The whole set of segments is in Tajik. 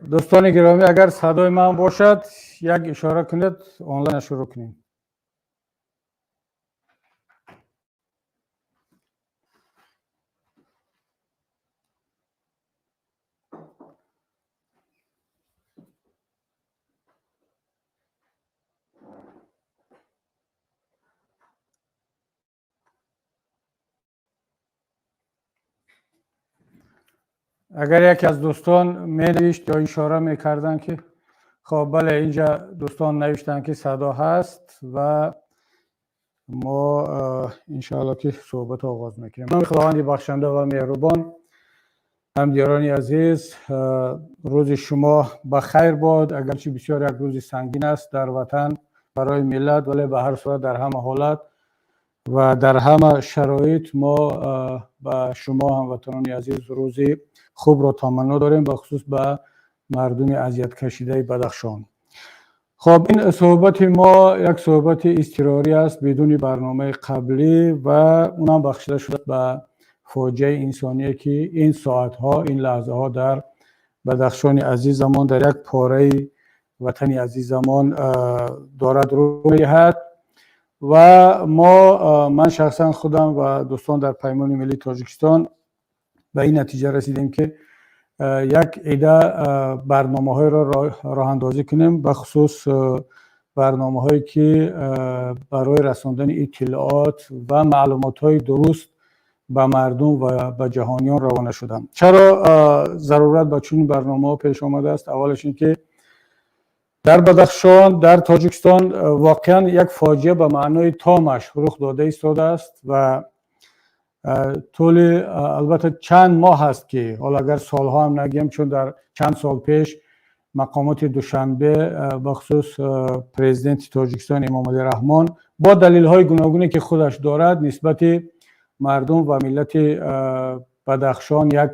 Дӯстони гиромӣ, агар садои ман бошад, як ишора кунед, онлайн шурӯъ кунем. Агар яке аз дӯстон менавишт ё ишора мекарданд, ки хоб, бале, инҷа дӯстон навиштанд, ки садо ҳаст ва мо иншоалло ки суҳбатро оғоз мекунем. Номи Худованди бахшанда ва меҳрубон. Ҳамдиёрони азиз, рӯзи шумо ба хайр бод. Агарчи бисёр як рӯзи сангин аст дар ватан барои миллат, вале ба ҳар сурат, дар ҳама ҳолат ва дар ҳама шароит мо ба шумо, ҳамватанони азиз, рӯзи хубро таманно дорем, бахусус ба мардуми азияткашидаи Бадахшон. Хоб, ин суҳбати мо як суҳбати изтирорӣ аст, бидуни барномаи қаблӣ, ва унам бахшида шуда ба фоҷиаи инсоние, ки ин соатҳо, ин лаҳзаҳо дар Бадахшони азизамон, дар як пораи ватани азизамон дорад рӯ медиҳад. Ва мо, ман шахсан худам ва дӯстон дар Паймони миллии Тоҷикистон, ба ин натиҷа расидем, ки як ида барномаҳоеро роҳандозӣ кунем, бахусус барномаҳое, ки барои расондани иттилоот ва маълумотҳои дуруст ба мардум ва ба ҷаҳониён равона шуданд. Чаро зарурат ба чунин барномаҳо пеш омадааст? Аввалаш ин ки дар Бадахшон, дар Тоҷикистон воқеан як фоҷиа ба маънои томаш рух дода истодааст ва тӯли, албатта, чанд моҳ аст, ки ҳоло агар солҳо ҳам нагӯем, чун дар чанд сол пеш мақомоти Душанбе, бахусус президенти Тоҷикистон Эмомалӣ Раҳмон, бо далелҳои гуногуне, ки худаш дорад, нисбати мардум ва миллати Бадахшон як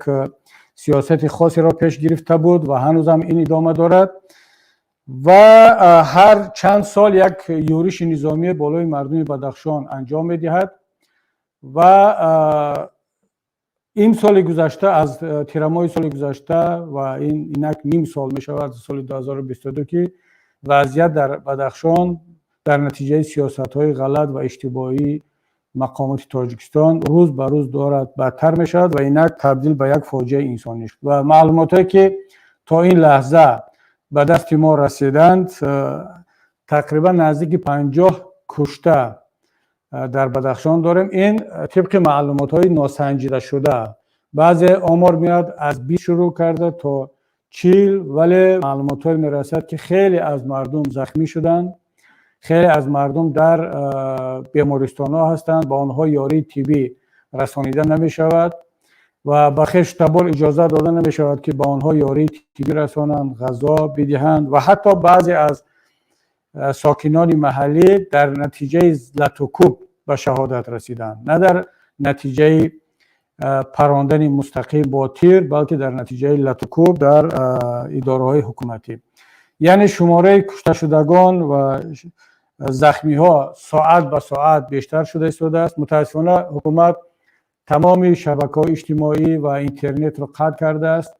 сиёсати хосеро пеш гирифта буд ва ҳанӯзам ин идома дорад ва ҳар чанд сол як юриши низомӣ болои мардуми Бадахшон анҷом медиҳад. Ва ин соли гузашта, аз тирамоҳи соли гузашта, ва ин инак ним сол мешавад, соли 2022, ки вазъият дар Бадахшон дар натиҷаи сиёсатҳои ғалат ва иштибоҳии мақомоти Тоҷикистон рӯз ба рӯз дорад бадтар мешавад ва инак табдил ба як фоҷиаи инсонӣ шуд. Ва маълумотҳое, ки то ин лаҳза ба дасти мо расиданд, тақрибан наздики 50 кушта дар Бадахшон дорем. Ин тибқи маълумотҳои носанҷидашуда. Баъзе омор меояд аз 20 шурӯъ карда то 40, вале маълумотҳое мерасад, ки хеле аз мардум захмӣ шуданд, хеле аз мардум дар бемористонҳо ҳастанд, ба онҳо ёрии тиббӣ расонида намешавад ва ба хешу табор иҷоза дода намешавад, ки ба онҳо ёрии тиббӣ расонанд, ғазо бидиҳанд. Ва ҳатто баъзе аз сокинони маҳаллӣ дар натиҷаи латукӯб ба шаҳодат расиданд, на дар натиҷаи парондани мустақим бо тир, балки дар натиҷаи латукӯб дар идораҳои ҳукуматӣ. Яъне шумораи кушташудагон ва захмиҳо соат ба соат бештар шуда истодааст. Мутаассифона, ҳукумат тамоми шабакаҳои иҷтимоӣ ва интернетро қатъ кардааст,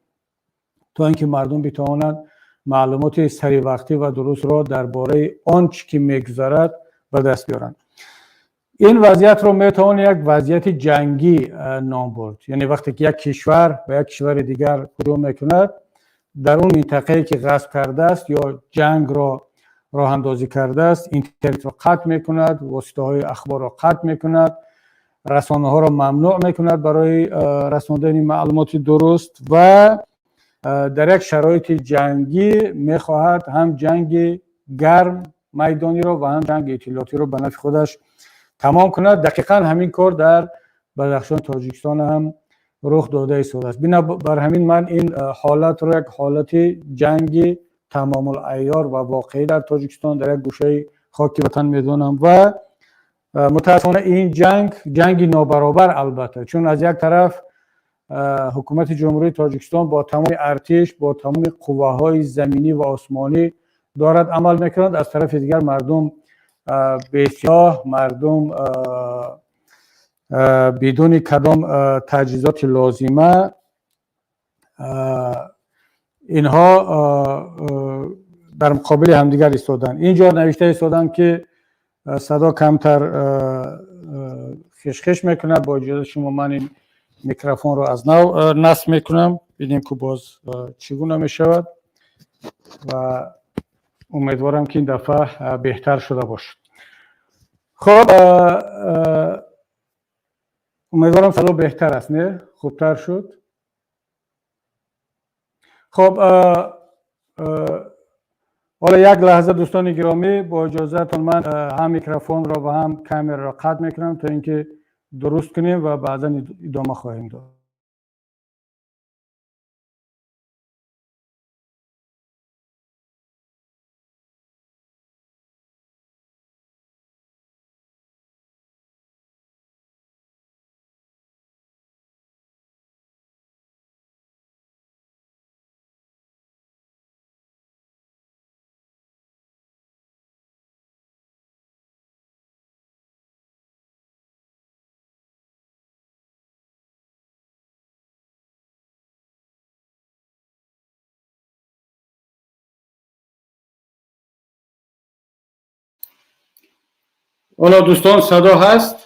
то ин ки мардум битавонанд маълумоти саривақтӣ ва дурустро дар бораи он чӣ ки мегузарад ба даст биёранд. Ин вазъиятро метавон як вазъияти ҷангӣ ном бурд. Яъне вақте ки як кишвар ба як кишвари дигар ҳуҷум мекунад, дар он минтақае, ки ғасб кардааст ё ҷангро роҳандозӣ кардааст, интернетро қатъ мекунад, воситаҳои ахборро қатъ мекунад, расонаҳоро мамнӯъ мекунад барои расондани маълумоти дуруст ва дар як шароити ҷангӣ мехоҳад ҳам ҷанги гарм майдониро ва ҳам ҷанги иттилоотиро ба нафъи худаш тамом кунад. Дақиқан ҳамин кор дар Бадахшон, Тоҷикистон ҳам рух дода истодааст. Бинобар ҳамин ман ин ҳолатро як ҳолати ҷанги тамомулайёр ва воқеӣ дар Тоҷикистон, дар як гӯшаи хоки ватан медонам. Ва мутаассифона, ин ҷанг ҷанги нобаробар, албатта, чун аз як тараф ҳукумати Ҷумҳурии Тоҷикистон бо тамоми артиш, бо тамоми қувваҳои заминӣ ва осмонӣ дорад амал мекунад, аз тарафи дигар мардум бесилоҳ, мардум бидуни кадом таҷҳизоти лозима. Инҳо дар муқобили ҳамдигар истоданд. Инҷо навишта истоданд, ки садо камтар хешхеш мекунад. Бо иҷозаи шумо ман ин микрофонро аз нав насб мекунам, бинем, ку боз чӣ гуна мешавад, ва умедворам, ки ин дафъа беҳтар шуда бошад. Хоб, умедворам, садо беҳтар аст, не, хубтар шуд. Хоб, ҳоло як лаҳза, дӯстони гиромӣ, бо иҷозатон ман ҳам микрофонро ва ҳам камераро қатъ мекунам, то ин ки дуруст кунем ва баъдан идома хоҳем дод. Ҳоло, дӯстон, садо ҳаст?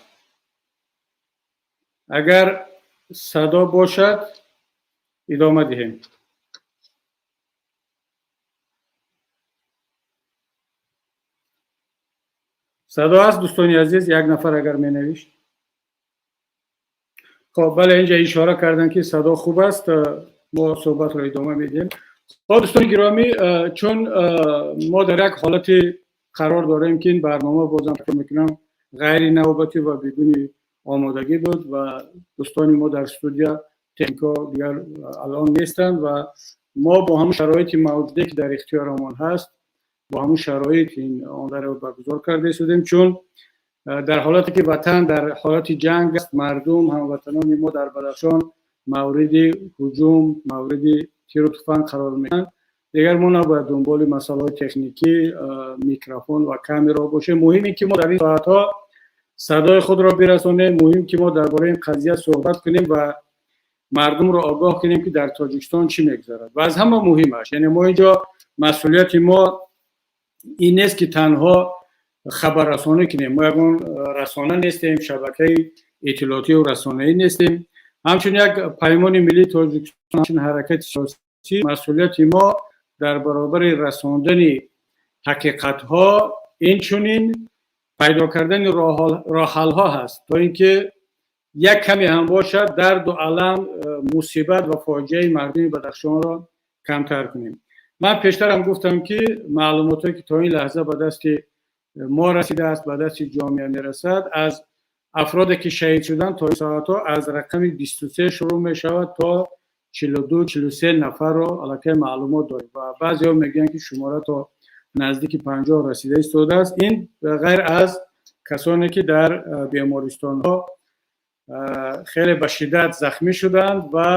Агар садо бошад, идома диҳем. Садо ҳаст, дӯстони азиз? Як нафар агар менавишт. Хоб, бале, инҷа ишора карданд, ки садо хуб аст. Мо суҳбатро идома медиҳем. Хоб, дӯстони гиромӣ, чун мо дар як ҳолати қарор дорем, ки ин барнома, бозам фикр мекунам, ғайринавбатӣ ва бидуни омодагӣ буд ва дӯстони мо дар студия, технико дигар алон нестанд ва мо бо ҳамон шароити мавҷуде, ки дар ихтиёрамон ҳаст, бо ҳамон шароит ин ондаро баргузор карда истодем. Чун дар ҳолате ки ватан дар ҳолати ҷанг аст, мардум, ҳамватанони мо дар Бадахшон мавриди ҳуҷум, мавриди тиру туфанг қарор мегиранд, дигар мо набояд дунболи масъалаҳои техникӣ, микрофон ва камераҳо бошем. Муҳим ин ки мо дар ин соатҳо садои худро бирасонем, муҳим ки мо дар бораи ин қазия суҳбат кунем ва мардумро огоҳ кунем, ки дар Тоҷикистон чӣ мегузарад. Ва аз ҳама муҳимаш, яъне мо инҷо масъулияти мо ин нест, ки танҳо хабаррасонӣ кунем. Мо ягон расона нестем, шабакаи иттилоотию расонаӣ нестем. Ҳамчун як Паймони Миллии Тоҷикистон, ҳамчун ҳаракати сиёсӣ, масъулияти мо дар баробари расондани ҳақиқатҳо инчунин пайдо кардани роҳҳалҳо ҳаст, то ин ки як каме ҳам бошад дарду алам, мусибат ва фоҷиаи мардуми Бадахшонро камтар кунем. Ман пештарам гуфтам, ки маълумотое, ки то ин лаҳза ба дасти мо расидааст, ба дасти ҷомеа мерасад, аз афроде, ки шаҳид шуданд, то ин соатҳо аз рақами 23 шурӯъ мешавад, то 42, 43 нафарро аллакай маълумот дорем ва баъзеҳо мегӯянд, ки шумора то наздики 50 расида истодааст. Ин ғайр аз касоне, ки дар бемористонҳо хеле ба шиддат захмӣ шуданд ва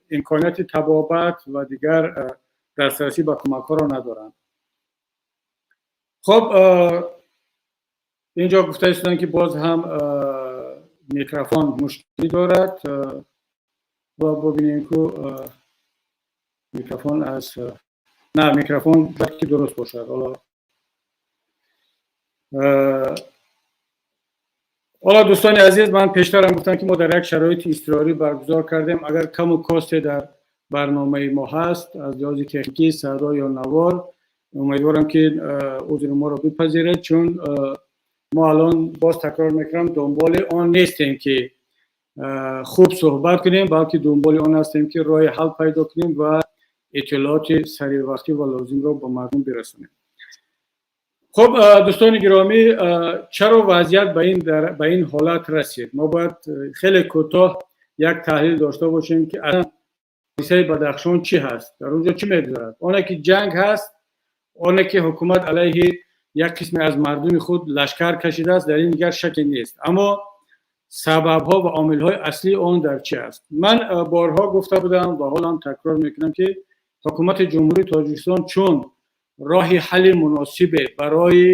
имконияти табобат ва дигар дастрасӣ ба кӯмакҳоро надоранд. Хоб, инҷо гуфта истоданд, ки боз ҳам микрофон мушкилӣ дорад. Бубинем, ку микрофон аз на, микрофон бояд ки дуруст бошад. Ҳоло, дӯстони азиз, ман пештарам гуфтам, ки мо дар як шароити изтирорӣ баргузор кардем. Агар каму косте дар барномаи мо ҳаст аз лиҳози техникӣ, садо ё навор, умедворам, ки узри моро бипазиред, чун мо алон, боз такрор мекунам, дунболи он нестем, ки хуб суҳбат кунем, балки дунболи он ҳастем, ки роҳи ҳал пайдо кунем ва иттилооти саривақтӣ ва лозимро ба мардум бирасонем. Хуб, дӯстони гиромӣ, чаро вазъият ба ин ҳолат расид? Мо бояд хеле кӯтоҳ як таҳлил дошта бошем, ки ҳодисаи Бадахшон чӣ ҳаст, дар он ҷо чӣ мегузарад. Оне ки ҷанг ҳаст, оне ки ҳукумат алайҳи як қисме аз мардуми худ лашкар кашидааст, дар ин дигар шаке нест. Аммо сабабҳо ва омилҳои аслии он дар чӣ аст? Ман борҳо гуфта будам ва ҳолам такрор мекунам, ки ҳукумати Ҷумҳурии Тоҷикистон чун роҳи ҳалли муносибе барои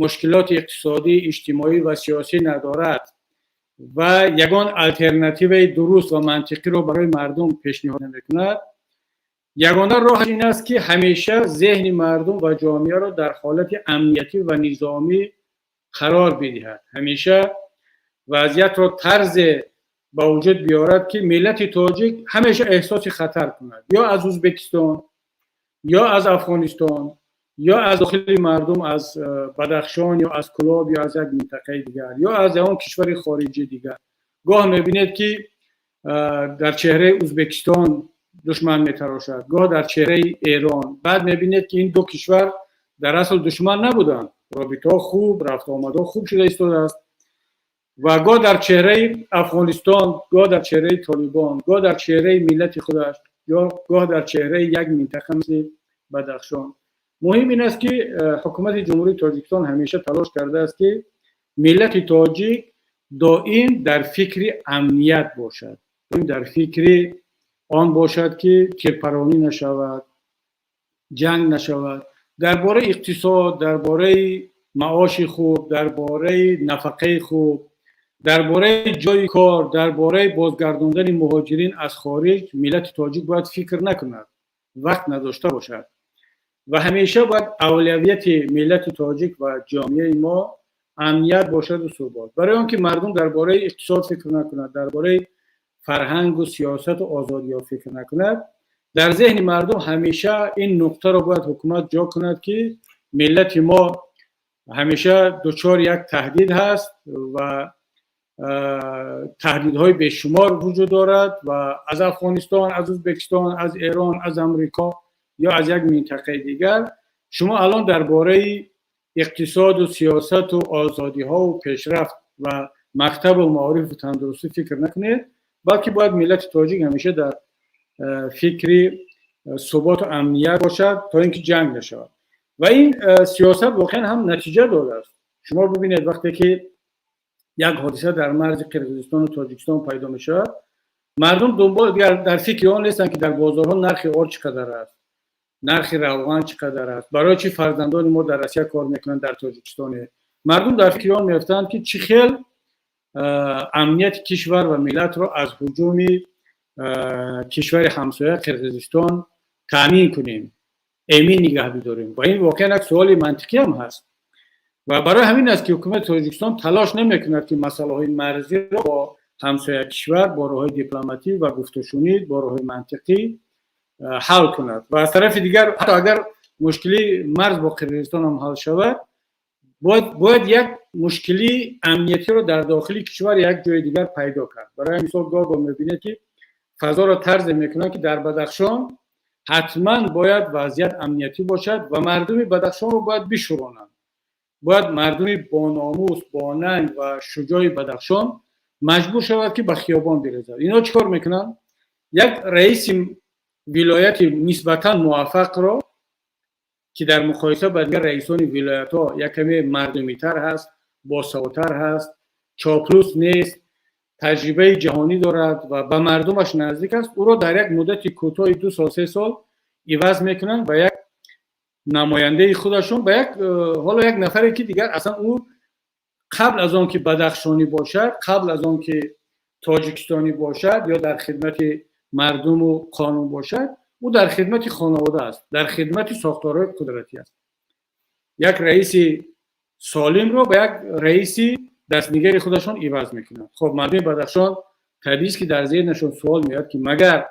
мушкилоти иқтисодӣ, иҷтимоӣ ва сиёсӣ надорад ва ягон алтернативаи дуруст ва мантиқиро барои мардум пешниҳод намекунад. Ягона роҳаш ин аст, ки ҳамеша зеҳни мардум ва ҷомеаро дар ҳолати амниятӣ ва низомӣ қарор бидиҳад, ҳамеша вазъиятро тарзе ба вуҷуд биёрад, ки миллати тоҷик ҳамеша эҳсоси хатар кунад, ё аз Ӯзбекистон, ё аз Афғонистон, ё аз дохили мардум, аз Бадахшон, ё аз Кӯлоб, ё аз як минтақаи дигар, ё аз ягон кишвари хориҷии дигар. Гоҳ мебинед, ки дар чеҳраи Ӯзбекистон душман метарошад, гоҳ дар чеҳраи Эрон. Баъд мебинед, ки ин ду кишвар дар асл душман набуданд, робитаҳо хуб, рафтуомадҳо хуб шуда истодааст. Ва гоҳ дар чеҳраи Афғонистон, гоҳ дар чеҳраи Толибон, гоҳ дар чеҳраи миллати худаш, ё гоҳ дар чеҳраи як минтақа мисли Бадахшон. Муҳим ин аст, ки ҳукумати Ҷумҳурии Тоҷикистон ҳамеша талош кардааст, ки миллати тоҷик доим дар фикри амният бошад, дар фикри он бошад, ки тирпаронӣ нашавад, ҷанг нашавад. Дар бораи иқтисод, дар бораи маоши хуб, дар бораи нафақаи хуб, дар бораи ҷои кор, дар бораи бозгардондани муҳоҷирин аз хориҷ миллати тоҷик бояд фикр накунад, вақт надошта бошад ва ҳамеша бояд авлавияти миллати тоҷик ва ҷомеаи мо амният бошаду субот. Барои он ки мардум дар бораи иқтисод фикр накунад, дар бораи фарҳангу сиёсату озодиҳо фикр накунад, дар зеҳни мардум ҳамеша ин нуқтаро бояд ҳукумат ҷо кунад, ки миллати мо ҳамеша дучори як таҳдид ҳаст ва таҳдидҳои бешумор вуҷуд дорад ва аз Афғонистон, аз Ӯзбекистон, аз Эрон, аз Амрико ё аз як минтақаи дигар. Шумо алон дар бораи иқтисоду сиёсату озодиҳову пешрафт ва мактабу маорифу тандурустӣ фикр накунед, балки бояд миллати тоҷик ҳамеша дар фикри суботу амният бошад, то ин ки ҷанг нашавад. Ва ин сиёсат воқеан ҳам натиҷа додааст. Шумо бибинед, вақте ки як ҳодиса дар марзи Қирғизистону Тоҷикистон пайдо мешавад, мардум дунбол дар фикри он нестанд, ки дар бозорҳо нархи орд чӣ қадар аст, нархи равған чӣ қадар аст, барои чӣ фарзандони мо дар Россия кор мекунанд, дар Тоҷикистоне. Мардум дар фикри он меафтанд, ки чӣ хел амнияти кишвар ва миллатро аз ҳуҷуми кишвари ҳамсоя Қирғизистон таъмин кунем, эмин нигаҳ бидорем. Ва ин воқеан як суоли мантиқӣ ҳам ҳаст. Ва барои ҳамин аст, ки ҳукумати Тоҷикистон талош намекунад, ки масъалаҳои марзиро бо ҳамсоя кишвар бо роҳҳои дипломатӣ ва гуфтушунид, бо роҳҳои мантиқӣ ҳал кунад. Ва аз тарафи дигар, ҳатто агар мушкили марз бо Қирғизистон ҳам ҳал шавад, бояд як мушкили амниятиро дар дохили кишвар як ҷои дигар пайдо кард. Барои мисол, гоҳ гоҳ мебинед, ки фазоро тарзе мекунанд, ки дар Бадахшон ҳатман бояд вазъият амниятӣ бошад ва мардуми Бадахшонро бояд бишӯронанд, бояд мардуми бономус, бонанг ва шуҷои Бадахшон маҷбур шавад, ки ба хиёбон бирезад. Ино чӣ кор мекунанд? Як раиси вилояти нисбатан муваффақро, ки дар муқоиса ба дигар раисони вилоятҳо як каме мардумитар ҳаст, босаводтар ҳаст, чоплус нест, таҷрибаи ҷаҳонӣ дорад ва ба мардумаш наздик аст, ӯро дар як муддати кӯтоҳи 2 сол, 3 сол иваз мекунанд ба як намояндаи худашон, ба як ҳоло як нафаре, ки дигар аслан ӯ қабл аз он ки бадахшонӣ бошад, қабл аз он ки тоҷикистонӣ бошад ё дар хидмати мардуму қонун бошад, ӯ дар хидмати хонавода аст, дар хидмати сохторҳои қудратӣ аст. Як раиси солимро ба як раиси дастнигари худашон иваз мекунанд. Хоб, мардуми Бадахшон табиист, ки дар зеҳнашон суол меояд, ки магар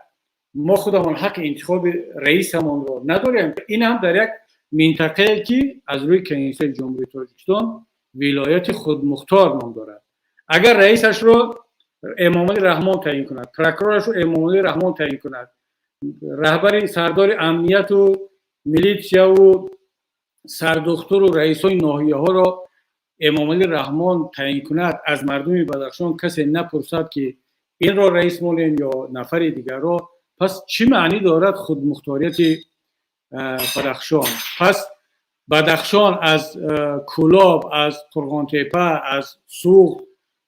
мо худамон ҳаққи интихоби раисамонро надорем? Ин ҳам дар як минтақае, ки аз рӯи Конститутсияи Ҷумҳурии Тоҷикистон вилояти худмухтор ном дорад. Агар раисашро Эмомалӣ Раҳмон таъин кунад, прокурорашро Эмомалӣ Раҳмон таъин кунад, раҳбари сардори амнияту милитсияву сардухтуру раисони ноҳияҳоро Эмомалӣ Раҳмон таъин кунад, аз мардуми Бадахшон касе напурсад, ки инро раис монем ё нафари дигарро, пас чӣ маънӣ дорад худмухторияти Бадахшон? Пас Бадахшон аз Кӯлоб, аз Қурғонтепа, аз Суғд,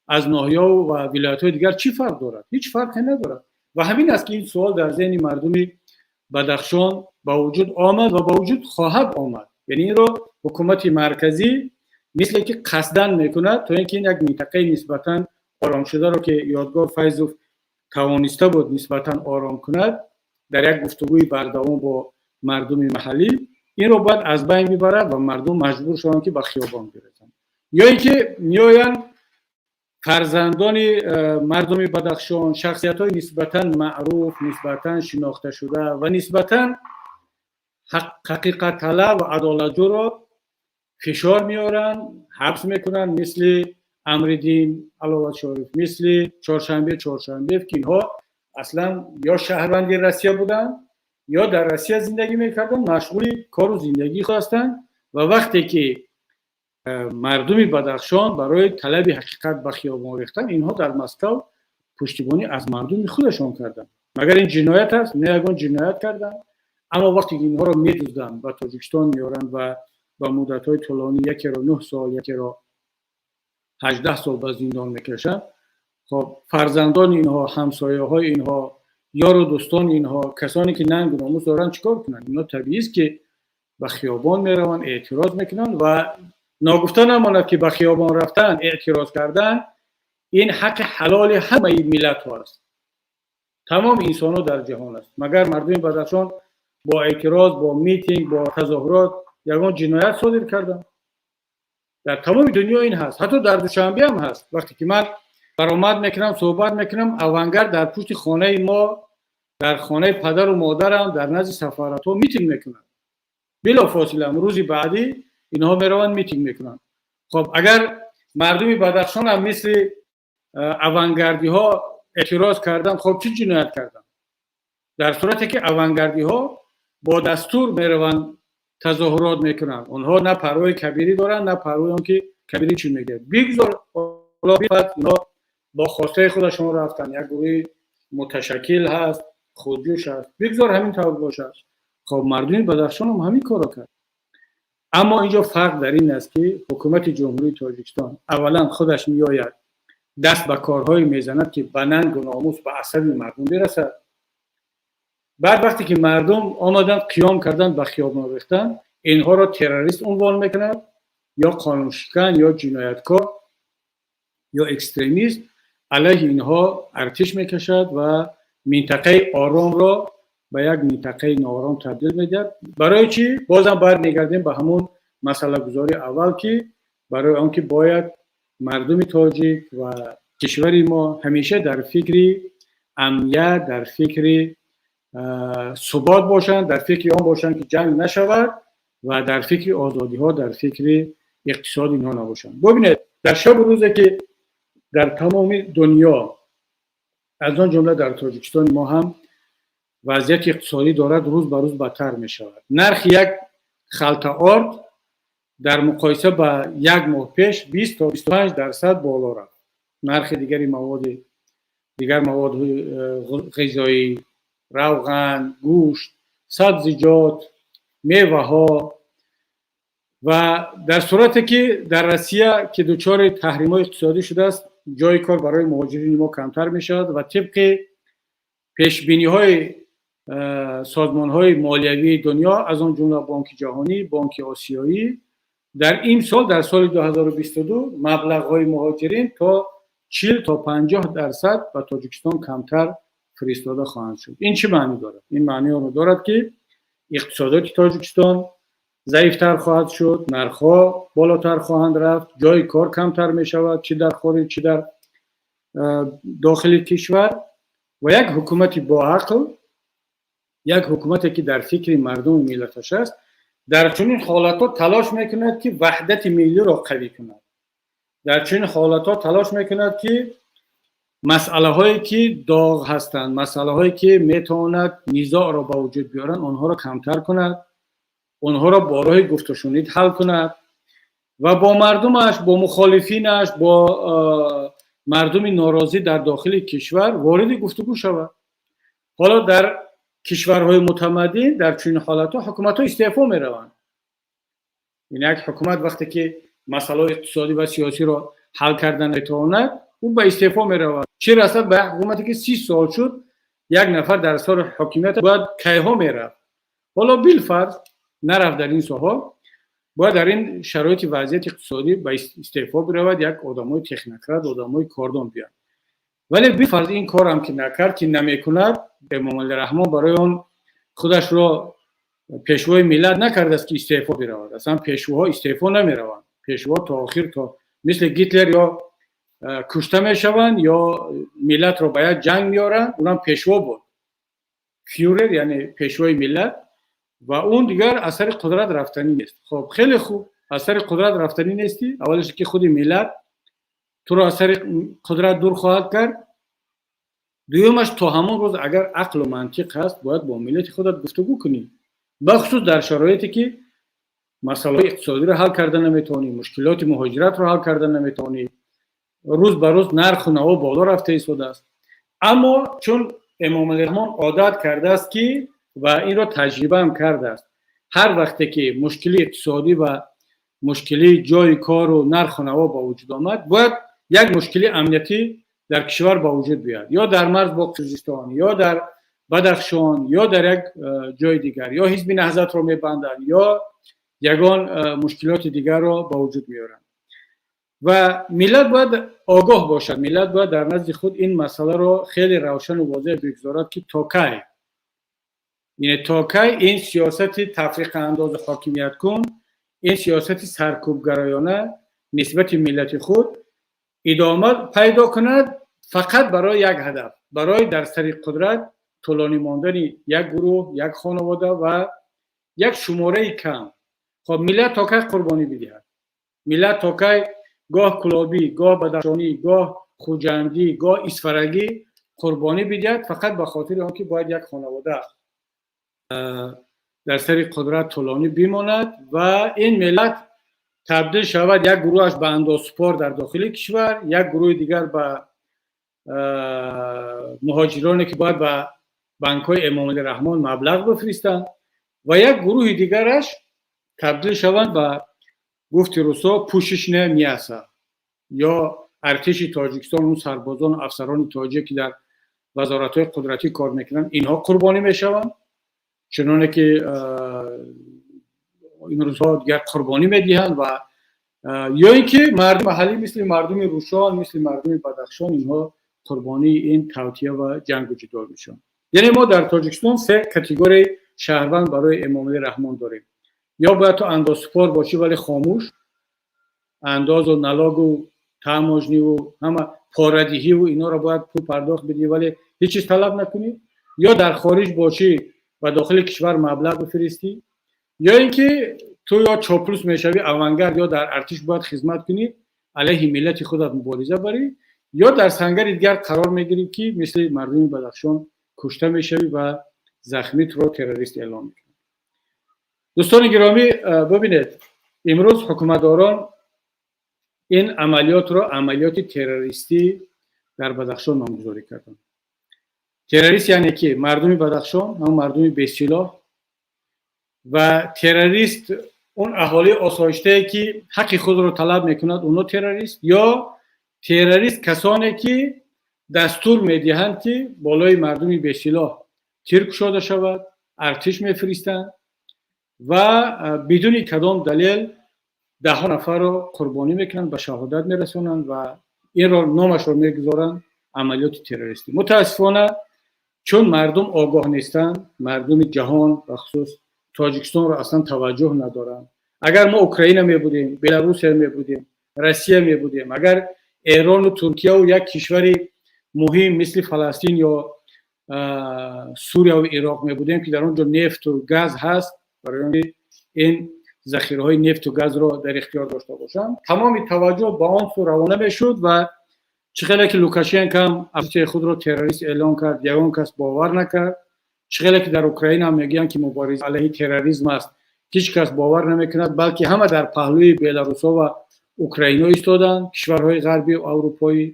аз ноҳияу ва вилоятҳои дигар чӣ фарқ дорад? Ҳеҷ фарқе надорад. Ва ҳамин аст, ки ин суол дар зеҳни мардуми Бадахшон ба вуҷуд омад ва ба вуҷуд хоҳад омад. Яъне инро ҳукумати марказӣ мисле ки қасдан мекунад, то ин ки ин як минтақаи нисбатан оромшударо, ки Ёдгор Файзов тавониста буд нисбатан ором кунад. Дар як гуфтугӯи бардавом бо мардуми маҳаллӣ инро бояд аз байн бибарад ва мардум маҷбур шаванд, ки ба хиёбон бирезанд, ё ин ки меоянд фарзандони мардуми Бадахшон, шахсиятҳои нисбатан маъруф, нисбатан шинохташуда ва нисбатан ҳақиқатталаб ва адолатҷӯро фишор меоранд, ҳабс мекунанд, мисли Амриддин Аловатшориф, мисли Чоршанбе Чоршанбеев, ки инҳо аслан ё шаҳрванди Россия буданд, ё дар Россия зиндагӣ мекарданд, машғули кору зиндагии худ ҳастанд. Ва вақте ки мардуми Бадахшон барои талаби ҳақиқат ба хиёбон рехтанд, инҳо дар Москав пуштибонӣ аз мардуми худашон карданд. Магар ин ҷиноят аст? Не, ягон ҷиноят карданд. Аммо вақте ки инҳоро медузданд, ба Тоҷикистон меоранд ва ба муддатҳои тӯлонӣ, якеро 9 сол, якеро 18 сол ба зиндон мекашанд, хоб, фарзандони инҳо, ҳамсояҳои инҳо, ёру дӯстони инҳо, касоне ки нангу номус доранд, чӣ кор кунанд? Инҳо табиист, ки ба хиёбон мераванд, эътироз мекунанд. Ва ногуфта намонад, ки ба хиёбон рафтан, эътироз кардан ин ҳаққи ҳалоли ҳамаи миллатҳо аст, тамоми инсонҳо дар ҷаҳон аст. Магар мардуми Бадахшон бо эътироз, бо митинг, бо тазоҳурот ягон ҷиноят содир карданд? Дар тамоми дунё ин ҳаст, ҳатто дар Душанбе ҳам ҳаст. Вақте ки ман баромад мекунам, суҳбат мекунам, Авангард дар пушти хонаи мо, дар хонаи падару модарам, дар назди сафоратҳо митинг мекунанд. Билофосила рӯзи баъдӣ инҳо мераванд, митинг мекунанд. Хоб, агар мардуми Бадахшон ҳам мисли авангардиҳо эътироз карданд, хоб, чӣ ҷиноят карданд? Дар сурате ки авангардиҳо бо дастур мераванд, тазоҳурот мекунанд, онҳо на парвои Кабирӣ доранд, на парвои он ки Кабирӣ чӣ мегӯяд. Бигзор, инҳо бо хостаи худашон рафтанд, як гурӯҳи муташаккил ҳаст, худҷӯш аст, бигзор ҳамин тавр бошад. Хоб, мардуми Бадахшон ҳам ҳамин корро кард. Аммо инҷо фарқ дар ин аст, ки ҳукумати Ҷумҳурии Тоҷикистон аввалан худаш меояд, даст ба корҳое мезанад, ки ба нангу номус, ба асаби мардум бирасад. Баъд вақте ки мардум омаданд, қиём карданд, ба хиёбон рехтанд, инҳоро террорист унвон мекунад ё қонуншикан, ё ҷинояткор, ё экстремист, алайҳи инҳо артиш мекашад ва минтақаи оромро ба як минтақаи ноором табдил медиҳад. Барои чӣ? Бозам бармегардем ба ҳамун масъалагузории аввал, ки барои он ки бояд мардуми тоҷик ва кишвари мо ҳамеша дар фикри амният, дар фикри субот бошанд, дар фикри он бошанд, ки ҷанг нашавад, ва дар фикри озодиҳо, дар фикри иқтисоди инҳо набошанд. Бубинед, дар шабу рӯзе ки дар тамоми дунё, аз он ҷумла дар Тоҷикистони мо ҳам, вазъияти иқтисодӣ дорад рӯз ба рӯз бадтар мешавад, нархи як халта орд дар муқоиса ба як моҳ пеш 20 то 25% боло рафт, нархи дигари маводи, дигар маводҳои ғизоӣ, равған, гӯшт, сабзиҷот, меваҳо. Ва дар сурате ки дар Россия, ки дучори таҳримҳои иқтисодӣ шудааст, ҷои кор барои муҳоҷирини мо камтар мешавад ва тибқи пешбиниҳои созмонҳои молиявии дунё, аз он ҷумла Бонки Ҷаҳонӣ, Бонки Осиёӣ, дар ин сол, дар соли 2022, маблағҳои муҳоҷирин то 40 то 50% ба Тоҷикистон камтар фиристода хоҳанд шуд. Ин чӣ маънӣ дорад? Ин маъни онро дорад, ки иқтисодоти Тоҷикистон заифтар хоҳад шуд, нархҳо болотар хоҳанд рафт, ҷои кор камтар мешавад, чӣ дар хориҷ, чӣ дар дохили кишвар. Ва як ҳукумати боақл, як ҳукумате ки дар фикри мардуму миллаташ аст, дар чунин ҳолатҳо талош мекунад, ки ваҳдати миллиро қавӣ кунад, дар чунин ҳолатҳо талош мекунад, ки масъалаҳое ки доғ ҳастанд, масъалаҳое ки метавонад низоъро ба вуҷуд биёранд, онҳоро камтар кунад, онҳоро бо роҳи гуфтушунид ҳал кунад ва бо мардумаш, бо мухолифинаш, бо мардуми норозӣ дар дохили кишвар вориди гуфтугӯ шавад. Ҳоло дар кишварҳои мутамаддин дар чунин ҳолатҳо ҳукуматҳо истеъфо мераванд. Ин як ҳукумат вақте ки масъалаҳои иқтисодӣ ва сиёсиро ҳал карда наметавонад, ӯ ба истеъфо меравад. Чӣ расад ба як ҳукумате ки 30 сол шуд як нафар дар сари ҳокимият, бояд кайҳо мерафт. Ҳоло билфарз нарафт, дар ин соҳа бояд дар ин шароити вазъияти иқтисодӣ ба истеъфо биравад, як одамои технократ, одамои кордон биёяд. Вале билфарз ин корам ки накард, ки намекунад. Эмомалӣ Раҳмон барои он худашро пешвои миллат накардааст, ки истеъфо биравад. Аслан пешвоҳо истеъфо намераванд. Пешво то охир, то мисли Гитлер, ё кушта мешаванд, ё миллатро ба як ҷанг меоранд. Унам пешво буд, фюрер, яъне пешвои миллат, ва он дигар аз сари қудрат рафтанӣ нест. Хоб, хеле хуб, аз сари қудрат рафтанӣ нестӣ. Аввалеш, ки худи миллат туро аз сари қудрат дур хоҳад кард. Дуюмаш, то ҳамон рӯз, агар ақлу мантиқ ҳаст, бояд бо миллати худат гуфтугӯ кунӣ, бахусус дар шароите, ки масъалаҳои иқтисодиро ҳал карда наметавонӣ, мушкилоти муҳоҷиратро ҳал карда наметавонӣ, рӯз ба рӯз нарху наво боло рафта истодааст. Аммо чун Эмомалӣ Раҳмон одат кардааст, ки ва инро таҷрибаам кардааст, ҳар вақте ки мушкили иқтисодӣ ва мушкили ҷои кору нарху наво ба вуҷуд омад, бояд як мушкили амниятӣ дар кишвар ба вуҷуд биёяд: ё дар марз бо Қирғизистон, ё дар Бадахшон, ё дар як ҷои дигар, ё Ҳизби Наҳзатро мебанданд, ё ягон мушкилоти дигарро ба вуҷуд меоранд. Ва миллат бояд огоҳ бошад, миллат бояд дар назди худ ин масъаларо хеле равшану возеҳ бигузорад, ки то кай, яъне то кай ин сиёсати тафриқаандозу ҳокимияткун, ин сиёсати саркӯбгароёна нисбати миллати худ идома пайдо кунад, фақат барои як ҳадаф: барои дар сари қудрат тӯлонӣ мондани як гурӯҳ, як хонавода ва як шумораи кам. Хоб, миллат то кай қурбонӣ бидиҳад? Миллат то кай гоҳ кулобӣ, гоҳ бадахшонӣ, гоҳ хуҷандӣ, гоҳ исфарагӣ қурбонӣ бидиҳад, фақат ба хотири он ки бояд як хонавода дар сари қудрат тӯлонӣ бимонад ва ин миллат табдил шавад: як гурӯҳаш ба андозсупор дар дохили кишвар, як гурӯҳи дигар ба муҳоҷироне, ки бояд ба банкҳои Эмомалӣ Раҳмон маблағ бифиристанд, ва як гурӯҳи дигараш табдил шаванд ба гуфти русо пушечное мясо, ё артиши Тоҷикистон, он сарбозону афсарони тоҷик, ки дар вазоратҳои қудратӣ кор мекунанд, инҳо қурбонӣ мешаванд, чуноне ки имрӯзҳо дигар қурбонӣ медиҳанд, ва ё ин ки мардуми маҳаллӣ, мисли мардуми Рӯшон, мисли мардуми Бадахшон, инҳо қурбонии ин тавтия ва ҷангу ҷидол мешаванд. Яъне мо дар Тоҷикистон се категорияи шаҳрванд барои Эмомалӣ Раҳмон дорем: ё бояд ту андозсупор бошӣ, вале хомӯш, андозу налогу таможниву ҳама порадиҳиву инҳоро бояд пул пардохт бидиҳӣ, вале ҳеҷ чиз талаб накунӣ; ё дар хориҷ бошӣ ва дохили кишвар маблағ бифиристӣ; ё ин ки ту ё чоплус мешавӣ, авангард, ё дар артиш бояд хизмат кунӣ, алайҳи миллати худат мубориза барӣ, ё дар сангари дигар қарор мегирӣ, ки мисли мардуми Бадахшон кушта мешавӣ ва захмӣ туро террорист эълон мекунад. Дӯстони гиромӣ, бибинед, имрӯз ҳукуматдорон ин амалиётро амалиёти террористӣ дар Бадахшон номгузорӣ карданд. Террорист яъне ки мардуми Бадахшон, ҳамон мардуми бесилоҳ, ва террорист он аҳолии осоиштае, ки ҳаққи худро талаб мекунад, онҳо террорист, ё террорист касоне, ки дастур медиҳанд, ки болои мардуми бесилоҳ тир кушода шавад, артиш мефиристанд ва бидуни кадом далел даҳҳо нафарро қурбонӣ мекунанд, ба шаҳодат мерасонанд ва инро номашро мегузоранд амалиёти террористӣ. Мутаассифона, чун мардум огоҳ нестанд, мардуми ҷаҳон, бахусус Тоҷикистонро аслан таваҷҷӯҳ надоранд. Агар мо Украина мебудем, Беларусия мебудем, Россия мебудем, агар Эрону Туркияву як кишвари муҳим мисли Фаластин ё Сурияву Ироқ мебудем, ки дар он ҷо нефту газ ҳаст, барои он ин захираҳои нефту газро дар ихтиёр дошта бошанд, тамоми таваҷҷӯҳ ба он сӯ равона мешуд. Ва чӣ хеле ки Лукашенко ҳам оппозитсияи худро террорист эълон кард, ягон кас бовар накард. Чӣ хеле ки дар Украина ҳам мегӯянд, ки мубориза алайҳи терроризм аст, ҳеҷ кас бовар намекунад, балки ҳама дар паҳлӯи беларусҳо ва украино истоданд, кишварҳои ғарбию аврупоӣ.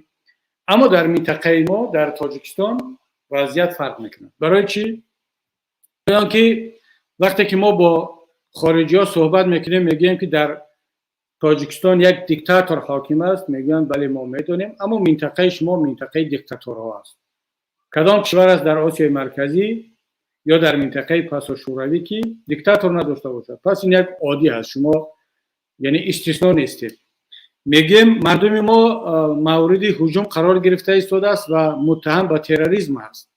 Аммо дар минтақаи мо, дар Тоҷикистон, вазъият фарқ мекунад. Барои чӣ? Он ки вақте ки мо бо хориҷиҳо суҳбат мекунем, мегӯем, ки дар Тоҷикистон як диктатор ҳоким аст, мегӯянд: «Бале, мо медонем, аммо минтақаи шумо минтақаи диктаторҳо аст». Кадом кишвар аст дар Осиёи Марказӣ ё дар минтақаи пасошӯравӣ, ки диктатор надошта бошад? Пас ин як оддӣ аст, шумо яъне истисно нестед. Мегӯем, мардуми мо мавриди ҳуҷум қарор гирифта истодааст ва муттаҳам ба терроризм аст.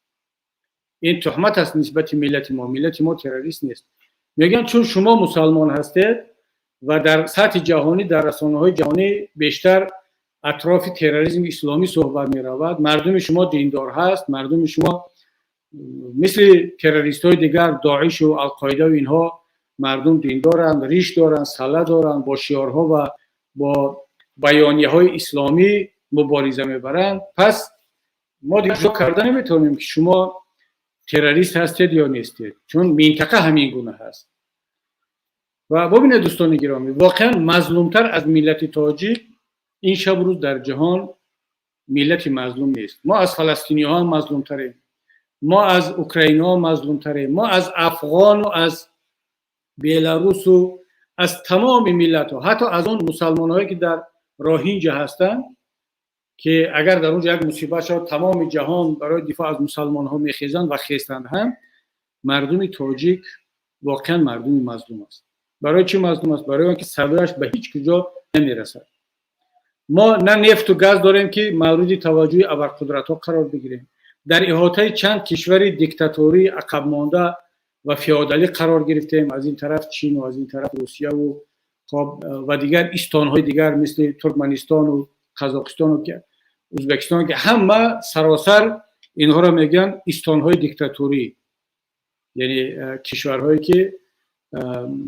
Ин туҳмат аст нисбати миллати мо. Миллати мо террорист нест. Мегӯянд, чун шумо мусалмон ҳастед ва дар сатҳи ҷаҳонӣ, дар расонаҳои ҷаҳонӣ бештар атрофи терроризми исломӣ суҳбат меравад, мардуми шумо диндор ҳаст, мардуми шумо мисли террористҳои дигар, Доишу Алқоидаву инҳо, мардум диндоранд, риш доранд, салла доранд, бо шиорҳо ва бо баёнияҳои исломӣ мубориза мебаранд. Пас мо дигар ҷудо карда наметавонем, ки шумо террорист ҳастед ё нестед, чун минтақа ҳамин гуна ҳаст. Ва бубинед, дӯстони гиромӣ, воқеан мазлумтар аз миллати тоҷик ин шабу рӯз дар ҷаҳон миллати мазлум нест. Мо аз фаластиниҳо мазлумтарем, мо аз украинаҳо мазлумтарем, мо аз афғону аз беларусу аз тамоми миллатҳо, ҳатто аз он мусалмонҳое, ки дар Роҳинҷа ҳастанд, ки агар дар он ҷо як мусибат шавад, тамоми ҷаҳон барои дифоъ аз мусалмонҳо мехезанд ва хестанд ҳам. Мардуми тоҷик воқеан мардуми мазлум аст. Барои чӣ мазлум аст? Барои он ки садояш ба ҳеҷ куҷо намерасад. Мо на нефту газ дорем, ки мавриди таваҷҷӯҳи абарқудратҳо қарор бигирем. Дар иҳотаи чанд кишвари диктатории ақабмонда ва феодалӣ қарор гирифтем: аз ин тараф Чину аз ин тараф Русияву, хоб, ва дигар истонҳои дигар, мисли Туркманистону Қазоқистону Ӯзбекистон, ки ҳама саросар инҳоро мегӯянд истонҳои диктатурӣ, яъне кишварҳое, ки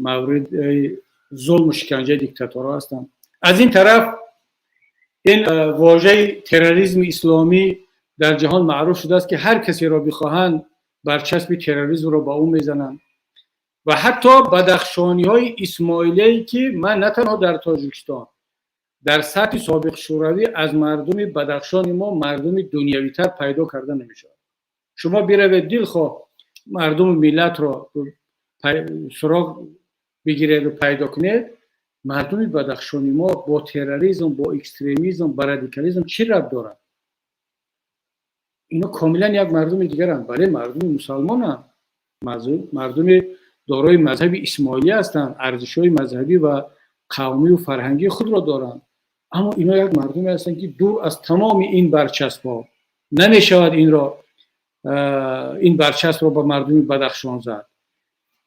мавриди зулму шиканҷаи диктаторҳо ҳастанд. Аз ин тараф ин вожаи терроризми исломӣ дар ҷаҳон маъруф шудааст, ки ҳар касеро бихоҳанд, барчаспи терроризмро ба ӯ мезананд. Ва ҳатто бадахшониҳои исмоилие, ки ман на танҳо дар Тоҷикистон, дар сатҳи собиқ Шӯравӣ аз мардуми Бадахшони мо мардуми дунявитар пайдо карда намешавад. Шумо биравед, дилхоҳ мардуму миллатро суроғ бигиреду пайдо кунед, мардуми бадахшони мо бо терроризм, бо экстремизм, ба радикализм чӣ рабт дорад? Ино комилан як мардуми дигаранд. Бале, мардуми мусалмонанд, мардуми дорои мазҳаби исмоилӣ ҳастанд, арзишҳои мазҳабӣ ва қавмию фарҳангии худро доранд, аммо ино як мардуме ҳастанд, ки дур аз тамоми ин барчаспҳо. Намешавад инро, ин барчаспро ба мардуми Бадахшон зад.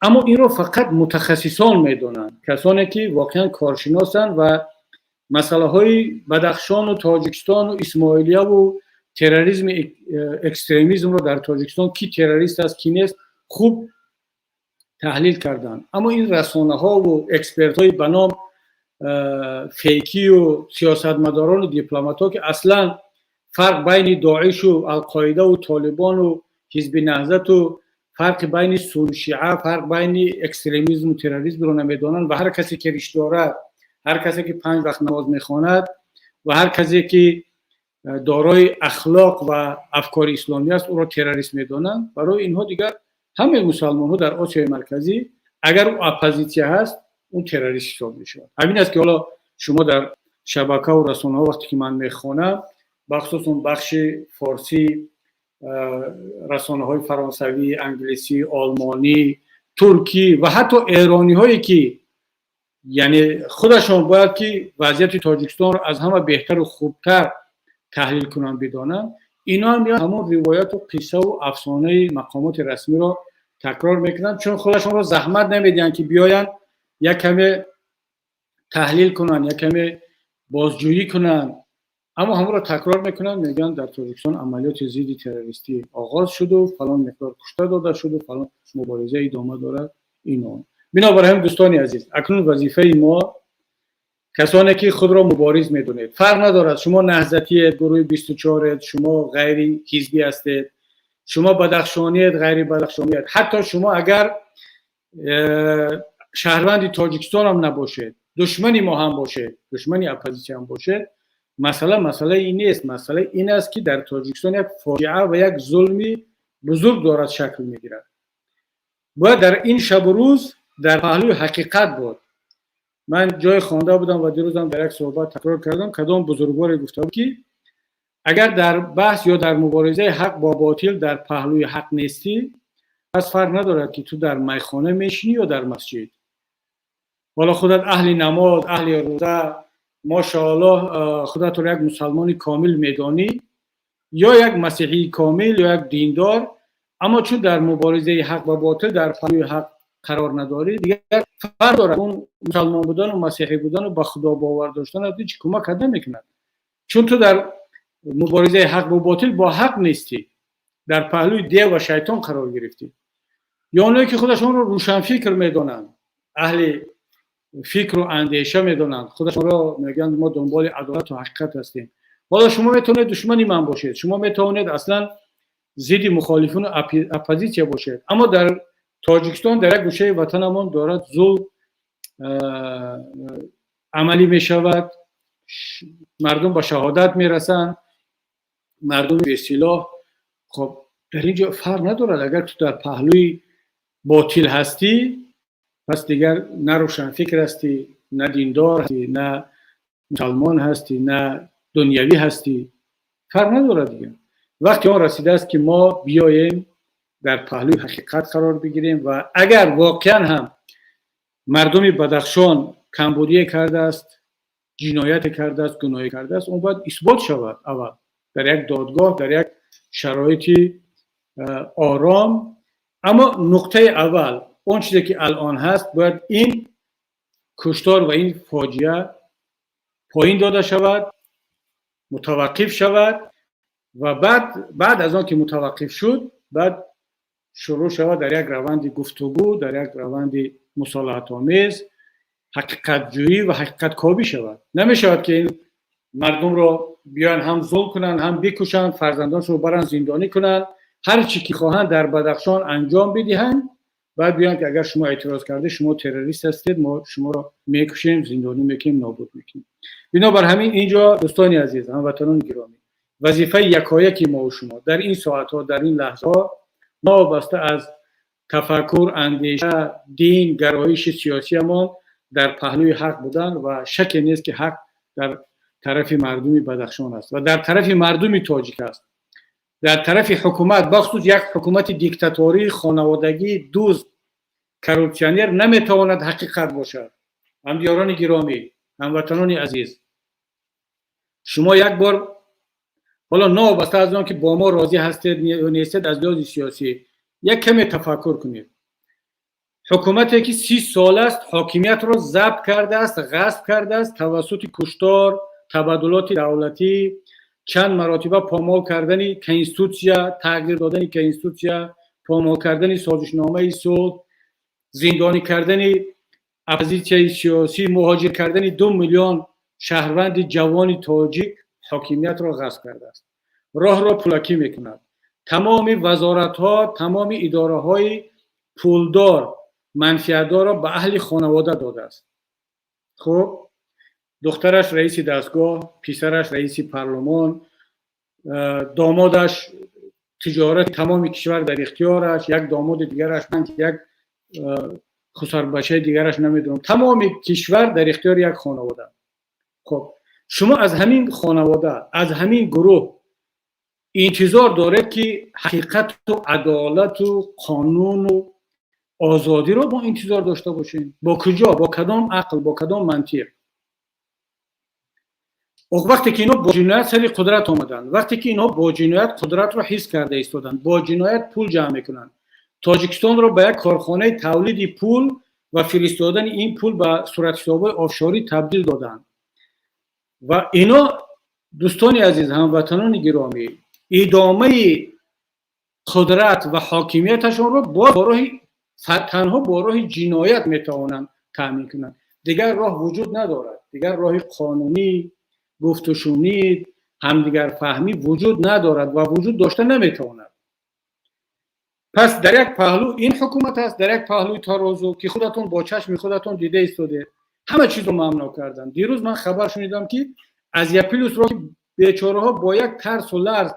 Аммо инро фақат мутахассисон медонанд, касоне ки воқеан коршиносанд ва масъалаҳои Бадахшону Тоҷикистону исмоилияву терроризми, экстремизмро дар Тоҷикистон, ки террорист аст, ки нест, хуб таҳлил карданд. Аммо ин расонаҳову экспертҳои ба ном фейкию сиёсатмадорону дипломатҳо, ки аслан фарқ байни Доишу Алқоидаву Толибону Ҳизби Наҳзату фарқи байни суншиа, фарқ байни экстремизму терроризмро намедонанд ва ҳар касе ки риш дорад, ҳар касе ки панҷ вақт намоз мехонад ва ҳар касе ки дорои ахлоқ ва афкори исломӣ аст, ӯро террорист медонанд. Барои инҳо дигар ҳамаи мусалмонҳо дар Осиёи Марказӣ, агар ӯ оппозитсия ҳаст, ӯ террорист ҳисоб мешавад. Ҳамин аст, ки ҳоло шумо дар шабакаву расонаҳо, вақте ки ман мехонам, бахусус он бахши форсӣ, расонаҳои фаронсавӣ, англисӣ, олмонӣ, туркӣ ва ҳатто эрониҳое, ки яъне худашон бояд ки вазъияти Тоҷикистонро аз ҳама беҳтару хубтар таҳлил кунанд, бидонанд, ино ҳам ҳамон ривояту қиссаву афсонаи мақомоти расмиро такрор мекунанд, чун худашонро заҳмат намедиҳанд, ки биёянд, як каме таҳлил кунанд, як каме бозҷӯӣ кунанд, аммо ҳамонро такрор мекунанд. Мегӯянд, дар Тоҷикистон амалиёти зидди террористӣ оғоз шуду фалон миқдор кушта дода шуду фалон мубориза идома дорад, ин он. Бинобар ҳамин, дӯстони азиз, акнун вазифаи мо, касоне ки худро мубориз медонед, фарқ надорад, шумо наҳзатиед, гурӯҳи 24ед, шумо ғайри ҳизбӣ ҳастед, шумо бадахшониед, ғайри бадахшониед, ҳатто шумо агар шаҳрванди Тоҷикистон ҳам набошед, душмани мо ҳам бошед, душмани оппозитсия ҳам бошед, масъала масъалаи ин нест. Масъала ин аст, ки дар Тоҷикистон як фоҷиа ва як зулми бузург дорад шакл мегирад. Бояд дар ин шабу рӯз дар паҳлӯи ҳақиқат буд. Ман ҷое хонда будам ва дирӯзам дар як суҳбат такрор кардам, кадом бузургворе гуфта буд, ки агар дар баҳс ё дар муборизаи ҳақ бо ботил дар паҳлӯи ҳақ нестӣ, пас фарқ надорад, ки ту дар майхона мешинӣ ё дар масҷид. Ҳоло худат аҳли намоз, аҳли рӯза, мошоаллоҳ, худатро як мусалмони комил медонӣ ё як масеҳии комил ё як диндор. Аммо чун дар муборизаи ҳақ ва ботил дар паҳлӯи ҳақ қарор надорӣ, дигар фарқ дорад, он мусалмон будану масеҳӣ будану ба Худо бовар доштан ҳеҷ кӯмак карда намекунад, чун ту дар муборизаи ҳақ бо ботил бо ҳақ нестӣ, дар паҳлӯи дев ва шайтон қарор гирифтӣ. Ё оное ки худашонро рӯшанфикр медонанд, аҳли фикру андеша медонанд худашонро, мегӯянд, мо дунболи адолату ҳақиқат ҳастем. Ҳоло шумо метавонед душмани ман бошед, шумо метавонед аслан зидди мухолифуну оппозитсия бошед, аммо дар Тоҷикистон, дар як гӯшаи ватанамон дорад зулм амалӣ мешавад, мардум ба шаҳодат мерасанд, мардуми бесилоҳ. Хоб, дар ин ҷо фарқ надорад, агар ту дар паҳлӯи ботил ҳастӣ, пас дигар на рӯшанфикр ҳастӣ, на диндор ҳастӣ, на мусалмон ҳастӣ, на дунявӣ ҳастӣ, фарқ надорад дигар. Вақти он расидааст, ки мо биёем, дар паҳлӯи ҳақиқат қарор бигирем ва агар воқеан ҳам мардуми Бадахшон камбудие кардааст, ҷинояте кардааст, гуноҳе кардааст, он бояд исбот шавад аввал дар як додгоҳ, дар як шароити ором. Аммо нуқтаи аввал, он чизе ки алон ҳаст, бояд ин куштор ва ин фоҷиа поин дода шавад, мутаваққиф шавад ва баъд аз он ки мутаваққиф шуд, баъд шурӯъ шавад дар як раванди гуфтугӯ, дар як раванди мусолиҳатомез, ҳақиқатҷӯӣ ва ҳақиқаткобӣ шавад. Намешавад, ки ин мардумро биёянд, ҳам зулм кунанд, ҳам бикушанд, фарзандоншонро баранд, зиндонӣ кунанд, ҳар чӣ ки хоҳанд дар Бадахшон анҷом бидиҳанд, баъд биёянд, ки агар шумо эътироз кардед, шумо террорист ҳастед, мо шуморо мекушем, зиндонӣ мекунем, нобуд мекунем. Бинобар ҳамин инҷо, дӯстони азиз, ҳамватанони гиромӣ, вазифаи якояки мову шумо дар ин соатҳо, дар ин лаҳзаҳо, новобаста аз тафаккур, андеша, дин, гароиши сиёсиямон, дар паҳлӯи ҳақ будан ва шаке нест, ки ҳақ дар тарафи мардуми Бадахшон аст ва дар тарафи мардуми тоҷик аст. Дар тарафи ҳукумат, бахусус як ҳукумати диктаторӣ, хонаводагӣ, дузд, коррупсионер наметавонад ҳақиқат бошад. Ҳамдиёрони гиромӣ, ҳамватанони азиз, шумо як бор ҳоло, новобаста аз он ки бо мо розӣ ҳастед ё нестед аз лиҳози сиёсӣ, як каме тафаккур кунед. Ҳукумате ки 30 сол аст ҳокимиятро забт кардааст, ғасб кардааст, тавассути куштор, табаддулоти давлатӣ, чанд маротиба помол кардани конститутсия, тағйир додани конститутсия, помол кардани созишномаи сулҳ, зиндонӣ кардани оппозитсияи сиёсӣ, муҳоҷир кардани 2 миллион шаҳрванди ҷавони тоҷик ҳокимиятро ғасб кардааст, роҳро пулакӣ мекунад, тамоми вазоратҳо, тамоми идораҳои пулдор, манфиатдорро ба аҳли хонавода додааст. Хуб, духтараш раиси дастгоҳ, писараш раиси парлумон, домодаш тиҷорати тамоми кишвар дар ихтиёраш, як домоди дигараш, як хусарбачаи дигараш, намедонам, тамоми кишвар дар ихтиёри як хонавода. Хуб, шумо аз ҳамин хонавода, аз ҳамин гурӯҳ интизор доред, ки ҳақиқату адолату қонуну озодиро мо интизор дошта бошем? Бо куҷо, бо кадом ақл, бо кадом мантиқ? Вақте ки инҳо бо ҷиноят сари қудрат омаданд, вақте ки инҳо бо ҷиноят қудратро ҳис карда истоданд, бо ҷиноят пул ҷамъ мекунанд, Тоҷикистонро ба як корхонаи тавлиди пул ва фиристодани ин пул ба суратҳисобҳои офшорӣ табдил доданд. Ва ино, дӯстони азиз, ҳамватанони гиромӣ, идомаи қудрат ва ҳокимияташонро бо роҳи танҳо бо роҳи ҷиноят метавонанд таъмин кунанд. Дигар роҳ вуҷуд надорад, дигар роҳи қонунӣ, гуфтушунид, ҳамдигарфаҳмӣ вуҷуд надорад ва вуҷуд дошта наметавонад. Пас дар як паҳлӯ ин ҳукумат аст, дар як паҳлӯи тарозу, ки худатон бо чашми худатон дида истодед, ҳама чизро мамнӯъ карданд. Дирӯз ман хабар шунидам, ки Азия Плюсро, ки бечораҳо бо як тарсу ларз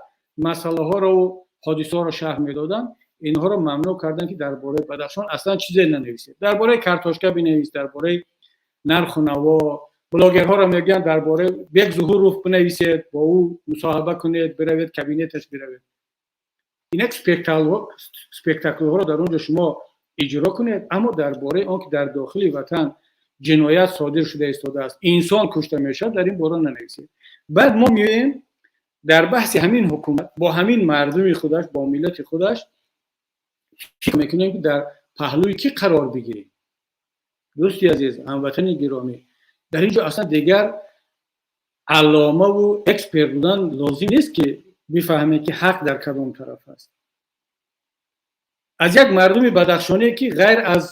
масъалаҳоро ҳодисаҳоро шарҳ медоданд, инҳоро мамнӯъ карданд, ки дар бораи Бадахшон аслан чизе нанависед, дар бораи картошка бинавис, дар бораи нарху наво. Блогерҳоро мегӯянд, дар бораи Бек Зуҳуров бинависед, бо ӯ мусоҳиба кунед, биравед, кабинеташ биравед. Инак спектаклҳоро дар он ҷо шумо иҷро кунед, аммо дар бораи он ки дар дохили ватан ҷиноят содир шуда истодааст, инсон кушта мешавад, дар ин бора нанависед. Баъд мо меоем дар баҳси ҳамин ҳукумат бо ҳамин мардуми худаш, бо миллати худаш. Фикр мекунем, ки дар паҳлӯи кӣ қарор бигирем. Дӯсти азиз, ҳамватани гиромӣ, дар ин ҷо аслан дигар алломаву эксперт будан лозим нест, ки бифаҳмем, ки ҳақ дар кадом тараф аст. Аз як мардуми бадахшоние, ки ғайр аз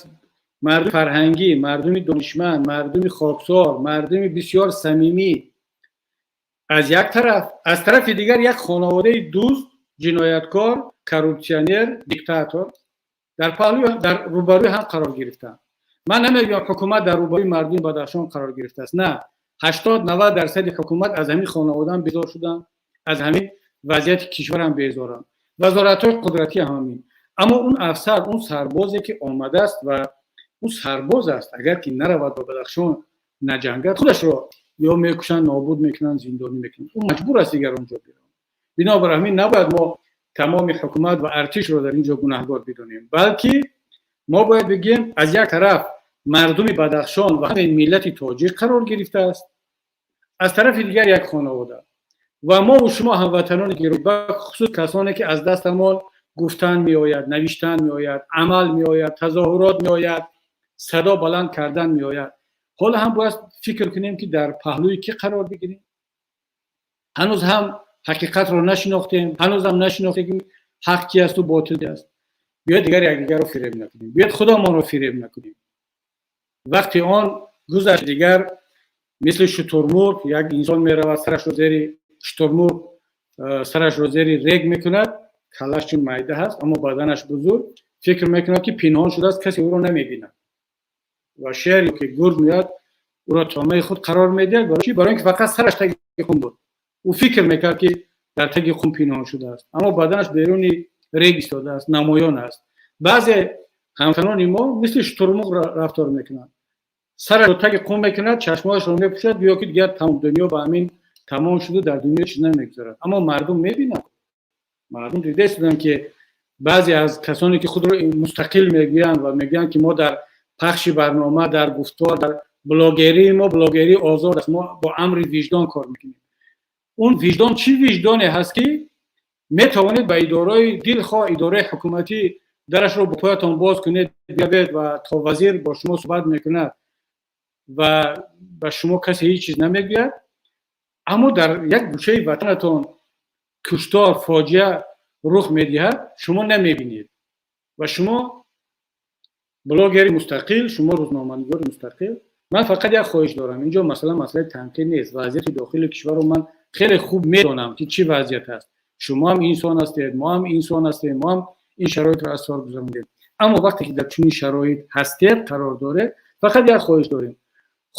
мардуми фарҳангӣ, мардуми донишманд, мардуми хоксор, мардуми бисёр самимӣ аз як тараф, аз тарафи дигар як хонаводаи дузд, ҷинояткор, коррупсионер, диктатор дар паҳлӯи, дар рӯбарӯи ҳам қарор гирифтанд. Ман намегӯям, ҳукумат дар рӯбарӯи мардуми Бадахшон қарор гирифтааст. На, 80-90 дарсади ҳукумат аз ҳамин хонаводаам безор шуданд, аз ҳамин вазъияти кишварам безоранд, вазоратҳои қудратӣ ҳамин. Аммо он афсар, он сарбозе, ки омадааст ва ӯ сарбоз аст, агар ки наравад, ба Бадахшон наҷангад, худашро ё мекушанд, нобуд мекунанд, зиндонӣ мекунанд. Ӯ маҷбур аст дигар онҷо биравад. Бинобар ҳамин набояд мо тамоми ҳукумат ва артишро дар ин ҷо гунаҳгор бидонем, балки мо бояд бигӯем, аз як тараф мардуми Бадахшон ва ҳамин миллати тоҷик қарор гирифтааст, аз тарафи дигар як хонавода. Ва мову шумо, ҳамватанони гиромӣ, бахусус касоне, ки аз дастамон гуфтан меояд, навиштан меояд, амал меояд, тазоҳурот меояд, садо баланд кардан меояд, ҳоло ҳам бояд фикр кунем, ки дар паҳлӯи кӣ қарор бигирем. Ҳанӯз ҳам ҳақиқатро нашинохтем, ҳанӯзам нашинохтем, ки ҳақ ки асту ботил ки аст. Биёед, дигар якдигарро фиреб накунем, биёед, худамонро фиреб накунем. Вақти он гузашт. Дигар мисли шутурмурғ як инсон меравад, сарашро зери шутурмурғ, сарашро зери рег мекунад. Каллаш чун майда ҳаст, аммо баданаш бузург, фикр мекунад, ки пинҳон шудааст, касе ӯро намебинад. Ва шер ки гург меяд, ӯро таомаи худ қарор медиҳад. Барои чӣ? Барои ин ки фақат сараш таги хун буд. Ӯ фикр мекард, ки дар таги хун пинҳон шудааст, аммо баданаш беруни рег истодааст, намоён аст. Баъзе ҳамватанони мо мисли шутурмурғ рафтор мекунанд: сарашро таги қум мекунад, чашмоашро мепӯшад, гӯё ки дигар тамом, дунё ба ҳамин тамом шуда, дар дунё чиз намегузарад. Аммо мардум мебинад, мардум дида истоданд, ки баъзе аз касоне, ки худро мустақил мегӯянд ва мегӯянд, ки мо дар пахши барнома, дар гуфтор, дар блогерии мо блогерии озод аст, мо бо амри виҷдон кор мекунем. Он виҷдон чӣ виҷдоне ҳаст, ки метавонед ба идораи дилхоҳ, идораи ҳукуматӣ дарашро бо поятон боз кунед, биявед ва то вазир бо шумо суҳбат мекунад ва ба шумо касе ҳеҷ чиз намегӯяд, аммо дар як гӯшаи ватанатон куштор, фоҷиа рух медиҳад, шумо намебинед? Ва шумо блогери мустақил, шумо рӯзноманигори мустақил. Ман фақат як хоҳиш дорам. Инҷо масалан масъалаи танқид нест. Вазъияти дохили кишварро ман хеле хуб медонам, ки чӣ вазъият аст. Шумо ҳам инсон ҳастед, мо ҳам инсон ҳастем, мо ҳам ин шароитро аз сар гузарондем. Аммо вақте ки дар чунин шароит ҳастед, қарор доред, фақат як хоҳиш дорем: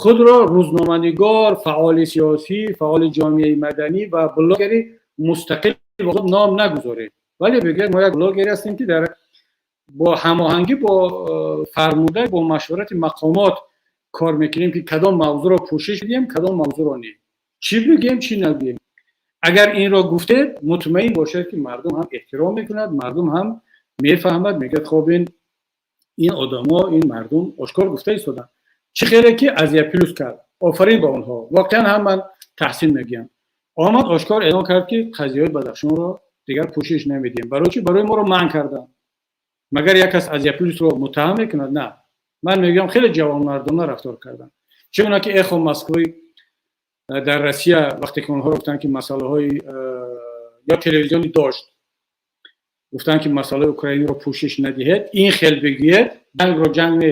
худро рӯзноманигор, фаъоли сиёсӣ, фаъоли ҷомеаи маданӣ ва блогери мустақил ном нагузоред, вале бигӯед, мо як блогере ҳастем, ки дар бо ҳамоҳангӣ бо фармуда, бо машварати мақомот кор мекунем, ки кадом мавзӯъро пӯшиш диҳем, кадом мавзӯъро не, чӣ бигӯем, чӣ нагӯем. Агар инро гуфтед, мутмаин бошед, ки мардум ҳам эҳтиром мекунад, мардум ҳам мефаҳмад, мегӯяд: хоб, ин одамо, ин мардум ошкор гуфта истоданд. Чӣ хеле ки Азия Плюс кард, офарин ба онҳо, воқеан ҳам ман таҳсин мегӯям. Омад, ошкор эълон кард, ки қазияҳои Бадахшонро дигар пӯшиш намедиҳем. Барои чӣ? Барои моро манъ карданд. Магар як кас Азия Плюсро муттаҳам мекунад? На, ман мегӯям, хеле ҷавонмардона рафтор карданд. Чӣ гуна ки «Эхо Москвы» дар Россия, вақте ки онҳоро гуфтанд, ки масъалаҳои, ё телевизиони Дождь гуфтанд, ки масъалаи Украинаро пӯшиш надиҳед, ин хел бигӯед, ҷангро ҷанг не,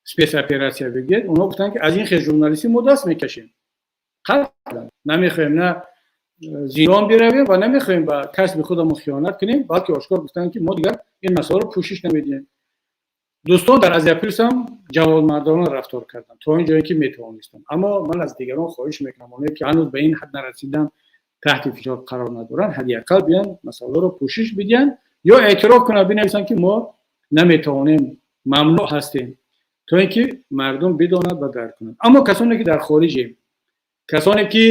спецоперация бигӯед, онҳо гуфтанд, ки аз ин хел журналистӣ мо даст мекашем, намехоҳем на зиндон биравем ва намехоҳем ба касби худамон хиёнат кунем, балки ошкор гуфтанд, ки мо дигар ин масъаларо пӯшиш намедиҳем. Дӯстон дар Азия Плюс ҳам ҷавонмардона рафтор карданд то ин ҷое, ки метавонистанд. Аммо ман аз дигарон хоҳиш мекунам, оное ки ҳанӯз ба ин ҳад нарасидан, таҳти фишор қарор надоранд, ҳадди ақал биён, масъаларо пӯшиш бидиҳанд ё эътироф кунанд, бинависанд, ки мо наметавонем, мамнӯъ ҳастем, то ин ки мардум бидонад ва дарк кунад. Аммо касоне, ки дар хориҷем, касоне, ки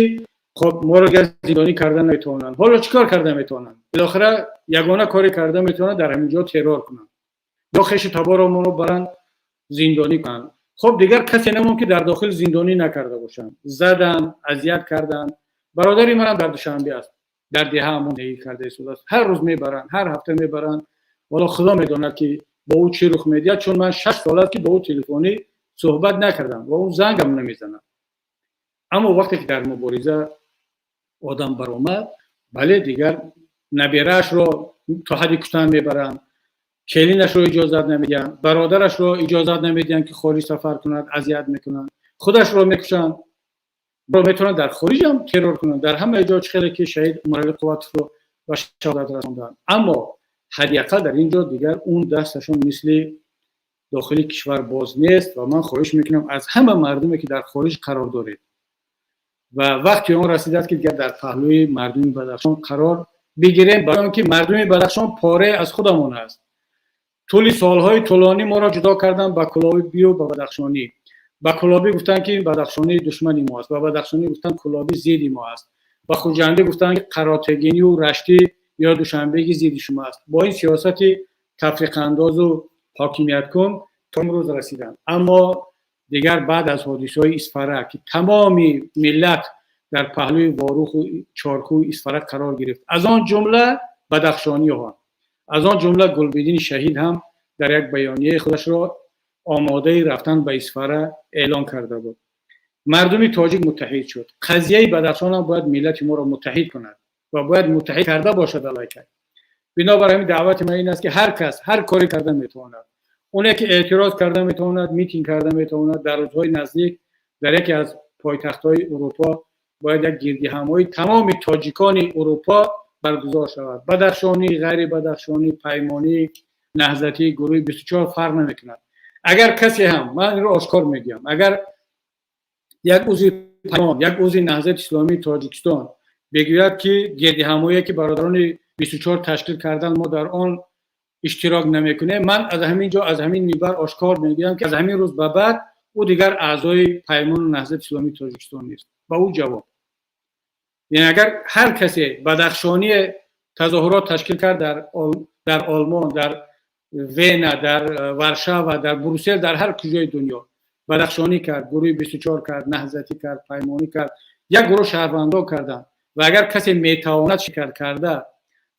хоб, моро дигар зиндонӣ карда наметавонанд, ҳоло чӣ кор карда метавонанд? Билохира ягона коре карда метавонанд, дар ҳамин ҷо террор кунанд ё хешу таборомонро баранд, зиндонӣ кунанд. Хоб, дигар касе намон, ки дар дохил зиндонӣ накарда бошанд, заданд, азият карданд. Бародари манам дар Душанбе аст, дар деҳаамон зиндагӣ карда истодааст. Ҳар рӯз мебаранд, ҳар ҳафта мебаранд. Ҳоло Худо медонад, ки бо ӯ чӣ рух медиҳад, чун ман 6 сол аст, ки бо ӯ телефонӣ суҳбат накардам ва ӯ зангам намезанад. Аммо вақте ки дар мубориза одам баромад, бале, дигар набераашро то ҳадди куштан мебаранд, келинашро иҷозат намедиҳанд, бародарашро иҷозат намедиҳанд, ки хориҷ сафар кунад, азият мекунанд, худашро мекушанд, метавонанд дар хориҷам террор кунанд, дар ҳама ҷо, чӣ хеле ки шаҳид Умарали Қувватовро ба шаҳодат расонданд. Аммо ҳадди ақал дар ин ҷо дигар он дасташон мисли дохили кишвар боз нест. Ва ман хоҳиш мекунам аз ҳама мардуме, ки дар хориҷ қарор доред, ва вақти он расидааст, ки дигар дар паҳлӯи мардуми Бадахшон қарор бигирем, барои он ки мардуми Бадахшон порае аз худамон аст. Тӯли солҳои тӯлонӣ моро ҷудо карданд ба кулобию ба бадахшонӣ. Ба кулобӣ гуфтанд, ки бадахшонӣ душмани мо аст, ба бадахшонӣ гуфтанд, кулобӣ зидди мо аст, ба хуҷандӣ гуфтанд, ки қаротегинию раштӣ ё душанбегӣ зидди шумо аст. Бо ин сиёсати тафриқаандозу ҳокимияткун то имрӯз расиданд. Аммо дигар баъд аз ҳодисаҳои Исфара, ки тамоми миллат дар паҳлӯи Воруху Чоркӯи Исфара қарор гирифт, аз он ҷумла бадахшониҳо, аз он ҷумла Гулбидини шаҳид ҳам дар як баёнияи худашро омодаи рафтан ба Исфара эълон карда буд, мардуми тоҷик муттаҳид шуд. Қазияи Бадахшон ҳам бояд миллати моро муттаҳид кунад ва бояд муттаҳид карда бошад аллакай. Бинобар ҳамин даъвати ман ин аст, ки ҳар кас ҳар коре карда метавонад, оне ки эътироз карда метавонад, митинг карда метавонад, дар рӯзҳои наздик дар яке аз пойтахтҳои Урупо бояд як гирдиҳамоии тамоми тоҷикони Урупо баргузор шавад. Бадахшонӣ, ғайри бадахшонӣ, паймонӣ, наҳзатӣ, гурӯҳи 24, фарқ намекунад. Агар касе ҳам, ман инро ошкор мегӯям, агар як узви Паймон, як узви Наҳзати Исломии Тоҷикистон бигӯяд, ки гирдиҳамоие, ки бародарони 24 ташкил карданд, мо дар он иштирок намекунем, ман аз ҳамин ҷо, аз ҳамин минбар ошкор мегӯям, ки аз ҳамин рӯз ба баъд ӯ дигар аъзои Паймону Наҳзати Исломии Тоҷикистон нест. Ба ӯ ҷавоб. Яъне агар ҳар касе бадахшоние тазоҳурот ташкил кард дар Олмон, дар Вена, дар Варшава, дар Брюссел, дар ҳар куҷои дунё бадахшонӣ кард, гурӯҳи 24 кард, наҳзатӣ кард, паймонӣ кард, як гурӯҳ шаҳрвандон карданд, ва агар касе метавонад ширкат карда,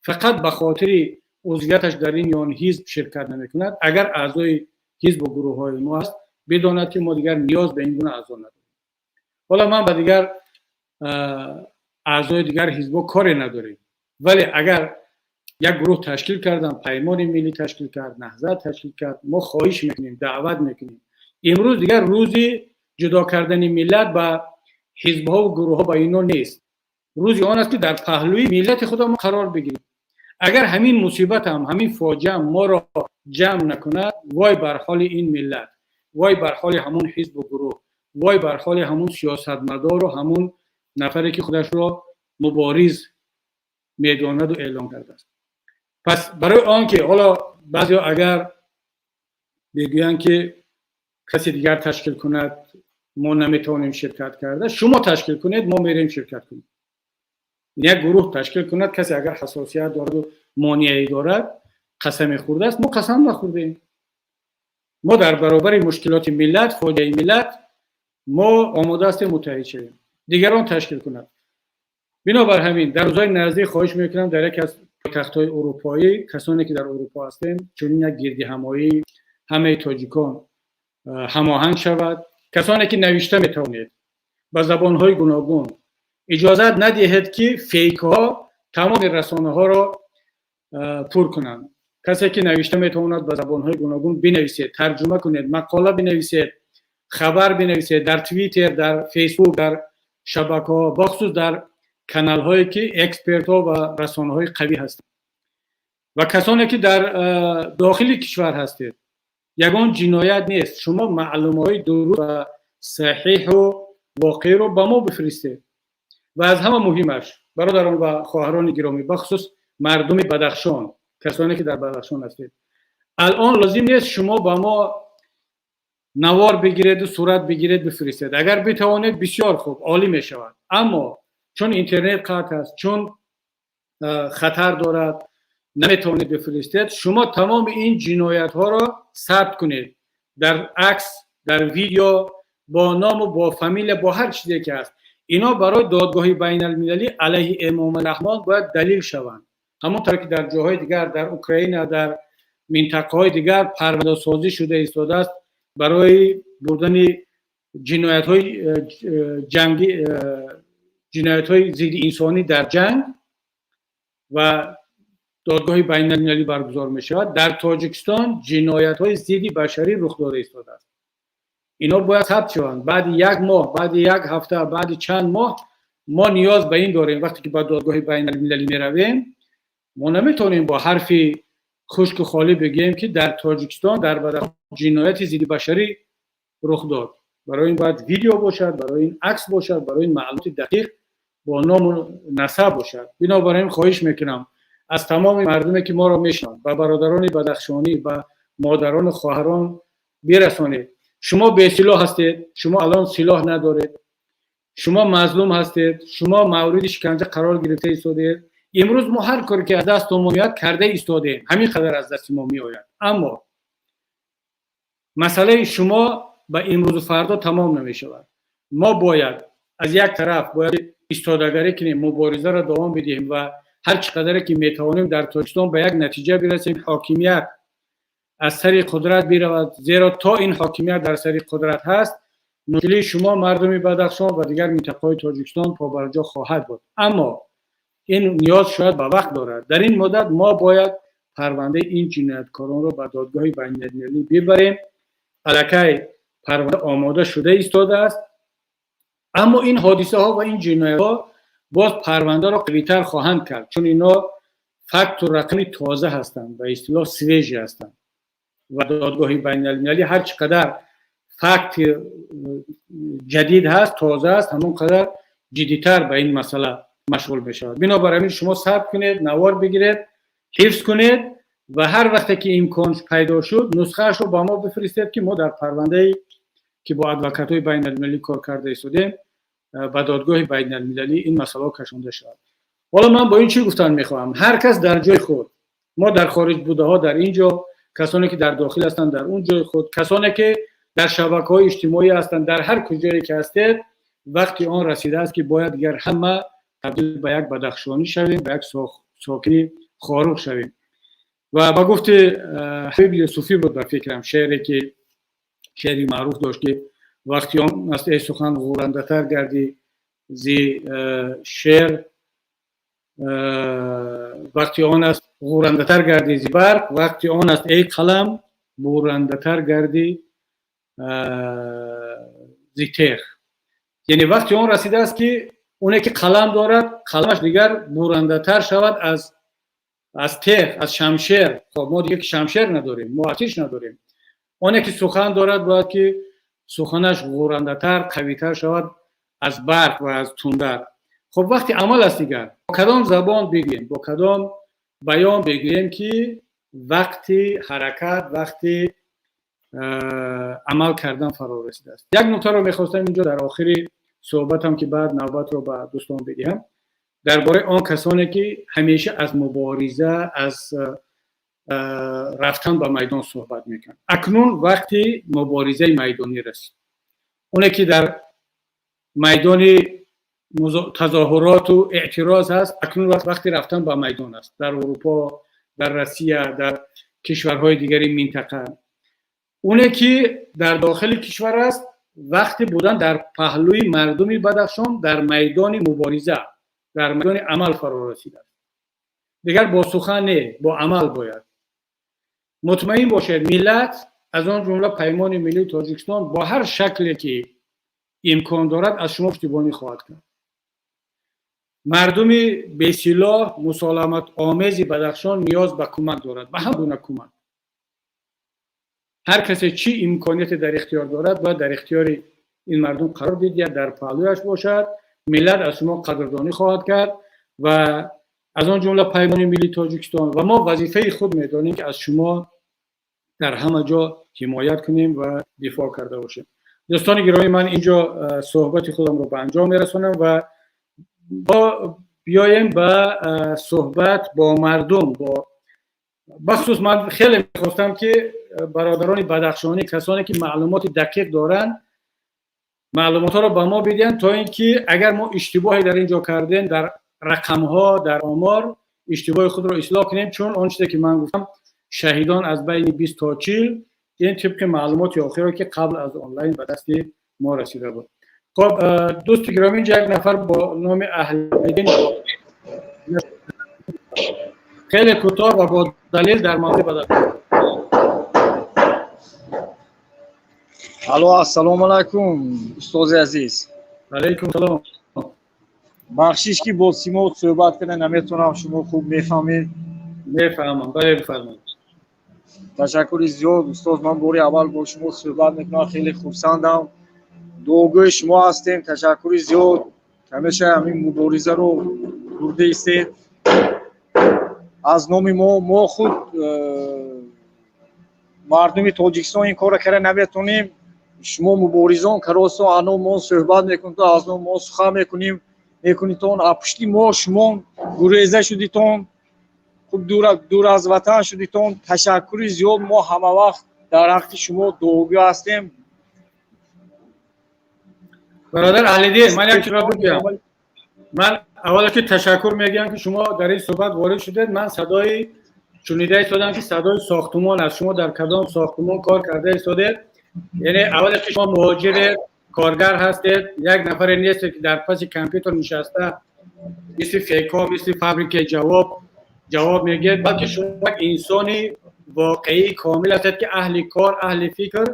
фақат ба хотири узвияташ дар ин ё он ҳизб ширкат намекунад, агар аъзои ҳизбу гурӯҳҳои мо аст, бидонад, ки мо дигар ниёз ба ин гуна аъзо надорем. Ҳоло ман ба дигар аъзои дигар ҳизбҳо коре надорем, вале агар як гурӯҳ ташкил кардан, Паймони Миллӣ ташкил кард, Наҳзат ташкил кард, мо хоҳиш мекунем, даъват мекунем. Имрӯз дигар рӯзи ҷудо кардани миллат ба ҳизбҳову гурӯҳҳо, ба ино нест. Рӯзи он аст, ки дар паҳлӯи миллати худамон қарор бигирем. Агар ҳамин мусибатам, ҳамин фоҷиам моро ҷамъ накунад, вой бар ҳоли ин миллат, вой бар ҳоли ҳамун ҳизбу гурӯҳ, вой бар ҳоли ҳамун сиёсатмадору ҳамун нафаре, ки худашро мубориз медонаду эълон кардааст. Пас барои он ки ҳоло баъзеҳо агар бигӯянд, ки касе дигар ташкил кунад, мо наметавонем ширкат карда, шумо ташкил кунед, мо мерем ширкат кунем. Як гурӯҳ ташкил кунад, касе агар ҳассосият дораду монеае дорад, қасаме хӯрдааст, мо қасам нахӯрдем. Мо дар баробари мушкилоти миллат, фоҷиаи миллат, мо омода ҳастем муттаҳид шавем. Дигарон ташкил кунад. Бинобар ҳамин дар рӯзҳои наздик хоҳиш мекунам, дар яке аз пойтахтҳои урупоӣ, касоне ки дар Урупо ҳастем, чунин як гирдиҳамоӣ ҳамаи тоҷикон ҳамоҳанг шавад. Касоне ки навишта метавонед ба забонҳои гуногун, иҷозат надиҳед, ки фейкҳо тамоми расонаҳоро пур кунанд. Касе ки навишта метавонад ба забонҳои гуногун, бинависед, тарҷума кунед, мақола бинависед, хабар бинависед дар Твиттер, дар Фейсбук, дар шабакаҳо, бахусус дар каналҳое, ки экспертҳо ва расонаҳои қавӣ ҳастанд. Ва касоне ки дар дохили кишвар ҳастед, ягон ҷиноят нест, шумо маълумотҳои дуруст ва саҳиҳу воқеиро ба мо бифиристед. Ва аз ҳама муҳимаш, бародарон ва хоҳарони гиромӣ, бахусус мардуми Бадахшон, касоне ки дар Бадахшон ҳастед, алон лозим нест шумо ба мо навор бигиреду сурат бигиред, бифиристед. Агар битавонед, бисёр хуб, олӣ мешавад. Аммо чун интернет қатъ аст, чун хатар дорад, наметавонед бифиристед, шумо тамоми ин ҷиноятҳоро сабт кунед дар акс, дар видео, бо ному бо фамилия, бо ҳар чизе ки ҳаст. Ино барои додгоҳи байналмилалӣ алайҳи Эмомалӣ Раҳмон бояд далил шаванд, ҳамон тавре ки дар ҷоҳои дигар, дар Украина, дар Минтақаҳои дигар парвандасозӣ шуда истодааст барои бурдани ҷиноятҳои ҷангӣ, ҷиноятҳои зидди инсонӣ дар ҷанг ва додгоҳи байналмилалӣ баргузор мешавад. Дар Тоҷикистон ҷиноятҳои зидди башарӣ рух дода истодааст. Ино бояд сабт шаванд. Баъди як моҳ, баъди як ҳафта, баъди чанд моҳ мо ниёз ба ин дорем. Вақте ки ба додгоҳи байналмилалӣ меравем, мо наметавонем бо ҳарфи хушку холӣ бигӯем, ки дар Тоҷикистон, дар Бадахшон ҷинояти зидди башарӣ рух дод. Барои ин бояд видео бошад, барои ин акс бошад, барои ин маълумоти дақиқ бо ному насаб бошад. Бинобар ин хоҳиш мекунам аз тамоми мардуме, ки моро мешиносанд, ба бародарони бадахшонӣ, ба модарону хоҳарон бирасонед: шумо бесилоҳ ҳастед, шумо алон силоҳ надоред, шумо мазлум ҳастед, шумо мавриди шиканҷа қарор гирифта истодед. Имрӯз мо ҳар коре ки аз дастамон меояд, карда истодем, ҳамин қадар аз дасти мо меояд. Аммо масъалаи шумо ба имрӯзу фардо тамом намешавад. Мо бояд аз як тараф бояд истодагарӣ кунем, муборизаро давом бидиҳем ва ҳар чӣ қадаре ки метавонем, дар Тоҷикистон ба як натиҷа бирасем, ҳокимият аз сари қудрат биравад, зеро то ин ҳокимият дар сари қудрат ҳаст, мушкилии шумо, мардуми Бадахшон ва дигар минтақаҳои Тоҷикистон, побарҷо хоҳад буд. Аммо ин ниёз шояд ба вақт дорад. Дар ин муддат мо бояд парвандаи ин ҷинояткоронро ба додгоҳи байналмилалӣ бибарем. Аллакай парванда омода шуда истодааст, аммо ин ҳодисаҳо ва ин ҷиноятҳо боз парвандаро қавитар хоҳанд кард, чун ино факту рақами тоза ҳастанд, ба истилоҳ свежий ҳастанд ва додгоҳи байналмилалӣ ҳар чӣ қадар факти ҷадид ҳаст, тоза аст, ҳамон қадар ҷиддитар ба ин масъала машғул мешавад. Бинобар ҳамин шумо сабт кунед, навор бигиред, ҳифз кунед ва ҳар вақте ки имкон пайдо шуд, нусхаашро ба мо бифиристед, ки мо дар парвандае, ки бо адвокатҳои байналмилалӣ кор карда истодем, ба додгоҳи байналмилалӣ ин масъалаҳо кашонда шавад. Ҳоло ман бо ин чӣ гуфтан мехоҳам? Ҳар кас дар ҷои худ, мо дар хориҷ будаҳо дар ин ҷо, касоне ки дар дохил ҳастанд дар он ҷои худ, касоне ки дар шабакаҳои иҷтимоӣ ҳастанд, дар ҳар куҷое ки ҳастед, вақти он расидааст, ки бояд дигар ҳама табдил ба як бадахшонӣ шавем, ба як сокини Хоруғ шавем. Ва ба гуфти Ҳабиб Юсуфӣ буд, ба фикрам, шеъре ки шеъри маъруф дошт, ки вақти он аст, эй сухан, ғӯрандатар гардӣ зи шер, вақти он аст, ғӯрандатар гардӣ зи барқ, вақти он аст, эй қалам, бурандатар гардӣ зи теғ. Яъне вақти он расидааст, ки оне ки қалам дорад, қаламаш дигар бурандатар шавад аз теғ, аз шамшер. Хоб, мо дигар ки шамшер надорем, мо артиш надорем. Оне ки сухан дорад, бояд ки суханаш ғӯрандатар, қавитар шавад аз барқ ва аз тундар. Хоб, вақти амал аст дигар. Бо кадом забон бигӯем, бо кадом баён бигӯем, ки вақти ҳаракат, вақти амал кардан фаро расидааст? Як нуктаро мехостам инҷо дар охири суҳбатам, ки баъд навбатро ба дӯстон бидиҳам, дар бораи он касоне ки ҳамеша аз мубориза, аз рафтан ба майдон суҳбат мекунанд. Акнун вақти муборизаи майдонӣ расид. Оне ки дар майдони тазоҳуроту эътироз ҳаст, акнун вақти рафтан ба майдон аст. Дар Аврупо, дар Россия, дар кишварҳои дигари минтақа, оне ки дар дохили кишвар аст, вақти будан дар паҳлӯи мардуми Бадахшон дар майдони мубориза, дар майдони амал фаро расидааст. Дигар бо сухан не, бо амал бояд. Мутмаин бошед, миллат, аз он ҷумла Паймони Миллии Тоҷикистон, бо ҳар шакле ки имкон дорад, аз шумо пуштибонӣ хоҳад кард. Мардуми бесилоҳ, мусолиматомези Бадахшон ниёз ба кӯмак дорад, ба ҳар гуна кӯмак. Ҳар касе чӣ имконияте дар ихтиёр дорад, бояд дар ихтиёри ин мардум қарор бидиҳад, дар паҳлӯяш бошад. Миллат аз шумо қадрдонӣ хоҳад кард ва аз он ҷумла Паймони Миллии Тоҷикистон. Ва мо вазифаи худ медонем, ки аз шумо дар ҳама ҷо ҳимоят кунем ва дифоъ карда бошем. Дӯстони гиромӣ, ман инҷо суҳбати худамро ба анҷом мерасонам ва биёем ба суҳбат бо мардум. Бо бахусус ман хеле мехостам, ки бародарони бадахшонӣ, касоне ки маълумоти дақиқ доранд, маълумотҳоро ба мо бидиҳанд, то ин ки агар мо иштибоҳе дар ин ҷо кардем, дар рақамҳо, дар омор, иштибоҳи худро ислоҳ кунем, чун он чизе ки ман гуфтам, Шаҳидон аз байни 20 то 40. Ин тибқи маълумоти охиро, ки қабл аз онлайн ба дасти мо расида буд. Хоб, дӯсти гиромӣ, инҷа як нафар бо номи Аҳлиддин хеле кӯтоҳ ва бо далел дар мавриди Бадахшон. Алло, ассалому алайкум, устози азиз. Алайкум салом. Бахшиш, ки бо симо суҳбат карда наметавонам, шумо хуб мефаҳмед. Мефаҳмам, бале, бифармоед. Ташаккури зиёд, устоз. Ман бори аввал бо шумо суҳбат мекунам, хеле хурсандам. Дуогӯи шумо ҳастем. Ташаккури зиёд, ҳамеша ҳамин муборизаро бурда истед. Аз номи мо, мо худ мардуми Тоҷикистон ин корро карда наметавонем. Шумо муборизон каросо, аз номи мо суҳбат мекунед, аз номи мо сухан мекунем, мекунитон. Аз пушти мо шумо гуреза шудитон, хуб дур аз ватан шудитон. Ташаккури зиёд, мо ҳама вақт дар ҳаққи шумо дуогӯ ҳастем. Бародар Аҳлиддин, ман як чизро бигӯям. Ман аввало ки ташаккур мегӯям, ки шумо дар ин суҳбат ворид шудед. Ман садои шунида истодам, ки садои сохтумон аст. Шумо дар кадом сохтумон кор карда истодед? Яъне аввало ки шумо муҳоҷиред, коргар ҳастед, як нафаре нестед, ки дар паси компютер нишаста, мисли фейкҳо, мисли фабрикаи ҷавоб ҷавоб мегӯед, балки шумо як инсони воқеии комил ҳастед, ки аҳли кор, аҳли фикр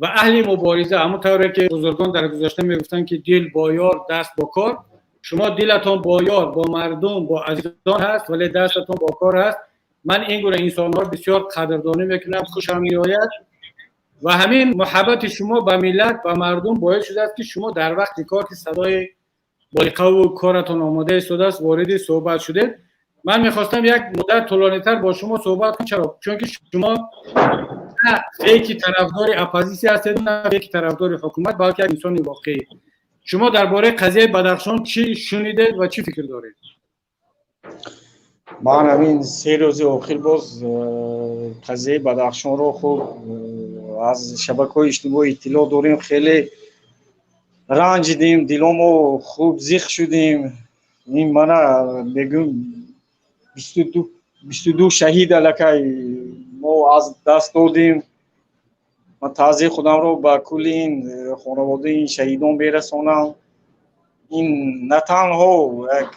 ва аҳли мубориза. Ҳамон тавре ки бузургон дар гузашта мегуфтанд, ки дил бо ёр, даст бо кор. Шумо дилатон бо ёр, бо мардум, бо азизон ҳаст, вале дастатон бо кор ҳаст. Ман ин гуна инсонҳоро бисёр қадрдонӣ мекунам, хушам меояд. Ва ҳамин муҳаббати шумо ба миллат, ба мардум боис шудааст, ки шумо дар вақти кор, ки садои болиқаву коратон омода истодааст, вориди суҳбат шудед. Ман мехостам як муддат тӯлонитар бо шумо суҳбат кунам. Чаро? Чунки шумо на фейки тарафдори оппозитсия ҳастед, на фейки тарафдори ҳукумат, балки як инсони воқеӣ. Шумо дар бораи қазияи Бадахшон чӣ шунидед ва чӣ фикр доред? Ман ҳамин 3 рӯзи охир боз қазияи Бадахшонро хуб аз шабакаҳои иҷтимоӣ иттилоъ дорем. Хеле ранҷидем, диломо хуб зиқ шудем. Ин мана мегӯм, 22 шаҳид аллакай мо аз даст додем. Ман таъзияи худамро ба кулли ин хонаводаи ин шаҳидон мерасонам. Ин на танҳо як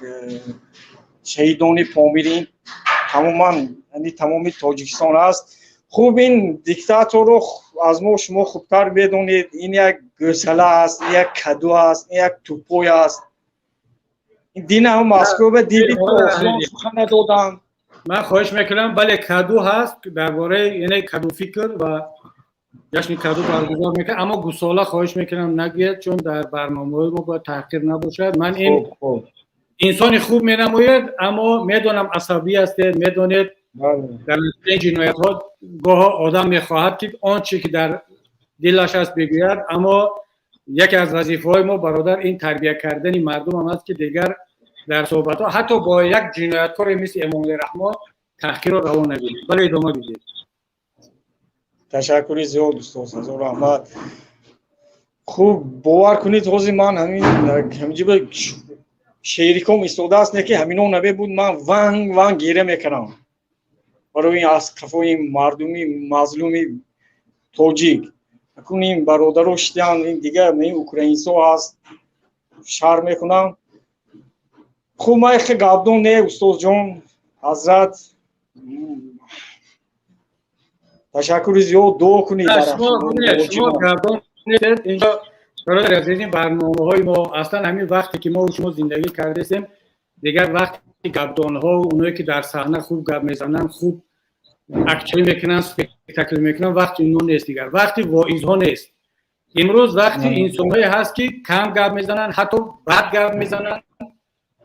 шаҳидони Помир, ин тамоман, яъне тамоми Тоҷикистон аст. Хуб, ин диктаторро аз мо шумо хубтар медонед. Ин як гӯсала аст, ин як каду аст, ин як тупой аст. Ин дина ҳам Москва диди сухан надоданд. Ман хоҳиш мекунам, бале, каду ҳаст, дар бораи, яъне каду фикр ва ҷашни каду баргузор мекунад, аммо гусола хоҳиш мекунам нагӯяд, чун дар барномаҳои мо бояд таҳқир набошад. Ман ин инсони хуб менамоед, аммо медонам, асабӣ ҳастед, медонед, дар натиҷаи ҷиноятҳо гоҳо одам мехоҳад, ки он чи ки дар дилаш аст бигӯяд. Аммо яке аз вазифаҳои мо, бародар, ин тарбия кардани мардум ҳам аст, ки дигар дар суҳбатҳо ҳатто бо як ҷинояткоре мисли Эмомалӣ Раҳмон таҳқирро раво набинед. Бале, идома бидед. Ташаккури зиёд, устоз, ҳазор раҳмат. Хуб, бовар кунед, ҳозир ман ҳамин ҳаминҷиба шериком истодааст, не ки ҳамино набебуд, ман ванг ванг гиря мекардам барои аз қафои мардуми мазлуми тоҷик. Акун ин бародаро шидан, ин дигар ин украинсо ҳаст, шарм мекунам. Хуб, ман хе гапдон не, устозҷон, ҳазрат, ташаккури зиёд, дуо кунед. Шумо гапдон нестед инҷо, бародари азиз. Ин барномаҳои мо аслан ҳамин вақте ки мо шумо зиндагӣ кардастем, дигар вақти гапдонҳо, оное ки дар саҳна хуб гап мезананд, хуб актёрӣ мекунанд, спектакл мекунанд, вақти инҳо нест. Дигар вақти воизҳо нест. Имрӯз вақти инсонҳое ҳаст, ки кам гап мезананд, ҳатто бад гап мезананд,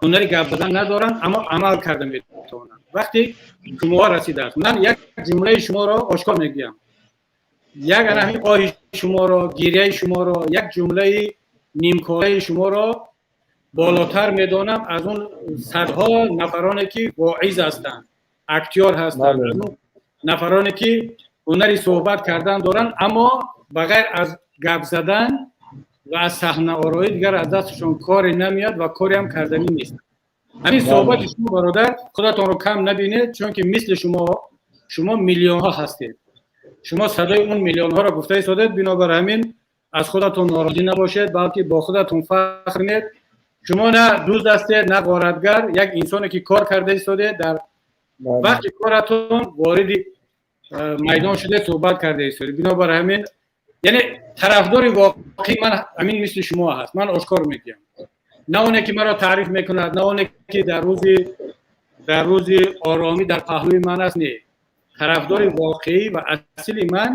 ҳунари гап задан надоранд, аммо амал карда метавонанд. Вақти шумоҳо расидааст. Ман як ҷумлаи шуморо ошкор мегӯям, як ана ҳамин оҳи шуморо, гиряи шуморо, як ҷумлаи нимкораи шуморо болотар медонам аз он садҳо нафароне, ки воиз ҳастанд, актёр ҳастанд, нафароне, ки ҳунари суҳбат кардан доранд, аммо ба ғайр аз гап задан ва аз саҳнаороӣ дигар аз дасташон коре намеяд ва коре ҳам карданӣ нест. Ҳамин суҳбати шумо, бародар, худатонро кам набинед, чунки мисли шумо Шумо миллионҳо ҳастед, шумо садои он миллионҳоро гуфта истодед. Бинобар ҳамин аз худатон норозӣ набошед, балки бо худатон фахр кунед. Шумо на дузд ҳастед, на ғоратгар, як инсоне ки кор карда истодед, дар вақти коратон вориди майдон шуда, суҳбат карда истодед. Бинобар ҳамин, яъне, тарафдори воқеии ман ҳамин мисли шумо ҳаст. Ман ошкор мегӯям, на оне ки маро таъриф мекунад, на оне ки дар рӯзи оромӣ дар паҳлӯи ман аст. Не, тарафдори воқеӣ ва асили ман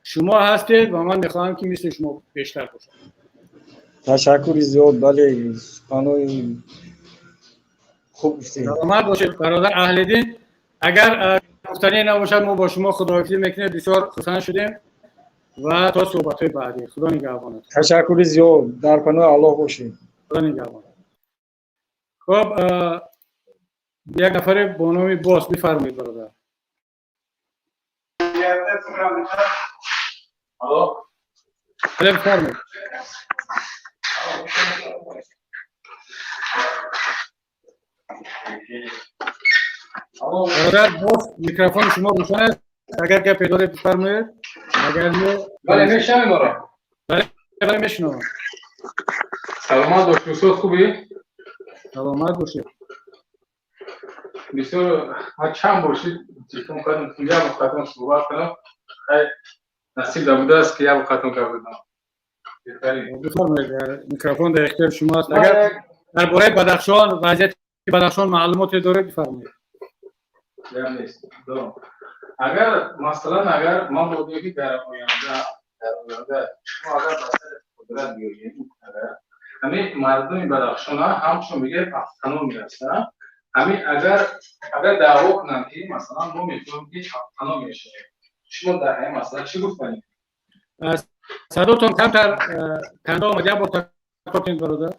шумо ҳастед ва ман мехоҳам, ки мисли шумо бештар бошад. Ташаккури зиёд, бале, суханои хуб гуфтед. Саломат бошед, бародар Аҳлиддин. Агар гуфтанӣ набошад, мо бо шумо худоҳофизӣ мекунем. Бисёр хурсанд шудем ва то суҳбатҳои баъдӣ, Худо нигаҳбонат. Ташаккури зиёд, дар паноҳи Аллоҳ бошед. Худо нигаҳбон. Хуб, як нафаре бо номи Бос, бифармоед, бародар. Алло. Бале, бифармоед. Бародар Бос, микрофони шумо рӯшан аст. Агар гапе доред, бифармоед, агар не. Бале, мешнавед моро? Бале, мешунавам. Саломат бошед, устод, хубӣ? Саломат бошед. Бисёр ман чанд бор шид телефон кардам, як бор қатон суҳбат кунам, хай, насиб набудааст, ки як бор қатон карда. Бифармоед, микрофон дар ихтиёри шумо аст. Агар дар бораи Бадахшон, вазъияти Бадахшон маълумоте доред, бифармоед. Агар, масалан, агар ман бодем, ки дар оянда шумо агар ба сари қудрат биёед, агар ҳамин мардуми Бадахшона ҳамчун мегӯяд автономия аст, ҳамин агар даъво кунанд, ки масалан мо мехоҳем, ки автономия шавем, шумо дар ҳамин масъала чӣ гуфтанед? Садотон камтар канда омад, як бор такрор кунед, бародар.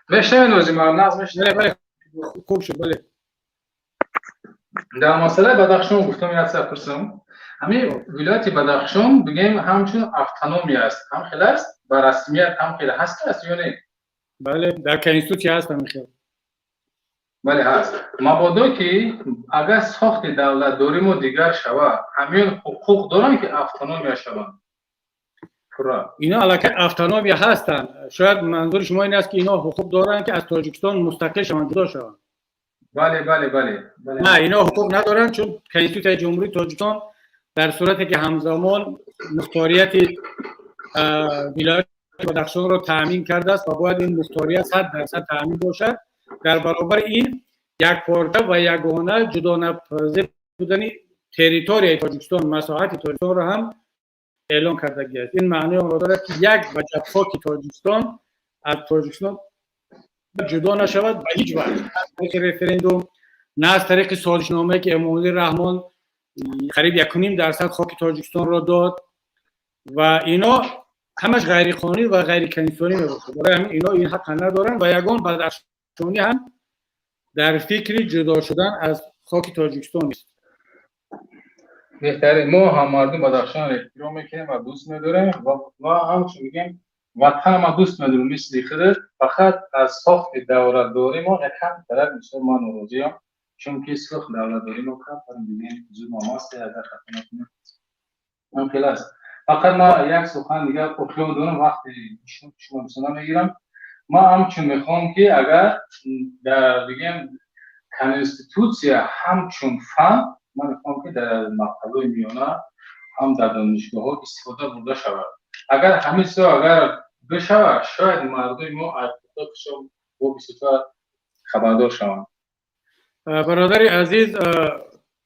Мешнавед ози ман нағз мешнавед? Бале, хуб шуд, бале. Дар масъалаи Бадахшон гуфтам, як сар пурсам: ҳамин вилояти Бадахшон бигӯем ҳамчун автономия аст, ҳам хел аст, ба расмият ҳам хел ҳаст аст ё не? Бале, дар конститутсия ҳаст ҳамин хел. Бале, ҳаст. Мабодо ки агар сохти давлатдорӣ мо дигар шавад, ҳамин ҳуқуқ доранд, ки автономия шаванд? Пурра. Ино аллакай автономия ҳастанд. Шояд манзури шумо ин аст, ки ино ҳуқуқ доранд, ки аз Тоҷикистон мустақил шаванд, ҷудо шаванд? Бале. На, ино ҳуқуқ надоранд, чун Конститутсияи Ҷумҳурии Тоҷикистон дар сурате ки ҳамзамон мухторияти вилояти Бадахшонро таъмин кардааст ва бояд ин мухторият 100% таъмин бошад, дар баробари ин якпорча ва ягона ҷудонапазир будани территорияи Тоҷикистон, масоҳати Тоҷикистонро ҳам эълон кардагӣ аст. Ин маънои онро дорад, ки як ваҷаб хоки Тоҷикистон аз Тоҷикистон ҷудо нашавад ба ҳеҷ ваҷҳ, аз тариқи референдум, на аз тариқи созишномае, ки Эмомалӣ Раҳмон қариб 1,5% хоки Тоҷикистонро дод, ва ино ҳамаш ғайриқонунӣ ва ғайриконститутсионӣ мебошад. Барои ҳамин ино ин ҳаққа надоранд ва ягон бадахшонӣ ҳам дар фикри ҷудо шудан аз хоки Тоҷикистон нест. Беҳтарин. Мо ҳам мардум Бадахшонро эҳтиром мекунем ва дӯст медорем ва ҳамчун мегӯем, ватанама дӯст медорем мисли худат. Фақат аз сохти давлатдорӣ мо якам тараф мисол ман норозиям, чунки сохти давлатдорӣ мо камтар мегӯем зулмам аст, агар хато накунем, ҳам хел аст. Фақат ман як сухан дигар охирон дорам, вақти шумо мисол мегирам. Ман ҳамчун мехоҳам, ки агар дар бигем конститутсия ҳамчун фан, ман мехоҳам, ки дар мактабҳои миёна ҳам дар донишгоҳҳо истифода бурда шавад. Агар ҳамин чизо агар бишавад, шояд мардуми мо аз ҳуқуқашон бо бисёртар хабардор шаванд. Бародари азиз,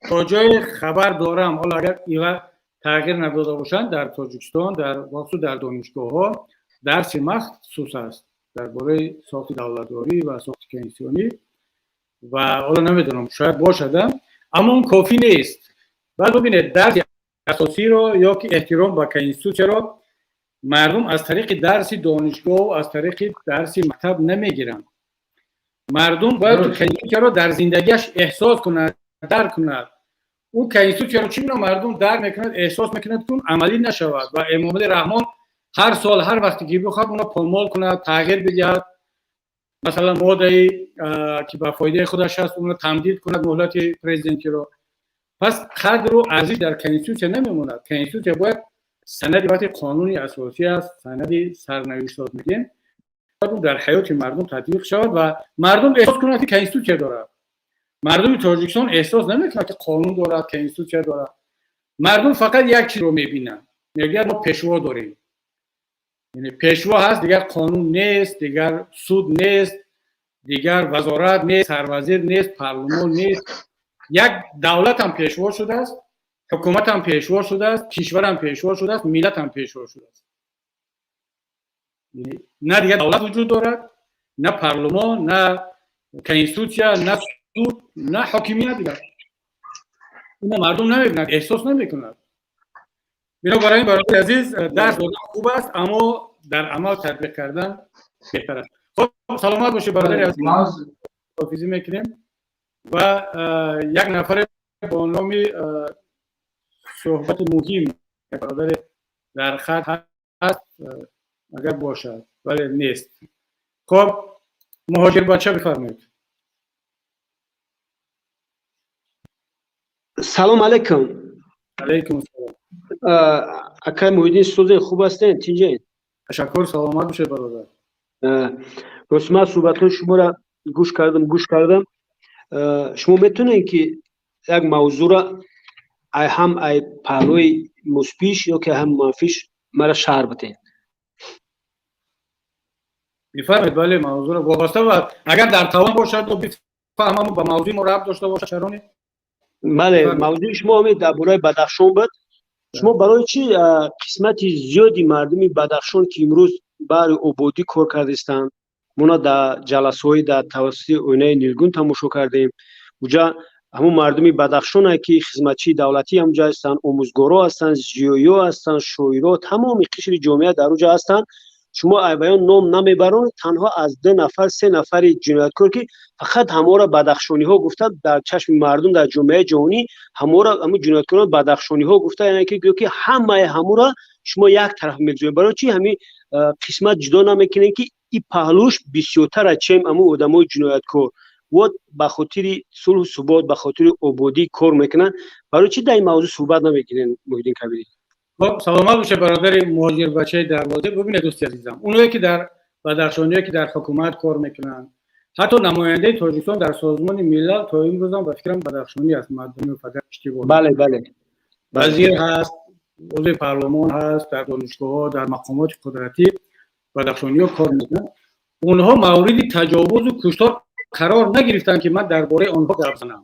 то ҷое хабар дорам, ҳоло агар ива тағйир надода бошанд, дар Тоҷикистон дар бахусус дар донишгоҳҳо дарси махсус аст дар бораи сохти давлатдорӣ ва сохти конститутсионӣ. Ва ҳоло намедонам, шояд бошада, аммо он кофӣ нест. Баъд бубинед, дарси асосиро ё ки эҳтиром ба конститутсияро мардум аз тариқи дарси донишгоҳу аз тариқи дарси мактаб намегиранд. Мардум бояд конститутсияро дар зиндагиаш эҳсос кунад, дарк кунад. Ӯ конститутсияро чӣ гуна мардум дарк мекунад, эҳсос мекунад, ки он амалӣ нашавад ва Эмомалӣ Раҳмон ҳар сол, ҳар вақте ки бихоҳад, онро помол кунад, тағйир бидиҳад, масалан, моддаи ки ба фоидаи худаш аст, онро тамдид кунад, муҳлати президентиро. Пас қадру арзиш дар конститутсия намемонад. Конститутсия бояд санади вақти қонуни асосӣ аст, санади сарнавиштсоз мегӯем, дар ҳаёти мардум татбиқ шавад ва мардум эҳсос кунад, ки конститутсия дорад. Мардуми Тоҷикистон эҳсос намекунад, ки қонун дорад, конститутсия дорад. Мардум фақат як чизро мебинанд, мегӯяд: мо пешво дорем. Яъне пешво ҳаст, дигар қонун нест, дигар суд нест, дигар вазорат нест, сарвазир нест, парлумон нест. Як давлатам пешво шудааст, ҳукуматам пешво шудааст, кишварам пешво шудааст, миллатам пешво шудааст. На дигар давлат вуҷуд дорад, на парлумон, на конститутсия, на суд, на ҳокимият. Дигар ина мардум намебинад, эҳсос намекунад. Бинобар ин, бародари азиз, дарс додан хуб аст, аммо дар амал татбиқ кардан беҳтар аст. Хоб, саломат бошед, бародари азиз, ҳофизӣ мекунем. Ва як нафаре бо номи Суҳбати муҳим, бародаре дар хат ҳаст, агар бошад, вале нест. Хоб, Муҳоҷирбача, бифармоед. Салом алайкум. Алайкум салом. Акай Муҳиддин, созен, хуб ҳастен, тинҷен? Ташаккур, саломат бошед, бародар. Рост, ман суҳбатҳои шуморо гӯш кардам. Шумо метавонед, ки як мавзӯъро ҳам ай паҳлӯи мусбиш ё ки ҳам манфиш мара шарҳ бидиҳед? Бифармоед, бале, мавзӯъро вобаста ба агар дар тавон бошад, бифаҳмаму ба мавзӯи мо рабт дошта бошад, чаро не? Бале, мавзӯи шумо ҳамин дар бораи Бадахшон буд. Шумо барои чӣ қисмати зиёди мардуми Бадахшон, ки имрӯз баҳри ободӣ кор кардистанд, мона дар ҷаласаҳои дар тавассути оинаи нилгун тамошо кардем, уҷа ҳамун мардуми Бадахшоне, ки хизматчии давлатӣ ҳамуҷа ҳастанд, омӯзгоро ҳастанд, зиёиё ҳастанд, шоиро, тамоми қишри ҷомеа дар уҷа ҳастанд, шумо айбаён ном намебаронед, танҳо аз ду нафар, се нафари ҷинояткор, ки фақат ҳаморо бадахшониҳо гуфта, дар чашми мардум, дар ҷомеаи ҷаҳонӣ ҳаморо ҳамун ҷинояткорон бадахшониҳо гуфта, яъне ки гӯё ки ҳамаи ҳамура шумо як тараф мегузоред. Барои чӣ ҳамин қисмат ҷудо намекунед, ки и паҳлӯш бисёртар аз чем ҳамун одамои ҷинояткор вот ба хотири сулҳу субот, ба хотири ободӣ кор мекунанд? Барои чӣ дар ин мавзӯъ суҳбат намекунед, Муҳиддин Кабирӣ? Хоб, саломат бошед, бародари Муҳоҷирбачаи дарвоза. Бубинед, дӯсти азизам, оное ки дар бадахшониё, ки дар ҳукумат кор мекунанд, ҳатто намояндаи Тоҷикистон дар Созмони Милал то имрӯзам, ба фикрам, бадахшонӣ аст, мардуми фақат иштибоҳ. бале бале Вазир ҳаст, узви парлумон ҳаст, дар донишгоҳҳо, дар мақомоти қудратӣ бадахшониҳо кор мекунанд. Онҳо мавриди таҷовузу куштор қарор нагирифтанд, ки ман дар бораи онҳо гап занам.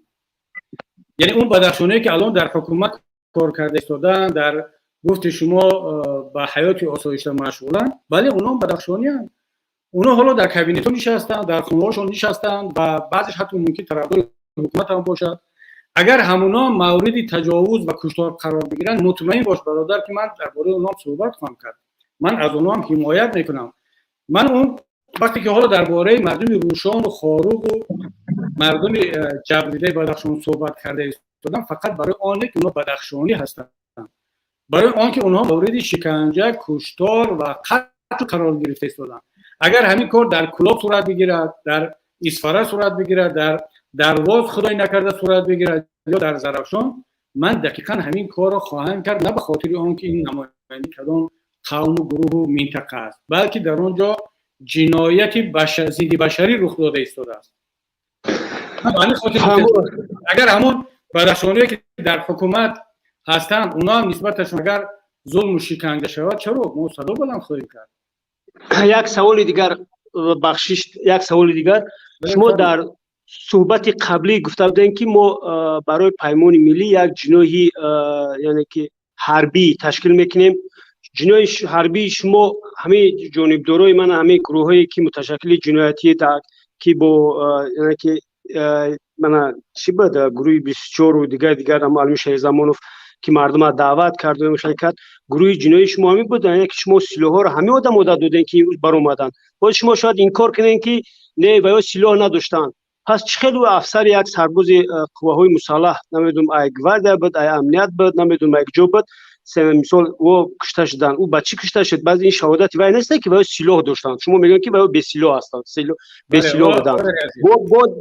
Яъне он бадахшоние, ки алон дар ҳукумат кор карда истодаанд, дар гуфти шумо ба ҳаёти осоишта машғуланд, бале, онҳо бадахшонианд. Онҳо ҳоло дар кабинетҳо нишастанд, дар хонаҳошон нишастанд ва баъзеш ҳатто мумкин тарафдори ҳукумат ҳам бошад. Агар ҳамуно мавриди таҷовуз ва куштор қарор бигиранд, мутмаин бош, бародар, ки ман дар бораи онҳо суҳбат хоҳам кард, ман аз онҳо ҳам ҳимоят мекунам. Ман он вақте ки ҳоло дар бораи мардуми Рӯшону Хоруғу мардуми ҷабрдидаи Бадахшон суҳбат карда истодам, фақат барои оне ки онҳо бадахшонӣ ҳастанд, барои он ки онҳо мавриди шиканҷа, куштор ва қатл қарор гирифта истоданд. Агар ҳамин кор дар Кулоб сурат бигирад, дар Исфара сурат бигирад, дар Дарвоз, худой накарда, сурат бигирад ё дар Зарафшон, ман дақиқан ҳамин корро хоҳам кард, на ба хотири он ки ин намояндаи кадом қавму гурӯҳу минтақа аст, балки дар он ҷо ҷинояти зидди башарӣ рух дода истодааст. Агар ҳамон бадахшоние, ки дар ҳукумат ҳастанд, онҳо ҳам нисбаташон агар зулму шиканҷа шавад, чаро мо садо баланд хоҳем кард? Як саволи дигар, бахшиш, як саволи дигар. Шумо дар суҳбати қаблӣ гуфта будем, ки мо барои Паймони Миллӣ як ҷиноҳи, яъне ки ҳарбӣ ташкил мекунем. Ҷиноҳи ҳарбии шумо ҳамин ҷонибдорои ман, ҳамин гурӯҳҳое, ки муташаккили ҷиноятӣ, ки бо, яъне ки мана чӣ буд, гурӯҳи 24-у дигар дигар, Алими Шерзамонов, ки мардума даъват карду хеле кард, гурӯҳи ҷиноии шумо ҳамин буд? Яъне ки шумо силоҳҳоро ҳамин одамо додем, ки имрӯз баромаданд? Боз шумо шояд инкор кунем, ки не, ва ё силоҳ надоштанд. Пас чӣ хел афсари, як сарбози қувваҳои мусаллаҳ, намедонам, ай гвардия буд, ай амният буд, намедонам, ай куҷо буд, Мисол, ӯ кушта шуданд, ӯ ба чӣ кушта шуд? Баъзе ин шаҳодати вай неста, ки вай силоҳ доштанд. Шумо мегӯед, ки вай бесилоҳ ҳастанд, бесилоҳ буданд.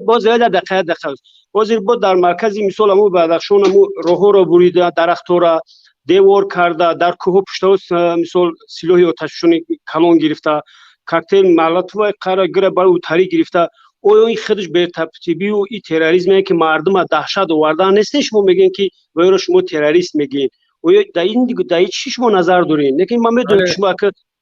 Боз як дақиқа, як дақиқа. Ҳозир бо дар маркази, мисол, ҳамун Бадахшон, ҳамун роҳҳоро бурида, дарахтҳоро девор карда, дар кӯҳҳо пуштаҳо, мисол, силоҳи оташфишони калон гирифта, коктейл Молотова қара гира бар утарӣ гирифта. Оё ин худаш бетартибию и терроризме, ки мардума даҳшат овардан, несте? Шумо мегӯед, ки вайро шумо террорист мегӯед. Оё дар ин чӣ шумо назар доред? Лекин ман медонам, ки шумо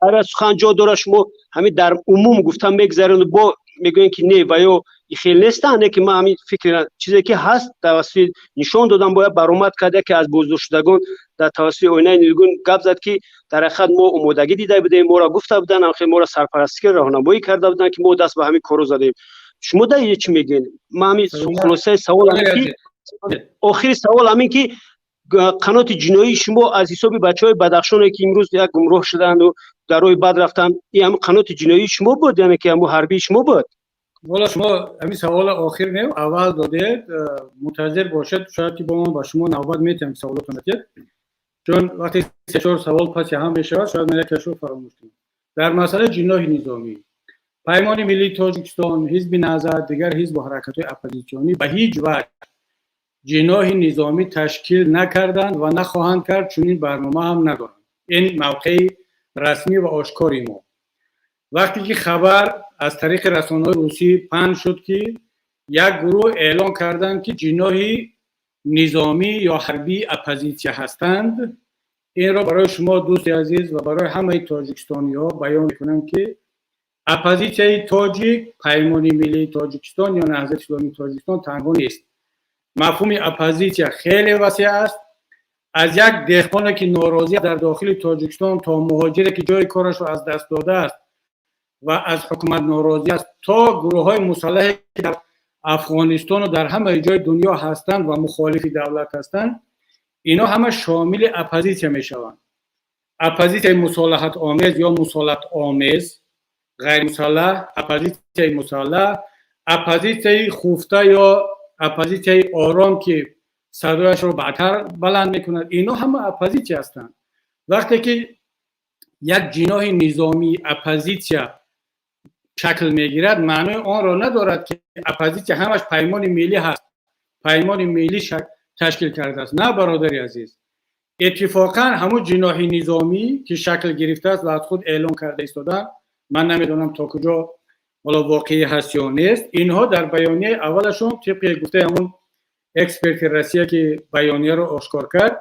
ҳар сухан ҷо дора, шумо ҳамин дар умум гуфта мегзаред, бо мегӯем, ки не, ва ё хел нестанд. Не, ки ман ҳамин фикр, чизе ки ҳаст, тавассути нишон додам, бояд баромад кард. Яке аз боздоштшудагон дар тавассути оинаи нилгун гап зад, ки дар ҳақиқат мо омодагӣ дида будем, моро гуфта буданд, ҳамхел моро сарпарастӣ, роҳнамоӣ карда буданд, ки мо даст ба ҳамин корро задем. Шумо дар чӣ мегӯед? Ман ҳамин хулосаи савол ҳамин ки, охири савол ҳамин ки, қаноти ҷиноии шумо аз ҳисоби бачаҳои Бадахшоне, ки имрӯз як гумроҳ шуданду дар роҳи бад рафтанд, ин ҳамин қаноти ҷиноии шумо буд, яъне ки ҳамун ҳарбии шумо буд? Вола, шумо ҳамин савола охир не, аввал додед. Мунтазир бошед, шояд ки бо ман ба шумо навбат метиҳам, саволотон натиҳед, чун вақте се чор савол паси ҳам мешавад, шояд ман якашро фаромӯш кунам. Дар масъалаи ҷиноҳи низомӣ, Паймони миллии Тоҷикистон, Ҳизби Наҳзат, дигар ҳизбу ҳаракатҳои оппозитсионӣ ба ҳеҷ ваҷҳ ҷиноҳи низомӣ ташкил накарданд ва нахоҳанд кард, чунин барнома ҳам надоранд. Ин мавқеи расмӣ ва ошкори мо. Вақте ки хабар аз тариқи расонаҳои русӣ паҳн шуд, ки як гурӯҳ эълон карданд, ки ҷиноҳи низомӣ ё ҳарбии оппозитсия ҳастанд, инро барои шумо, дӯсти азиз, ва барои ҳамаи тоҷикистониҳо баён мекунам, ки оппозитсияи тоҷик Паймони миллии Тоҷикистон ё Наҳзати Исломии Тоҷикистон танҳо нест. Мафҳуми оппозитсия хеле васеъ аст: аз як деҳқоне, ки норозӣ дар дохили Тоҷикистон, то муҳоҷире, ки ҷои корашро аз даст додааст ва аз ҳукумат норозӣ аст, то гурӯҳҳои мусаллаҳе, ки дар Афғонистону дар ҳамаи ҷои дунё ҳастанд ва мухолифи давлат ҳастанд. Ино ҳама шомили оппозитсия мешаванд. Оппозитсияи мусолиҳатомез ё мусолиҳатомез, ғайримусаллаҳ, оппозитсияи мусаллаҳ, оппозитсияи хуфта ё оппозитсияи ором, ки садояшро баъдтар баланд мекунад, ино ҳама оппозитсия ҳастанд. Вақте ки як ҷиноҳи низомии оппозитсия шакл мегирад, маънои онро надорад, ки оппозитсия ҳамаш Паймони миллӣ ҳаст, Паймони миллӣ ташкил кардааст. На, бародари азиз, иттифоқан ҳамун ҷиноҳи низомӣ, ки шакл гирифтааст ва аз худ эълон карда истодаанд, ман намедонам, то куҷо ҳоло воқеӣ ҳаст ё нест, инҳо дар баёнияи аввалашон, тибқи гуфтаи ҳамун эксперти Россия, ки баёнияро ошкор кард,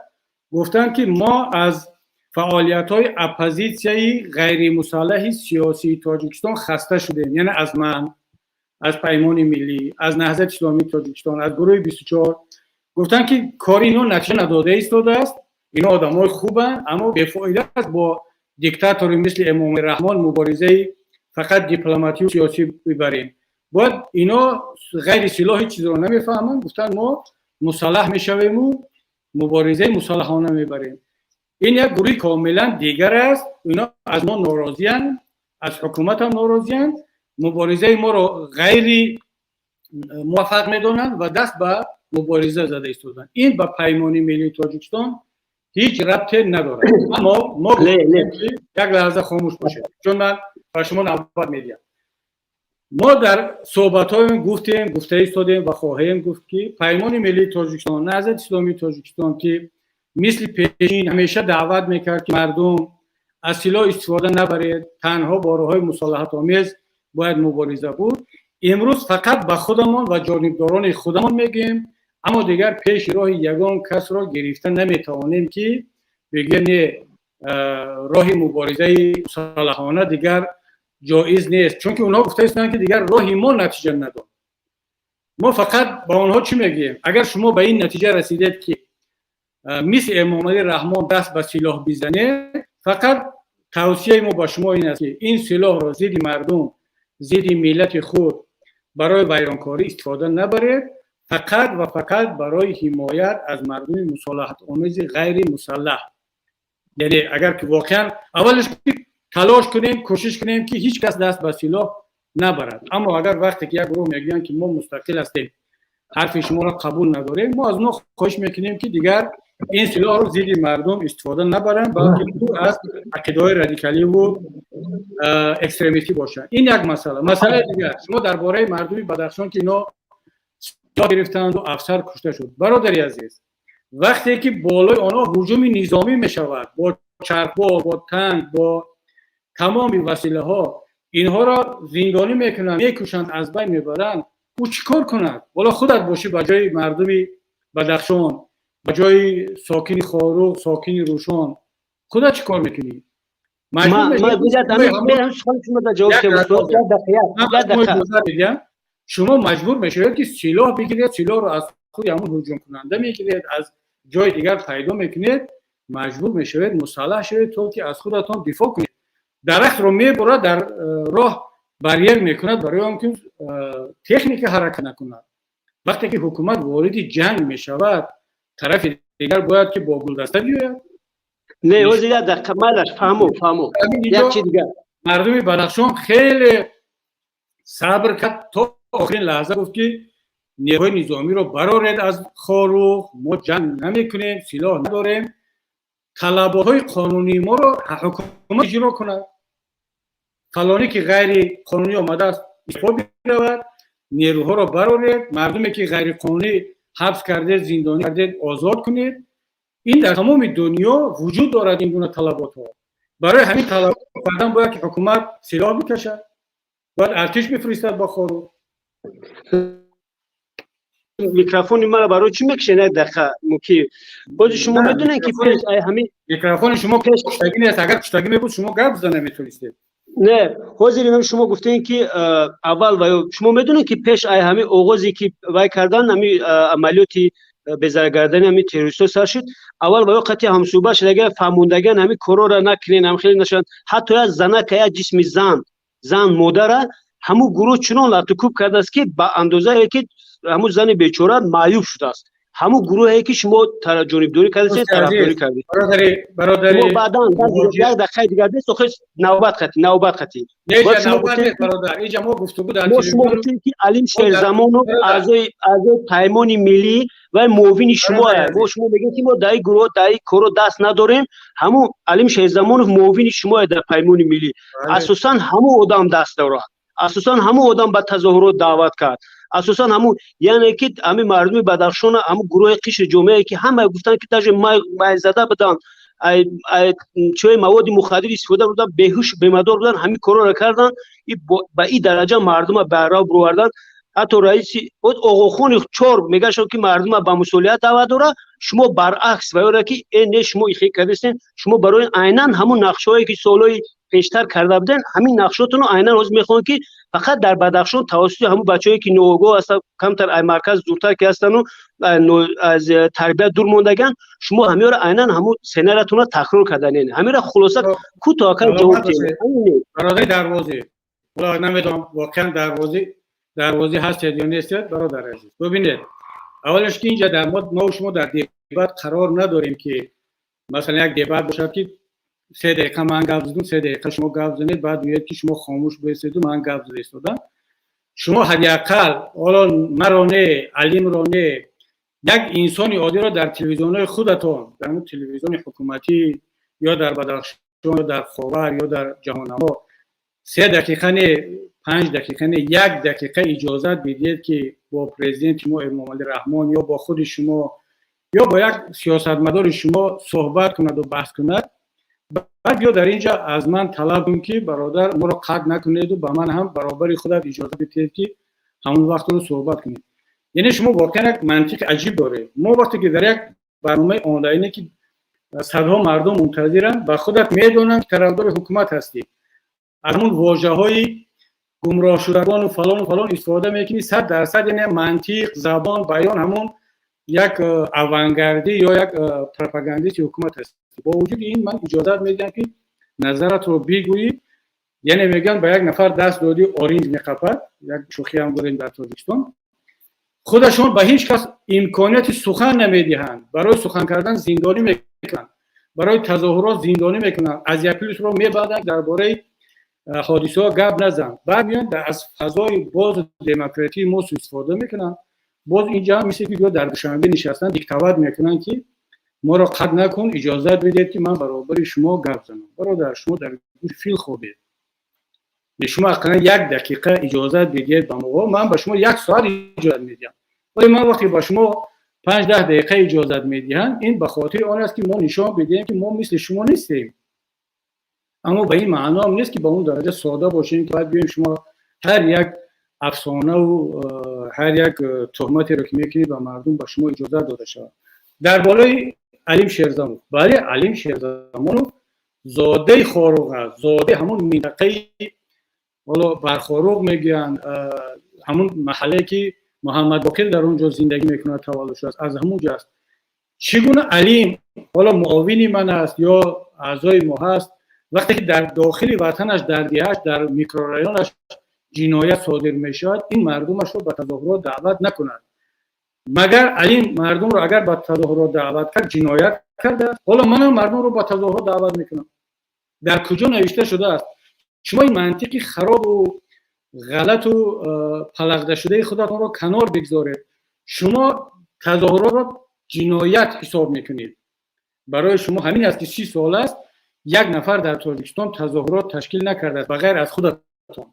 гуфтанд, ки мо аз фаъолиятҳои оппозитсияи ғайримусаллаҳи сиёсии Тоҷикистон хаста шудем. Яъне аз ман, аз Паймони миллӣ, аз Наҳзати Исломии Тоҷикистон, аз гурӯҳи 24. Гуфтанд, ки кори ино натиҷа надода истодааст, ино одамои хубанд, аммо бефоида аст бо диктатори мисли Эмомалӣ Раҳмон муборизаи фақат дипломатию сиёсӣ бибарем. Бояд ино ғайри силоҳ ҳеҷ чизро намефаҳманд. Гуфтанд, мо мусаллаҳ мешавему муборизаи мусаллаҳона мебарем. Ин як гурӯҳи комилан дигар аст. Ино аз мо норозиянд, аз ҳукуматам норозиянд, муборизаи моро ғайри муваффақ медонанд ва даст ба мубориза зада истоданд. Ин ба Паймони миллии Тоҷикистон ҳеҷ рабте надорад. Аммо мо, як лаҳза хомӯш бошед, чун ман ба шумо навбат медиҳам, мо дар суҳбатҳоем гуфтем, гуфта истодем ва хоҳем гуфт, ки Паймони миллии Тоҷикистон, Наҳзати Исломии Тоҷикистон, ки мисли пешин ҳамеша даъват мекард, ки мардум аз силоҳ истифода набаред, танҳо бо роҳҳои мусолиҳатомез бояд мубориза буд, имрӯз фақат ба худамон ва ҷонибдорони худамон мегӯем, аммо дигар пеши роҳи ягон касро гирифта наметавонем, ки бигӯем, не, роҳи муборизаи мусаллаҳона дигар ҷоиз нест, чунки онҳо гуфта истоданд, ки дигар роҳи мо натиҷа надод. Мо фақат ба онҳо чӣ мегӯем? Агар шумо ба ин натиҷа расидед, ки мисли Эмомалӣ Раҳмон даст ба силоҳ бизанед, фақат тавсияи мо ба шумо ин аст, ки ин силоҳро зидди мардум, зидди миллати худ барои вайронкорӣ истифода набаред, фақат ва фақат барои ҳимоят аз мардуми мусолиҳатомези ғайри мусаллаҳ. Яъне агар ки воқеан аввалаш талош кунем, кӯшиш кунем, ки ҳеҷ кас даст ба силоҳ набарад. Аммо агар вақте ки як гурӯҳ мегӯянд, ки мо мустақил ҳастем, ҳарфи шуморо қабул надорем, мо аз онҳо хоҳиш мекунем, ки дигар Ин силоҳро зидди мардум истифода набаранд, балки дур аз ақидаҳои радикаливу экстремистӣ бошанд. Ин як масъала. Масъалаи дигар, шумо дар бораи мардуми Бадахшон, ки ино силоҳ гирифтанду афсар кушта шуд. Бародари азиз, вақте ки болои онҳо ҳуҷуми низомӣ мешавад, бо чархбол, бо танк, бо тамоми василаҳо инҳоро зиндонӣ мекунанд, мекушанд, аз байн мебаранд, ӯ чӣ кор кунад? Ҳоло худат бошӣ ба ҷои мардуми Бадахшон, ба ҷои сокини Хоруғ, сокини Рӯшон, худат чӣ кор мекунӣ? Ман ҷавоб. Шумо маҷбур мешавед, ки силоҳ бигиред. Силоҳро аз худи ҳамон ҳуҷумкунанда мегиред, аз ҷои дигар пайдо мекунед, маҷбур мешавед мусаллаҳ шавед, то ки аз худатон дифоъ кунед. Дарахтро мебурад, дар роҳ барьер мекунад, барои он ки техника ҳаракат накунад. Вақте ки ҳукумат вориди ҷанг мешавад, тарафи дигар бояд ки бо гулдаста биёяд. Не, ҳозир як дақиқа, майлаш, фаҳмо, фаҳмо, як чи дигар. Мардуми Бадахшон хеле сабр кард, то охирин лаҳза гуфт, ки нерӯҳои низомиро бароред аз Хоруғ, мо ҷанг намекунем, силоҳ надорем, талаботҳои қонунии моро ҳукумат иҷро кунад, фалоне ки ғайри қонунӣ омадааст, истифо биравад, нерӯҳоро бароред, мардуме ки ғайриқонунӣ ҳабс кардед, зиндонӣ кардед, озод кунед. Ин дар тамоми дунё вуҷуд дорад, ин гуна талаботҳо. Барои ҳамин талаб кардан бояд ки ҳукумат силоҳ бикашад, бояд артиш бифиристад ба Хоруғ? Микрофони мара барои чӣ мекушед? Як дақиқа, муки бози шумо медонед, ки пеш ҳамин Микрофони шумо куштагӣ нест. Агар куштагӣ мебуд, шумо гап зада наметонистед. Не, ҳозир шумо гуфтем, ки аввал ва шумо медонед, ки пеш ай ҳамин оғозе ки вай кардан, ҳамин амалиёти безараргардани ҳамин террористҳо сар шуд, аввал ва ё қатъи ҳамсӯҳбат шудага, фаҳмондаган, ҳамин корора накунен, ҳам хеле нашаванд. Ҳатто як занака, як ҷисми зан, зан, модара ҳамун гурӯҳ чунон латукӯб кардааст, ки ба андозае ки ҳамун зани бечора маъюб шудааст. Ҳамун гурӯҳе ки шумо ҷонибдорӣ кардед, тарафдорӣ кардед. Баъдан як дақиқаи дигар нест, охир навбат қатӣ, навбат қатӣ. Шумо гуфтем, ки Алим Шерзамонов аъзои Паймони Миллӣ ва муовини шумо. Мо шумо мегӯем, ки мо дар ин гурӯҳ, дар ин коро даст надорем. Ҳамун Алим Шерзамонов муовини шумо дар Паймони Миллӣ. Асосан ҳамун одам даст дорад, асосан ҳамун одам ба тазоҳурот даъват кард, асосан ҳамун, яъне ки ҳамин мардуми Бадахшона, ҳамун гурӯҳи қишри ҷомеае, ки ҳама гуфтанд, ки даже майзада буданд, чои маводи мухаддир истифода бурдан, беҳуш, бемадор буданд, ҳамин корро карданд, ба ин дараҷа мардума ба рав бироварданд. Ҳатто раиси Оғохони чор мегашон, ки мардума ба мусолиҳат даъват дора. Шумо баръакс ва ёра, ки э не, шумо ихе кардастен. Шумо барои айнан ҳамун нақшаҳое, ки солҳои пештар карда буден, ҳамин нақшотонро айнан ҳозир мехоҳанд, ки фақат дар Бадахшон тавассути ҳамун бачаҳое, ки ноогоҳ ҳастанд, камтар ай марказ дуртар ки ҳастану аз тарбият дур мондаган, шумо ҳамиёро айнан ҳамун сценариятонро такрор карданен. Ҳамира хулоса кӯтоҳакан ҷавоб диҳед. Бародари Дарвозӣ, намедонам, воқеан Дарвозӣ, Дарвозӣ ҳастед ё нестед. Бародари азиз, бубинед, аввалаш ки инҷа дар мо шумо дар дебат қарор надорем, ки масалан як дебат бошад, ки 3 дақиқа ман гап задум, 3 дақиқа шумо гап занед, баъд мегӯяд, ки шумо хомӯш бистеду ман гап зада истодам. Шумо ҳадди ақал ҳоло маро не, Алимро не, як инсони оддиро дар телевизионҳои худатон, дар ҳамун телевизиони ҳукуматӣ ё дар Бадахшон, ё дар Ховар, ё дар Ҷаҳоннамо 3 дақиқа не, 5 дақиқа не, як дақиқа иҷозат бидиҳед, ки бо президенти мо Эмомалӣ Раҳмон ё бо худи шумо ё бо як сиёсатмадори шумо суҳбат кунаду баҳс кунад. Баъд биё дар ин ҷо аз ман талаб кун, ки бародар, моро қатъ накунеду ба ман ҳам баробари худат иҷоза бидиҳед, ки ҳамон вақтро суҳбат кунед. Яъне шумо воқеан як мантиқи аҷиб доред. Мо вақте ки дар як барномаи онлайне, ки садҳо мардум мунтазиранд, ба худат медонанд, ки тарафдори ҳукумат ҳастӣ, аз ҳамун вожаҳои гумроҳшудагону фалону фалон истифода мекунӣ, 100%, яъне мантиқ, забон, баён ҳамун як авангардӣ ё як пропагандисти ҳукумат ҳастӣ. Бо вуҷуди ин ман иҷозат медиҳам, ки назаратро бигӯӣ. Яъне мегӯянд, ба як нафар даст додӣ, оринҷ меқапад. Як шӯхиам дорем дар Тоҷикистон. Худашон ба ҳеҷ кас имконияти сухан намедиҳанд, барои сухан кардан зиндонӣ мекунанд, барои тазоҳурот зиндонӣ мекунанд, Азияплюсро мебанданд, дар бораи ҳодисаҳо гап назан. Баъд меоянд, аз фазои бозу демократии мо суистифода мекунанд. Боз инҷа ҳам мисли ки дар Душанбе нишастан, диктовать мекунанд, ки Моро қатъ накун, иҷозат бидиҳед, ки ман баробари шумо гап занам. Бародар, шумо дар гӯши фил хобед. Шумо ақаллан як дақиқа иҷозат бидиҳед ба мо, ман ба шумо як соат иҷозат медиҳам. Вале ман вақте ба шумо 5-10 дақиқа иҷозат медиҳам, ин ба хотири он аст, ки мо нишон бидиҳем, ки мо мисли шумо нестем. Аммо ба ин маъно ҳам нест, ки ба он дараҷа сода бошем, ки бояд биёем шумо ҳар як афсонаву ҳар як туҳматеро, ки мекунед ба мардум, ба шумо иҷозат дода шавад. Дар болои Алим Шерзамонов, бале, Алим Шерзамонов зодаи Хоруғ аст, зодаи ҳамон минтақаи, ҳоло Бархоруғ мегӯянд, ҳамон маҳалле, ки Муҳаммад Боқир дар он ҷо зиндагӣ мекунад, таваллуд шудааст, аз ҳамон ҷо аст. Чӣ гуна Алим ҳоло муовини ман аст ё аъзои мо ҳаст, вақте ки дар дохили ватанаш, дар деҳаш, дар микрорайонаш ҷиноят содир мешавад, ин мардумашро ба тазоҳурот даъват накунад? Магар Алим мардумро агар ба тазоҳурот даъват кард, ҷиноят кардааст? Ҳоло манам мардумро ба тазоҳурот даъват мекунам. Дар куҷо навишта шудааст? Шумо ин мантиқи харобу ғалату палағдашудаи худатонро канор бигзоред. Шумо тазоҳуротро ҷиноят ҳисоб мекунед. Барои шумо ҳамин аст, ки 30 сол аст як нафар дар Тоҷикистон тазоҳурот ташкил накардааст, ба ғайр аз худатон.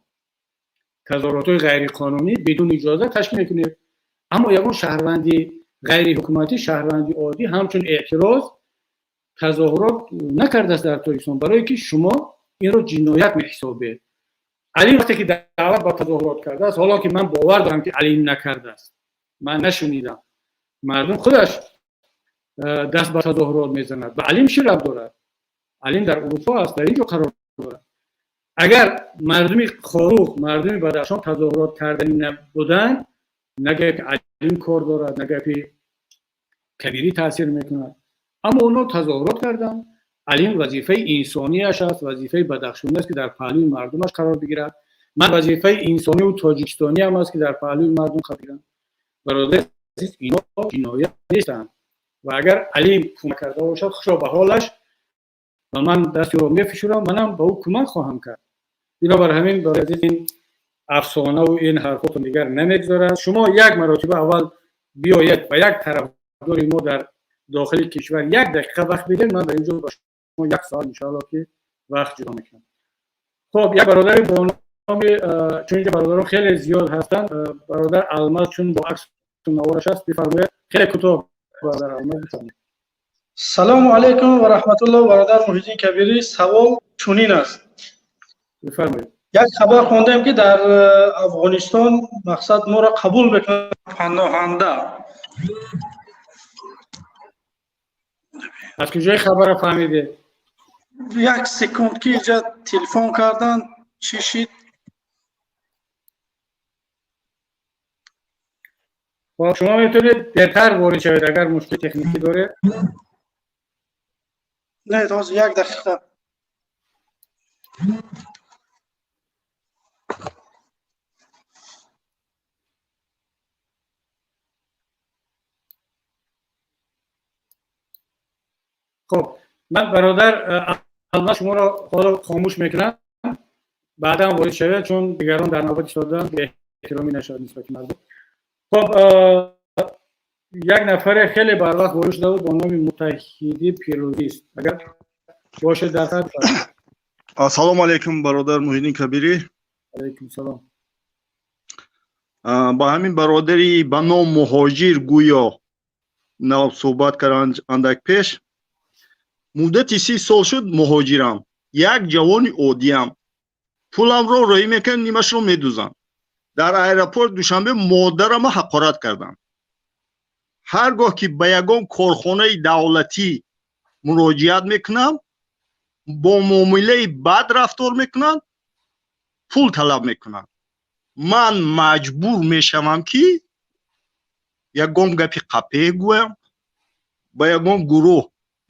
Тазоҳуротҳои ғайриқонунӣ бидуни иҷоза ташкил мекунед, аммо ягон шаҳрванди ғайриҳукуматӣ, шаҳрванди оддӣ ҳамчун эътироз тазоҳурот накардааст дар Тоҷикистон, барое ки шумо инро ҷиноят меҳисобед. Алим вақте ки даъват ба тазоҳурот кардааст, ҳоло ки ман бовар дорам, ки Алим накардааст, ман нашунидам, мардум худаш даст ба тазоҳурот мезанад, ба Алим чӣ рабт дорад? Алим дар Урупо аст, дар ин ҷо қарор дорад. Агар мардуми Хоруғ, мардуми Бадахшон тазоҳурот кардани набуданд, на гапи Алим кор дорад, на гапи Кабирӣ таъсир мекунад. Аммо онҳо тазоҳурот карданд. Алим вазифаи инсонияш аст, вазифаи бадахшонӣ аст, ки дар паҳлӯи мардумаш қарор бигирад. Ман вазифаи инсониву тоҷикистониам аст, ки дар паҳлӯи мардум қарор бигирам. Бародари азиз, ино ҷиноят нестанд ва агар Алим кӯмак карда бошад, хушо ба ҳолаш, ва ман дасти ӯро мефишурам, манам ба ӯ кӯмак хоҳам кард. Бинобар ҳамин, бародари азиз, ин афсонаву ин ҳарфотон дигар намегузорад. Шумо як маротиба аввал биёед ба як тарафдори мо дар дохили кишвар як дақиқа вақт бидед, ман дар ин ҷо ба шумо як соат иншоалло ки вақт ҷудо мекунам. Хоб, як бародари бо номи, чун инҷо бародарон хеле зиёд ҳастанд, бародар Алмаз, чун бо аксу навораш аст, бифармоед, хеле кӯтоҳ, бародар Алмаз, бифармоед. Салому алайкум ва раҳматуллоҳ, бародар Муҳиддин Кабирӣ. Савол чунин аст. Бифармоед. Як хабар хондем, ки дар Афғонистон мақсад моро қабул мекунад паноҳанда. Аз куҷои хабара фаҳмидед? Як секунд, ки инҷа телефон кардан, чӣ шид. Хоб, шумо метавонед дертар ворид шавед, агар мушкили техникӣ доред. Не, ҳозир, як дақиқа. Хоб, ман бародар Алмаз шуморо ҳоло хомӯш мекунам, баъдан ворид шавед, чун дигарон дар навбат истодаанд, беэҳтиромӣ нашавад нисбати мардум. Хоб, як нафаре хеле барвақт ворид шуда буд бо номи Муттаҳидӣ Пирӯзист, агар бошед дар хат. Ассалому алайкум, бародар Муҳиддин Кабирӣ. Алайкум салом. Ба ҳамин бародари ба ном Муҳоҷир гӯё нав суҳбат кард андак пеш. Муддати 30 сол шуд муҳоҷирам, як ҷавони оддиям. Пуламро роҳӣ мекунам, нимашро медузам. Дар аэропорт Душанбе модарама ҳақорат кардам. Ҳар гоҳ ки ба ягон корхонаи давлатӣ муроҷиат мекунам, бо муомилаи бад рафтор мекунанд, пул талаб мекунанд. Ман маҷбур мешавам, ки ягон гапи қапеҳ гӯям, ба ягон гурӯҳ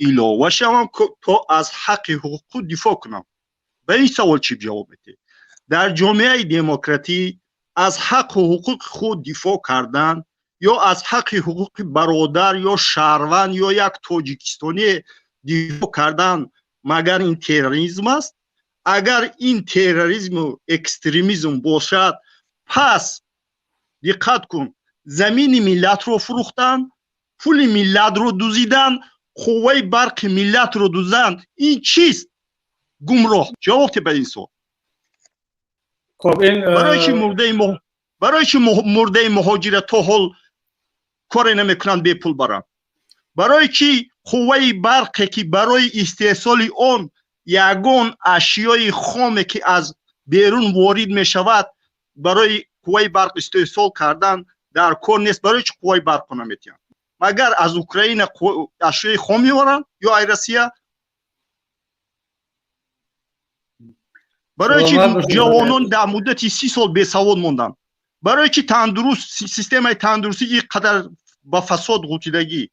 илова шавам, то аз ҳаққи ҳуқуқу дифоъ кунам. Ба ин савол чӣ ҷавоб медиҳед? Дар ҷомеаи демократӣ аз ҳаққу ҳуқуқи худ дифоъ кардан ё аз ҳаққи ҳуқуқи бародар ё шаҳрванд ё як тоҷикистонӣ дифоъ кардан магар ин терроризм аст? Агар ин терроризму экстремизм бошад, пас диққат кун, замини миллатро фурӯхтан, пули миллатро дузидан, Қувваи барқи миллатро дузанд, ин чист? Гумроҳ, ҷавоб те ба ин суол. Хоб, ин барои чи мурдаи барои чи мурдаи муҳоҷира то ҳол коре намекунанд, бепул баранд? Барои чи қувваи барқе, ки барои истеҳсоли он ягон ашёи хоме, ки аз берун ворид мешавад, барои қувваи барқ истеҳсол кардан дар кор нест, барои чи қувваи барқро наметиҳанд? Магар аз Украина ашёи хом меоранд ё ай Россия? Барои чи ҷавонон дар муддати 30 сол бесавод монданд? Барои чи тандуруст, системаи тандурустӣ ин қадар ба фасод ғутидагӣ?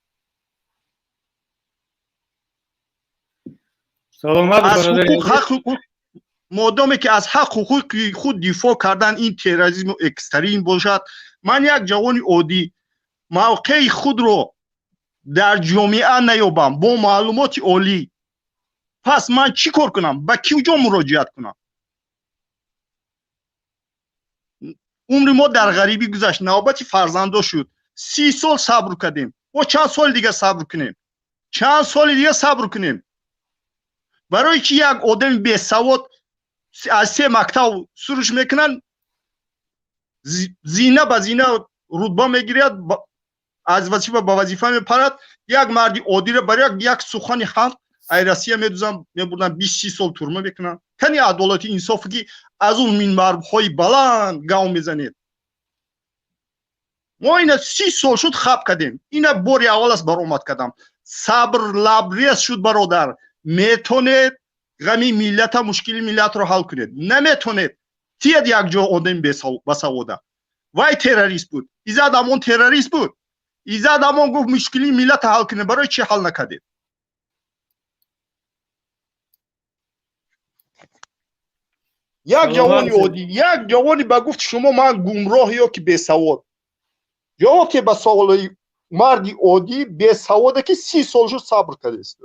Аз ҳуқуқ, ҳақ, ҳуқуқ, модоме ки аз ҳақ ҳуқуқи худ дифоъ кардан ин терроризму экстремизм бошад, ман як ҷавони оддӣ мавқеи худро дар ҷомеа наёбам бо маълумоти олӣ, пас ман чӣ кор кунам, ба куҷо муроҷиат кунам? Умри мо дар ғарибӣ гузашт, навбати фарзандо шуд, 30 сол сабр кардем, бо чанд соли дигар сабр кунем? Чанд соли дигар сабр кунем? Барои чи як одами бесавод аз се мактаб суруш мекунанд, зина ба зина рутба мегирад, аз вазифа ба вазифа мепарад, як марди оддиро барои як сухани ҳақ ай Россия медузанд, мебурданд, 20-30 сол турма мекунанд? Кани адолати инсофе, ки аз он минбарҳои баланд гав мезанед? Мо ина 30 сол шуд хаб кардем, ина бори аввал аст баромад кардам. Сабр лабрез шуд, бародар. Метонед ғами миллата, мушкили миллатро ҳал кунед, наметонед, тият як ҷо одами басавода. Вай террорист буд, Иззат Амон террорист буд. Иззат Амон гуфт мушкили миллата ҳал кунед, барои чи ҳал накардед? Як ҷавони оддӣ, як ҷавони ба гуфти шумо ман гумроҳ ё ки бесавод, ҷавоб ке ба саволои марди оддӣ бесаводе, ки 30 сол шуд сабр кардааст.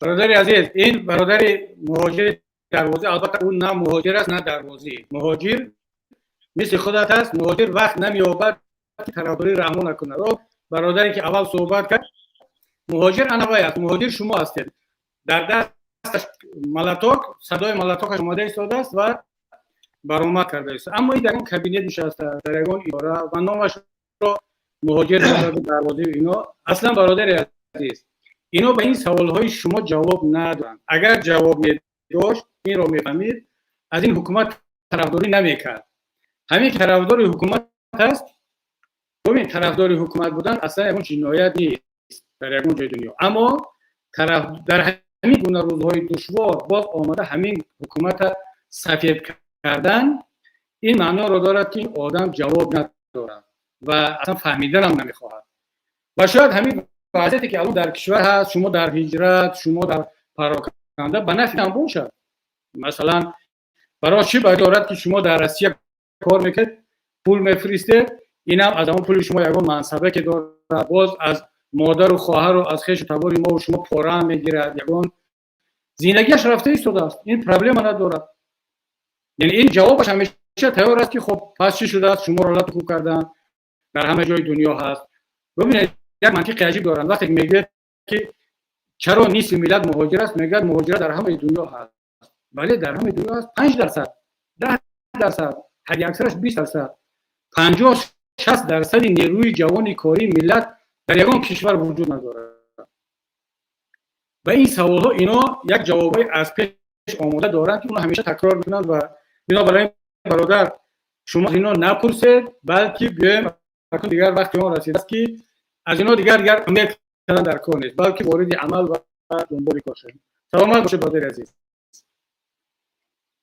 Бародари азиз, ин бародари муҳоҷири дарвозӣ, албатта ӯ на муҳоҷир аст, на дарвозӣ. Муҳоҷир мисли худат аст, муҳоҷир вақт намеёбад, ки тарафдории Раҳмон накунад. О бародаре, ки аввал суҳбат кард, муҳоҷир анавай аст, муҳоҷир шумо ҳастед. Дар дасташ малаток, садои малатокаш омода истодааст ва баромад кардааст. Аммо ин дар он кабинет нишаста, дар ягон идора ва номашро муҳоҷир дарвозӣ. Ино аслан, бародари азиз, ино ба ин саволҳои шумо ҷавоб надоранд. Агар ҷавоб медошт, инро мефаҳмид, аз ин ҳукумат тарафдорӣ намекард. Ҳамин ки тарафдори ҳукумат аст, бубин, тарафдори ҳукумат будан аслан ягон ҷиноят нест дар ягон ҷои дунё, аммо дар ҳамин гуна рӯзҳои душвор боз омада ҳамин ҳукумата сафед кардан, ин маъноро дорад, ки ин одам ҷавоб надорад ва аслан фаҳмиданам намехоҳад. Ва шояд ҳамин вазъияте, ки алон дар кишвар ҳаст, шумо дар ҳиҷрат, шумо дар пароканда, ба нафъи ҳам бошад. Масалан, барои чӣ бояд дорад, ки шумо дар Россия кор мекунед, пул мефиристед, инам аз ҳамон пули шумо ягон мансабе ки дорад, боз аз модару хоҳару аз хешу табори мову шумо пора мегирад, ягон зиндагиаш рафта истодааст, ин проблема надорад. Яъне ин ҷавобаш ҳамеша тайёр аст, ки хоб, пас чӣ шудааст, шуморо лату кӯб кардан дар ҳама ҷои дунё ҳаст. Бубинед, як мантиқи аҷиб доранд. Вақте ки мегӯяд, ки чаро нисфи миллат муҳоҷир аст, мегӯяд муҳоҷират дар ҳамаи дунё ҳаст. Бале, дар ҳамаи дунё ҳаст, 5%, 10%, ҳадди аксараш 20%. 50-60 дарсади нерӯи ҷавони кории миллат дар ягон кишвар вуҷуд надорад. Ба ин саволҳо ино як ҷавобҳои аз пеш омода доранд, ки онро ҳамеша такрор мекунанд. Ва бинобар ин, бародар, шумо аз ино напурсед, балки биёем акун дигар вақти он расидааст, ки аз ино дигар умед кардан дар кор нест, балки вориди амал ва дунболи кор шавем. Саломат бошед, бародари азиз,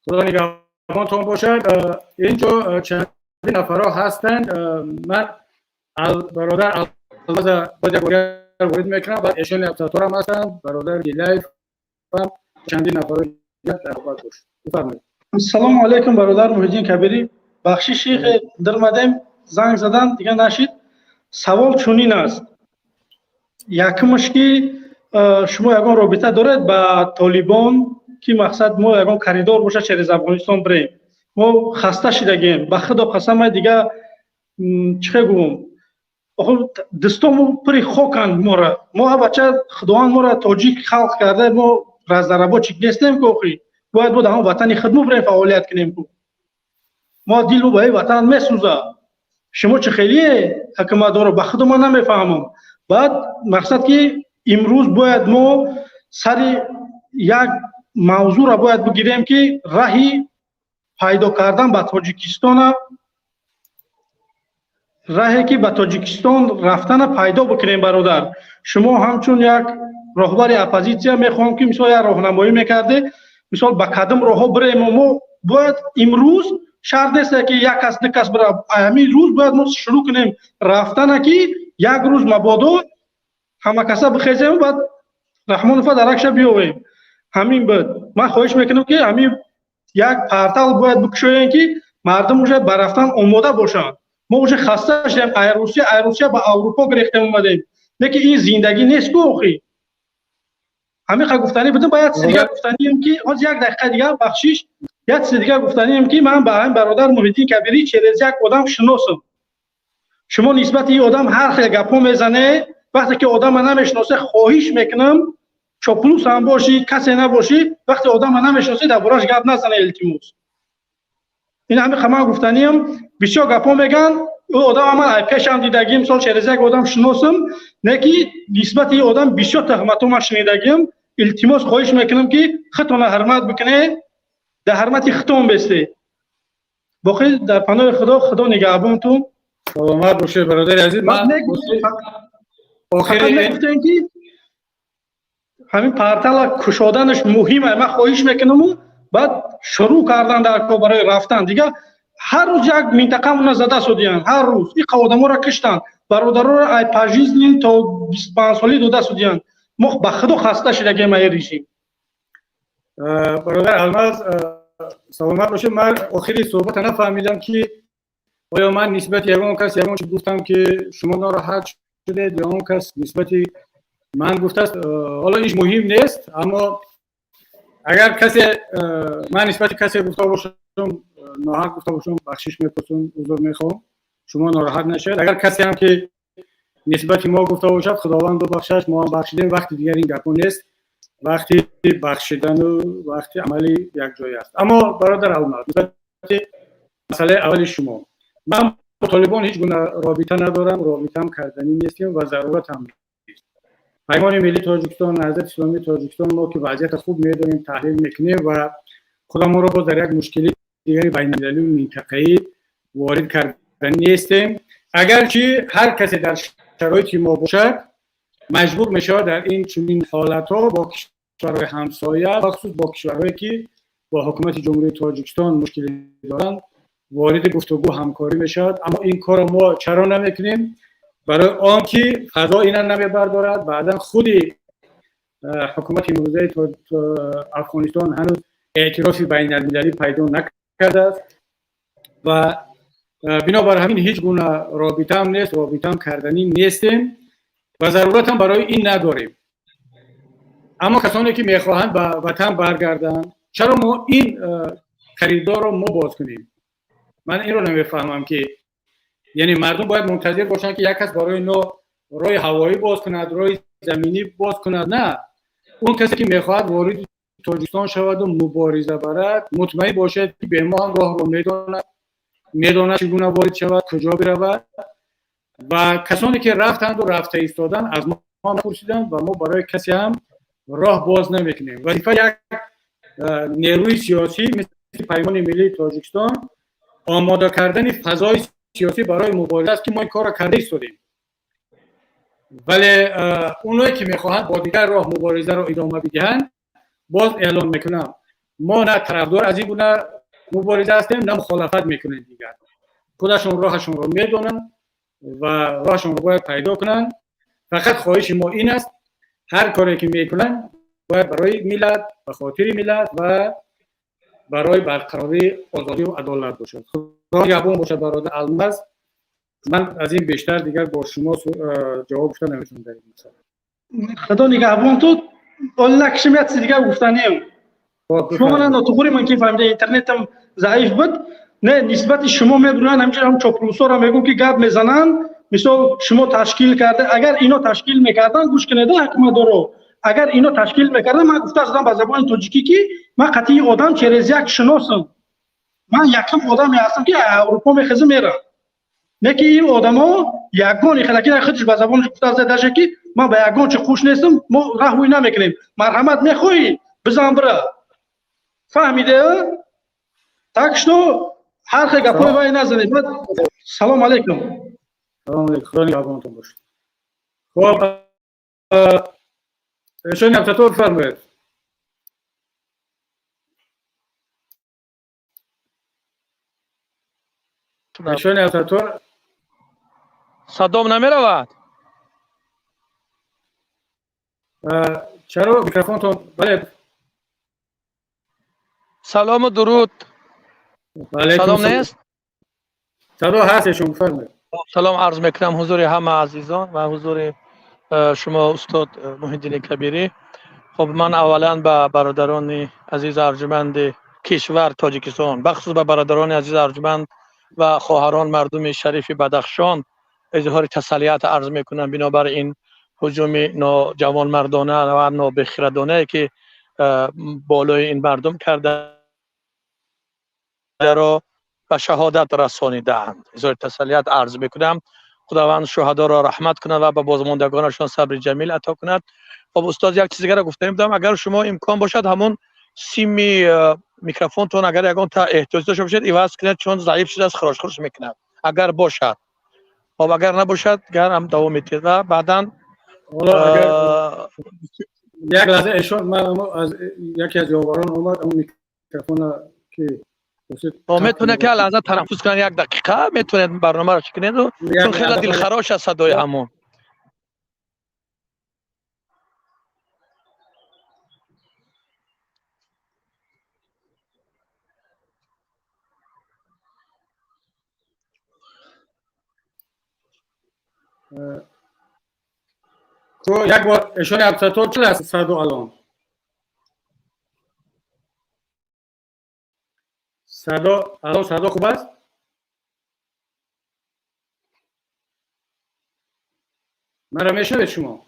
Худо нигаҳбонтон бошад. Инҷо чандин нафарҳо ҳастанд. Ман бародар Албаза боз як ворид мекунам, баъд эшони Абсаторам ҳастанд, бародар Дилаев, чандин нафарҳои дигар дар навбат бош. Бифармоед. Ассалому алайкум, бародар Муҳиддин Кабирӣ. Бахшиши, даромадем, занг задан дига нашид. Савол чунин аст: якумаш, ки шумо ягон робита доред ба Толибон, ки мақсад мо ягон коридор бошад, через Афғонистон бирем? Мо хаста шидагем, ба худо қасам, дига чӣ гӯм. Дастому пури хоканд мора. Мо бача, Худованд моро тоҷик халқ карда, мо разнорабочий нестем ку охи. Бояд мо дар ҳамон ватани худ бирем, фаъолият кунем ку. Мо дилу ба ин ватан месӯза. Шумо чӣ хелие ҳукуматдоро, ба худу ман намефаҳмам. Баъд мақсад, ки имрӯз бояд мо сари як мавзӯъро бояд бигирем, ки раҳи пайдо кардан ба Тоҷикистона, раҳе ки ба Тоҷикистон рафтана пайдо бикунем. Бародар, шумо ҳамчун як роҳбари оппозитсия, мехоҳам, ки мисол як роҳнамоӣ мекарде, мисол, ба кадом роҳҳо бирем. Мо бояд имрӯз, шарт нест, ки як кас, ду кас бира, ҳамин рӯз бояд мо шурӯъ кунем рафтана, ки як рӯз мабодо ҳама каса бихезем, баъд Раҳмонова даракша биёвем. Ҳамин буд. Ман хоҳиш мекунам, ки ҳамин як портал бояд бикушоем, ки мардум уже ба рафтан омода бошанд. Мо уже хаста шудем ай Русия, ай Русия ба Аврупо гирехтем, омадем, лекин ин зиндагӣ нест ку охи. Ҳамин гуфтанӣ будем. Ба як чизи дигар гуфтанием, ки ҳозир як дақиқа дигар, бахшиш, як чизи дигар гуфтанием, ки ман ба ҳамин бародар Муҳиддин Кабирӣ через як одам шиносам. Шумо нисбати ин одам ҳар хел гапҳо мезане, вақте ки одама намешиносе. Хоҳиш мекунам, чоплус ҳам бошӣ, касе набошӣ, вақте одама намешиносӣ, дар бораш гап назане, илтимос. Ин ҳамин ман гуфтаниям. Бисёр гапҳо меган. Ӯ одама ман ай пешам дидагим, мисол, через як одам шиносам, не ки нисбати ин одам бисёр туҳматҳо ман шунидагим. Илтимос, хоҳиш мекунам, ки худтона ҳурмат бикунед, дар ҳурмати худтон бесте. Боқӣ дар паноҳи Худо, Худо нигаҳбонтун. Саломат бошед, бародари азиз. Мегуфтем, ки ҳамин портала кушоданаш муҳим. Ман хоҳиш мекунаму баъд шурӯъ кардан дар кор барои рафтан. Дигар ҳар рӯз як минтақамона зада судиянд, ҳар рӯз иқа одаморо киштанд, бародароро ай пожизненный то 25 солӣ дода судиянд. Мо ба Худо хаста шудагем ай режим. Бародар Алмаз, саломат бошед. Ман охири суҳбата нафаҳмидам, ки оё ман нисбати ягон кас ягон чиз гуфтам, ки шумо нороҳат шудед, ё он кас нисбати ман гуфтааст. Ҳоло иш муҳим нест, аммо агар касе ман нисбати касе гуфта бошам, ноҳақ гуфта бошам, бахшиш мепурсам, узр мехоҳам, шумо нороҳат нашавед. Агар касе ҳам ки нисбати мо гуфта бошад, Худованд бубахшаш, мо ҳам бахшидем. Вақти дигар ин гапҳо нест, вақти бахшидану вақти амали якҷоя аст. Аммо, бародар Алмаз, нисбати масъалаи аввали шумо, ман бо Толибон ҳеҷ гуна робита надорам, робитаам карданӣ нестем ва зарурат ҳам нест. Паймони Миллии Тоҷикистон, Наҳзати Исломии Тоҷикистон, мо ки вазъията хуб медонем, таҳлил мекунем ва худамонро боз дар як мушкили дигари байналмилалию минтақаӣ ворид карданӣ нестем. Агарчи ҳар касе дар шароити мо бошад, маҷбур мешавад дар ин чунин ҳолатҳо бо кишварҳои ҳамсоя, бахусус бо кишварҳое ки бо ҳукумати Ҷумҳурии Тоҷикистон мушкилӣ доранд, вориди гуфтугӯ, ҳамкорӣ мешавад. Аммо ин корро мо чаро намекунем? Барои он ки фазо ина намебардорад. Баъдан худи ҳукумати имрӯзаи Афғонистон ҳанӯз эътирофи байналмилалӣ пайдо накардааст ва бинобар ҳамин ҳеҷ гуна робитаам нест, робитаам карданӣ нестем ва заруратам барои ин надорем. Аммо касоне ки мехоҳанд ба ватан баргарданд, чаро мо ин коридорро мо боз кунем? Ман инро намефаҳмам, ки яъне мардум бояд мунтазир бошанд, ки як кас барои ино роҳи ҳавоӣ боз кунад, роҳи заминӣ боз кунад? На, он касе ки мехоҳад вориди Тоҷикистон шаваду мубориза барад, мутмаин бошад, ки бе мо ҳам роҳро медонад, медонад чӣ гуна ворид шавад, куҷо биравад. Ва касоне ки рафтанду рафта истоданд, аз мо ҳам пурсиданд ва мо барои касе ҳам роҳ боз намекунем. Вазифа як нерӯи сиёсӣ мисли Паймони Миллии Тоҷикистон омода кардани фазои сиёсӣ барои мубориза аст, ки мо ин корро карда истодем. Вале оное ки мехоҳанд бо дигар роҳ муборизаро идома бидиҳанд, боз эълон мекунам, мо на тарафдор аз ин гуна мубориза ҳастем, на мухолафат мекунем. Дигар худашон роҳашонро медонанд ва роҳашонро бояд пайдо кунанд. Фақат хоҳиши мо ин аст: ҳар коре ки мекунанд, бояд барои миллат, ба хотири миллат ва барои барқарории озодию адолат бошад. Худо нигаҳбон бошад, бародар Алмаз. Ман аз ин бештар дигар бо шумо ҷавоб гуфта наметавонам дар ин масъала. Худо нигаҳбон ту. Накишим, як чизи дигар гуфтанием. Шумо мана нотуғури мумкин фаҳмида, интернетам заиф буд. Не, нисбати шумо медонанд, ҳамчунин ҳам чоплусоро мегӯм, ки гап мезананд. Мисол шумо ташкил карда, агар ино ташкил мекардан, гӯш кунед, ҳукуматдоро, агар ино ташкил мекардан, ман гуфта задам ба забони тоҷикӣ, ки ман қатъии одам через як шиносам, ман якум одаме ҳастам, ки Аврупо мехезам, мерам. Не ки ин одамо ягон ихелаки худш ба забонаш гуфта зада даже, ки ман ба ягон чи хуш нестам, мо раҳвӣ намекунем, марҳамат, мехоҳӣ, бизан, бира. Фаҳмиде? Так что ҳар хел гапҳои вай назанед. Салом алейкум. Салом алейкум, худо нигаҳбонатон бошад. Хоб, эшон Абсатор, бифармоед. Эшони Абсатор. Садом намеравад? Чаро микрофонтон? Бале. Салому дуруд. Салом нест? Садо ҳаст, эшон, бифармоед. Салом арз мекунам ҳузури ҳама азизон ва ҳузури шумо, устод Муҳиддини Кабирӣ. Хоб, ман аввалан ба бародарони азиз арҷуманди кишвар Тоҷикистон, бахусус ба бародарони азиз арҷуманд ва хоҳарон, мардуми шарифи Бадахшон изҳори тасаллият арз мекунам бинобар ин ҳуҷуми ноҷавонмардона ва нобехирадонае, ки болои ин мардум карда ро ба шаҳодат расонидаанд. Изҳори тасаллият арз мекунам. Худованд шуҳадоро раҳмат кунад ва ба бозмондагонашон сабри ҷамил ато кунад. Хоб, устод, як чиз дигарро гуфта будам. Агар шумо имкон бошад, ҳамон сими микрофонтон агар ягон та эҳтиёҷ дошта бошед, иваз кунед, чун заиф шудааст, хирош хирош мекунад, агар бошад. Хоб, агар набошад, гар ҳам давом медиҳед ва баъдан Як лаҳза, эшон, ман аз яке аз ёварон омад, он микрофона ки Метавонед ки лаҳза танаффус кунед, як дақиқа метавонед барномаро чӣ кунед, чун хеле дилхарош аст садои ҳамон. Як бор, эшони Абсатор, чӣ аст садо алон? Садо алон, садо хуб аст? Маро мешунавед шумо?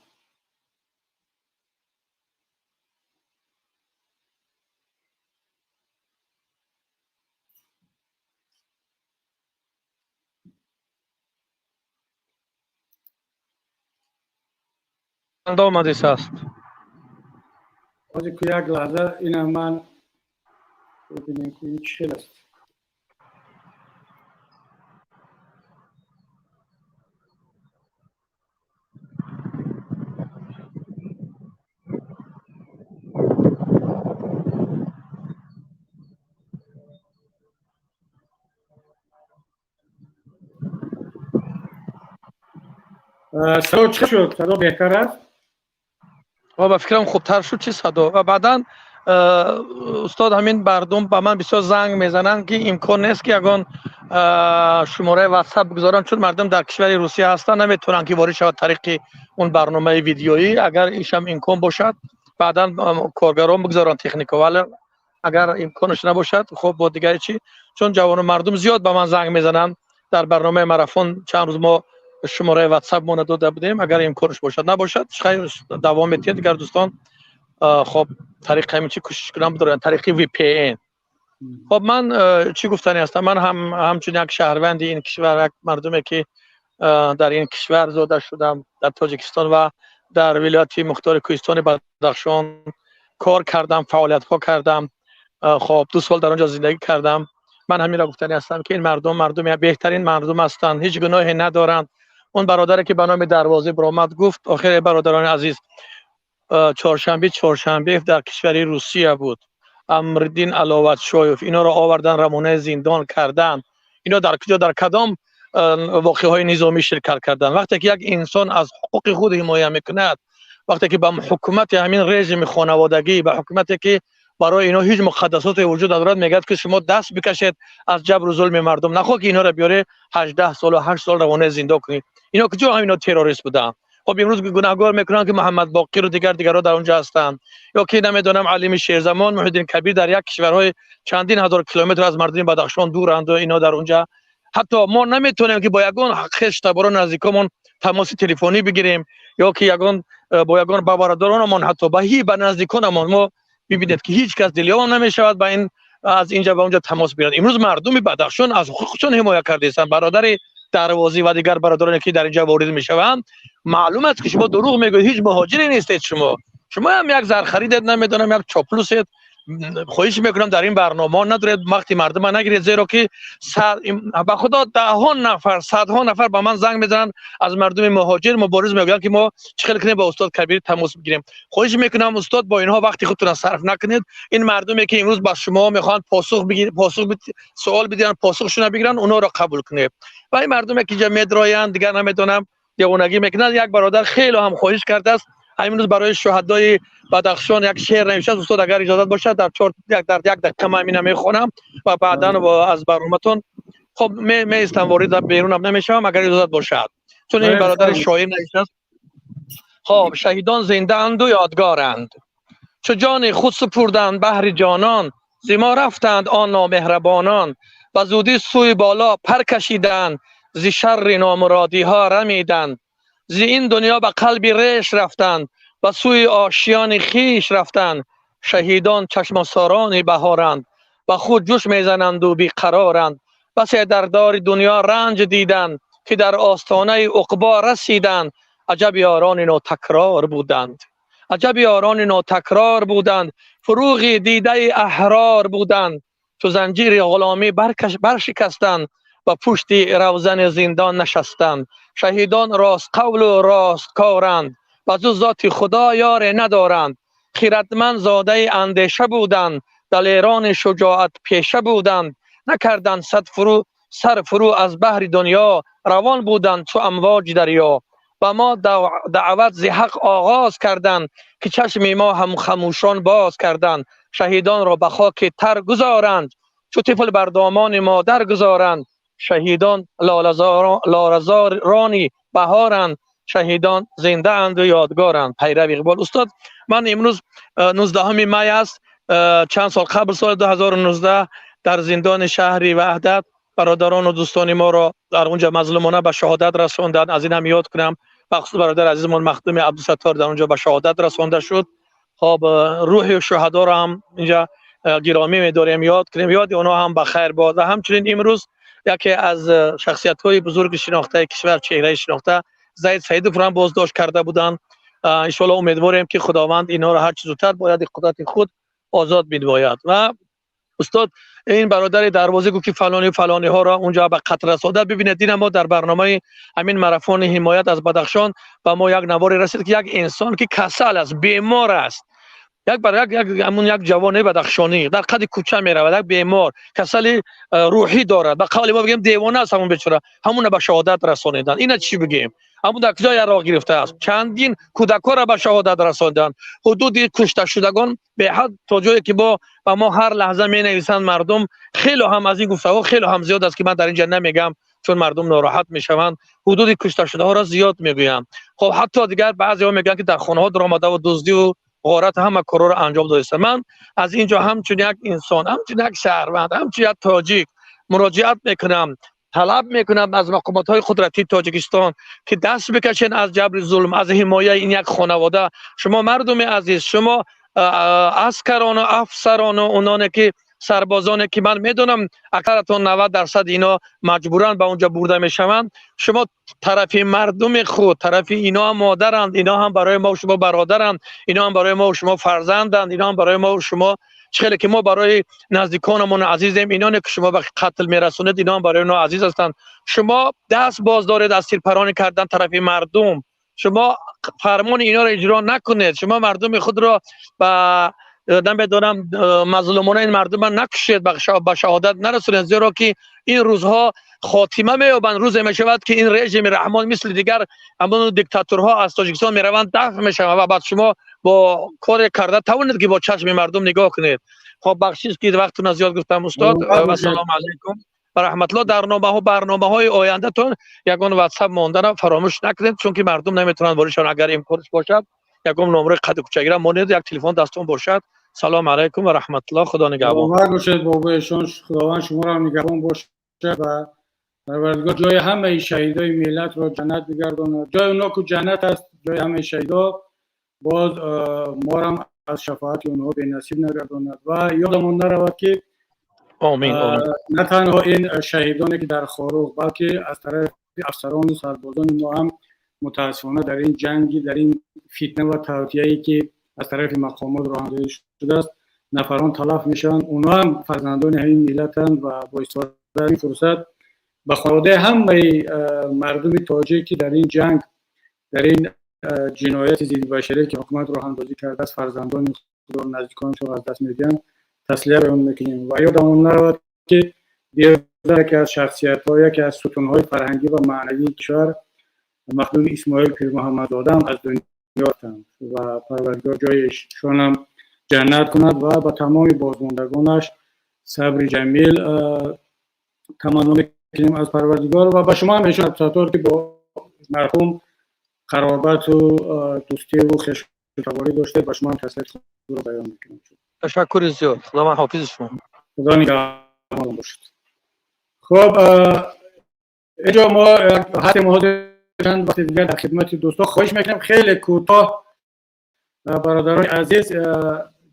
Омадис аст. Ҳозир ку, як лаҳза, ина ман бибинем, ки ин чӣ хел аст. Садо чӣ шуд? Садо беҳтар аст? Ва ба фикрам, хубтар шуд чи садо. Ва баъдан, устод, ҳамин мардум ба ман бисёр занг мезананд, ки имкон нест, ки ягон шумораи ватсап бигузорам, чун мардум дар кишвари Русия ҳастанд, наметавонанд, ки ворид шавад тариқи он барномаи видеоӣ. Агар ишам имкон бошад, баъдан коргарон бигузоранд, технико, вале агар имконаш набошад, хуб, бо дигари чи, чун ҷавону мардум зиёд ба ман занг мезананд. Дар барномаи марафон чанд рӯз мо шумораи ватсап мона дода будем. Агар имконаш бошад, набошад, хайр, давом медиҳед. Дигар дӯстон, хоб, тариқи ҳамин чи кӯшиш кунам бидоранд, тариқи VPN. Хоб, ман чӣ гуфтанӣ ҳастам? Ман ҳам ҳамчун як шаҳрванди ин кишвар, як мардуме, ки дар ин кишвар зода шудам, дар Тоҷикистон ва дар вилояти мухтори кӯҳистони Бадахшон кор кардам, фаъолиятҳо кардам, хоб, 2 сол дар он ҷо зиндагӣ кардам, ман ҳаминро гуфтанӣ ҳастам, ки ин мардум мардуми беҳтарин мардум ҳастанд, ҳеҷ гуноҳе надоранд. Он бародаре, ки ба номи Дарвозӣ баромад, гуфт: охир, бародарони азиз, чоршанбе дар кишвари Русия буд Амриддин Аловатшоев, инҳоро овардан, равонаи зиндон кардан. Ино дар куҷо, дар кадом воқеаҳои низомӣ ширкат карданд? Вақте ки як инсон аз ҳуқуқи худ ҳимоя мекунад, вақте ки ба ҳукумати ҳамин режими хонаводагӣ, ба ҳукумате, ки барои инҳо ҳеҷ муқаддасоте вуҷуд надорад, мегӯяд, ки шумо даст бикашед аз ҷабру зулми мардум, нахоҳ ки инҳоро биёре 18 солу 8 сол равонаи зиндон кунед. Ино куҷо ҳам ино террорист буданд? Хоб, имрӯз гунаҳгор мекунанд, ки Муҳаммад Боқиру дигар дигарҳо дар он ҷо ҳастанд, ё ки намедонам, Алими Шерзамон, Муҳиддин Кабир дар як кишварҳои чандин ҳазор километр аз мардуми Бадахшон дуранду ино дар он ҷа Ҳатто мо наметавонем, ки бо ягон хештаборо, наздикомон тамоси телефонӣ бигирем ё ки ягон бо ягон ба бародаронамон, ҳатто ба ҳи ба наздиконамон. Мо бибинед, ки ҳеҷ кас дилёбам намешавад ба ин аз инҷа ба онҷа тамос бигиранд. Имрӯз мардуми Бадахшон аз ҳуқуқшон ҳимоя кардаистанд. Бародари Дарвозӣ ва дигар бародароне, ки дар инҷа ворид мешаванд, маълум аст, ки шумо дурӯғ мегӯед, ҳеҷ муҳоҷире нестед шумо. Шумо ҳам як зархаридед, намедонам, як чоплусед. Хоҳиш мекунам, дар ин барномаҳо надоред, вақти мардума нагиред, зеро ки ба худо даҳҳо нафар, садҳо нафар ба ман занг мезананд аз мардуми муҳоҷир, мубориз, мегӯянд, ки мо чӣ хел кунем, ба устод Кабир тамос бигирем. Хоҳиш мекунам, устод, бо инҳо вақти худтонро сарф накунед. Ин мардуме, ки имрӯз ба шумо мехоҳанд посух бигир, посух, суол бидиҳанд, посухшона бигиранд, онҳоро қабул кунед. Ва ин мардуме, ки инҷа медроянд, дигар намедонам, девонагӣ мекунанд. Як бародар хеле ҳам хоҳиш кардааст, ҳамин рӯз барои шуҳадои Бадахшон як шеър навиштааст. Устод, агар иҷозат бошад, дар чор як дар як дақиқа ман ҳамина мехонам ва баъдан аз барноматон хоб меистам, ворид берунам намешавам, агар иҷозат бошад, чун ин бародари шоир навиштааст. Хоб, шаҳидон зиндаанду ёдгоранд, чу ҷони худ супурданд баҳри ҷонон. Зи мо рафтанд он номеҳрабонон, ба зудӣ сӯи боло пар кашиданд, зи шарри номуродиҳо рамиданд. Зи ин дунё ба қалби реш рафтанд, ба сӯи ошиёни хиш рафтанд. Шаҳидон чашмасорони баҳоранд, ба худ ҷӯш мезананду беқароранд. Басе дар дори дунё ранҷ диданд, ки дар остонаи уқбо расиданд. Аҷаб ёрони нотакрор буданд, аҷаб ёрони нотакрор буданд, фуруғи дидаи аҳрор буданд. Чу занҷири ғуломӣ баршикастанд, ба пушти равзани зиндон нишастанд. Шаҳидон ростқавлу росткоранд, ба ҷуз зоти Худо ёре надоранд. Хиратманд зодаи андеша буданд, далерони шуҷоат пеша буданд. Накарданд сад фурӯ сар фурӯ аз баҳри дунё, равон буданд чу амвоҷи дарё. Ба мо даъват зи ҳақ оғоз карданд, ки чашми мо ҳам хамӯшон боз карданд. Шаҳидонро ба хоки тар гузоранд, чу тифл бар домони модар гузоранд. Шаҳидон лолазорони баҳоранд, шаҳидон зиндаанду ёдгоранд. Пайрави Иқбол. Устод, ман имрӯз 19 май аст. Чанд сол қабл, соли 2019, дар зиндони шаҳри Ваҳдат бародарону дӯстони моро дар онҷа мазлумона ба шаҳодат расонданд. Аз ин ҳам ёд кунам, бахусус бародари азизмон Махдуми Абдусаттор дар онҷо ба шаҳодат расонда шуд. Хоб, рӯҳи шуҳадоро ҳам инҷа гиромӣ медорем, ёд кунем, ёди онҳо ҳам ба хайр бод. Ва ҳамчунин имрӯз яке аз шахсиятҳои бузурги шинохтаи кишвар, чеҳраи шинохта, Заид Саидовро ҳам боздошт карда буданд. Иншоалло, умедворем, ки Худованд инҳоро ҳарчи зудтар бояд қудрати худ озод бидвояд. Ва устод, ин бародари Дарвозӣ гуфт, ки фалони фалониҳоро унҷо ба қатл расонда. Бибинед, дина мо дар барномаи ҳамин марафони ҳимоят аз Бадахшон ба мо як наворе расид, ки як инсон, ки касал аст, бемор аст, як бар як як ҳамун як ҷавони бадахшонӣ дар қади кӯча меравад, як бемор, касали рӯҳӣ дорад, ба қавли мо бигем, девона аст ҳамун бечора, ҳамуна ба шаҳодат расониданд. Ина чӣ бигем? Ҳамун дар куҷо яроқ гирифтааст? Чандин кӯдакҳоро ба шаҳодат расонданд. Ҳудуди кушташудагон беҳад, то ҷое ки бо ба мо ҳар лаҳза менависанд мардум. Хеле ҳам аз ин гуфтаҳо хеле ҳам зиёд аст, ки ман дар инҷа намегам, чун мардум нороҳат мешаванд. Ҳудуди кушташудаҳоро зиёд мегӯянд. Хоб, ҳатто дигар баъзеҳо мегӯянд, ки дар хонаҳо даромадаву дуздиву ғорат, ҳама корҳоро анҷом додааст. Ман аз ин ҷо ҳамчун як инсон, ҳамчун як шаҳрванд, ҳамчун як тоҷик муроҷиат мекунам, талаб мекунам аз мақомотҳои қудратии Тоҷикистон, ки даст бикашед аз ҷабри зулм, аз ҳимояи ин як хонавода. Шумо, мардуми азиз, шумо аскарону афсарону ононе ки сарбозоне, ки ман медонам, аксаратон, 90% ино маҷбуран ба онҷо бурда мешаванд, шумо тарафи мардуми худ, тарафи ино ҳам модаранд, ино ҳам барои мо шумо бародаранд, ино ҳам барои мо шумо фарзанданд, ино ҳам барои мо шумо хеле ки мо барои наздиконамон азизем, иноне ки шумо ба қатл мерасонед, ино ҳам барои онҳо азиз ҳастанд. Шумо даст боз доред аз тирпаронӣ кардан тарафи мардум. Шумо фармони инора иҷро накунед. Шумо мардуми худро ба намедонам, мазлумона ин мардума накушед, ба шаҳодат нарасонед, зеро ки ин рӯзҳо хотима меёбанд. Рӯзе мешавад, ки ин режими Раҳмон мисли дигар ҳамон диктаторҳо аз Тоҷикистон мераванд, дафн мешаванд ва баъд шумо бо коре карда тавонед, ки бо чашми мардум нигоҳ кунед. Хоб, бахшиш, ки вақтона зиёд гуфтам, устод. Вассалому алайкум ва раҳматуллоҳ. Дар номаҳо, барномаҳои ояндатон ягон Ватсап мондана фаромӯш накунед, чунки мардум наметавонанд ворид шаванд. Агар имконш бошад, ягон номраи қади кӯчагира монед, як телефон дастон бошад. Салому алайкум ва раҳматуллоҳ, Худо нигаҳбон. Муборак бошед, бобоешон. Худованд шуморо нигаҳбон бошад ва Парвардигор ҷои ҳамаи шаҳидои миллатро ҷаннат бигардонад. Ҷои онҳо ку ҷаннат аст, ҷои ҳамаи шаҳидо, боз морам аз шафоати онҳо бенасиб нагардонад. Ва ёдамон наравад, ки Омин. На танҳо ин шаҳидоне, ки дар Хоруғ, балки аз тарафи афсарону сарбозони мо ҳам, мутаассифона, дар ин ҷанги, дар ин фитна ва тавтияе, ки аз тарафи мақомот роҳандозӣ шудааст, нафарон талаф мешаванд. Онҳо ҳам фарзандони ҳамин миллатанд ва бо истифода аз ин фурсат ба хонаводаи ҳамаи мардуми тоҷик, ки дар ин ҷанг, дар ин ҷинояти зиддибашарие, ки ҳукумат роҳандозӣ кардааст, фарзандони худро, наздиконашонро аз даст медиҳанд, таслия баён мекунем. Ва ёдамон наравад, ки дирӯза яке аз шахсиятҳо, яке аз сутунҳои фарҳангӣ ва маънавии кишвар, махдуми Исмоил Пирмуҳаммадзода ҳам аз дунё рафтанд ва Парвардигор ҷои шонам ҷаннат кунад ва ба тамоми бозмондагонаш сабри ҷамил таманно мекунем аз Парвардигор. Ва ба шумо ҳам, эшон Абдусаттор, ки бо марҳум қаробату дӯстиву хешутаборӣ доштед, ба шумо ҳам таслияти худро баён мекунем. Ташаккури зиёд, Худованд ҳофизи шумо. Худо нигаҳбон бошед. Хуб, инҷо мо ҳастем ҳозир, чанд вақти дигар дар хидмати дӯстон. Хоҳиш мекунем, хеле кӯтоҳ, бародарони азиз,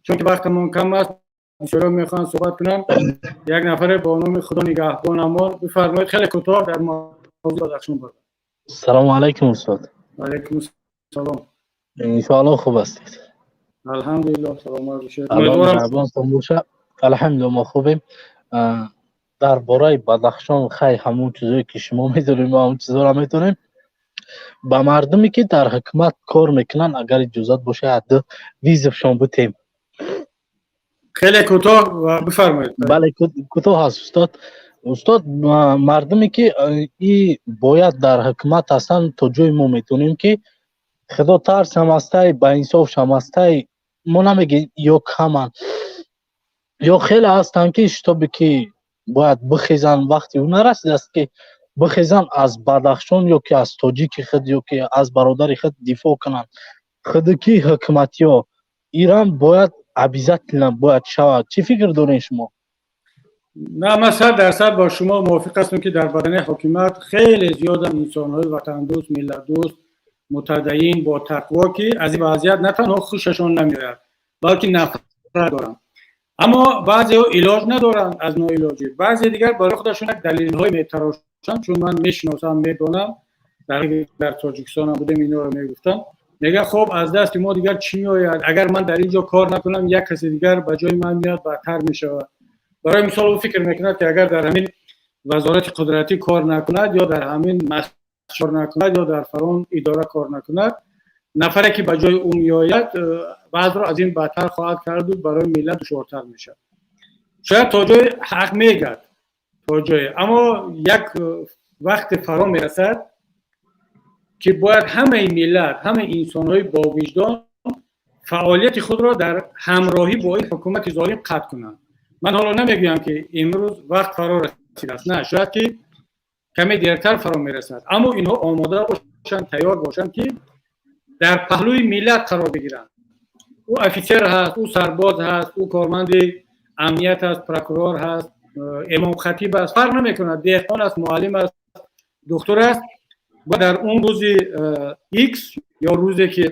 чунки вақтамон кам аст, бисёриҳо мехоҳанд суҳбат кунанд. Як нафаре бо номи Худо нигаҳбонамон, бифармоед, хеле кӯтоҳ дар мавзӯи Бадахшон. Салому алайкум, устод. Алайкум салом. Иншоалло, хуб ҳастед? Алҳамдулиллоҳ, саломат бошед. Меҳрубонтон боша. Алҳамдулилло, мо хубем. Дар бораи Бадахшон, хай, ҳамон чизое, ки шумо медонем, мо ҳамон чизоро метонем. Ба мардуме, ки дар ҳукумат кор мекунанд, агар иҷозат боша, ду вызов шон бутем. Хеле кӯтоҳ, бифармоед. Бале, кӯтоҳ ҳаст, устод. Устод, мардуме, ки и бояд дар ҳукумат ҳастанд, то ҷои мо метонем, ки худо тарс ҳам ҳастай, ба инсоф ҳам ҳастай. Мо намегем, ё каманд, ё хеле ҳастанд, ки шитобе ки бояд бихезанд, вақти ӯ нарасидааст, ки бихезанд, аз Бадахшон ё ки аз тоҷики худ, ё ки аз бародари худ дифоъ кунанд. Худи ки ҳукуматиҳо ирам бояд, обязательно бояд шавад. Чӣ фикр дорем шумо? На, ман 100% бо шумо мувофиқ ҳастам, ки дар бадани ҳокимият хеле зиёданд инсонҳои ватандӯст, миллатдӯст, мутадайин, бо тақво, ки аз ин вазъият на танҳо хушашон намеояд, балки нафрат доранд. Аммо баъзеҳо илоҷ надоранд, аз ноилоҷӣ, баъзе дигар барои худашон як далелҳое метарошанд. Чун ман мешиносам, медонам, дар Тоҷикистонам будем, инҳоро мегуфтам. Мегӯяд: «Хоб, аз дасти мо дигар чӣ меояд? Агар ман дар ин ҷо кор накунам, як каси дигар ба ҷои ман меояд, бадтар мешавад». Барои мисол, ӯ фикр мекунад, ки агар дар ҳамин вазорати қудратӣ кор накунад ё дар ҳамин масҷид кор накунад ё дар фалон идора кор накунад, нафаре, ки ба ҷои ӯ меояд, вазъро аз ин бадтар хоҳад карду барои миллат душвортар мешавад. Шояд то ҷое ҳақ мегӯяд, то ҷое, аммо як вақте фаро мерасад, ки бояд ҳамаи миллат, ҳамаи инсонҳои бовиҷдон фаъолияти худро дар ҳамроҳӣ бо ин ҳукумати золим қатъ кунанд. Ман ҳоло намегӯям, ки имрӯз вақт фаро расидааст. На, шояд ки каме дертар фаро мерасад, аммо инҳо омода бошанд, тайёр бошанд, ки дар паҳлӯи миллат қарор бигиранд. Ӯ офитсер ҳаст, ӯ сарбоз ҳаст, ӯ корманди амният аст, прокурор ҳаст, имомхатиб аст, фарқ намекунад, деҳқон аст, муаллим аст, духтур аст, бояд дар он рӯзи икс ё рӯзе, ки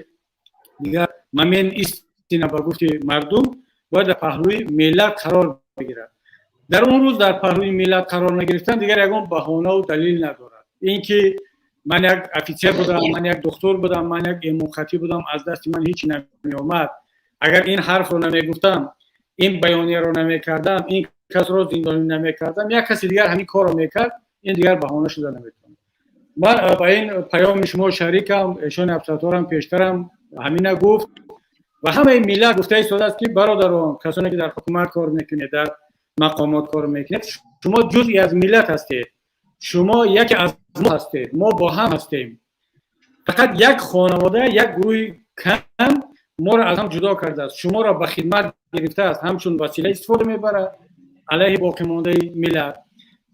дигар момент истина, ба гуфти мардум, бояд дар паҳлӯи миллат қарор бигирад. Дар он рӯз дар паҳлӯи миллат қарор нагирифтан дигар ягон баҳонаву далил надорад. Ин ки ман як офитсер будам, ман як духтур будам, ман як имомхатиб будам, аз дасти ман ҳеҷ намеомад, агар ин ҳарфро намегуфтам, ин баёнияро намекардам, ин касро зиндонӣ намекардам, як каси дигар ҳамин корро мекард, ин дигар баҳона шуда наметавонад. Ман ба ин паёми шумо шарикам. Эшони Абсаторам пештарам ҳамина гуфт ва ҳамаи миллат гуфта истодааст, ки бародарон, касоне, ки дар ҳукумат кор мекунед, дар мақомот кор мекунед, шумо ҷузъи аз миллат ҳастед, шумо яке аз мо ҳастед, мо бо ҳам ҳастем. Фақат як хонавода, як гурӯҳи кам моро аз ҳам ҷудо кардааст, шуморо ба хидмат гирифтааст, ҳамчун васила истифода мебарад алайҳи боқимондаи миллат.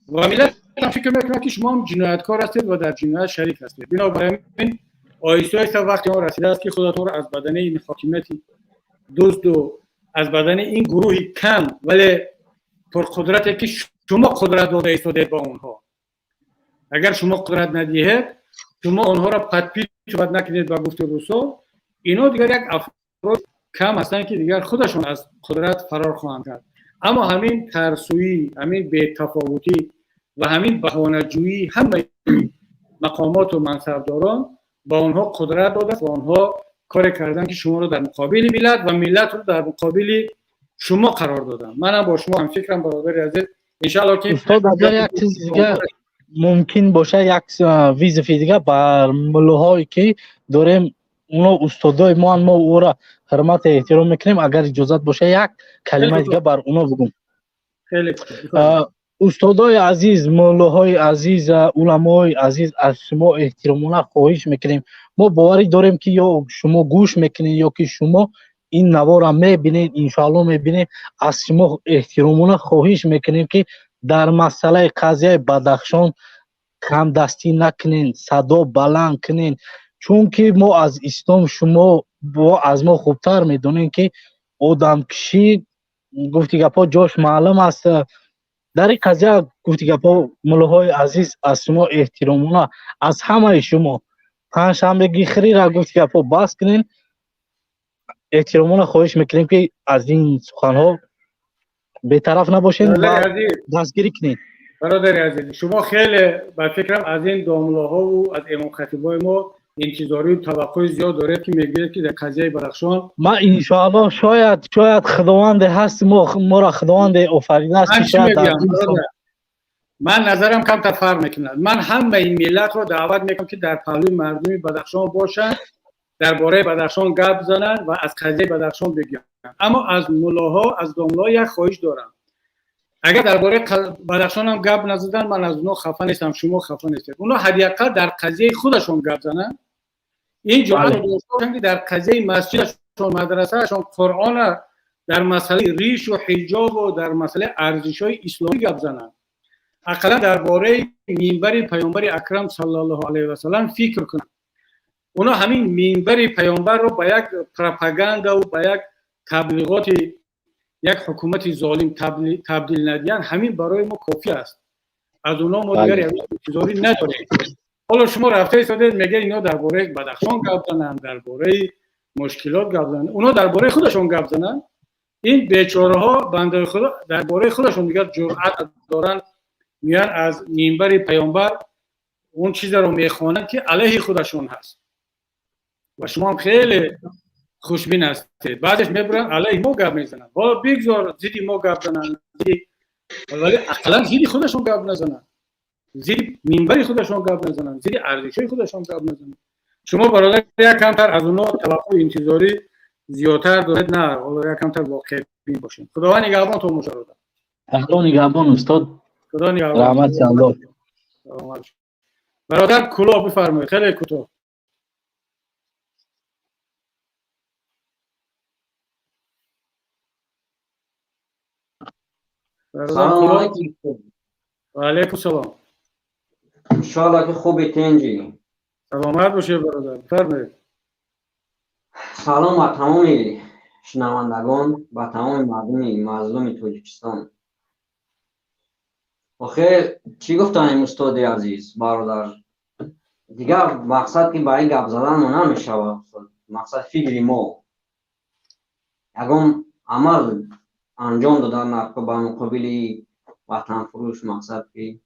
Ва миллат фикр мекунад, ки шумо ҳам ҷинояткор ҳастед ва дар ҷиноят шарик ҳастед. Бинобар ин оҳиста оҳиста вақти он расидааст, ки худатонро аз бадани ин ҳокимияти дузду аз бадани ин гурӯҳи кам, вале пурқудрате, ки шумо қудрат дода истодед ба онҳо. Агар шумо қудрат надиҳед, шумо онҳоро подпитывать накунед, ба гуфти русо, ино дигар як афрод кам ҳастанд, ки дигар худашон аз қудрат фарор хоҳанд кард. Аммо ҳамин тарсӯӣ, ҳамин бетафовутӣ ва ҳамин баҳонаҷӯӣ ҳамаи мақомоту мансабдорон ба онҳо қудрат додааст ва онҳо коре карданд, ки шуморо дар муқобили миллат ва миллатро дар муқобили шумо қарор доданд. Манам бо шумо ҳамфикрам, бародари азиз, иншаалло ки Устод, агар як чиз дига мумкин боша, як вызов и дига бар муллоҳое ки дорем, уно устодои моан, мо ӯра ҳурмату эҳтиром мекунем. Агар иҷозат боша, як калимаи дига бар уно бигӯм. Устодои азиз, муллоҳои азиз, уламои азиз, аз шумо эҳтиромона хоҳиш мекунем. Мо боварӣ дорем, ки ё шумо гӯш мекунед, ё ки шумо ин навора мебинед, иншоалло мебинед. Аз шумо эҳтиромона хоҳиш мекунем, ки дар масъалаи қазияи Бадахшон камдастӣ накунед, садо баланд кунед, чунки мо аз ислом, шумо аз мо хубтар медонем, ки одамкушӣ, гуфти гапҳо, ҷош маълум аст. Дар ин қазия, гуфти гапҳо, муллоҳои азиз, аз шумо эҳтиромона, аз ҳамаи шумо, панҷшанбегихӯрира, гуфти гапҳо, бас кунед. Эҳтиромона хоҳиш мекунем, ки аз ин суханҳо бетараф набошед ва дастгирӣ кунед. Бародари азиз, шумо хеле, ба фикрам, аз ин домлоҳову аз имомхатибои мо интизорию таваққуи зиёд доред, ки мегӯед, ки дар қазияи Бадахшон Ма иншоалло, шояд Худованде ҳаст, моро Худованде офаридааст. Ман назарам камтар фарқ мекунад. Ман ҳамаи миллатро даъват мекунам, ки дар паҳлӯи мардуми Бадахшон бошанд, дар бораи Бадахшон гап зананд ва аз қазияи Бадахшон бигӯянд. Аммо аз муллоҳо, аз домлоҳо як хоҳиш дорам: агар дар бораи Бадахшонам гап назадан, ман аз онҳо хафа нестам, шумо хафа нестед. Онҳо ҳадди ақал дар қазияи худашон гап зананд, ин ҷуръатро дошта бошанд, ки дар қазияи масҷидашон, мадрасаашон, Қуръона, дар масъалаи ришу ҳиҷобу дар масъалаи арзишҳои исломӣ гап зананд, ақаллан дар бораи минбари паёмбари акрам саллаллоҳу алайҳи васалам фикр кунанд. Онҳо ҳамин минбари паёмбарро ба як пропагандаву ба як таблиғоти як ҳукумати золим табдил надиҳанд, ҳамин барои мо кофӣ аст. Аз онҳо мо дигар интизорӣ надорем. Ҳоло шумо рафта истодед, мегӯед, ино дар бораи Бадахшон гап зананд, дар бораи мушкилот гап зананд. Онҳо дар бораи худашон гап зананд. Ин бечораҳо, бандаи худо, дар бораи худашон дигар ҷуръат доранд, меян аз минбари паёмбар он чизеро мехонанд, ки алайҳи худашон ҳаст. Ва шумо ҳам хеле хушбин ҳастед. Баъзеш мебуранд, алайҳи мо гап мезананд. Ҳоло бигзор зидди мо гап зананд, вале ақаллан зидди худашон гап назананд, зидди минбари худашон гап назананд, зидди арзишҳои худашон гап назананд. Шумо, бародар, як камтар аз онҳо таваққӯи интизорӣ зиёдтар доред. На, ҳоло як камтар воқеъбин бошем. Худованд нигаҳбон то мушарода. Худо нигаҳбон, устод. Худо нигаҳбон. Раҳмати Аллоҳ. Бародар Куло, бифармоед, хеле кӯтоҳ. Салом алайкум. Ва алайкум салом. Иншоалло, ки хуби, тинҷӣ. Саломат бошед, бародар, бифармоед. Салом ба тамоми шунавандагон, ба тамоми мардуми мазлуми Тоҷикистон. Охир чӣ гуфтанем, устоди азиз, бародар? Дигар мақсад, ки ба ин гап заданмо намешавад. Мақсад, фикри мо ягон амал анҷом додан ба муқобили ватанфурӯш. Мақсад, ки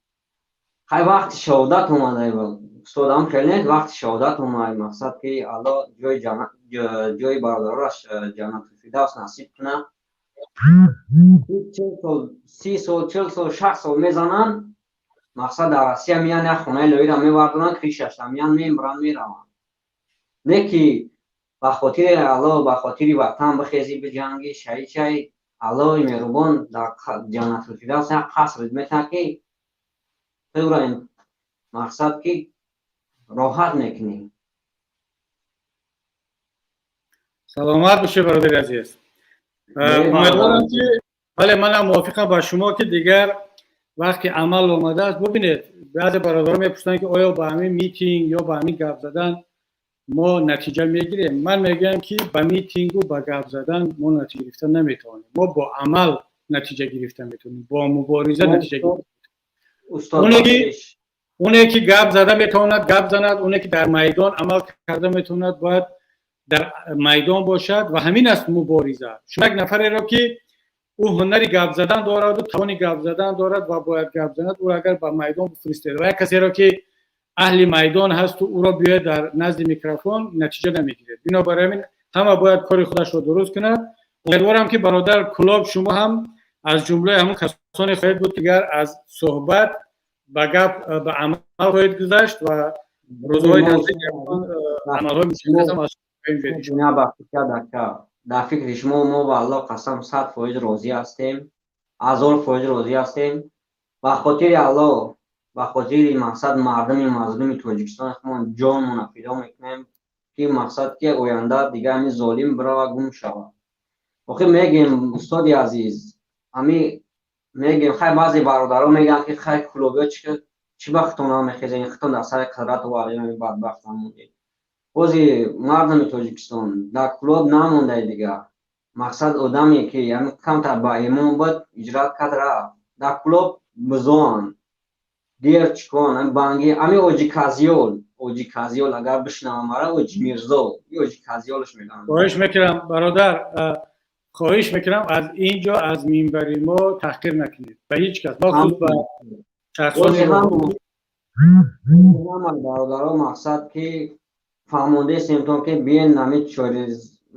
хай, вақти шаҳодат омада, устодам, хеле нест, вақти шаҳодат омад. Мақсад, ки Алло ҷои бародараш ҷаннатул фирдавс насиб кунад. 30 сол, 40 сол, 60 сол мезананд. Мақсад, дар Россия меян, як хонаи лоира мевардоранд, кришашта меян, мембуранд, мераванд. Не ки ба хотири Алло, ба хотири ватан бихезӣ, биҷангӣ, шаҳид шавӣ, Аллои меҳрубон дар ҷаннатул фирдавс як қаср метиҳад, ки тура, мақсад, ки роҳат мекунӣ. Саломат бошед, бародари азиз. Умедворам, ки бале, манам мувофиқам ба шумо, ки дигар вақти амал омадааст. Бубинед, баъзе бародарон мепурсанд, ки оё ба ҳамин митинг ё ба ҳамин гап задан мо натиҷа мегирем. Ман мегӯям, ки ба митингу ба гап задан мо натиҷа гирифта наметавонем. Мо бо амал натиҷа гирифта метавонем, бо мубориза натиҷа. Устод. Оне ки гап зада метавонад, гап занад, оне ки дар майдон амал карда метавонад, бояд дар майдон бошад ва ҳамин аст мубориза. Шумо як нафареро ки ӯ ҳунари гап задан дораду тавони гап задан дорад ва бояд гап занад, ӯ агар ба майдон бифиристед ва як касеро ки аҳли майдон ҳасту ӯро биёяд дар назди микрофон, натиҷа намегиред. Бинобар ҳамин ҳама бояд кори худашро дуруст кунад. Умедворам, ки бародар Кулоб, шумо ҳам аз ҷумлаи ҳамон касоне хоҳед буд, ки агар аз суҳбат ба гап, ба амал хоҳед гузашт ва рӯзҳои наздик амалҳои мушаххас аз Дар фикри шумо мо ба Аллоҳ қасам, 100% розӣ ҳастем, 1000% розӣ ҳастем. Ба хотири Аллоҳ, ба хотири мақсад мардуми мазлуми Тоҷикистон худмон ҷонмона фидо мекунем, ки мақсад ки оянда дига ҳамин золим бирава, гум шавад. Охир мегем, устоди азиз, ҳами мегем, хай, баъзе бародаро мегӯянд, ки хай, кулобиё чӣ ба худтон намехезен, худтон дар сари қудрат овардем, бадбахт намондед. Бози мардуми Тоҷикистон дар Кулоб намондай дигар. Мақсад одаме ки камтар ба имон буд, ҳиҷрат кард, рафт. Дар Кулоб бузоанд, дерчикон, банги, ами Оҷи Казиёл, Оҷи Казиёл, агар бишнавам мара, Оҷи Мирзо, Оҷи Казиёлш мегӯям. Хоҳиш мекунам, бародар, хоҳиш мекунам, аз ин ҷо, аз минбари мо таҳқир накунед ба ҳеҷ кас, бахусус ба шахсони Бародаро, мақсад ки фаҳмондаистем, ки биен ҳами чори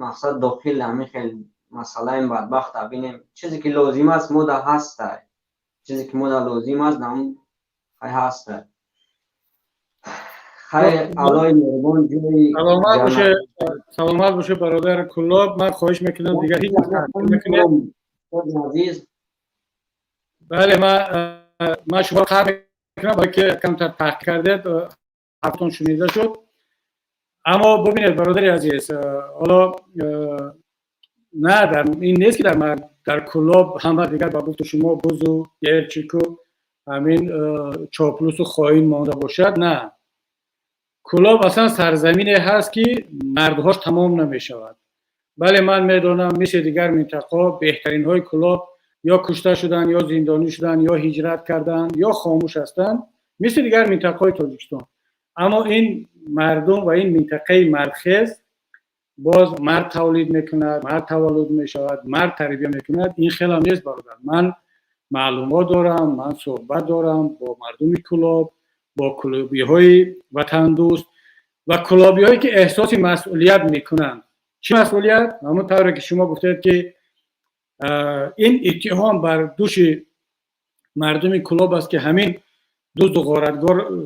мақсад дохил ҳами хел масъалаи бадбахта бинем. Чизе ки лозим аст, мо да ҳастай, чизе ки мо да лозим аст, хай, ҳастай. Хай, Аллоҳи меҳрубон ҷои Саломат боше, саломат боше, бародар Куллоб. Ман хоҳиш мекунам, дигар ҳеҷ накунед. Азиз. Бале, ман шумо қабр мекунам, барои ки камтар таҳқиқ кардед, ҳарфтон шунида шуд. Аммо бубинед, бародари азиз, ҳоло на дар ин нест, ки дар Куллоб ҳама дигар ба гуфти шумо бузу ерчику ҳамин чоплусу хоин монда бошад. На, Кулоб аслан сарзамине ҳаст, ки мардҳош тамом намешавад. Бале, ман медонам, мисли дигар минтақаҳо беҳтаринҳои Кулоб ё кушта шуданд, ё зиндонӣ шуданд, ё ҳиҷрат карданд, ё хомӯш ҳастанд, мисли дигар минтақаҳои Тоҷикистон. Аммо ин мардум ва ин минтақаи мардхез боз мард тавлид мекунад, мард таваллуд мешавад, мард тарбия мекунад. Ин хелам нест, бародар. Ман маълумот дорам, ман суҳбат дорам бо мардуми Кулоб, бо кулобиҳои ватандӯст ва кулобиҳое ки эҳсоси масъулият мекунанд. Чӣ масъулият? Ҳамон тавре ки шумо гуфтед, ки ин иттиҳом бар дӯши мардуми Кулоб аст, ки ҳамин дузду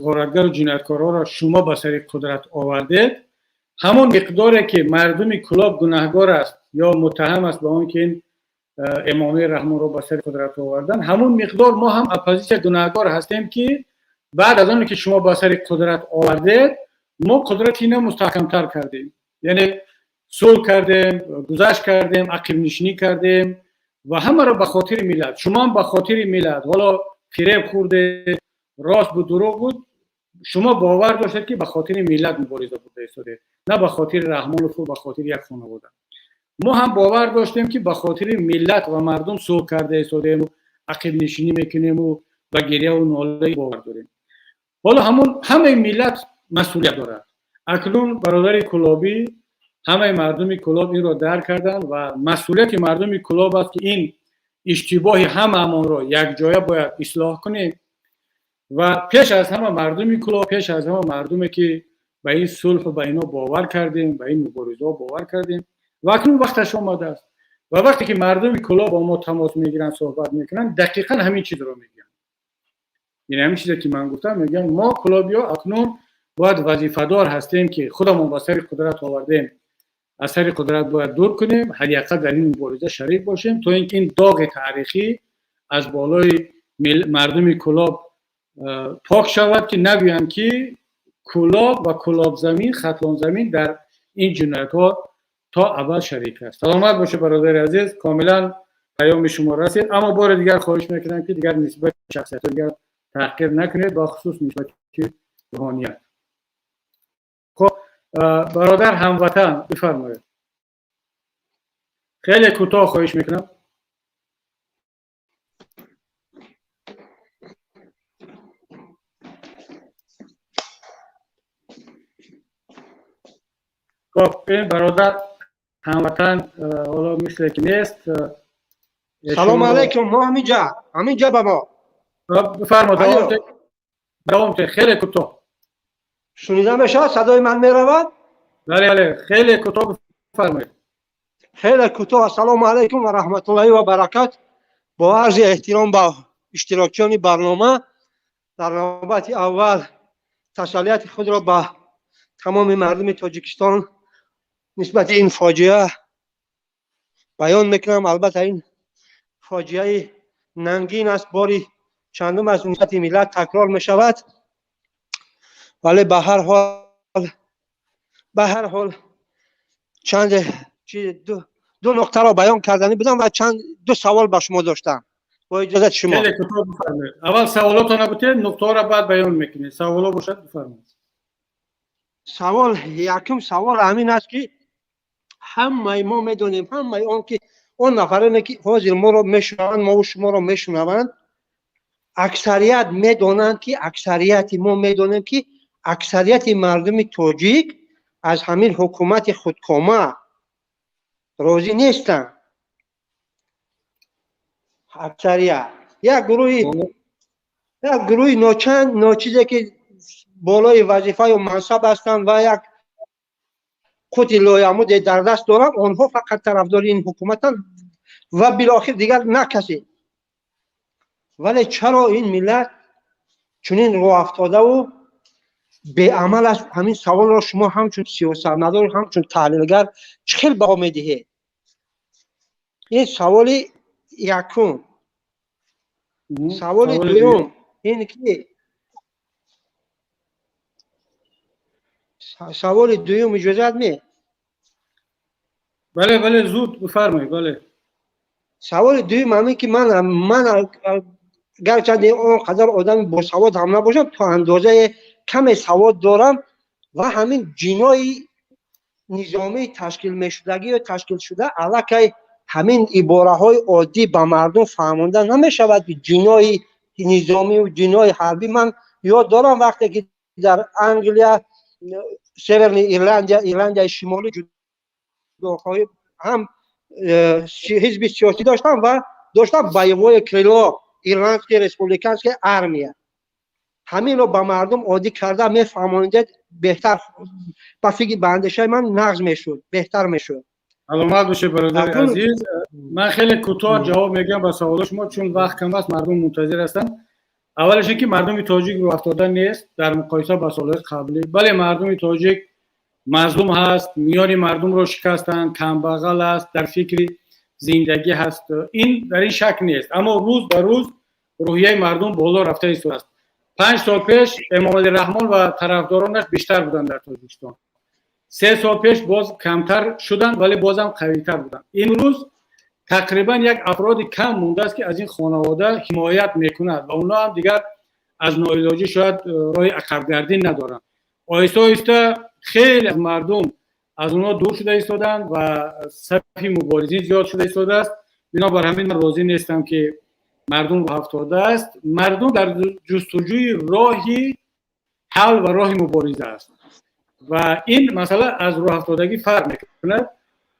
ғоратгару ҷинояткорҳоро шумо ба сари қудрат овардед. Ҳамон миқдоре ки мардуми Кулоб гунаҳгор аст ё муттаҳам аст ба он ки ин Эмомалӣ Раҳмонро ба сари қудрат овардан, ҳамон миқдор мо ҳам оппозитсия гунаҳгор ҳастем, ки баъд аз оне ки шумо ба сари қудрат овардед, мо қудрати ина мустаҳкамтар кардем, яъне сулҳ кардем, гузашт кардем, ақибнишинӣ кардем ва ҳамаро ба хотири миллат. Шумоам ба хотири миллат ҳоло фиреб хӯрдед, рост буд, дурӯғ буд, шумо бовар доштед, ки ба хотири миллат мубориза бурда истодед, на ба хотири Раҳмонову ба хотири як хонавода. Мо ҳам бовар доштем, ки ба хотири миллат ва мардум сулҳ карда истодему ақибнишинӣ мекунему ба гиряву нолаи бовар дорем. Ҳоло ҳамон ҳамаи миллат масъулият дорад. Акнун, бародари кулобӣ, ҳамаи мардуми Кулоб инро дарк карданд ва масъулияти мардуми Кулоб аст, ки ин иштибоҳи ҳамаамонро якҷоя бояд ислоҳ кунем. Ва пеш аз ҳама мардуми Кулоб, пеш аз ҳама мардуме ки ба ин сулҳу ба ино бовар кардем, ба ин муборизаҳо бовар кардем. Ва акнун вақташ омадааст ва вақте ки мардуми Кулоб бо мо тамос мегиранд, суҳбат мекунанд, дақиқан ҳамин чизро мегӯянд, яъне ҳамин чизе ки ман гуфтам мегӯянд: мо кулобиҳо акнун бояд вазифадор ҳастем, ки худамон ба сари қудрат овардем, аз сари қудрат бояд дур кунем, ҳадди ақал дар ин мубориза шарик бошем, то ин ки ин доғи таърихӣ аз болои мардуми Кулоб пок шавад, ки нагӯянд, ки Кулоб ва Кулобзамин, Хатлонзамин дар ин ҷиноятҳо то абад шарик аст. Саломат боше, бародари азиз, комилан паёми шумо расид. Аммо бори дигар хоҳиш мекунам, ки дигар нисбати шахсиятҳо дигар таҳқир накунед, бахусус нисбати рӯҳоният. Хоб, бародар ҳамватан, бифармоед, хеле кӯтоҳ хоҳиш мекунам. Хоб, ин бародар ҳамватан ҳоло мисле ки нест. Салому алайкум, мо ҳаминҷа, ҳаминҷа ба мо. Бифармо, давом диҳед, хеле кӯтоҳ. Шунида мешавад? Садои ман меравад? Бале, бале, хеле кӯтоҳ бифармоед. Хеле кӯтоҳ. Ассалому алайкум ва раҳматуллоҳи ва баракат. Бо арзи эҳтиром ба иштирокчиёни барнома, дар навбати аввал тасаллияти худро ба тамоми мардуми Тоҷикистон нисбати ин фоҷиа баён мекунам. Албатта, ин фоҷиаи нангин аст, бори чандум аз нисбати миллат такрор мешавад, вале ба ҳар ҳол чанд ду нуқтаро баён карданӣ будам ва чанд ду савол ба шумо доштам, бо иҷозати шумо. Хеле кӯтоҳ бифармоед. Аввал саволотонро бутед, нуқтаҳоро баъд баён мекунед. Саволо бошад, бифармоед. Савол, якум савол ҳамин аст, ки ҳамаи мо медонем, ҳамаи он ки он нафароне ки ҳозир моро мешунаванд, мову шуморо мешунаванд, аксарият медонанд, ки аксарияти мо медонем, ки аксарияти мардуми тоҷик аз ҳамин ҳукумати худкома розӣ нестанд. Аксарият, як гурӯҳи ночанд, ночизе, ки болои вазифаю мансаб ҳастанд ва як қути лоямуде дар даст доранд, онҳо фақат тарафдори ин ҳукуматанд ва билохир дигар на касе. Вале чаро ин миллат чунин роҳафтодаву беамал аст? Ҳамин саволро шумо ҳамчун сиёсатмадор, ҳамчун таҳлилгар чӣ хел баҳо медиҳед? Ин саволи якум. Саволи дуюм ин ки, саволи дуюм, иҷозат ме? Бале, зуд бифармоед, бале. Саволи дуюм ҳамин ки ман гарчанде он қадар одами босавод ҳам набошам, то андозаи каме савод дорам ва ҳамин ҷинои низомии ташкил мешудагӣ ё ташкилшуда, аллакай ҳамин ибораҳои оддӣ ба мардум фаҳмонда намешавад, ки ҷинои низомию ҷинои ҳарбӣ. Ман ёд дорам, вақте ки дар Англия, Северный Ирландия, Ирландияи Шимолӣ ҷудохоҳӣ ҳам ҳизби сиёсӣ доштам ва доштам боевое крыло ирландской республиканской армия. Ҳаминро ба мардум оддӣ карда мефаҳмонидед, беҳтар, ба фикр, ба андешаи ман, нағз мешуд, беҳтар мешуд. Саломат бошед, бародари азиз. Ман хеле кӯтоҳ ҷавоб мегӯям ба саволои шумо, чун вақт кам аст, мардум мунтазир ҳастанд. Аввалаш ин ки мардуми тоҷик рӯафтода нест дар муқоиса ба солҳои қаблӣ. Бале, мардуми тоҷик мазлум ҳаст, миёни мардумро шикастанд, камбағал аст, дар фикри зиндагӣ ҳаст, ин дар ин шак нест. Аммо рӯз ба рӯз рӯҳияи мардум боло рафта истодааст. 5 сол пеш Эмомалӣ Раҳмон ва тарафдоронаш бештар буданд дар Тоҷикистон, 3 сол пеш боз камтар шуданд, вале бозам қавитар буданд. Имрӯз тақрибан як афроди кам мондааст, ки аз ин хонавода ҳимоят мекунад ва онҳо ҳам дигар аз ноилоҷӣ шояд роҳи ақабгардӣ надоранд. Оҳиста оҳиста хеле аз мардум аз онҳо дур шуда истоданд ва сафи муборизин зиёд шуда истодааст. Бинобар ҳамин ман розӣ нестам, ки мардум рӯҳафтода аст. Мардум дар ҷустуҷӯи роҳи ҳал ва роҳи мубориза аст ва ин масъала аз рӯҳафтодагӣ фарқ мекунад.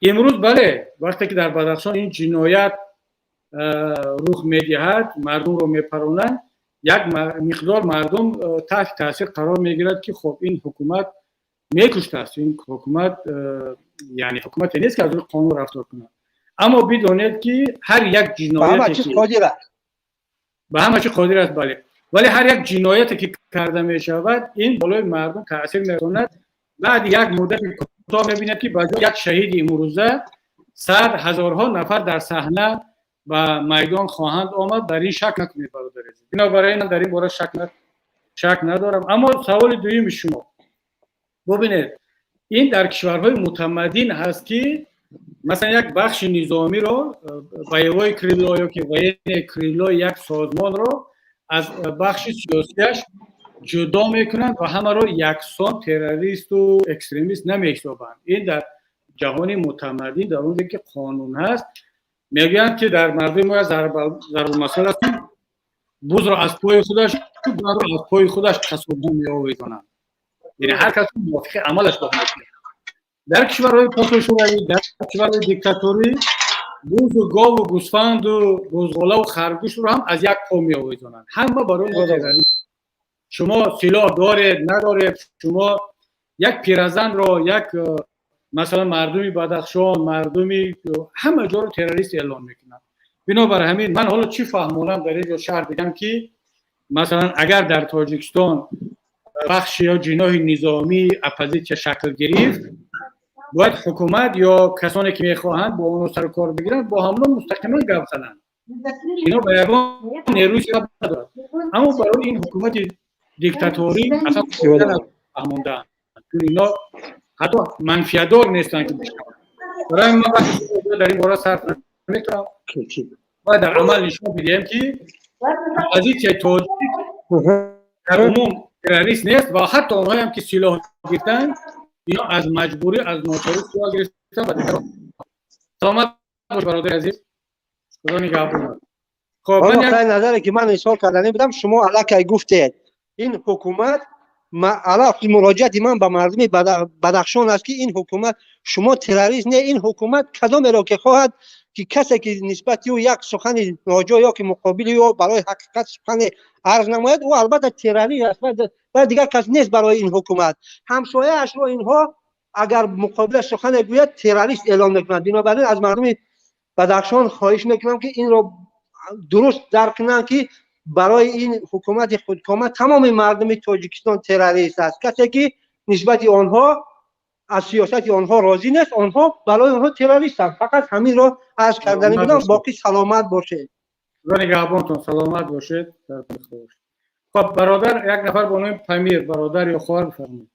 Имрӯз, бале, вақте ки дар Бадахшон ин ҷиноят рух медиҳад, мардумро мепаронанд, як миқдор мардум таҳти таъсир қарор мегирад, ки хоб, ин ҳукумат мекуштааст, ин ҳукумат яъне ҳукумате нест, ки аз рӯи қонун рафтор кунад. Аммо бидонед, ки ҳар як ҷинояте, ба ҳама чиз қодир аст, бале, вале ҳар як ҷинояте ки карда мешавад, ин болои мардум таъсир мерасонад. Баъди як муддати кӯтоҳ мебинад, ки ба ҷои як шаҳиди имрӯза сад ҳазорҳо нафар дар саҳна ба майдон хоҳанд омад. Дар ин шак накунед, бародари азиз. Бинобар ин дар ин бора шак надорам. Аммо саволи дуюми шумо, бубинед, ин дар кишварҳои мутамаддин ҳаст, ки масалан як бахши низомиро, боевое крыло ё ки военное крыло як созмонро аз бахши сиёсияш ҷудо мекунанд ва ҳамаро яксон террористу экстремист намеҳисобанд. Ин дар ҷаҳони мутамаддин, дар онҷо ки қонун ҳаст. Мегӯянд, ки дар мардуми мо зарбулмасал аст: бузро аз пои худаш, аз пои худаш қассобҳо меовезонанд. Яъне ҳар кас мувофиқи амалаш бо Дар кишварҳои пасошӯравӣ, дар кишварҳои диктаторӣ бузу гову гӯсфанду бузғолаву харгӯшро ҳам аз як по меовезонанд. Ҳама барои террорист. Шумо силоҳ доред, надоред, шумо як пиразанро, як масалан мардуми Бадахшон, мардуми ҳама ҷоро террорист эълон мекунанд. Бинобар ҳамин ман ҳоло чӣ фаҳмонам дар ин ҷо, шарҳ дидам, ки масалан агар дар Тоҷикистон бахши ё ҷиноҳи низомии оппозитсия шакл гирифт, бояд ҳукумат ё касоне ки мехоҳанд бо онҳо сару кор бигиранд, бо ҳамон мустақиман гап зананд. Ино ба ягон нерӯи надорад, аммо барои ин ҳукумати диктаторӣ аслан фаҳмондаанд, ино ҳатто манфиатдор нестанд ки бишаванд. Барои ман вақти дар ин бора сарф наметавонам. Бояд дар амал нишон бидиҳем, ки оппозитсияи тоҷик дар умум террорист нест ва ҳатто онҳоям ки силоҳ гирифтанд, ино аз маҷбурӣ, аз ночорӣ силоҳ гирифтанд ва дигар. Саломат бош, бародари азиз, Худо нигаҳбон. Хоб, нуқтаи назаре ки ман изҳор карданӣ будам, шумо аллакай гуфтед. Ин ҳукумат, муроҷиати ман ба мардуми Бадахшон аст, ки ин ҳукумат шумо террорист не. Ин ҳукумат кадомеро ки хоҳад, ки касе ки нисбати ӯ як сухани ноҷо ё ки муқобили ӯ барои ҳақиқат сухане арз намояд, ӯ албатта террорист аст ва дигар кас нест. Барои ин ҳукумат ҳамсояашро инҳо агар муқобила сухане гӯяд, террорист эълон мекунанд. Бинобар ин аз мардуми Бадахшон хоҳиш мекунам, ки инро дуруст дарк кунанд, ки барои ин ҳукумати худкома тамоми мардуми Тоҷикистон террорист аст. Касе ки нисбати онҳо, аз сиёсати онҳо розӣ нест, онҳо барои онҳо террористанд. Фақат ҳаминро арз карданӣ будам, боқӣ саломат бошед. Худо нигаҳбонтон, саломат бошед. Хоб, бародар, як нафар бо номи Памир, бародар ё хоҳар, бифармоед.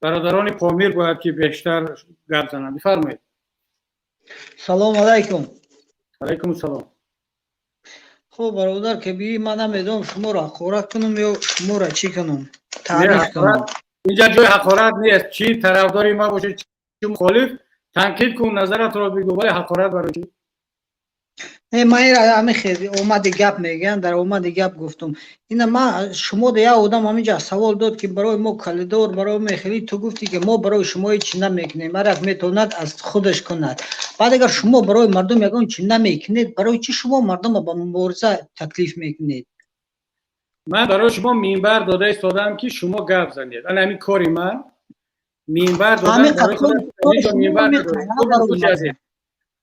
Бародарони Помир бояд ки бештар гап зананд. Бифармоед. Салому алайкум. Алайкум салом. Хуб, бародар Кабирӣ, ман намедонам шуморо ҳақорат кунам ё шуморо чӣ кунам, таъриф кунам. Инҷа ҷои ҳақорат нест. Чӣ тарафдори ма бошед, чӣ мухолиф, танқид кун, назаратро бигӯ, вале ҳақорат барои чӣ? Не, ман ира ҳамин хел омади гап мегӯям, дар омади гап гуфтум. Ина ман шумо да як одам ҳаминҷа савол дод, ки барои мо калидор, барои мехели, ту гуфтӣ, ки мо барои шумо ҳеч намекунем, ҳар як метавонад аз худаш кунад. Баъд агар шумо барои мардум ягон чи намекунед, барои чӣ шумо мардумро ба мубориза таклиф мекунед? Ман барои шумо минбар дода истодам, ки шумо гап занед. Ана ҳамин кори ман, минбар додам.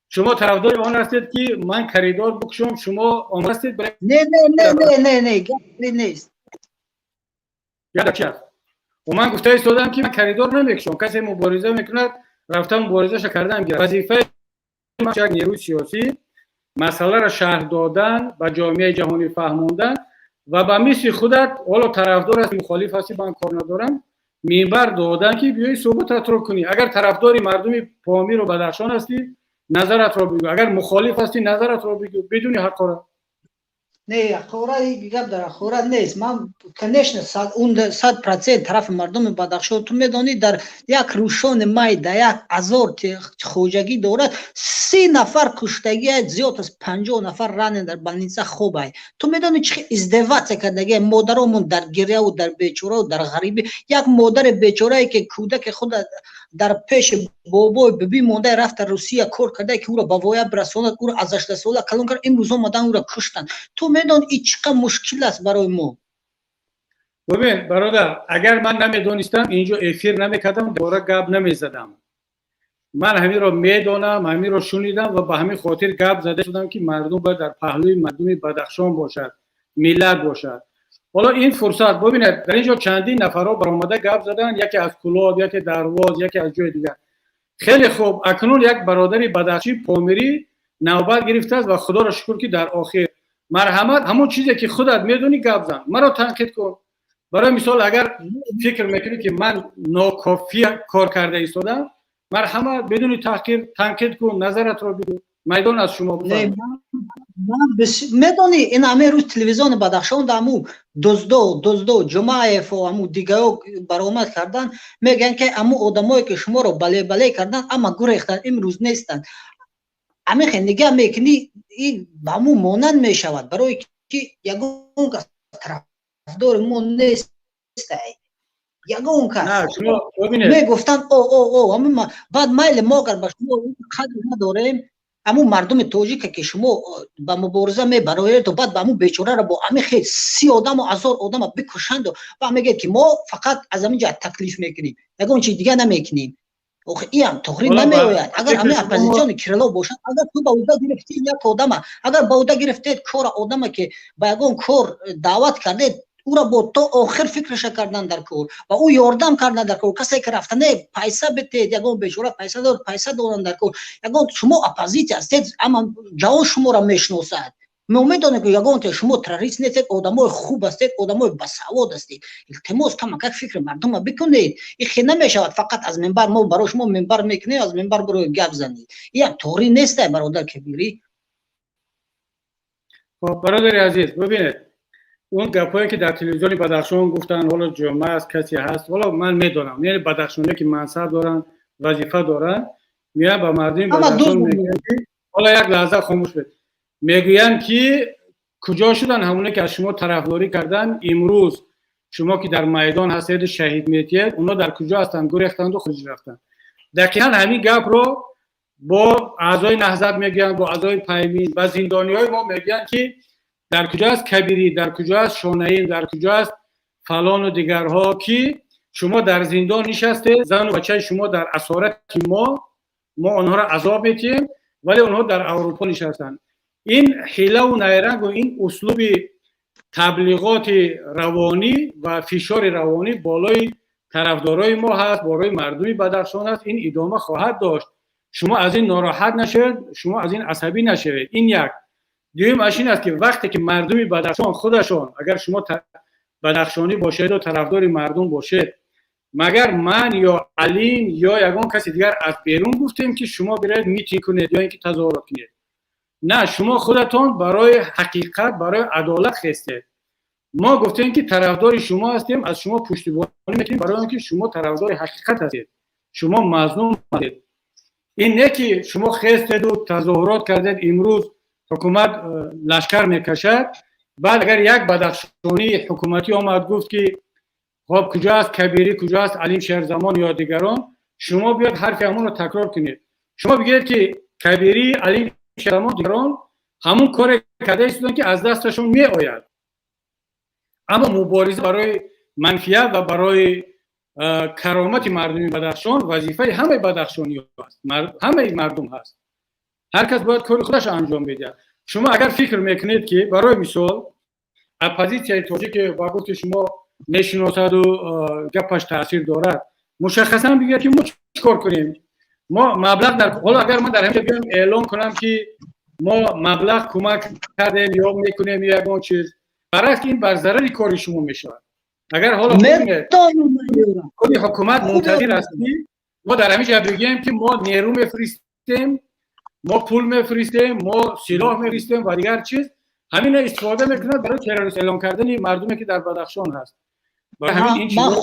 Шумо тарафдори он ҳастед, ки ман коридор бикушом, шумо омода ҳастед? Не, не, не, не, не, не, гап нест. Чи аст? Ман гуфта истодам, ки ман коридор намекушом. Касе мубориза мекунад, рафта муборизаша кардан гирад. Вазифаи як нерӯи сиёсӣ масъаларо шарҳ додан, ба ҷомеаи ҷаҳонӣ фаҳмондан ва ба мисли худат, ҳоло тарафдор ҳасти, мухолиф ҳастӣ, ман кор надорам, минбар додан, ки биёи суҳбататро кунӣ. Агар тарафдори мардуми Помиру Бадахшон ҳастӣ, назаратро бигӯ, агар мухолиф ҳастӣ, назаратро бигӯ, бидуни ҳақорат. Не, ҳақорат, гап дар ҳақорат нест. Ман, конечно, 100% тарафи мардуми Бадахшон. Ту медонӣ, дар як рӯшони майда як азор хоҷагӣ дорад, 30 нафар куштагия, зиёд аз 50 нафар ранен, дар больница хобай. Ту медонӣ, чӣ издеваться кардагия? Модаромон дар гиряву дар бечораву дар ғарибӣ. Як модари бечорае, ки кӯдаки худ дар пеши бобой бибӣ монда, рафта Русия кор карда, ки ӯро ба воя бирасонад, ӯро аз 18 сола калон кард, имрӯз омадан ӯро куштанд. Ту медон, и чӣ қадр мушкил аст барои мо? Бибин, бародар, агар ман намедонистам, инҷо эфир намекардам, бора гап намезадам. Ман ҳаминро медонам, ҳаминро шунидам ва ба ҳамин хотир гап зада шудам, ки мардум бояд дар паҳлӯи мардуми Бадахшон бошад, миллат бошад. Ҳоло ин фурсат, бибинед, дар ин ҷо чандин нафарҳо баромада гап заданд, яке аз Кулоб, яке Дарвоз, яке аз ҷои дигар. Хеле хуб, акнун як бародари бадахшӣ, помирӣ навбат гирифтааст ва Худоро шукр, ки дар охир. Марҳамат, ҳамон чизе ки худат медонӣ, гап зан, маро танқид кун. Барои мисол, агар фикр мекунӣ, ки ман нокофӣ кор карда истодам, марҳамат, бидуни таҳқир танқид кун, назаратро бигӯ, майдон аз шумо. Медонӣ, ин ҳамин рӯз телевизиони Бадахшон аму дуздо Ҷумаеву аму дигаро баромад кардан, мегӯянд, ки аму одамое, ки шуморо бале бале кардан, ама гурехтанд, имрӯз нестанд. Ҳамин хел нигаҳ мекунӣ, ба ҳамун монанд мешавад, барое ки ягон кас тарафдори мо нестай. Ягон кас мегуфтанд, о о о баъд майли, мо агар ба шумо қадр надорем, ҳамун мардуми тоҷика, ки шумо ба мубориза мебароеду, баъд ба ҳамун бечораро бо ҳамин хел 30 одаму 1000 одама бикушанду, ба мегӯяд, ки мо фақат аз ҳамин ҷо таклиф мекунем, ягон чиз дига намекунем. Охи, иам тоғри намеояд. Агар ҳамин оппозитсиони Кириллов бошад, агар ту ба уда гирифтӣ як одама, агар ба уда гирифтед кора, одама, ки ба ягон кор даъват кардед, ӯра бо то охир фикраша кардан дар кор ва ӯ ёрдам кардан дар кор. Касе ки рафта не, пайса битед, ягон бечора пайса дор, пайса доран дар кор. Ягон шумо оппозитсия ҳастед, ама ҷавон шуморо мешиносад. Мо медонем, ки ягонте шумо террорист нестед, одамои хуб ҳастед, одамои басавод ҳастед. Илтимос, камакак фикри мардума бикунед. И хел намешавад, фақат аз минбар мо барои шумо минбар мекунем, аз минбар бирои гап занед. Ям тоғрӣ нестай, бародар Кабирӣ. Хоб, бародари азиз, бибинед, он гапҳое, ки дар телевизиони Бадахшон гуфтанд, ҳоло ҷомеа аст, касе ҳаст, ҳоло ман медонам, яъне бадахшоне, ки мансаб доранд, вазифа доранд, меянд ба мардуми Бадахшон мегӯянд, ки ҳоло як лаҳза хомӯш бед, мегӯянд, ки куҷо шуданд ҳамоне, ки аз шумо тарафдорӣ карданд? Имрӯз шумо, ки дар майдон ҳастеду шаҳид метиҳед, онҳо дар куҷо ҳастанд? Гурехтанду хориҷ рафтанд. Дақиқан ҳамин гапро бо аъзои Наҳзат мегӯянд, бо аъзои Паймин, ба зиндониҳои мо мегӯянд, ки дар куҷо аст Кабирӣ, дар куҷо аст Шонаим, дар куҷо аст фалону дигарҳо, ки шумо дар зиндон нишастед, зану бачаи шумо дар асорати мо, мо онҳоро азоб метиҳем, вале онҳо дар Аврупо нишастанд. Ин ҳилаву найрангу ин услуби таблиғоти равонӣ ва фишори равонӣ болои тарафдорои мо ҳаст, болои мардуми Бадахшон аст. Ин идома хоҳад дошт. Шумо аз ин нороҳат нашавед, шумо аз ин асабӣ нашавед. Ин як. Дуюм аш ин аст, ки вақте ки мардуми Бадахшон худашон, агар шумо бадахшонӣ бошеду тарафдори мардум бошед, магар ман ё Алим ё ягон каси дигар аз берун гуфтем, ки шумо биравед митинг кунед ё ин ки тазоҳурот кунед? На, шумо худатон барои ҳақиқат, барои адолат хестед. Мо гуфтем, ки тарафдори шумо ҳастем, аз шумо пуштибонӣ мекунем, барои он ки шумо тарафдори ҳақиқат ҳастед, шумо мазлум ҳастед. Ин не ки шумо хестеду тазоҳурот кардед, имрӯз ҳукумат лашкар мекашад. Баъд агар як бадахшонии ҳукуматӣ омад, гуфт, ки хоб, куҷо аст Кабирӣ, куҷо аст Алим Шерзамон ё дигарон, шумо биёд ҳарфи ҳамонро такрор кунед. Шумо бигӯед, ки Кабирӣ, Алим Шерзамон, дигарон ҳамун коре карда истоданд, ки аз дасташон меояд, аммо мубориза барои манфиат ва барои каромати мардуми Бадахшон вазифаи ҳамаи бадахшониҳо аст, ҳамаи мардум ҳаст. Ҳар кас бояд кори худаш анҷом бидиҳад. Шумо агар фикр мекунед, ки барои мисол оппозитсияи тоҷик ба гуфти шумо мешиносаду гапаш таъсир дорад, мушаххасан бигӯяд, ки мо чӣ кор кунем, мо маблағ дар ҳоло агар ман дар ҳаминҷа биём эълон кунам, ки мо маблағ кӯмак кардем ё мекунем ё ягон чиз, баръакс, ин бар зарари кори шумо мешавад. Агар ҳоло худи ҳукумат мунтазир аст, ки мо дар ҳаминҷа бигӯем, ки мо нерӯ мефиристем, мо пул мефиристем, мо силоҳ мефиристем ва дигар чиз, ҳамина истифода мекунад барои террорист эълон кардани мардуме, ки дар Бадахшон ҳаст. Барои ҳамин ин чизро,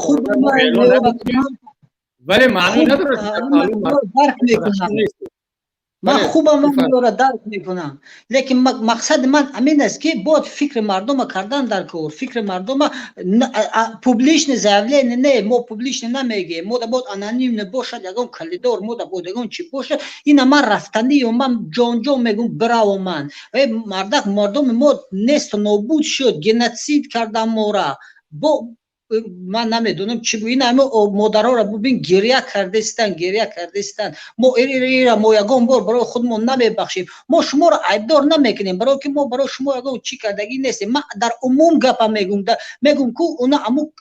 вале маъно надорад. Ман хубам ман дарк мекунам, лекин мақсади ман ҳамин аст, ки бояд фикри мардума кардан дар кор, фикри мардума. Публичный заявление не, мо публично намегӯем, мо бояд анонимно бошад, ягон калидор мо бояд, ягон чи бошад. Ина ман рафтанию ман ҷонҷон мегӯм, браво. Ман мардак, мардуми мо несту нобуд шуд, геноцид кардан мора бо ман намедонам чӣ. Ин ҳама модарҳоро бубин, гиря кардастанд, гиря кардастанд. Мо ира мо ягон бор барои худмон намебахшем. Мо шуморо айбдор намекунем, барое ки мо барои шумо ягон чӣ кардагӣ нестем. Ман дар умум гапа мегум, мегум ку уна аму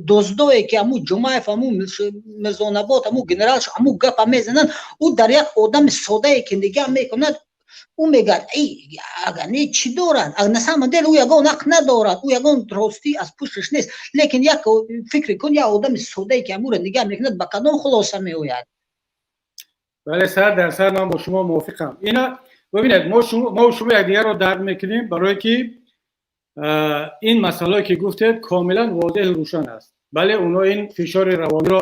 доздое, ки аму Ҷумаев, аму Мирзонабот, аму генерал, аму гапа мезананд, ӯ дар як одами содае, ки нигаҳ мекунад, ӯ мегӯяд, агар не, чӣ дорад? На самом деле ӯ ягон ҳақ надорад, ӯ ягон ростӣ аз пушташ нест, лекин як фикр кун, як одами содае, ки амуро нигаҳ мекунад, ба кадом хулоса меояд? Бале, 100% ман бо шумо мувофиқам. Ина бибинед, мо шумо якдигарро дарк мекунем, барое ки ин масъалое, ки гуфтед, комилан возеҳу рӯшан аст. Бале, онҳо ин фишори равониро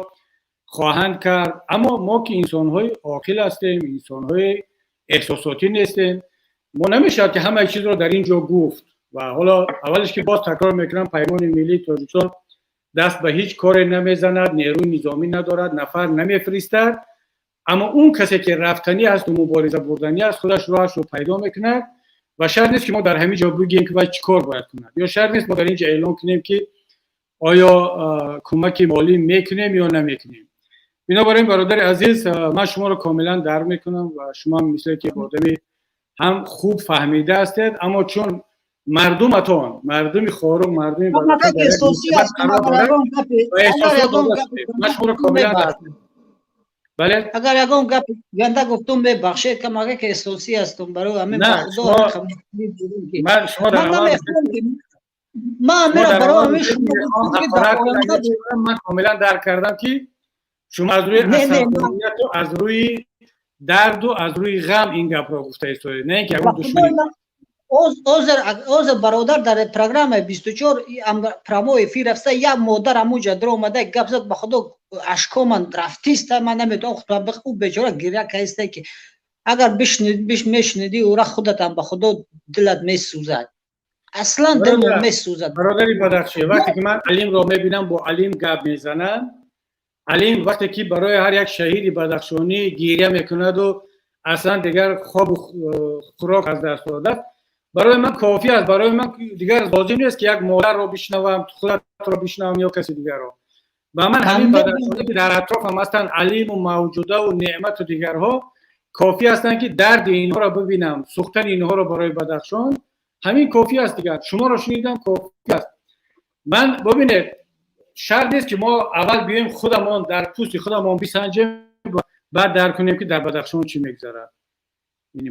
хоҳанд кард, аммо мо, ки инсонҳои оқил ҳастем, инсонҳои эҳсосотӣ нестем, мо намешавад, ки ҳамаи чизро дар ин ҷо гуфт. Ва ҳоло аввалеш, ки боз такрор мекунам, Паймони миллии Тоҷикистон Даст ба ҳеҷ коре намезанад, нерӯи низомӣ надорад, нафар намефиристад, аммо он касе ки рафтанӣ асту мубориза бурданӣ аст, худаш роҳашро пайдо мекунад. Ва шарт нест, ки мо дар ҳамин ҷо бигӯем, ки вай чӣ кор бояд кунад, ё шарт нест мо дар ин ҷо эълон кунем, ки оё кӯмаки молӣ мекунем ё намекунем. Бинобар ин, бародари азиз, ман шуморо комилан дарк мекунам ва шумо мисле ки одами ҳам хуб фаҳмида ҳастед, аммо чун мардуматон, мардуми Хоруғ, мардуми ман шуморо комилан, бале. Агар ягон гап ганда гуфтум, мебахшед, камага ки эҳсосӣ ҳастум, барои ҳамин. Ман ман комилан дарк кардам, ки шумо аз рӯи асабонияту аз рӯи дарду аз рӯи ғам ин гапро гуфта истоед, на ин ки ягон душманӣ. Озер, бародар, дар программаи 24 прямой эфир рафта, як модар ҳамунҷа даромада, гап зад. Ба худо, ашкоман рафтиста, ман наметавонам. Ӯ бечора гиря каиста, ки агар мешунидӣ ӯра худатам, ба худо, дилат месӯзад, аслан дилмон месӯзад. Бародари Бадахшӣ, вақте ки ман Алимро мебинам, бо Алим гап мезанам, Алим вақте ки барои ҳар як шаҳиди бадахшонӣ гиря мекунаду аслан дигар хобу хӯрок аз даст додааст, барои ман кофӣ аст. Барои ман дигар лозим нест, ки як модарро бишнавам, худатро бишнавам ё каси дигарро. Ба ман ҳамин бадахшонӣ, ки дар атрофам ҳастанд, Алиму Мавҷудаву Неъмату дигарҳо кофӣ ҳастанд, ки дарди инҳоро бибинам, сӯхтани инҳоро барои Бадахшон, ҳамин кофӣ аст. Дигар шуморо шунидам, кофӣ аст. Ман, бибинед, шарт нест, ки мо аввал биёем, худамон дар пӯсти худамон бисанҷем, баъд дарк кунем, ки дар Бадахшон чӣ мегузарад.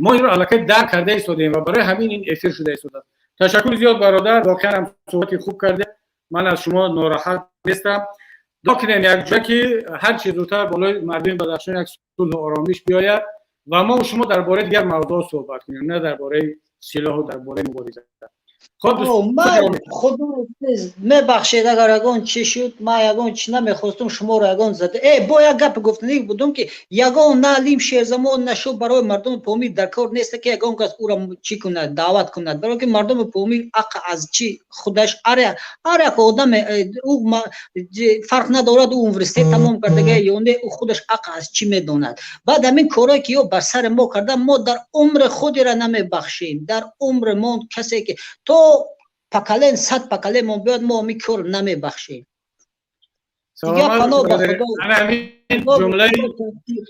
Мо инро аллакай дарк карда истодаем ва барои ҳамин ин эфир шуда истодааст. Ташаккури зиёд, бародар, воқеан ҳам суҳбати хуб кардем. Ман аз шумо нороҳат нестам. Дуо кунем якҷоя, ки ҳар чи зудтар болои мардуми Бадахшон як сулҳу оромиш биёяд ва мо шумо дар бораи дигар мавзӯъ суҳбат кунем, на дар бораи силоҳу дар бораи мубориза. Худо, мебахшед, агар ягон чӣ шуд. Ман ягон чӣ намехостум шуморо ягон зада. Бо як гап гуфтанӣ будум, ки ягон на Алим Шерзамон нашуд, барои мардуми Помир дар кор нест, ки ягон кас ӯро чӣ кунад, даъват кунад, барое ки мардуми Помир ақа аз чӣ худаш, ҳар як одаме, фарқ надорад, ӯ университет тамом кардага ё не, ӯ худаш ақа аз чӣ медонад. Баъд ҳамин корое ки ё бар сари мо карда, мо дар умри худера намебахшем. Дар умримон касе ки то поколен 100 поколенмон биёд, мо ҳамин кор намебахшем.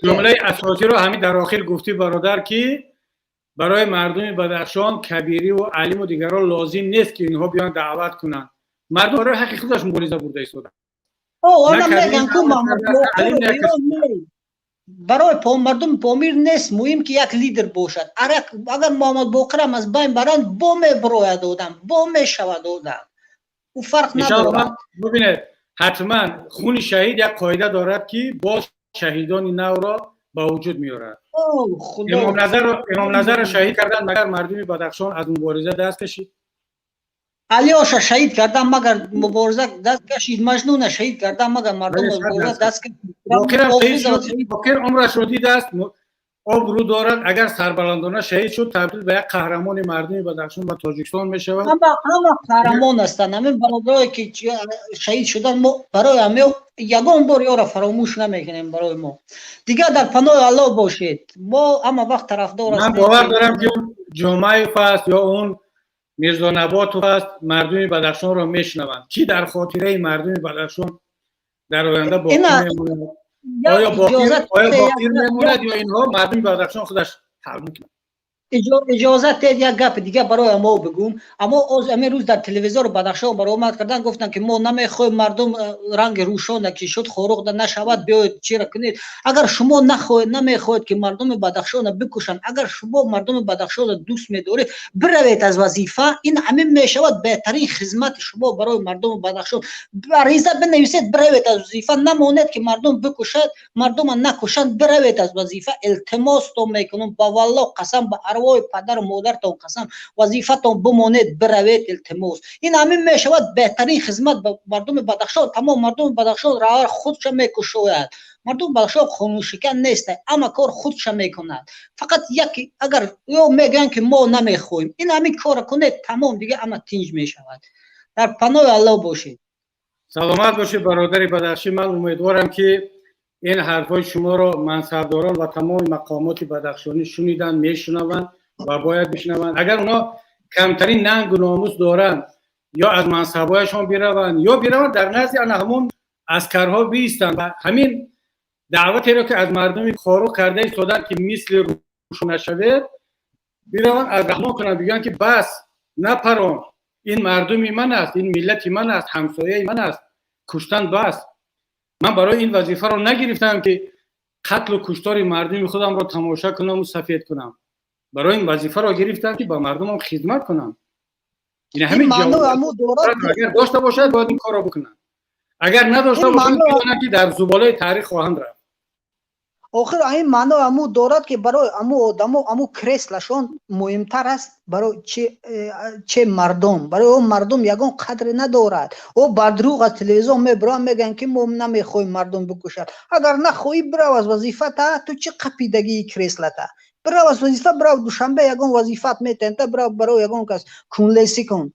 Ҷумлаи асосиро ҳамин дар охир гуфтӣ, бародар, ки барои мардуми Бадахшон Кабириву Алиму дигарро лозим нест, ки инҳо биён даъват кунанд. Мардум барои ҳаққи худаш мубориза бурда истода. Меган ку, барои мардуми Помир нест муҳим, ки як лидер бошад. Агар Муҳаммад Боқирам аз байн баранд, бо мебирояд одам, бо мешавад одам, ӯ фарқ надорад. Бибинед, ҳатман хуни шаҳид як қоида дорад, ки боз шаҳидони навро ба вуҷуд меорад. Имомназарро шаҳид карданд, магар мардуми Бадахшон аз мубориза даст кашид? Алиёша шаҳид кардан, магар мубориза даст кашид? Маҷнуна шаҳид кардан, магар мардум мубориза даст кашид? Боқир умрашро дидааст, обрӯ дорад. Агар сарбаландона шаҳид шуд, табдил ба як қаҳрамони мардуми Бадахшон ба Тоҷикистон мешавад. Ҳама қаҳрамон ҳастанд. Ҳамин бародарое ки шаҳид шуданд, мо барои ҳамин ягон бор ёро фаромӯш намекунем. Барои мо дигар дар паноҳи Аллоҳ бошед, мо ҳама вақт тарафдор. Ман бовар дорам, ки Ҷомаев аст ё он Мирзо Наботов аст, мардуми Бадахшонро мешунаванд. Чӣ дар хотираи мардуми Бадахшон дар оянда боқӣ мемонад? Оё Боқир мемонад ё инҳо мардуми Бадахшон худаш ҳал мекунад? Иҷозат дед, як гапи дига барои мо бигӯм. Аммо ҳамин рӯз дар телевизори Бадахшон баромад кардан, гуфтанд, ки мо намехоҳем мардум ранги Рӯшона ки шуд, Хоруғда нашавад, биёед, чира кунед. Агар шумо нахоҳед, намехоҳед, ки мардуми Бадахшона бикушанд, агар шумо мардуми Бадахшона дӯст медоред, биравед аз вазифа. Ин ҳамин мешавад беҳтарин хизмати шумо барои мардуми Бадахшон. Ариза бинависед, биравед аз вазифа. Намонед, ки мардум бикушад, мардума накушанд, биравед аз вазифа. Илтимостон мекунам, ба валлоҳ қасам, ба арвоҳи падару модартон қасам, вазифатон бимонед, биравед, илтимос. Ин ҳамин мешавад беҳтарин хизмат ба мардуми Бадахшон. Тамом мардуми Бадахшон роҳ худша мекушояд. Мардуми Бадахшон қонуншикан нест, ҳама кор худша мекунад. Фақат як агар ё мегӯянд, ки мо намехоҳем, ин ҳамин корро кунед, тамом, дига ҳама тинҷ мешавад. Дар паноҳи Аллоҳ бошед. Саломат бошед, бародари Бадахшӣ. Ман умедворам, ки ин ҳарфҳои шуморо мансабдорон ва тамоми мақомоти бадахшонӣ шуниданд, мешунаванд ва бояд бишнаванд. Агар онҳо камтарин нангу номус доранд, ё аз мансабҳояшон бираванд, ё бираванд дар назди ана ҳамон аскарҳо биистанд ва ҳамин даъватеро, ки аз мардуми хоруғ карда истоданд, ки мисли рӯшон нашавед, бираванд аз раҳмон кунанд, бигӯянд, ки бас, напарон, ин мардуми ман аст, ин миллати ман аст, ҳамсояи ман аст, куштан бас. Ман барои ин вазифаро нагирифтам, ки қатлу куштори мардуми худамро тамоша кунаму сафед кунам. Барои ин вазифаро гирифтам, ки ба мардумам хизмат кунам. Ин ҳамин агар дошта бошад, бояд ин корро бикунанд. Агар надошта бошад, бидонанд, ки дар зуболаи таърих хоҳанд рафт. Охир ин маъно аму дорад, ки барои аму одамо аму креслашон муҳимтар аст барои че мардум. Барои о мардум ягон қадре надорад. О бар дурӯғ аз телевизион мебироянд, мегӯянд, ки мо намехоҳем мардум бикушад. Агар нахоҳӣ, бирав аз вазифата. Ту чӣ қапидагии креслата? Бирав аз вазифа, бирав Душанбе, ягон вазифат метаҳанд, бирав барои ягон кас кунлесӣ кун.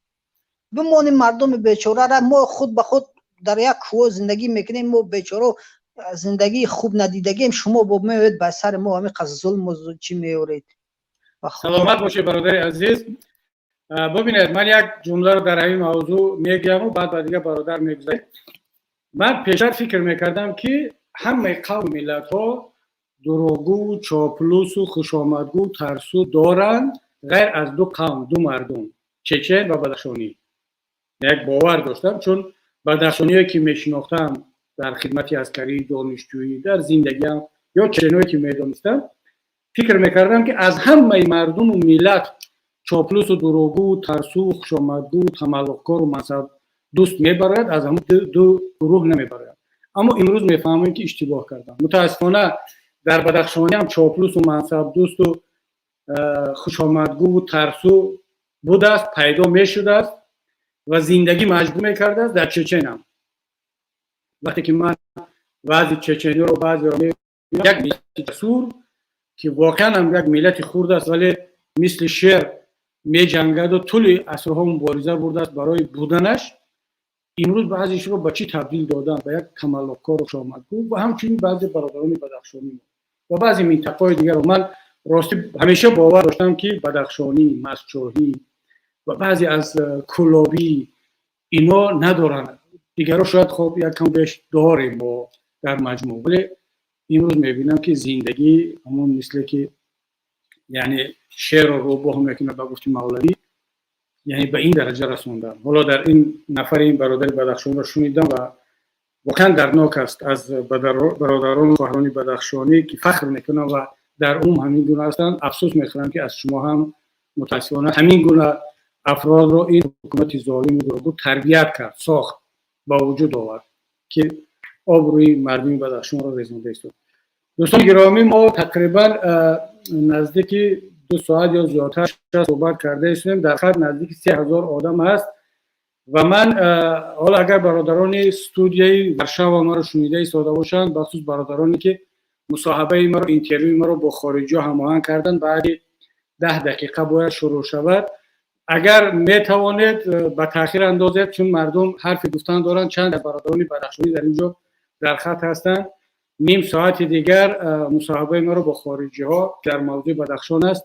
Бимонем мардуми бечорара. Мо худ ба худ дар як кӯҳ зиндагӣ мекунем. Мо бечоро зиндагии хуб надидагем. Шумо бо меоед, ба сари мо ҳамин қадр зулму чӣ меоред. Саломат бошед, бародари азиз. Бубинед, ман як ҷумларо дар ҳамин мавзӯъ мегӯяму баъд ба дигар бародар мегузарем. Ман пештар фикр мекардам, ки ҳамаи қавму миллатҳо дурӯғгӯ, чоплусу хушомадгӯ, тарсу доранд, ғайр аз ду қавм, ду мардум, чечен ва бадахшонӣ. Як бовар доштам, чун бадахшониое ки мешинохтам дар хидмати аскарӣ, донишҷӯӣ, дар зиндагиам, ё чеченое ки медонистам, фикр мекардам, ки аз ҳамаи мардуму миллат чоплусу дурӯғгӯ, тарсу, хушомадгӯ, тамаллуқкору мансаб дӯст мебарояд, аз ҳамон ду гурӯҳ намебарояд. Аммо имрӯз мефаҳмем, ки иштибоҳ кардам. Мутаассифона, дар Бадахшониам чоплусу мансабдӯсту хушомадгӯву тарсу будааст, пайдо мешудааст ва зиндагӣ маҷбур мекардааст. Дар Чеченам, вақте ки ман баъзи чечениёро, баъзеро, як миллати ҷасур, ки воқеан ҳам як миллати хурд аст, вале мисли шер меҷангаду тӯли асрҳо мубориза бурдааст барои буданаш, имрӯз баъзешро ба чӣ табдил доданд? Ба як тамаллуқкору хушомадгӯ. Ва ҳамчунин баъзе бародарони бадахшонӣ ва баъзе минтақаҳои дигарро. Ман ростӣ ҳамеша бовар доштам, ки бадахшонӣ, мастчоҳӣ ва баъзе аз кӯлобӣ ино надоранд. Дигарро шояд хоб якам беш дорем мо дар маҷмӯъ, вале имрӯз мебинам, ки зиндагӣ ҳамон мисле ки, яъне, шерро рӯбоҳ мекунад, ба гуфти Мавлавӣ, яъне ба ин дараҷа расондан. Ҳоло дар ин нафари ин бародари бадахшонро шунидам ва воқеан дарднок аст. Аз бародарону хоҳарони бадахшонӣ, ки фахр мекунам ва дар умум ҳамин гуна ҳастанд, афсӯс мехӯрам, ки аз шумо ҳам мутаассифона ҳамин гуна афродро ин ҳукумати золиму дурӯғгӯ тарбият кард, сохт, ба вуҷуд овард, ки обрӯи мардуми Бадахшонро резонда истод. Дӯстони гиромӣ, мо тақрибан наздики 2 соат ё зиёдтар суҳбат карда истодем. Дар хат наздики 3000 одам ҳаст ва ман ҳоло, агар бародарони студияи Варшава маро шунида истода бошанд, бахусус бародароне ки мусоҳабаи маро, интервюи маро бо хориҷиҳо ҳамоҳанг карданд, баъди 10 дақиқа бояд шурӯъ шавад. Агар метавонед, ба таъхир андозед, чун мардум ҳарфи гуфтан доранд. Чанд бародарони бадахшонӣ дар ин ҷо дар хат ҳастанд. Ним соати дигар мусоҳибаи маро бо хориҷиҳо дар мавзӯи Бадахшон аст,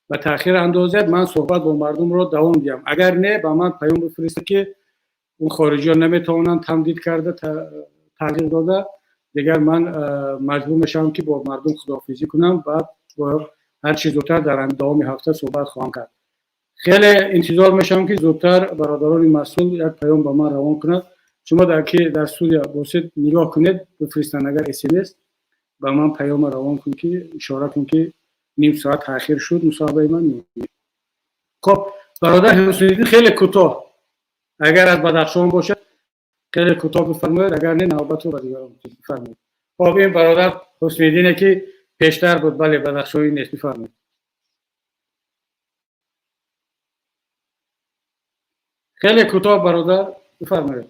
ба таъхир андозед, ман суҳбат бо мардумро давом диҳам. Агар не, ба ман паём бифиристед, ки он хориҷиҳо наметавонанд тамдид карда, тағйир дода. Дигар ман маҷбур мешавам, ки бо мардум худоҳофизӣ кунам ва ҳарчи зудтар дар давоми ҳафта суҳбат хоҳам кард. Хеле интизор мешавам, ки зудтар бародарони масъул як паём ба ман равон кунад. Шумо дар ки дар студия бошед, нигоҳ кунед, бифиристанд. Агар СМС ба ман паёма равон кун, ки ишора кун, ки ним соат таъхир шуд мусоҳибаи ман. Хоб, бародар Ҳуснииддин, хеле кӯтоҳ, агар аз Бадахшон бошад, хеле кӯтоҳ бифармоед. Агар не, навбатро ба дигарон бифармоед. Хоб, ин бародар Ҳуснииддине, ки пештар буд, бале, бадахшонӣ нест, бифармоед. Хеле кӯтоҳ, бародар, бифармоед.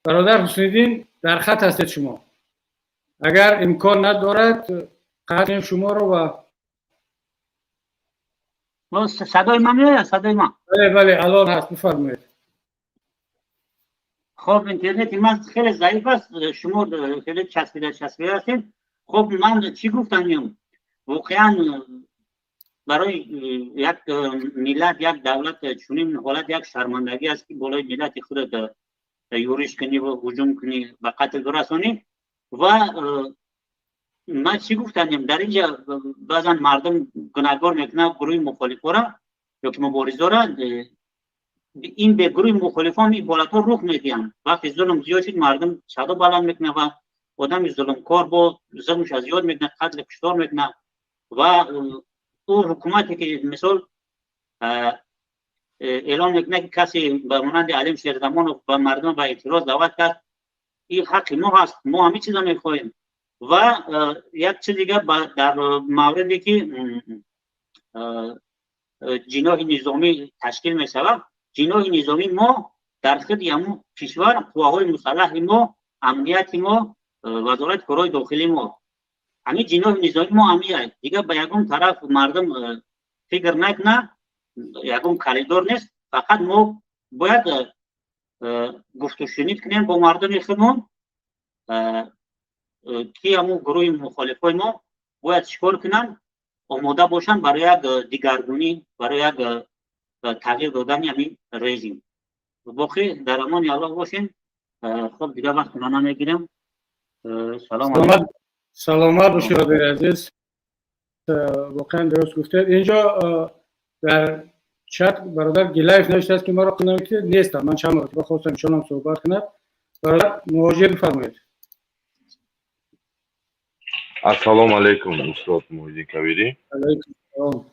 Бародар Ҳусниддин, дар хат ҳастед шумо. Агар имкон надорад, қатъ шуморо ва Садои ман меояд, садои ман? Бале, бале, алон ҳаст, бифармоед. Хоб, интернети ман хеле заиф аст, шумо хеле часпида часпида ҳастед. Хоб, ман чӣ гуфтанем? Воқеан, барои як миллат, як давлат чунин ҳолат як шармандагӣ аст, ки болои миллати худат юриш кунӣ ва ҳуҷум кунӣ, ба қатл бирасонӣ. Ва ман чӣ гуфтанем? Дар инҷа баъзан мардум гунаҳгор мекунад гурӯҳи мухолифора ё ки муборизора. Ин бе гурӯҳи мухолифон ин ҳолатҳо рух медиҳанд. Вақте зулм зиёд шуд, мардум садо баланд мекунад ва одами зулмкор бо зулмша зиёд мекунад, қатли куштор мекунад. Ва ӯ ҳукумате ки, мисол, эълон мекунад, ки касе ба монанди Алим Шерзамонов ба мардум ба эътироз даъват кард, ин ҳаққи мо ҳаст, мо ҳамин чиза мехоҳем. Ва як чиз дига дар мавриде ки ҷиноҳи низомӣ ташкил мешавад. Ҷиноҳи низомӣ мо дар худи ҳамун кишвар, қувваҳои мусаллаҳи мо, амнияти мо, Вазорати корҳои дохилии мо, ҳамин ҷиноҳи низомӣ мо ҳамия. Дигар ба ягон тараф мардум фикр накунад, ягон коридор нест. Фақат мо бояд гуфтушунид кунем бо мардуми худмон, ки ҳамун гурӯҳи мухолифои мо бояд чӣ кор кунанд, омода бошанд барои як дигаргунӣ, барои як тағйир додани ҳамин режим. Боқӣ дар амони Аллоҳ бошем. Хоб, дигар вақт ма намегирам. Салом. Саломат бошед, бародари азиз, воқеан дуруст гуфтед. Инҷо дар чат бародар Гилаев навиштааст, ки маро намекунед, нестам. Ман чанд маротиба хостам, ишонам суҳбат кунад. Бародар Муҳоҷир, бифармоед. Ассалому алейкум, устод Муҳиддин Кабири. Алейкум.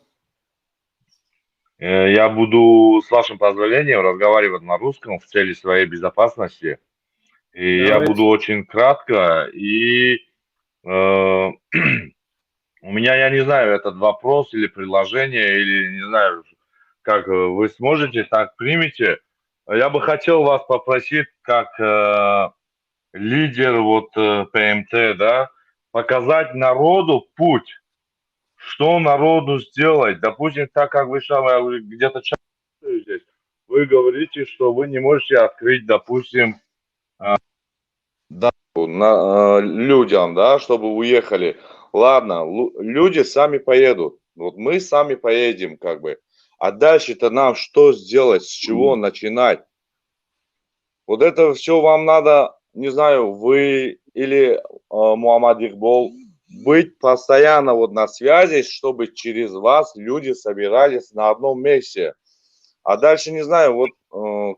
Я буду, с вашим позволением, разговаривать на русском в цели своей безопасности. И я буду очень кратко. И у меня, я не знаю, этот вопрос или предложение, или не знаю, как вы сможете, так примите. Я бы хотел вас попросить, как лидер вот ПМТ, да, показать народу путь, что народу сделать. Допустим, так как вы сам где-то здесь, вы говорите, что вы не можете открыть, допустим, да, людям, да, чтобы уехали. Ладно, люди сами поедут. Вот мы сами поедем, как бы. А дальше-то нам что сделать, с чего начинать? Вот это все вам надо, не знаю, вы или Муаммад Игбол, быть постоянно вот на связи, чтобы через вас люди собирались на одном месте. А дальше не знаю, вот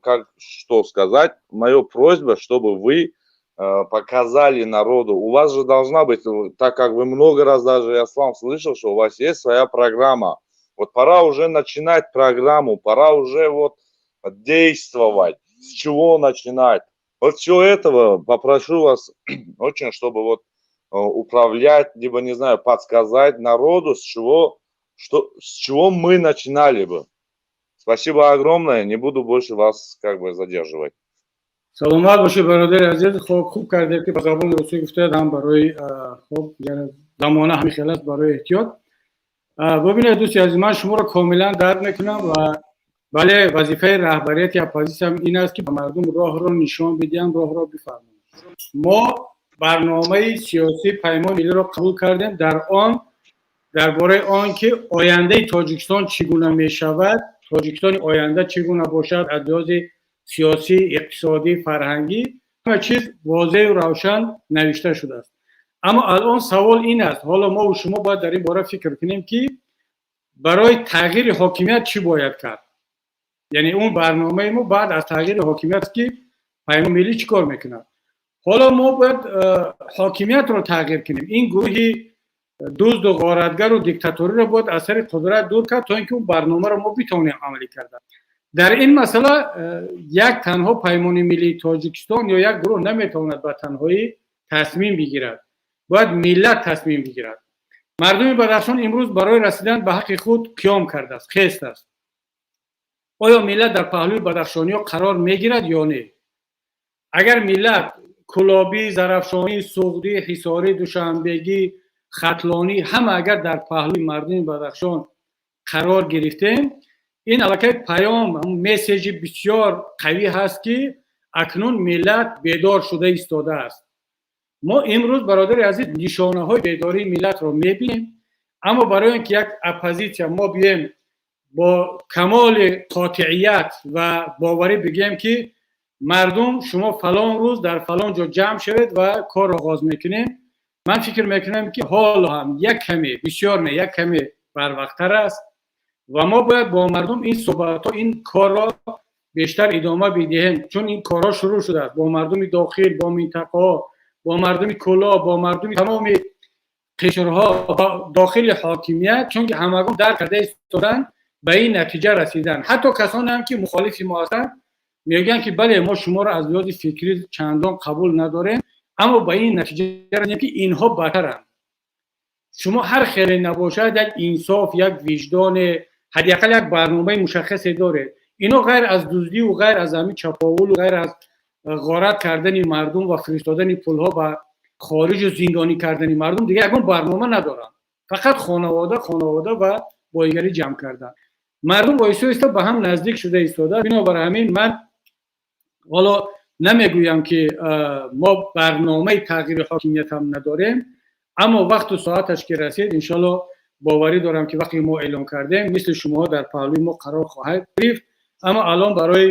как что сказать. Моя просьба, чтобы вы показали народу. У вас же должна быть, так как вы много раз даже, я сам слышал, что у вас есть своя программа. Вот пора уже начинать программу, пора уже вот действовать. С чего начинать? Вот все этого попрошу вас очень, чтобы вот управлять, либо, не знаю, подсказать народу, с чего мы начинали бы. Спасибо огромное, не буду больше вас как бы задерживать. Саломат бошед, бародари азиз. Хоб, хуб кардед, ки ба забони русӣ гуфтед, ҳам барои, хоб, замона ҳамин хел аст, барои эҳтиёт. Бубинед, дӯсти азиз, ман шуморо комилан дарк мекунам ва бале, вазифаи раҳбарияти оппозитсия ин аст, ки ба мардум роҳро нишон бидиҳам, роҳро бифармоям. Мо барномаи сиёсии Паймони миллиро қабул кардем. Дар он дар бораи он ки ояндаи Тоҷикистон чӣ гуна мешавад, Тоҷикистони оянда чӣ гуна бошад аз лиҳози сиёсӣ, иқтисодӣ, фарҳангӣ, ҳама чиз возеҳу равшан навишта шудааст. Аммо алон савол ин аст: ҳоло мову шумо бояд дар ин бора фикр кунем, ки барои тағйири ҳокимият чӣ бояд кард. Яъне он барномаи мо баъд аз тағйири ҳокимият, ки Паймони миллӣ чӣ кор мекунад. Ҳоло мо бояд ҳокимиятро тағйир кунем. Ин гурӯҳи дузду ғоратгару диктаториро бояд аз сари қудрат дур кард, то ин ки он барномаро мо битавонем амалӣ карда. Дар ин масъала як танҳо Паймони миллии Тоҷикистон ё як гурӯҳ наметавонад ба танҳоӣ тасмим бигирад, бояд миллат тасмим бигирад. Мардуми Бадахшон имрӯз барои расидан ба ҳаққи худ қиём кардааст, хест аст. Оё миллат дар паҳлӯи бадахшониҳо қарор мегирад ё не? Агар миллат кулобӣ, зарафшонӣ, суғдӣ, ҳисорӣ, душанбегӣ, хатлонӣ ҳама агар дар паҳлӯи мардуми Бадахшон қарор гирифтем, ин аллакай паём, месседжи бисёр қавӣ ҳаст, ки акнун миллат бедор шуда истодааст. Мо имрӯз, бародари азиз, нишонаҳои бедории миллатро мебинем, аммо барои он ки як оппозитсия мо биёем, бо камоли қотеият ва боварӣ бигӯем, ки мардум, шумо фалон рӯз дар фалон ҷо ҷамъ шавед ва кор оғоз мекунем, ман фикр мекунам, ки ҳоло ҳам як каме, бисёр не, як каме барвақттар аст ва мо бояд бо мардум ин суҳбатҳо, ин корро бештар идома бидиҳем, чун ин корҳо шурӯъ шудааст бо мардуми дохил, бо минтақаҳо, бо мардуми Кӯлоб, бо мардуми тамоми қишрҳо дохили ҳокимият, чунки ҳамагон дарк карда истоданд, ба ин натиҷа расидан. Ҳатто касоне ҳам ки мухолифи мо ҳастанд, мегӯянд, ки бале, мо шуморо аз лиҳози фикрӣ чандон қабул надорем, аммо ба ин натиҷа расидем, ки инҳо бадтаранд. Шумо ҳар хеле набошад, як инсоф, як виҷдоне, ҳадди ақал як барномаи мушаххасе доред. Ино ғайр аз дуздиву ғайр аз ҳамин чаповулу ғайр аз ғорат кардани мардум ва фиристодани пулҳо ба хориҷу зиндонӣ кардани мардум дигар ягон барнома надоранд. Фақат хонавода, хонавода ва боигарӣ ҷамъ кардан. Мардум оҳиста оҳиста ба ҳам наздик шуда истода. Бинобар ҳамин ман ҳоло намегӯям, ки мо барномаи тағйири ҳокимият ҳам надорем, аммо вақту соаташ ки расид, иншоалло, боварӣ дорам, ки вақте мо эълон кардем, мисли шумоҳо дар паҳлӯи мо қарор хоҳад гирифт. Аммо алон барои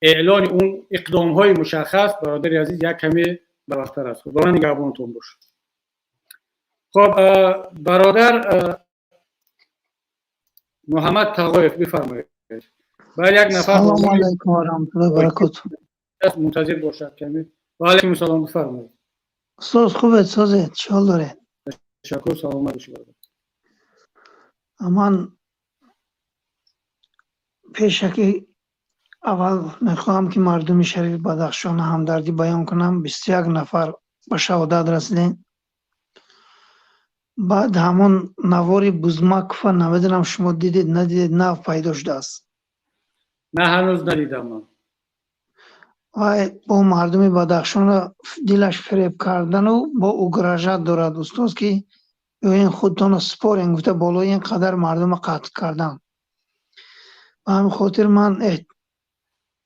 эълони он иқдомҳои мушаххас, бародари азиз, як каме барвақттар аст. Худованд нигаҳбонтон бошад. Хоб, бародар Муҳаммад Тағоев, бифармоед. Баъд як нафар Салому алайкум ва раҳматуллоҳи ва баракоту. Мунтазир бошад каме. Ва алайкум салом, бифармоед. Устоз, хубед, созед, чӣ ҳол доред? Ташаккур, саломат бошед, бародар. Ман пешакӣ аввал мехоҳам, ки мардуми шарифи Бадахшона ҳамдардӣ баён кунам. 21 нафар ба шаҳодат расидем. Баъд ҳамон навори Бузмакова, намедонам, шумо дидед, надидед, нав пайдо шудааст. На, ҳанӯз надидам ман. Вай бо мардуми Бадахшонро дилаш фиреб кардану бо угрожать дорад, устоз, ки биёен, худтонро спорен гуфта, болои ин қадар мардумро қатл кардан. Ба ҳамин хотир ман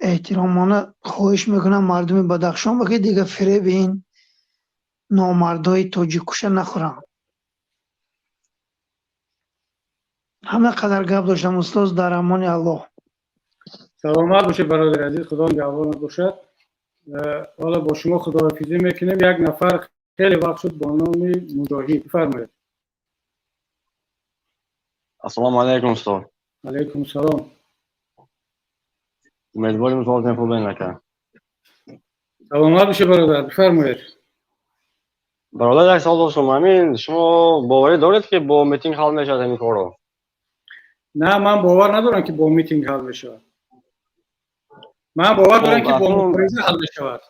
эҳтиромона хоҳиш мекунам мардуми Бадахшон ба, ки дига фиреби ин номардҳои тоҷиккуша нахӯранд. Ҳама қадар гап доштам, устоз, дар амони Аллоҳ. Саломат бошед, бародари азиз, Худо нигаҳбонат бошад. Ҳоло бо шумо худоҳофизӣ мекунем. Як нафар хеле вақт шуд бо номи Муҷоҳид, бифармоед. Ассалому алайкум, устод. Алайкум салом. Умедворим, ҳолатон хуб ака. Саломат бошед, бародар, бифармоед. Бародар, як савол доштам. Ҳамин шумо боварӣ доред, ки бо митинг ҳал мешавад ҳамин корро? На, ман бовар надорам, ки бо митинг ҳал мешавад. Ман бовар дорам, ки бо мубориза ҳал мешавад.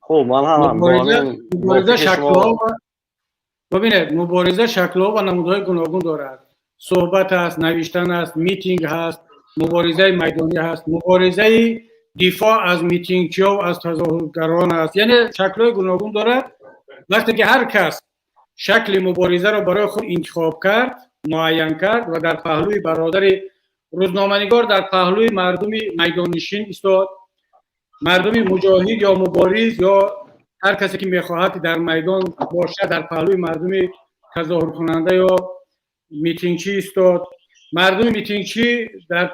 Хуб, ман ҳам мубориза шаклҳо, бибинед, мубориза шаклҳо ва намудҳои гуногун дорад. Суҳбат аст, навиштан аст, митинг ҳаст, муборизаи майдонӣ ҳаст, муборизаи дифоъ аз митингчиҳо, аз тазоҳургарон аст, яъне шаклҳои гуногун дорад. Вақте ки ҳар кас шакли муборизаро барои худ интихоб кард, муайян кард ва дар паҳлӯи бародари рӯзноманигор, дар паҳлӯи мардуми майдоннишин истод, мардуми муҷоҳид ё мубориз ё ҳар касе ки мехоҳад дар майдон бошад, дар паҳлӯи мардуми тазоҳуркунанда ё митингчӣ истод, мардуми митингчӣ дар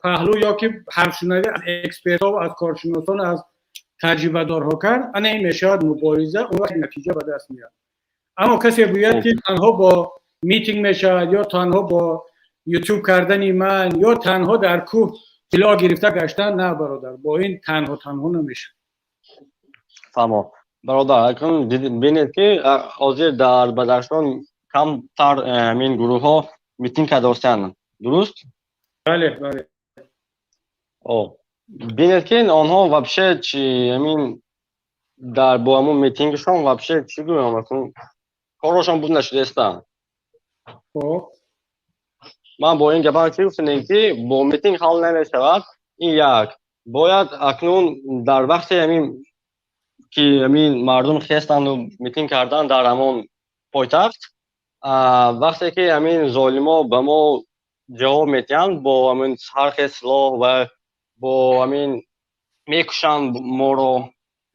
паҳлӯ ё ки ҳарфшунавӣ аз экспертҳо, аз коршиносон, аз таҷрибадорҳо кард, ана ин мешавад мубориза. Он вақт натиҷа ба даст меяд. Аммо касе гӯяд, ки танҳо бо митинг мешавад ё танҳо бо ютуб кардани ман ё танҳо дар кӯҳ силоҳ гирифта гаштан, на, бародар, бо ин танҳо танҳо намешавад. Фаҳмо, бародар. Акнун бинед, ки ҳозир дар Бадахшон камтар ҳамин гурӯҳҳо митинг кардостанд, дуруст? Бале. Бинед, ки онҳо вообще чи ҳамин дар бо ҳамун митингшон вообще, чӣ гӯям, корошон буд нашудааста. Ман бо ин гапам чӣ гуфтанем, ки бо митинг ҳал намешавад. Ин як. Бояд акнун дар вақте ҳамин ки ҳамин мардум хестанду митинг кардан дар ҳамон пойтахт, вақте ки ҳамин золимо ба мо ҷавоб медиҳанд бо ҳамин ҳар хел силоҳ ва бо ҳамин мекушанд моро,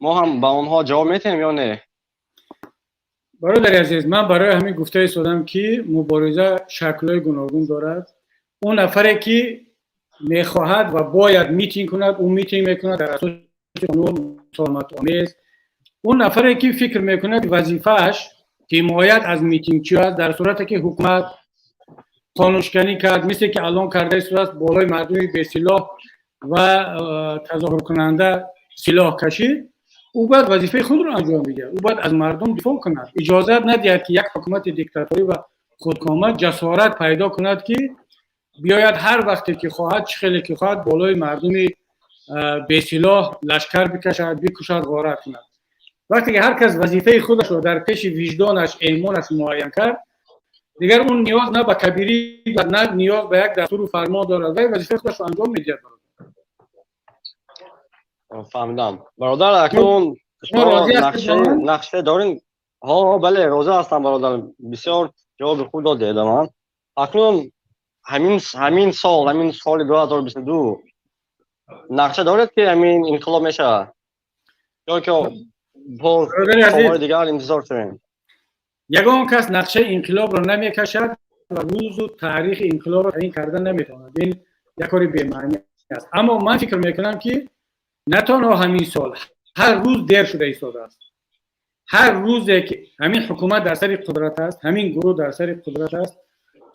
мо ҳам ба онҳо ҷавоб медиҳем ё не? Бародари азиз, ман барои ҳамин гуфта истодам, ки мубориза шаклҳои гуногун дорад. Он нафаре ки мехоҳад ва бояд митинг кунад, ӯ митинг мекунад дар асоси қонун, мусолиматомез. Он нафаре ки фикр мекунад, вазифааш ҳимоят аз митингчиҳо аст, дар сурате ки ҳукумат қонуншиканӣ кард, мисле ки алон карда истодааст, болои мардуми бесилоҳ ва тазоҳуркунанда силоҳ кашид, ӯ бояд вазифаи худро анҷом бидиҳад. Ӯ бояд аз мардум дифоъ кунад, иҷозат надиҳад, ки як ҳукумати диктаторӣ ва худкома ҷасорат пайдо кунад, ки биёяд ҳар вақте ки хоҳад, чӣ хеле ки хоҳад, болои мардуми бесилоҳ лашкар бикашад, бикушад, ғорат кунад. Вақте ки ҳар кас вазифаи худашро дар пеши виҷдонаш, эъмонаш муайян кард, дигар он ниёз на ба Кабирӣ, на ниёз ба як дастуру фармон дорад, вай вазифаи худашро анҷом медиҳад. Фаҳмидам, бародар. Акнун шумо нақша дорин? Ҳо, бале, розӣ ҳастам, бародар, бисёр ҷавоби хуб додед ба ман. Акнун ҳамин сол, ҳамин соли 2022 нақша доред, ки ҳамин инқилоб мешавад ё ки боз солҳои дигар интизор шавем? Ягон кас нақшаи инқилобро намекашад ва рӯзу таърихи инқилобро таъин карда наметавонад. Ин як кори бемаънӣ аст. Аммо ман фикр мекунам, ки на танҳо ҳамин сол, ҳар рӯз дер шуда истодааст. Ҳар рӯзе ки ҳамин ҳукумат дар сари қудрат аст, ҳамин гурӯҳ дар сари қудрат аст,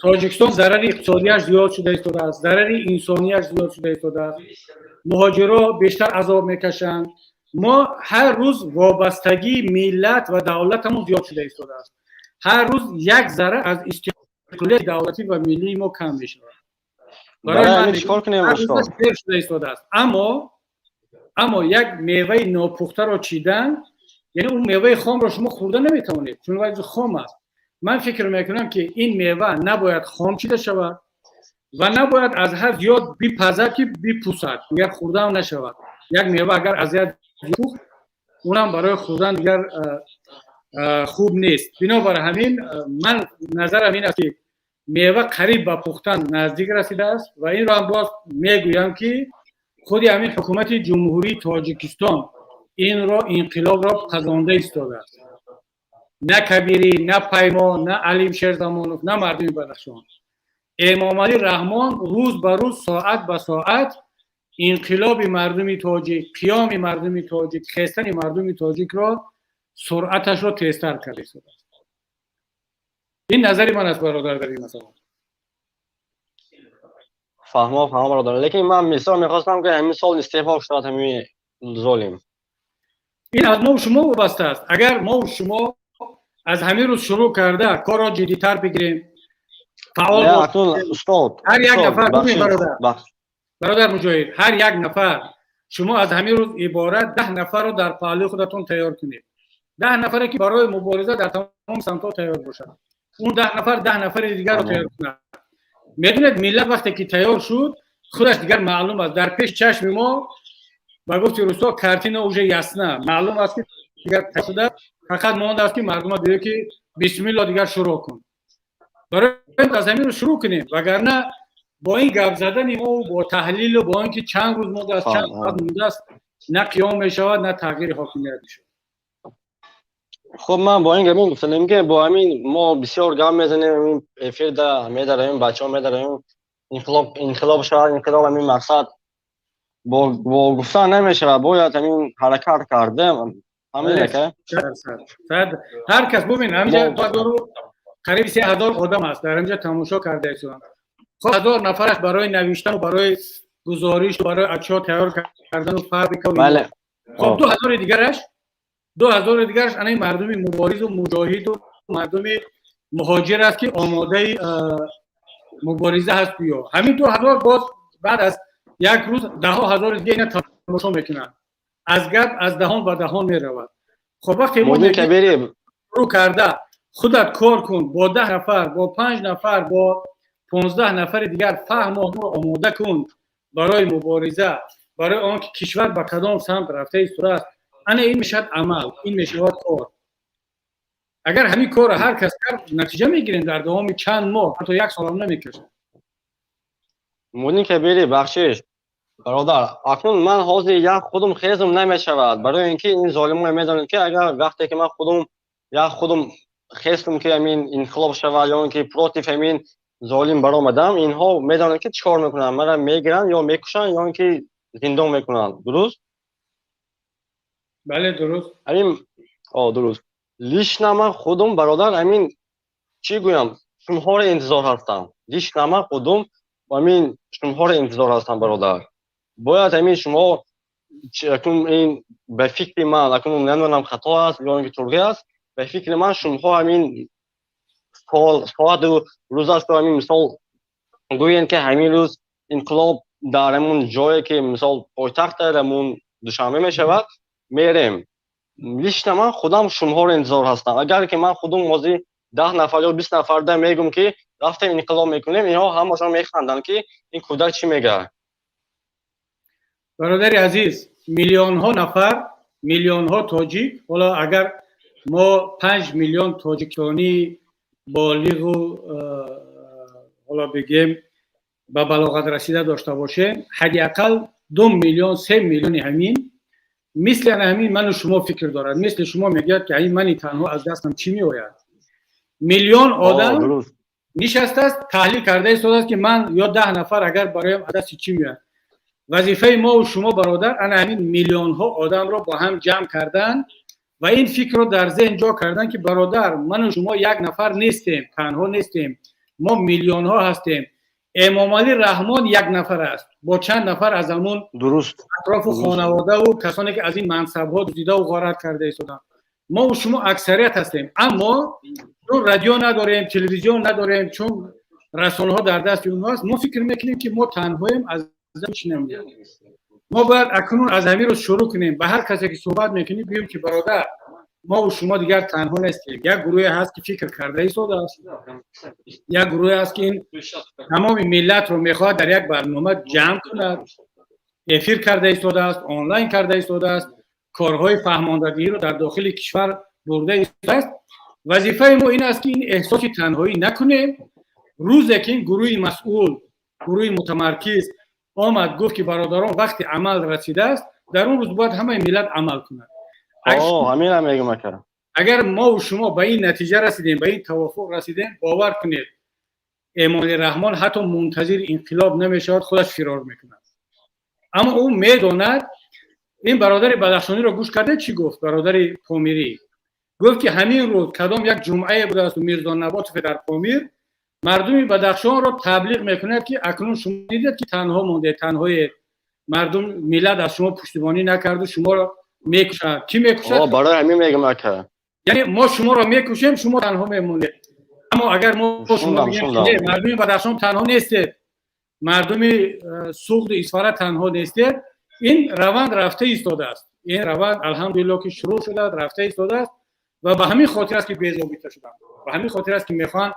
Тоҷикистон зарари иқтисодиаш зиёд шуда истодааст, зарари инсонияш зиёд шуда истодааст, муҳоҷиро бештар азоб мекашанд. Мо ҳар рӯз вобастагии миллат ва давлатамон зиёд шуда истодааст, ҳар рӯз як зарра аз истиқлолияти давлатӣ ва миллии мо кам мешавад. Дер шуда истодааст. Аммо як меваи нопухтаро чидан, яъне он меваи хомро шумо хӯрда наметавонед, чун вай хом аст. Ман фикр мекунам, ки ин мева набояд хом чида шавад ва набояд аз ҳад зиёд бипазад, ки бипусад, дигар хӯрдаам нашавад. Як мева агар аз ҳад пухт, унам барои хӯрдан дигар хуб нест. Бинобар ҳамин ман назарам ин аст, ки мева қариб ба пухтан наздик расидааст. Ва инро ҳам боз мегӯям, ки худи ҳамин ҳукумати Ҷумҳурии Тоҷикистон инро, инқилобро пазонда истодааст, на Кабирӣ, на Паймон, на Алим Шерзамонов, на мардуми Бадахшон. Эмомалӣ Раҳмон рӯз ба рӯз, соат ба соат инқилоби мардуми тоҷик, қиёми мардуми тоҷик, хестани мардуми тоҷикро суръаташро тезтар карда истодааст. Ин назари ман аст, бародар, дар ин масъала. Фаҳмо, фаҳмо, бародар, лекин ман мисол мехостам, ки ҳамин сол истеъфо шавад ҳамин золим. Ин аз мо шумо вобаста аст. Агар мо шумо аз ҳамин рӯз шурӯъ карда корро ҷиддитар бигирем, фаъол устод ҳар як нафар, бародар, бародар Муҷоҳид, ҳар як нафар шумо аз ҳамин рӯз иборат 10 нафарро дар паҳлӯи худатон тайёр кунед, 10 нафаре ки барои мубориза дар тамоми самтҳо тайёр бошад, он 10 нафар 10 нафари дигарро тайёр кунад. Медонед, миллат вақте ки тайёр шуд, худаш дигар маълум аст, дар пеши чашми мо, ба гуфти русо, картина уже ясна, маълум аст, ки дигар шуда, фақат мондааст, ки мардума бигӯяд, ки бисмилло, дигар шурӯъ кун. Барои аз ҳамин рӯз шурӯъ кунем, вагарна бо ин гап задани мо, бо таҳлилу бо ин ки чанд рӯз мондааст, чанд соат мондааст, на қиём мешавад, на тағйири ҳокимият мешавад. Хуб, ман бо ин гап гуфтанем, ки бо ҳамин мо бисёр гап мезанем, ҳамин эфирда медароем, бачаҳо медароем, инқилоб, инқилоб шавад, инқилоб. Ҳамин мақсад бо гуфтан намешавад, бояд ҳамин ҳаракат карда, ҳамин ака. Ҳар кас бубин, ҳаминҷа қариби 3000 одам аст дар ҳаминҷа тамошо карда истоданд. Хоб, 1000 нафараш барои навиштану барои гузориш, барои отчёт тайёр кардану фабрика. Хоб, 2000 дигараш, 2000 дигараш анаи мардуми муборизу муҷоҳиду мардуми муҳоҷир аст, ки омодаи мубориза ҳаст. Гӯё ҳамин 2000 боз баъд аз як рӯз даҳо ҳазори дига ина тамошо мекунанд, аз гап аз даҳон ба даҳон меравад. Хоб, вақте рӯ карда худат кор кун, бо 10 нафар, бо панҷ нафар, бо 15 нафари дигар фаҳму омода кун барои мубориза. Барои он ки кишвар ба кадом самт рафта истодааст. Ана ин мешавад амал, ин мешавад кор. Агар ҳамин корро ҳар кас кард, натиҷа мегирем дар давоми чанд моҳ, ҳатто як солам намекашад. Муҳиддин Кабирӣ, бахшиш, бародар, акнун ман ҳозир як худум хезум намешавад, барои ин ки ин золимон медонанд, ки агар вақте ки ман худум як худум хестум, ки ҳамин инқилоб шавад ё ин ки против ҳамин золим баромадам, инҳо медонанд, ки чӣ кор мекунанд: мара мегиранд ё мекушанд, ё ин ки зиндон мекунанд. Дуруст? Бале, дуруст. Ҳамин дуруст. Лично ман худум, бародар, ҳамин чӣ гӯям, шумоҳоро интизор ҳастам. Лично ман худум ҳамин шумоҳоро интизор ҳастам, бародар. Бояд ҳамин шумо акнун ин ба фикри ман, акнун намедонам, хато аст ё ин ки турғӣ аст, ба фикри ман, шумоҳо ҳамин сол, соату рӯзашро ҳамин мисол гӯянд, ки ҳамин рӯз инқилоб дар ҳамун ҷое, ки мисол пойтахт дар ҳамун Душанбе мешавад, мерем. Лично ман худам шумоҳоро интизор ҳастам. Агар ки ман худум ҳозир 10 нафар ё 20 нафарда мегӯм, ки рафтем, инқилоб мекунем, инҳо ҳамашон механданд, ки ин кӯдак чӣ мегӯяд. Бародари азиз, миллионҳо нафар, миллионҳо тоҷик, ҳоло агар мо 5 миллион тоҷикистонӣ болиғу ҳоло бигем, ба балоғат расида дошта бошем, ҳадди ақал 2 миллион, 3 миллиони ҳамин мисли ана ҳамин ману шумо фикр дорад, мисли шумо мегӯяд, ки ҳамин мани танҳо аз дастам чӣ меояд. Миллион одам нишастааст, таҳлил карда истодааст, ки ман ё 10 нафар агар бароям, аз дасти чӣ меояд. Вазифаи мову шумо, бародар, ана ҳамин миллионҳо одамро бо ҳам ҷамъ кардан ва ин фикрро дар зеҳн ҷо кардан, ки бародар, ману шумо як нафар нестем, танҳо нестем, мо миллионҳо ҳастем. Эмомалӣ Раҳмон як нафар аст бо чанд нафар аз ҳамун атрофу хонаводаву касоне, ки аз ин мансабҳо дуздидаву ғорат карда истоданд. Мову шумо аксарият ҳастем, аммо чун радио надорем, телевизион надорем, чун расонаҳо дар дасти онҳоаст, мо фикр мекунем, ки мо танҳоем, аз чӣ намеояд. Мо бояд акнун аз ҳамин рӯз шурӯъ кунем, ба ҳар касе ки суҳбат мекунем, бигӯем, ки бародар, мову шумо дигар танҳо нестем. Як гурӯҳе ҳаст, ки фикр карда истодааст, як гурӯҳе ҳаст, ки ин тамоми миллатро мехоҳад дар як барнома ҷамъ кунад, эфир карда истодааст, онлайн карда истодааст, корҳои фаҳмондагиро дар дохили кишвар бурда истодааст. Вазифаи мо ин аст, ки ин эҳсоси танҳоӣ накунем. Рӯзе ки ин гурӯҳи масъул, гурӯҳи мутамаркиз омад, гуфт, ки бародарон, вақти амал расидааст, дар он рӯз бояд ҳамаи миллат амал кунад. Ҳаминам мегӯм, ака. Агар мову шумо ба ин натиҷа расидем, ба ин тавофуқ расидем, бовар кунед, Эмомалӣ Раҳмон ҳатто мунтазири инқилоб намешавад, худаш фирор мекунад. Аммо ӯ медонад. Ин бародари бадахшониро гӯш карда, чӣ гуфт? Бародари помирӣ гуфт, ки ҳамин рӯз кадом як ҷумъае будааст, Мирзо Наботове дар Помир мардуми Бадахшонро таблиғ мекунад, ки акнун шумо дидед, ки танҳо мондед, танҳоед, мардум, миллат аз шумо пуштибонӣ накарду шуморо мекушад. Кӣ мекушад? Барои ҳамин мегӯм, ака. Яъне мо шуморо мекушем, шумо танҳо мемонед. Аммо агар мо шумо бигем, мардуми Бадахшон танҳо нестед, мардуми Суғду Исфара танҳо нестед, ин раванд рафта истодааст. Ин раванд, алҳамдулилло, ки шурӯъ шудааст, рафта истодааст ва ба ҳамин хотир аст, ки безобита шуданд, ба ҳамин хотир аст, ки мехоҳанд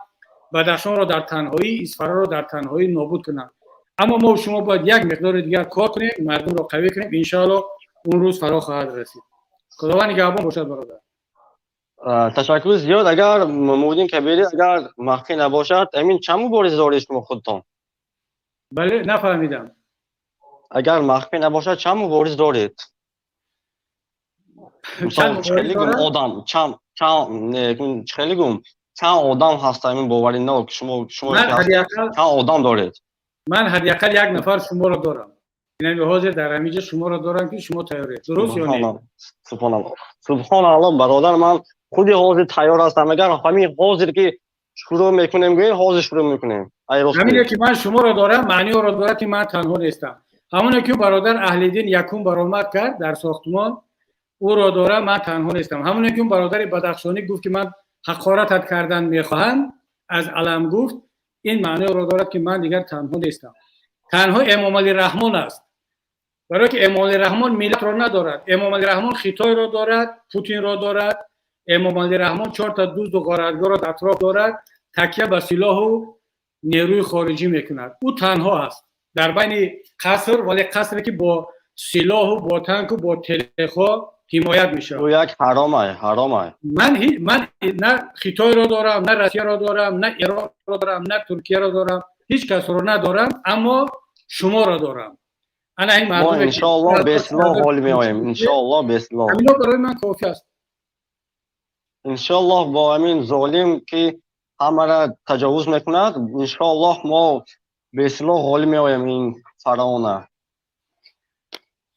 Бадахшонро дар танҳоӣ, Исфараро дар танҳоӣ нобуд кунанд. Аммо мо шумо бояд як миқдори дигар кор кунем, мардумро қавӣ кунем. Иншоалло, он рӯз фаро хоҳад расид. Худованд нигаҳбон бошад, бародар. Ташаккур зиёд. Агар Муҳиддин Кабирӣ, агар махфӣ набошад, ҳамин чанд мубориз доред шумо худтон? Бале, нафаҳмидам. Агар махфӣ набошад, чанд мубориз доред? Хеле гум одам, чанд, хеле гум, чанд одам ҳаст, ҳамин боварӣ нок шумо чанд одам доред? Ман ҳадди ақал як нафар шуморо дорам. Инами ҳозир дар ҳаминҷа шуморо дорам, ки шумо тайёред, дуруст ё не? Субҳоналло, субҳоналло, бародар, ман худи ҳозир тайёр ҳастам. Агар ҳамин ҳозир ки шурӯъ мекунем, гӯем, ҳозир шурӯъ мекунем. Ҳамине ки ман шуморо дорам, маъни онро дорад, ки ман танҳо нестам. Ҳамоне ки бародар Аҳлиддин якум баромад кард дар сохтмон, ӯро дорам, ман танҳо нестам. Ҳамоне ки бародари бадахшонӣ гуфт, ки ман ҳақоратат кардан мехоҳам, аз алам гуфт, ин маъноро дорад, ки ман дигар танҳо нестам. Танҳо Эмомалӣ Раҳмон аст, барое ки Эмомалӣ Раҳмон миллатро надорад. Эмомалӣ Раҳмон Хитойро дорад, Путинро дорад. Эмомалӣ Раҳмон чорта дузду ғоратгорро дар атроф дорад, такя ба силоҳу нерӯи хориҷӣ мекунад. Ӯ танҳо аст дар байни қаср, вале қасре ки бо силоҳу бо танку бо телехо ҳимоят мешавад. Як ҳаромай, ҳаромай. Ман на Хитойро дорам, на Россияро дорам, на Иронро дорам, на Туркияро дорам, ҳеҷ касро надорам, аммо шуморо дорам. Ана ин мардум, иншоаллоҳ, бесилоҳ ғолиб меоем, иншоаллоҳ, бесилоҳ. Ҳамино барои ман кофӣ аст. Иншоаллоҳ, бо ҳамин золим, ки ҳамаро таҷовуз мекунад, иншоаллоҳ, мо бесилоҳ ғолиб меоем ин фараона.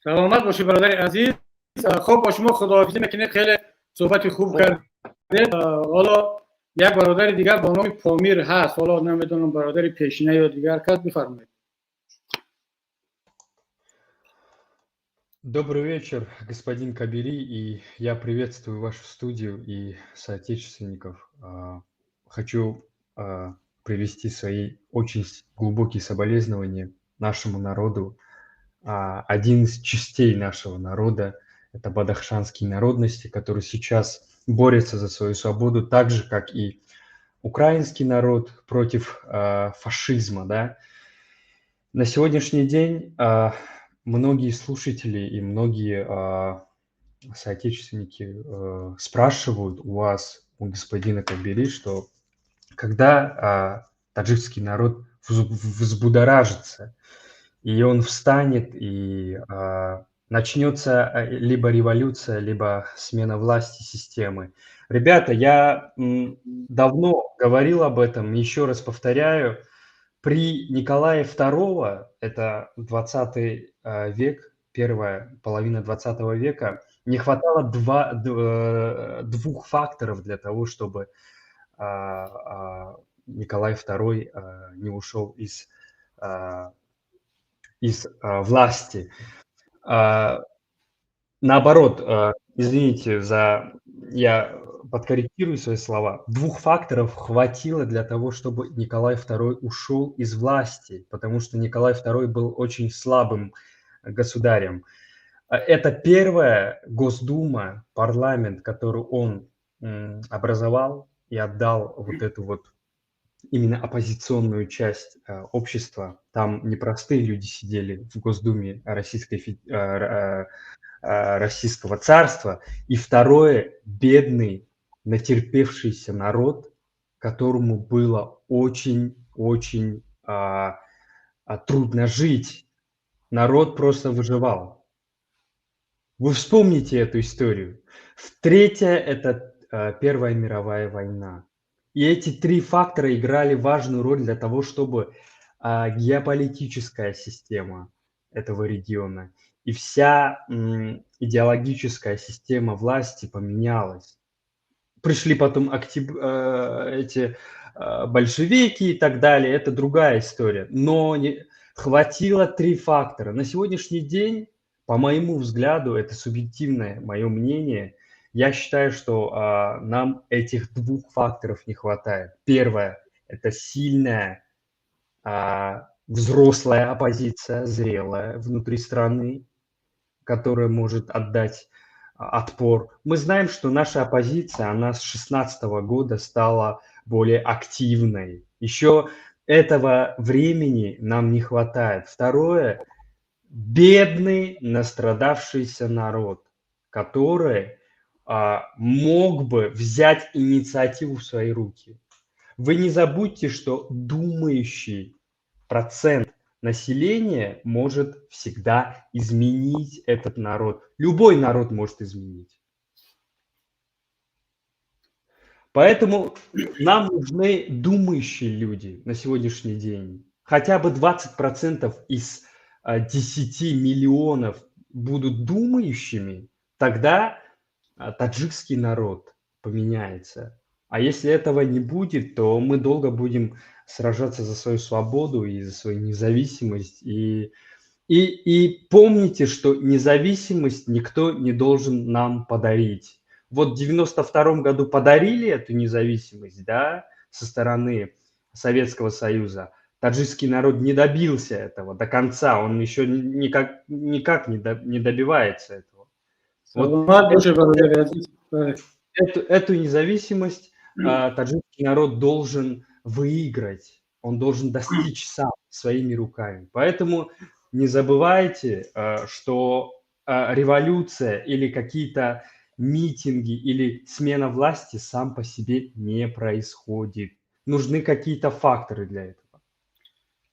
Саломат бошӣ, бародари азиз. Хуб, бо шумо худоҳофизӣ мекунем. Хеле суҳбати хуб кардед. Ҳоло як бародари дигар бо номи Помир ҳаст. Ҳоло намедонам, бародари пешина ё дигар кас. Бифармоед. Добрый вечер, господин Кабири, и я приветствую вашу студию и соотечественников. Хочу привести свои очень глубокие соболезнования нашему народу. Один из частей нашего народа – это бадахшанские народности, которые сейчас борются за свою свободу, так же, как и украинский народ против фашизма. Да? На сегодняшний день многие слушатели и многие соотечественники спрашивают у вас, у господина Кабири, что когда таджикский народ взбудоражится, и он встанет, и начнется либо революция, либо смена власти системы. Ребята, я давно говорил об этом, еще раз повторяю, при Николае II, это 20 век, первая половина 20 века, не хватало двух факторов для того, чтобы Николай II не ушел из власти. Наоборот, извините за... Я подкорректирую свои слова. Двух факторов хватило для того, чтобы Николай II ушел из власти, потому что Николай II был очень слабым государем. Это первая Госдума, парламент, который он образовал и отдал вот эту вот именно оппозиционную часть общества. Там непростые люди сидели в Госдуме Российского царства. И второе, бедный, натерпевшийся народ, которому было очень-очень трудно жить. Народ просто выживал. Вы вспомните эту историю. В-третье, это Первая мировая война. И эти три фактора играли важную роль для того, чтобы геополитическая система этого региона и вся идеологическая система власти поменялась. Пришли потом эти большевики и так далее, это другая история. Но хватило три фактора. На сегодняшний день, по моему взгляду, это субъективное мое мнение, я считаю, что нам этих двух факторов не хватает. Первое – это сильная взрослая оппозиция, зрелая внутри страны, которая может отдать отпор. Мы знаем, что наша оппозиция, она с 2016 года стала более активной. Еще этого времени нам не хватает. Второе – бедный, настрадавшийся народ, который мог бы взять инициативу в свои руки. Вы не забудьте, что думающий процент населения может всегда изменить этот народ. Любой народ может изменить. Поэтому нам нужны думающие люди на сегодняшний день. Хотя бы 20% из 10 миллионов будут думающими, тогда таджикский народ поменяется. А если этого не будет, то мы долго будем сражаться за свою свободу и за свою независимость. И помните, что независимость никто не должен нам подарить. Вот в 1992 году подарили эту независимость, да, со стороны Советского Союза. Таджикский народ не добился этого до конца, он еще никак не добивается этого. Вот эту независимость таджикский народ должен выиграть, он должен достичь сам своими руками. Поэтому Не забывайте, что революция или какие-то митинги или смена власти сам по себе не происходит. Нужны какие-то факторы для этого.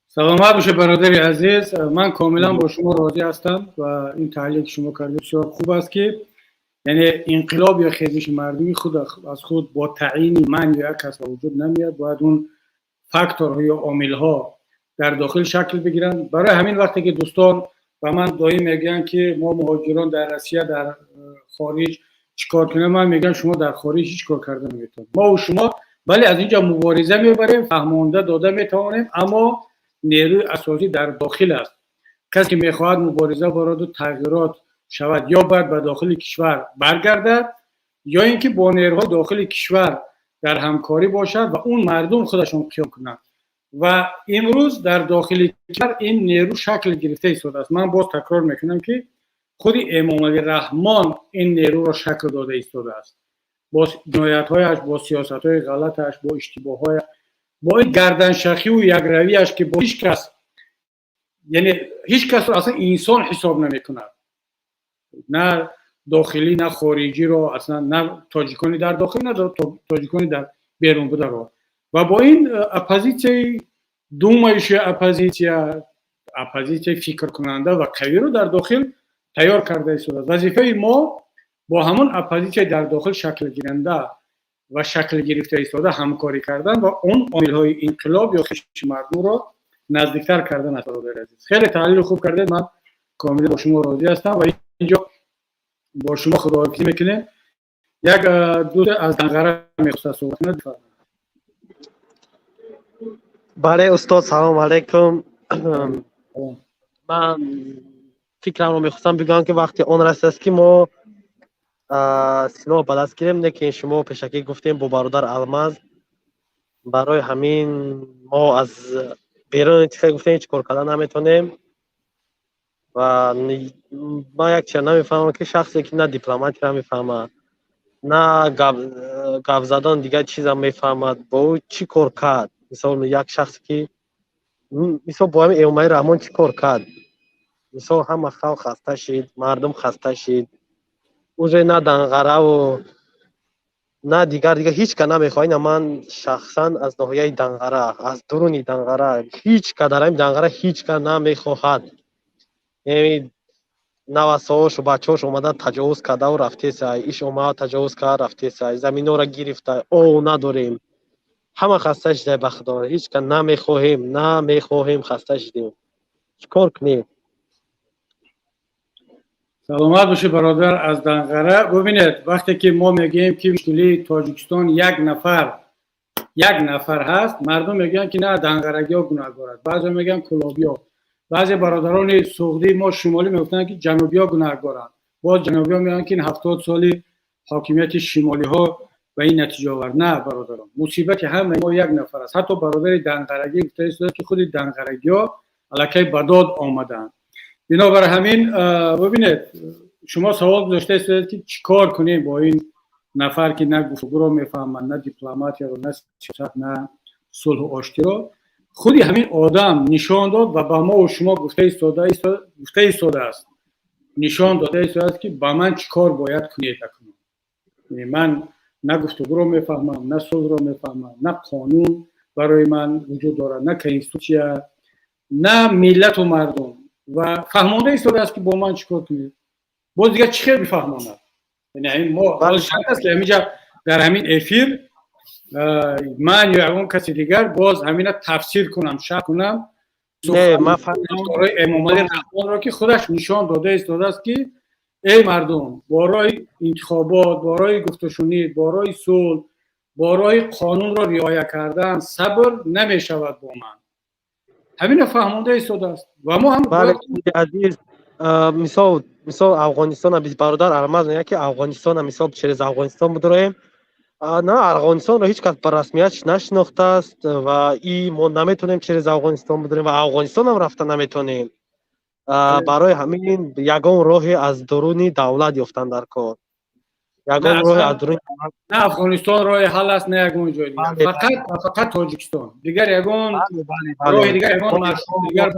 Саломат бошед, бародари азиз. Ман комилан бо шумо розӣ ҳастам ва ин таҳлиле ки шумо кардед бисёр хуб аст, ки яъне инқилоб ё хезиши мардумӣ худ аз худ бо таъйини ман ё як кас ба вуҷуд намеяд. Бояд он факторҳо ё омилҳо дар дохил шакл бигиранд. Барои ҳамин вақте ки дӯстон ба ман доим мегӯянд, ки мо муҳоҷирон дар Россия, дар хориҷ чӣ кор кунем, ман мегӯям, шумо дар хориҷ ҳеҷ кор карда наметавонед. Мо шумо бале, аз инҷо мубориза мебарем, фаҳмонда дода метавонем, аммо нерӯи асосӣ дар дохил аст. Касе ки мехоҳад мубориза бароду тағйирот шавад, ё бояд ба дохили кишвар баргардад, ё ин ки бо нерӯҳои дохили кишвар дар ҳамкорӣ бошад ва он мардум худашон қиём кунанд. Ва имрӯз дар дохили кишвар ин нерӯ шакл гирифта истодааст. Ман боз такрор мекунам, ки худи Эмомалӣ Раҳмон ин нерӯро шакл дода истодааст бо ҷиноятҳояш, бо сиёсатҳои ғалаташ, бо иштибоҳҳояш, бо ин гарданшахиву якравияш, ки бо ҳеҷ кас, яъне ҳеҷ касро аслан инсон ҳисоб намекунад, на дохилӣ, на хориҷиро, аслан на тоҷикони дар дохил, на тоҷикони дар берун бударо. Ва бо ин оппозитсияи думающая оппозитсия, оппозитсияи фикркунанда ва қавиро дар дохил тайёр карда истодааст. Вазифаи мо бо ҳамон оппозитсияи дар дохил шаклгиранда ва шакл гирифта истода ҳамкорӣ кардан ва он омилҳои инқилоб ё хеши мардумро наздиктар кардан аст. Бародари азиз, хеле таҳлили хуб кардед, ман комилан бо шумо розӣ ҳастам ва инҷо бо шумо худоҳофизӣ мекунем. Як дӯст аз Данғара мехоста суҳбат кунад. Бале, устод, салом алайкум. Ман фикрамро мехостам бигӯям, ки вақти он расидааст, ки мо силоҳ ба даст гирем. Лекин шумо пешакӣ гуфтем бо бародар Алмаз, барои ҳамин мо аз берун чӣ гуфтем, ҳеҷ кор карда наметонем. Ва ман як чиза намефаҳмам, ки шахсе ки на дипломатияро мефаҳмад, на гап задан, дигар чизам мефаҳмад, бо ӯ чӣ кор кард? Мисол, як шахсе ки мисол бо ҳамин Эмомалӣ Раҳмон чӣ кор кард? Мисол, ҳама халқ хаста шид, мардум хаста шид уже, на Данғараву на дигар дигар ҳеҷ ка намехоҳад. Ина ман шахсан аз ноҳияи Данғара, аз дуруни Данғара, ҳеҷ ка дар ҳамин Данғара ҳеҷ ка намехоҳад. Навасошу бачаҳош омада таҷовуз кардаву рафтеса, иш омада таҷовуз карда рафтеса, заминҳоро гирифта, ов надорем. Ҳама хаста шида, ба худо, ҳеҷ ка намехоҳем, намехоҳем, хаста шидем. Чӣ кор кунем? Саломат бошед, бародар аз Данғара. Бубинед, вақте ки мо мегӯем, ки мушкилии Тоҷикистон як нафар, як нафар ҳаст, мардум мегӯянд, ки на, данғарагиҳо гунаҳкоранд, баъзе мегӯянд кулобиҳо, баъзе бародарони суғдии мо, шимолӣ мегуфтанд, ки ҷанубиҳо гунаҳкоранд, боз ҷанубиҳо мегӯянд, ки ин 70 соли ҳокимияти шимолиҳо ба ин натиҷа овард. На, бародарон, мусибати ҳамаи мо як нафар аст. Ҳатто бародари данғарагӣ гуфта истода, ки худи данғарагиҳо аллакай ба дод омадаанд. Бинобар ҳамин, бубинед, шумо савол гузошта истодед, ки чӣ кор кунем бо ин нафар, ки на гуфтугӯро мефаҳмад, на дипломатияро, на сиёсат, на сулҳу оштиро. Худи ҳамин одам нишон дод ва ба мо шумо гуфта истодааст, нишон дода истодааст, ки ба ман чӣ кор бояд кунед акнун. Ман на гуфтугӯро мефаҳмам, на сулҳро мефаҳмам, на қонун барои ман вуҷуд дорад, на конститутсия, на миллату мардум. Ва фаҳмонда истодааст, ки бо ман чӣ кор кунед. Боз дигар чӣ хел бифаҳмонад? Яъне мо шарт аст, ки ҳаминҷа дар ҳамин эфир ман ё ягон каси дигар боз ҳамина тафсир кунам, шарҳ кунам Эмомалӣ Раҳмонро, ки худаш нишон дода истодааст, ки эй мардум, бо роҳи интихобот, бо роҳи гуфтушунид, бо роҳи сулҳ, бо роҳи қонунро риоя кардан, сабр намешавад бо ман. Ҳамина фаҳмонда истодааст ва мо ҳам Азиз, мисол Афғонистона, бародар Алмаз мегӯяд, ки Афғонистона, мисол, через Афғонистон бидроем. На, Афғонистонро ҳеҷ кас ба расмият нашинохтааст ва и мо наметонем через Афғонистон бидроем ва Афғонистонам рафта наметонем. Барои ҳамин ягон роҳе аз дуруни давлат ёфтан дар кор, ягон роҳе аз дуруни На Афғонистон роҳи ҳал аст, на ягон ҷои дигар, фақат ва фақат Тоҷикистон. Дигар ягон роҳи дигар, ягон маршрут дигар.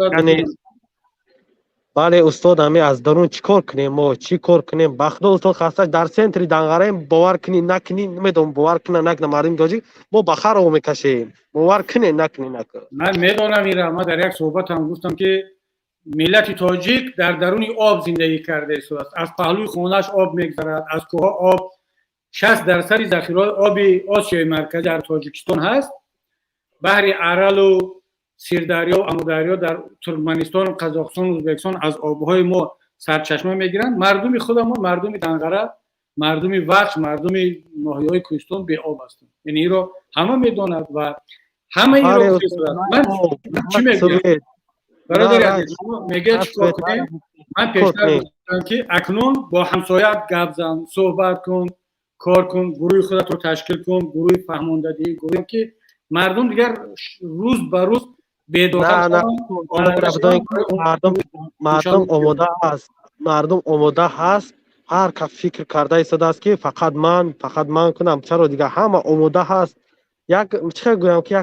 Бале, устод, ҳами аз дарун чӣ кор кунем мо, чӣ кор кунем? Ба худо, устод, хаста дар центри Данғараем, бовар кунӣ накунӣ, намедонам, бовар куна накуна мардуми тоҷик, мо ба хар об мекашем. Бовар кунед накунӣ накун. Ман медонам инра, ман дар як суҳбатам гуфтам, ки миллати тоҷик дар даруни об зиндагӣ карда истодааст. Аз паҳлӯи хонааш об мегзарад, аз кӯҳҳо об. 60% захираҳои оби Осиёи Марказӣ дар Тоҷикистон ҳаст. Баҳри Аралу Сирдарё, Амударё дар Туркманистон, Қазоқистон, Ӯзбекистон аз обҳои мо сарчашма мегиранд. Мардуми худамон, мардуми Данғара, мардуми Вахш, мардуми ноҳияҳои кӯҳистон беоб ҳастанд. Яъне инро ҳама медонад ва ҳама инро ман чӣ мегӯям? Бародари азиз, шумо мегӯяд чӣ кор кунем? Ман пештар гуфтам, ки акнун бо ҳамсояат гап зан, суҳбат кун, кор кун, гурӯҳи худатро ташкил кун, гурӯҳи фаҳмондадиҳӣ, гурӯҳе ки мардум дигар рӯз ба рӯз мардум омода аст, мардум омода ҳаст. Ҳар кас фикр карда истодааст, ки фақат ман кунам, чаро дигар ҳама омода ҳаст. Як чӣ гӯям, ки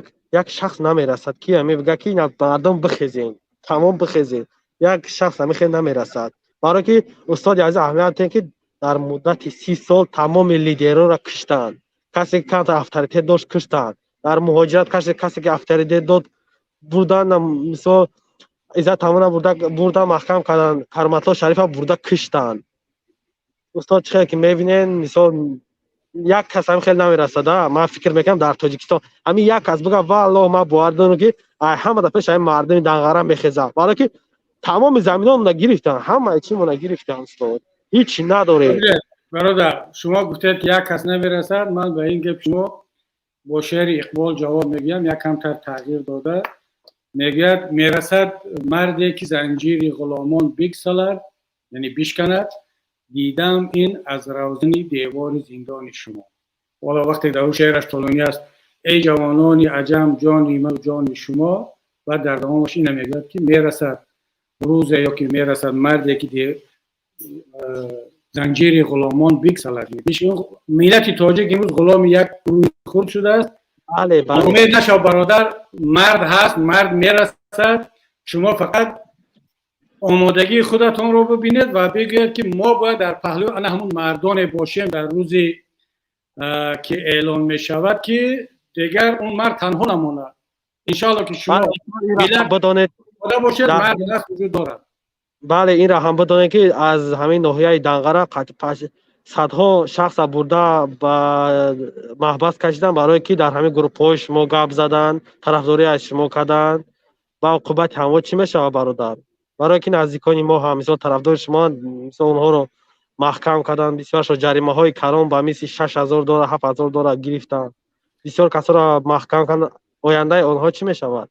як шахс намерасад, ки мегӯяд, ки мардум бихезен, тамом бихезен. Як шахс ҳамин хел намерасад, барое ки, устоди азиз, аҳамият диҳем, ки дар муддати 30 сол тамоми лидерҳоро куштанд. Касе ки камтар авторитет дошт, куштанд. Дар муҳоҷират касе ки авторитет дод, бурдан, мисол, Иззат Амона бурда маҳкам карданд, Кароматло Шарифа бурда куштанд. Устод, чӣ хеле ки мебинен, мисол, як кас ҳамин хел намерасад. Ман фикр мекунам, дар Тоҷикистон ҳамин як кас бигӯяд, валлоҳ, ман бовар дорам, ки ҳама да пеш ҳамин мардуми Данғара мехезад, барое ки тамоми заминонро гирифтанд, ҳамаи чимона гирифтанд, устод, ҳеҷ надорем. Бародар, шумо гуфтед, ки як кас намерасад. Ман ба ин гап шумо бо шеъри Иқбол ҷавоб мегӯям, як камтар тағйир дода. Мегӯяд: мерасад марде, ки занҷири ғуломон бигсалад, яъне бишканад, дидам ин аз равзани девори зиндони шумо. Ҳоло вақте дар ӯ шеъраш тӯлонӣ аст: эй ҷавонони аҷам, ҷони ман, ҷони шумо. Баъд дар давомаш ина мегӯяд, ки мерасад рӯзе ё ки мерасад марде, ки занҷири ғуломон бигсалад. Миллати тоҷик имрӯз ғуломи як гурӯҳи хурд шудааст. Умед нашав, бародар, мард ҳаст, мард мерасад. Шумо фақат омодагии худатонро бибинед ва бигӯед, ки мо бояд дар паҳлӯи ана ҳамун мардоне бошем дар рӯзе, ки эълон мешавад, ки дигар он мард танҳо намонад. Иншоалло, ки шумо бидонед омода бошед, мард ҳаст, вуҷуд дорад. Бале, инро ҳам бидонед, ки аз ҳамин ноҳияи Данғара садҳо шахса бурда ба маҳбас кашидан, барое ки дар ҳамин гурӯҳҳои шумо гап задан, тарафдорӣ аз шумо карданд. Ба оқибати ҳамво чӣ мешавад, бародар? Барое ки наздикони мо ҳам, мисол, тарафдори шумо, мисол, онҳоро маҳкам карданд, бисёрашро ҷаримаҳои калон ба мисли 6000 доллар, 7000 доллар гирифтанд, бисёр касоро маҳкам карданд. Ояндаи онҳо чӣ мешавад?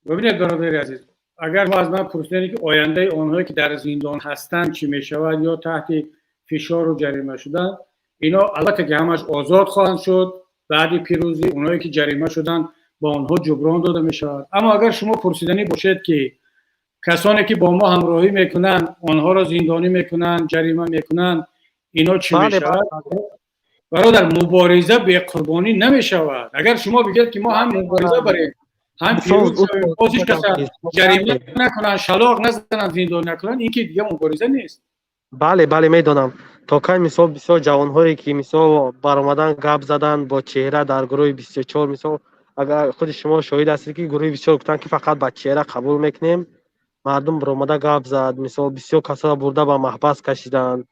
Бибинед, бародари азиз, агар шумо аз ман пурсидед, ки ояндаи онҳое, ки дар зиндон ҳастанд, чӣ мешавад ё таҳти фишору ҷарима шуданд, ино албатта ки ҳамаш озод хоҳанд шуд баъди пирӯзӣ. Онҳое ки ҷарима шуданд, ба онҳо ҷуброн дода мешавад. Аммо агар шумо пурсиданӣ бошед, ки касоне ки бо мо ҳамроҳӣ мекунанд, онҳоро зиндонӣ мекунанд, ҷарима мекунанд, ино чӣ мешавад? Бародар, мубориза беқурбонӣ намешавад. Агар шумо бигӯед, ки мо ҳам мубориза барем, ҳам пирӯз шавем, боз ҳеҷ каса ҷарима накунанд, шалоқ назананд, зиндонӣ накунанд, ин ки дига мубориза нест. Бале, медонам. То кай, мисол, бисёр ҷавонҳое ки, мисол, баромадан, гап задан бо чеҳра дар гурӯҳи 24, мисол, агар худи шумо шоҳид ҳастед, ки гурӯҳи 24 гуфтанд, ки фақат ба чеҳра қабул мекунем, мардум баромада гап зад, мисол, бисёр касоро бурда ба маҳбас кашиданд.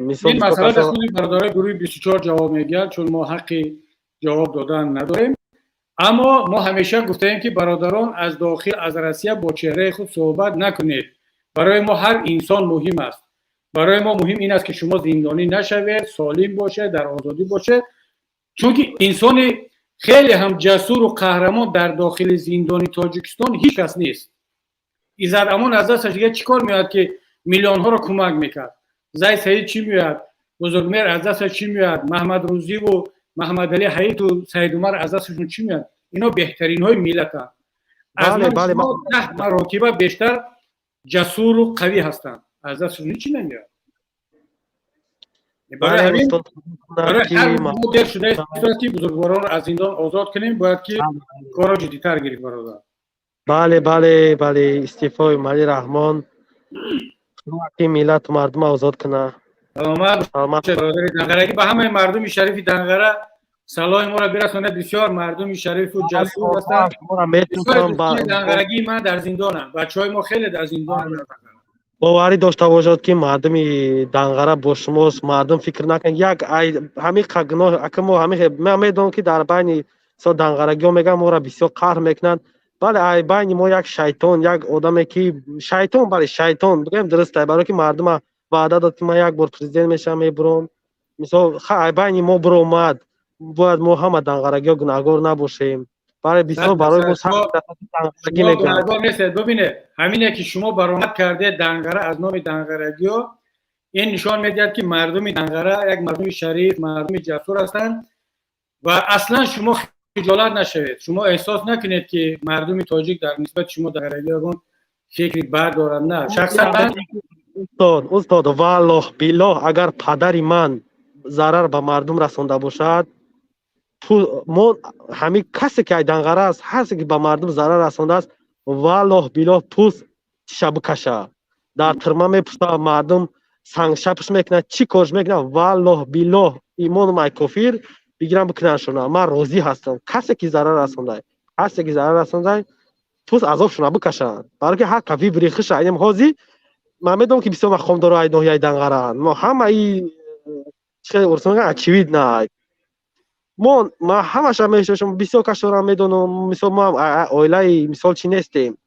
Мисол, ин масъала худи бародарои гурӯҳи 24 ҷавоб мегӯяд, чун мо ҳаққи ҷавоб додан надорем. Аммо мо ҳамеша гуфтаем, ки бародарон аз дохил, аз Россия бо чеҳраи худ суҳбат накунед. Барои мо ҳар инсон муҳим аст. Барои мо муҳим ин аст, ки шумо зиндонӣ нашавед, солим бошед, дар озодӣ бошед, чунки инсони хеле ҳам ҷасуру қаҳрамон дар дохили зиндони Тоҷикистон ҳеҷ кас нест. Иззат Амон аз дасташ дига чӣ кор меояд, ки миллионҳоро кӯмак мекард? Зай Саид чӣ меояд? Бузургмер аз дасташ чӣ меояд? Маҳмад Рӯзиву Маҳмадалӣ Ҳаиту Саидумар аз дасташон чӣ меояд? Ино беҳтаринҳои миллатанд, аз 10 маротиба бештар ҷасуру қавӣ ҳастанд, аз дасташон ҳеҷ чӣ намеояд. Барои ҳамин, барои ҳар мо дер шуда истодааст, ки бузургворонро аз зиндон озод кунем, бояд ки корро ҷиддитар гирифт, бародар. Бале, бале, бале, истеъфои Эмомалӣ Раҳмон, ки миллату мардума озод кунад. Саломат бошед, бародари Данғарагӣ. Ба ҳамаи мардуми шарифи Данғара саломи моро бирасонед. Бисёр мардуми шарифу ҷасур ҳастанд. Бисёри данғарагии ман дар зиндонанд, бачаҳои мо хеле дар зиндонанд. Боварӣ дошта бошад, ки мардуми Данғара бо шумост. Мардум фикр накунад, як ҳамин гуноҳ ака мо ҳамин. Ман медонам, ки дар байни со данғарагиҳо мегӯянд, моро бисёр қаҳр мекунанд. Бале, ай байни мо як шайтон, як одаме ки шайтон, бале, шайтон бигӯем, дуруст, барое ки мардума ваъда дод, ки ман як бор президент мешавам, мебуром. Мисол, ай байни мо буромад, бояд мо ҳама данғарагиҳо гунаҳгор набошем. Бале, бисёр барои мо гунаҳгор нестед. Бибинед, ҳамине ки шумо баромад кардед Данғара, аз номи данғарагиҳо, ин нишон медиҳад, ки мардуми Данғара як мардуми шариф, мардуми ҷасур ҳастанд. Ва аслан шумо хиҷолат нашавед, шумо эҳсос накунед, ки мардуми тоҷик дар нисбати шумо данғарагиҳо ягон фикри бад дорад. На, шахсан Устод, устод, валлоҳ биллоҳ, агар падари ман зарар ба мардум расонда бошад, мо ҳамин касе ки ай Данғара аст, ҳасе ки ба мардум зарар расондааст, валлоҳ биллоҳ, пӯст чиша бикаша, дар тирма мепӯса, мардум сангшапш мекунад, чӣ корш мекунад, валлоҳ биллоҳ, имоном ай кофир бигирам, бикунандшона, ман розӣ ҳастам. Касе ки зарар расондай, касе ки зарар расондай, пӯст азобшона бикашанд, барое ки ҳар ка выбори хиша. Инам ҳозир ман медонам, ки бисёр мақомдоро ай ноҳияи Данғараанд. Мо ҳамаи урс очевидно, мо ман ҳамаша мешиносам, бисёр касора медонам. Мисол, мо оилаи мисол чӣ нестем.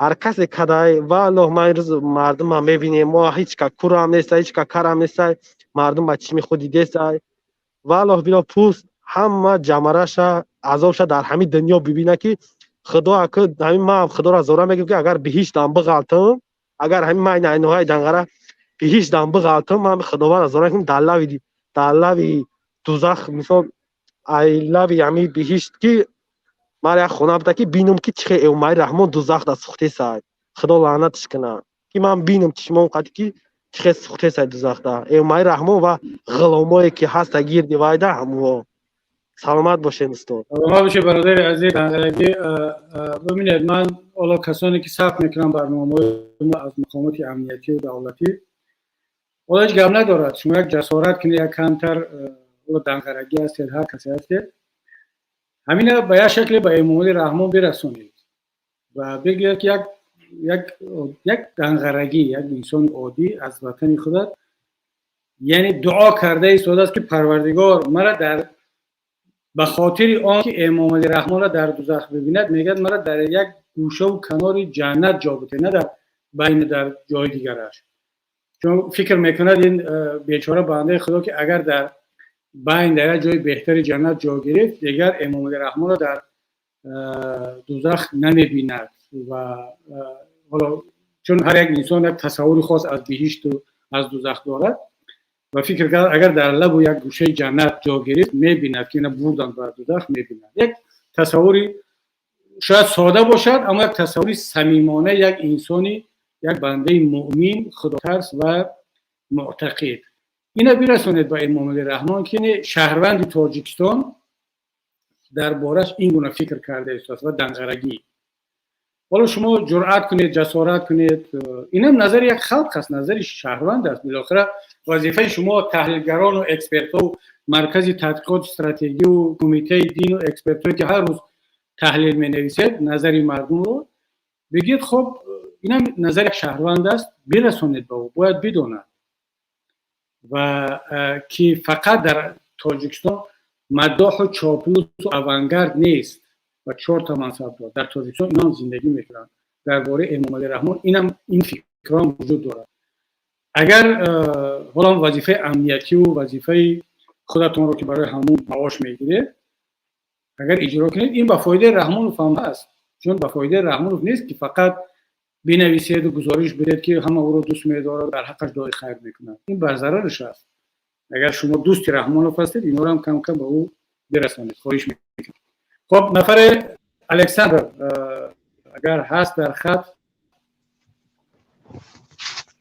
Ҳар касе кадай, валлоҳ, ман имрӯз мардумам мебинем, мо ҳеҷ ка курам неста, ҳеҷ ка карам неста, мардум ба чишми худ дидестай. Валлоҳ било, пӯст ҳама ҷамараша, азобша дар ҳамин дунё бибина, ки худо аку ҳамин ман худоро зора мегӯям, ки агар биҳиштам биғалтам, агар ҳамин ман ноҳияи Данғара биҳиштам биғалтам, ман худованд зора мегӯям, дар лави дузах, мисол, ай лави ҳамин биҳишт, ки ман як хона буда, ки бинам, ки чихе Эмомалӣ Раҳмон дузахда сӯхтесай. Худо лаънатш кунад, ки ман бинам чишмом қади, ки чихе сӯхтесай дузахда Эмомалӣ Раҳмон ва ғуломое ки ҳаста гирди вайда ҳамуҳо. Саломат бошед, устод. Саломат бошед, бародари азиз Данғарагӣ. Бибинед, ман ҳоло касоне ки сабт мекунам барномаҳои мо аз мақомоти амниятию давлатӣ, ҳоло ҳеҷ гап надорад, шумо як ҷасорат кунед, як камтар, ҳоло данғарагӣ ҳастед, ҳар касе ҳастед, ҳамина ба як шакле ба Эмомалӣ Раҳмон бирасонед ва бигӯяд, ки як данғарагӣ, як инсони оддӣ аз ватани худат, яъне дуо карда истодааст, ки Парвардигор мара дар ба хотири он ки Эмомалӣ Раҳмонро дар дузах бибинад, мегӯяд, мара дар як гӯшаву канори ҷаннат ҷо бите, на дар байни, дар ҷои дигараш. Чун фикр мекунад ин бечора бандаи худо, ки агар дар байн, дар як ҷои беҳтари ҷаннат ҷо гирифт, дигар Эмомалӣ Раҳмонро дар дузах намебинад. Ва ҳоло чун ҳар як инсон як тасаввури хос аз биҳишту аз дузах дорад ва фикр кард, агар дар лабу як гӯшаи ҷаннат ҷо гирифт, мебинад, ки ина бурданд ба дузах, мебинад. Як тасаввури шояд сода бошад, аммо як тасаввури самимона як инсони, як бандаи муъмин, худотарс ва муътақид. Ина бирасонед ба Эмомалӣ Раҳмон, ки шаҳрванди Тоҷикистон дар бораш ин гуна фикр карда истодааст. Ва данғарагӣ, ҳоло шумо ҷуръат кунед, ҷасорат кунед. Инам назари як халқ аст, назари шаҳрванд аст. Билохира вазифаи шумо, таҳлилгарону экспертҳо, маркази тадқиқоти стратегию кумитаи дину экспертҳое, ки ҳар рӯз таҳлил менависед, назари мардумро бигӯед. Хоб, инам назари як шаҳрванд аст, бирасонед ба ӯ, бояд бидонад ва ки фақат дар Тоҷикистон маддоҳу чоплусу авангард нест ва чорта мансабдор. Дар Тоҷикистон инам зиндагӣ мекунанд. Дар бораи Эмомалӣ Раҳмон инам ин фикрон вуҷуд дорад. Агар ҳоло вазифаи амниятию вазифаи худатонро, ки барои ҳамун маош мегиред, агар иҷро кунед, ин ба фоидаи Раҳмонов ҳам ҳаст. Чун ба фоидаи Раҳмонов нест, ки фақат бинависеду гузориш бидед, ки ҳама ӯро дӯст медорад, дар ҳаққаш дуои хайр мекунад. Ин бар зарараш аст. Агар шумо дӯсти Раҳмонов ҳастед, инҳоро ҳам кам кам ба ӯ бирасонед, хоҳиш мекунам. Хоб, нафаре Александр агар ҳаст дар хат.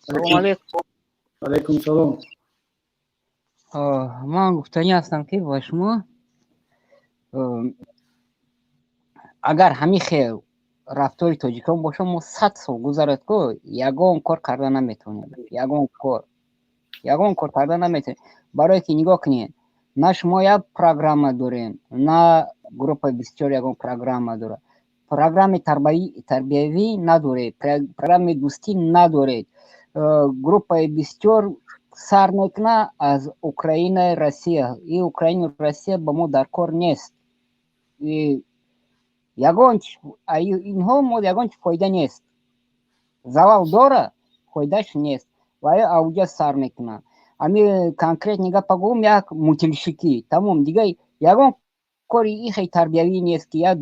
Салому алейкум. Алайкум салом. Ман гуфтанӣ ҳастам, ки ба шумо, агар ҳамин хел Рафтори тоҷикон боша, мо 100 сол гузарад ку, ягон кор карда наметавонем, ягон кор карда наметавонем. Барое ки нигоҳ кунед, на шумо як программа дорем, на группаи 24 ягон программа дорад. Программаи тарбиявӣ надоред, программаи дӯстӣ надоред. Группаи 24 сар мекуна аз Украинаи Россия, и Украину Россия ба мо дар кор нест. Ягон инҳо мо ягон чи фоида нест, залал дора, фоидаш нест. Ва ауҷа сар мекунад. Ами конкретный гапа гӯм, як мутилшикӣ, тамом. Дига ягон кори ихе тарбиявӣ нест, ки як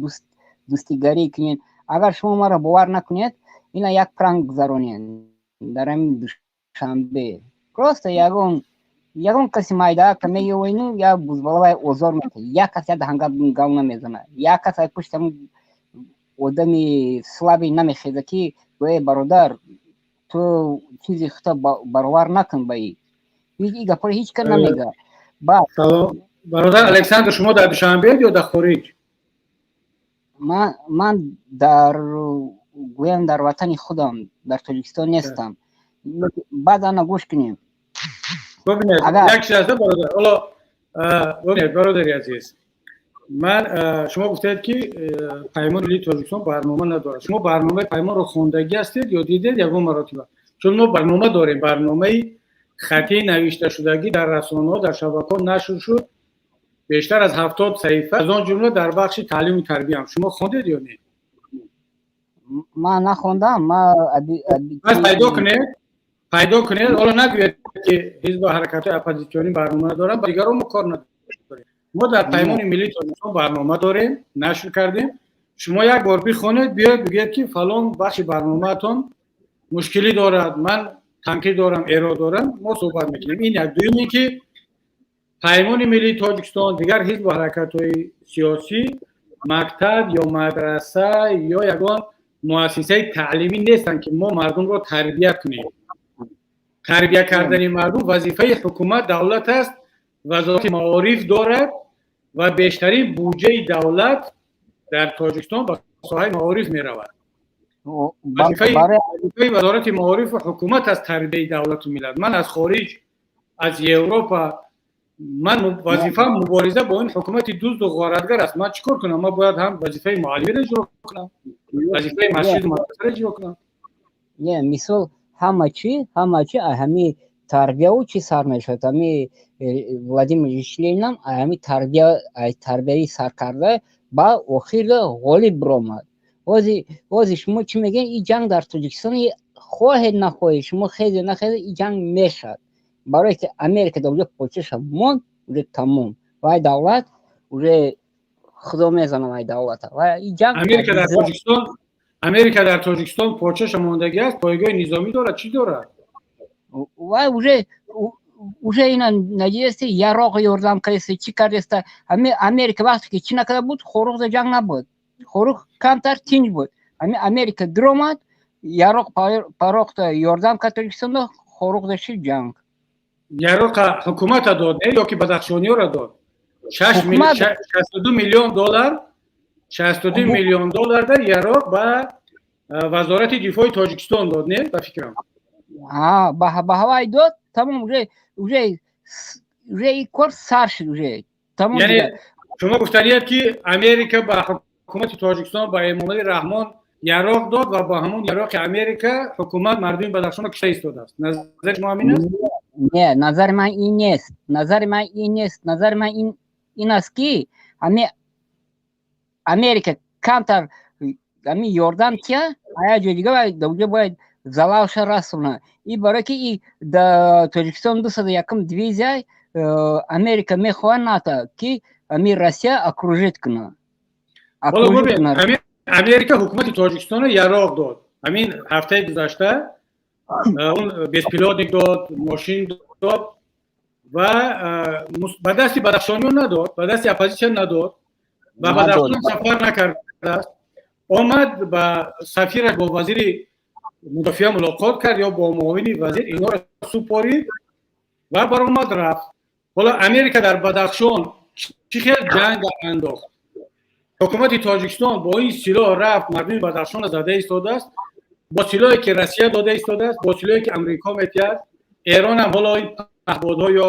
дӯстигарӣ кунед. Агар шумо маро бовар накунед, ина як пранк гузаронед дар ҳамин Душанбе. Просто ягон каси майдаака меёвену як бузбалавай озор мекунад, як кас як даҳанга гав намезанад, як кас ай пушти ҳамун одами слабый намехеза, ки гӯе: «Бародар, ту чизи хута баровар накун». Ба и гапҳоро ҳеҷ кас намега. Бародар Александр, шумо дар Душанбеед ё дар хориҷ? Ман дар, гӯям, дар ватани худам, дар Тоҷикистон нестам. Баъд ана гӯш кунем. Бубинед, як чиз аст, бародар. Ҳоло бубинед, бародари азиз, ман, шумо гуфтед, ки Паймони Миллии Тоҷикистон барнома надорад. Шумо барномаи Паймонро хондагӣ ҳастед ё дидед ягон маротиба? Чун мо барнома дорем, барномаи хатии навишташудагӣ, дар расонаҳо, дар шабакаҳо нашр шуд, бештар аз 70 саҳифа, аз он ҷумла дар бахши таълиму тарбиям. Шумо хондед ё не? Ман нахондам. Пас пайдо кунед, пайдо кунед. Ҳоло нагӯед, ки ҳизбу ҳаракатҳои оппозитсионӣ барнома доранд, ба дигарон мо кор надорем. Мо дар Паймони Миллии Тоҷикистон барнома дорем, нашр кардем. Шумо як бор бихонед, биёед, бигӯед, ки фалон бахши барномаатон мушкилӣ дорад, ман танқид дорам, эрод дорам, мо суҳбат мекунем. Ин як. Дуюм ин ки Паймони Миллии Тоҷикистон, дигар ҳизбу ҳаракатҳои сиёсӣ мактаб ё мадраса ё ягон муассисаи таълимӣ нестанд, ки мо мардумро тарбия кунем. Тарбия кардани мардум вазифаи ҳукумат, давлат аст, Вазорати маориф дорад ва бештарин буҷаи давлат дар Тоҷикистон ба соҳаи маориф меравад. Вазифаи Вазорати маорифу ҳукумат аст тарбияи давлату миллат. Ман аз хориҷ, аз Европа, ман вазифаам мубориза бо ин ҳукумати дузду ғоратгар аст. Ман чӣ кор кунам? Ман бояд ҳам вазифаи муаллимиро иҷро кунам, вазифаи масҷиду мадрасаро иҷро кунам. Не, мисол, ҳама чи ҳами тарбияу чӣ сар мешавад. Ҳами Владимир Ильич Ленинам ҳами тарбия, тарбиявӣ сар карда, ба охир ғолиб биромад. Ҳози шумо чӣ мегӯед? Ин ҷанг дар Тоҷикистон, хоҳед нахоҳед, шумо хезе нахезе, ин ҷанг мешавад, барое ки Америка дар уже почаша монд, уже тамом, вай давлат уже худо мезана вай давлата ва ин ҷанг. Америка дар Тоҷикистон почаша мондагӣ аст, пойгоҳи низомӣ дорад, чӣ дорад? Вай уже ина надидасти, яроқ ёрдам кардеста, чӣ кардеста. Ами Америка вақте ки чӣ накарда буд, Хоруғда ҷанг набуд, Хоруғ камтар тинҷ буд. Ами Америка диромад, яроқ парохта ёрдам кард Тоҷикистонда, Хоруғда шид ҷанг. Яроқа ҳукумата дод, не, ё ки бадахшониёро дод? 62 миллион доллар, 62 миллион доллар дар яроқ ба Вазорати дифои Тоҷикистон дод, не, ба фикрам? Ба ҳавай дод, тамом, уже и кор сар шуд, уже тамом. Яъне шумо гуфтаниед, ки Америка ба ҳукумати Тоҷикистон, ба Эмомалӣ Раҳмон яроқ дод ва бо ҳамон яроқи Америка ҳукумат мардуми Бадахшонро кушта истодааст. Назари шумо ҳамин аст? Не, назари ман ин нест, назари ман ин нест. Назари ман ин аст, ки ҳами Америка камтар ҳами ёрдам тия, ая ҷои дига дауҷа бояд залалша расона. И барое ки и да Тоҷикистон 201-м дивизия Америка мехоҳад, НАТО, ки ҳами Россия окружить кунад. Америка ҳукумати Тоҷикистонро яроқ дод. Ҳамин ҳафтаи гузашта он беспилотник дод, мошин дод ва ба дасти бадахшониён надод, ба дасти оппозитсия надод, ба Бадахшон сафар накардааст. Омад, ба сафираш, бо вазири мудофиа мулоқот кард ё бо муовини вазир, инҳоро супорид ва баромад, рафт. Ҳоло Америка дар Бадахшон чӣ хел ҷанг андохт? Ҳукумати Тоҷикистон бо ин силоҳ рафт мардуми Бадахшонро зада истодааст, бо силоҳе ки Россия дода истодааст, бо силоҳе ки Амрико метиҳад. Эрон ҳам ҳоло ин паҳбодҳо ё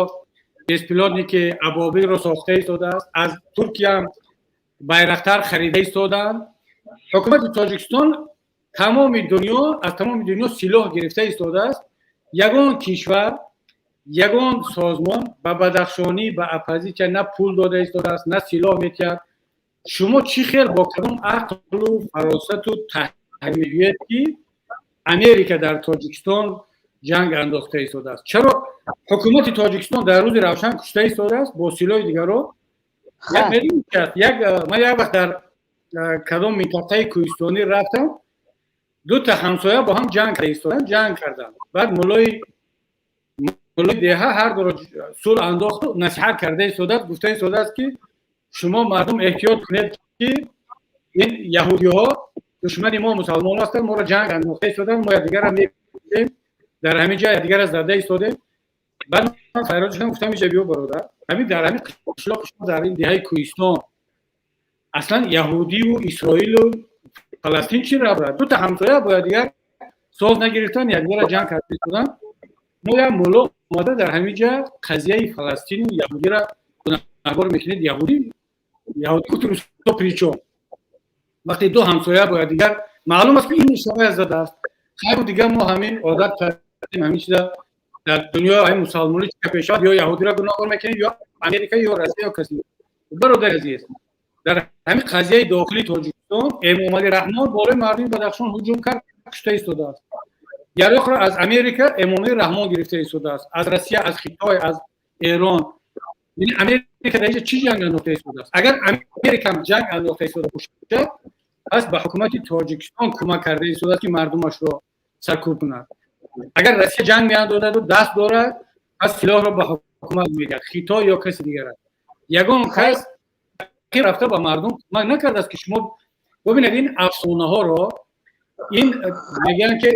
беспилотники Абобилро сохта истодааст, аз Туркия ҳам Байрақтар харида истодаанд. Ҳукумати Тоҷикистон тамоми дунё, аз тамоми дунё силоҳ гирифта истодааст. Ягон кишвар, ягон созмон ба бадахшонӣ, ба оппозитсия на пул дода истодааст, на силоҳ метиҳад. Шумо чӣ хел, бо кадом ақлу фаросату таҳлил мегӯед, ки Америка дар Тоҷикистон ҷанг андохта истодааст? Чаро ҳукумати Тоҷикистон дар рӯзи равшан кушта истодааст бо силоҳи дигаро? Як ман як вақт дар кадом минтақаи кӯҳистонӣ рафтам, дута ҳамсоя бо ҳам ҷанг карда истоданд, ҷанг карданд. Баъд муллои деҳа ҳар дуро сулҳ андохту насиҳат карда истодааст, гуфта истодааст, ки шумо мардум эҳтиёт кунед, ки ин яҳудиҳо душмани мо мусалмон ҳастанд, моро ҷанг андохта истоданд, мо якдигарро мекушем, дар ҳамин ҷо якдигарро зада истодем. Баъд ман фарёд шудам, гуфтам: «Инҷа биё, бародар, ҳамин дар ҳамин қишлоқи шумо, дар ин деҳаи кӯҳистон аслан яҳудиву Исроилу Фаластин чӣ рабт дорад? Дута ҳамсоя бо якдигар соз нагирифтан, якдигарро ҷанг карда истоданд. Мо як мулло омада дар ҳамин ҷа қазияи Фаластину яҳудиро гунаҳгор мекунед. Яҳудӣ гуфт, при чём? Вақте ду ҳамсоя бо якдигар, маълум аст, ки ин нишоная задааст.» Хайру дигар мо ҳамин одат кардем, ҳамин чиза дар дунё, ҳамин мусалмонӣ чӣ пешавад, ё яҳудиро гунаҳгор мекунем, ё Америка, ё Россия, ё каси. Бародари азиз, дар ҳамин қазияи дохилии Тоҷикистон Эмомалӣ Раҳмон болои мардуми Бадахшон ҳуҷум кард, кушта истодааст. Яроқро аз Америка Эмомалӣ Раҳмон гирифта истодааст, аз Россия, аз Хитой, аз Эрон. Яъне Америка дар инҷа чӣ ҷанг андохта истодааст? Агар Америкам ҷанг андохта истода бошад, пас ба ҳукумати Тоҷикистон кӯмак карда истодааст, ки мардумашро саркӯб кунад. Агар Россия ҷанг меандозаду даст дорад, пас силоҳро ба ҳукумат медиҳад, Хитой ё каси дигар аст. Ягон кас рафта ба мардум кӯмак накардааст, ки шумо бубинед ин афсонаҳоро. Ин мегӯянд, ки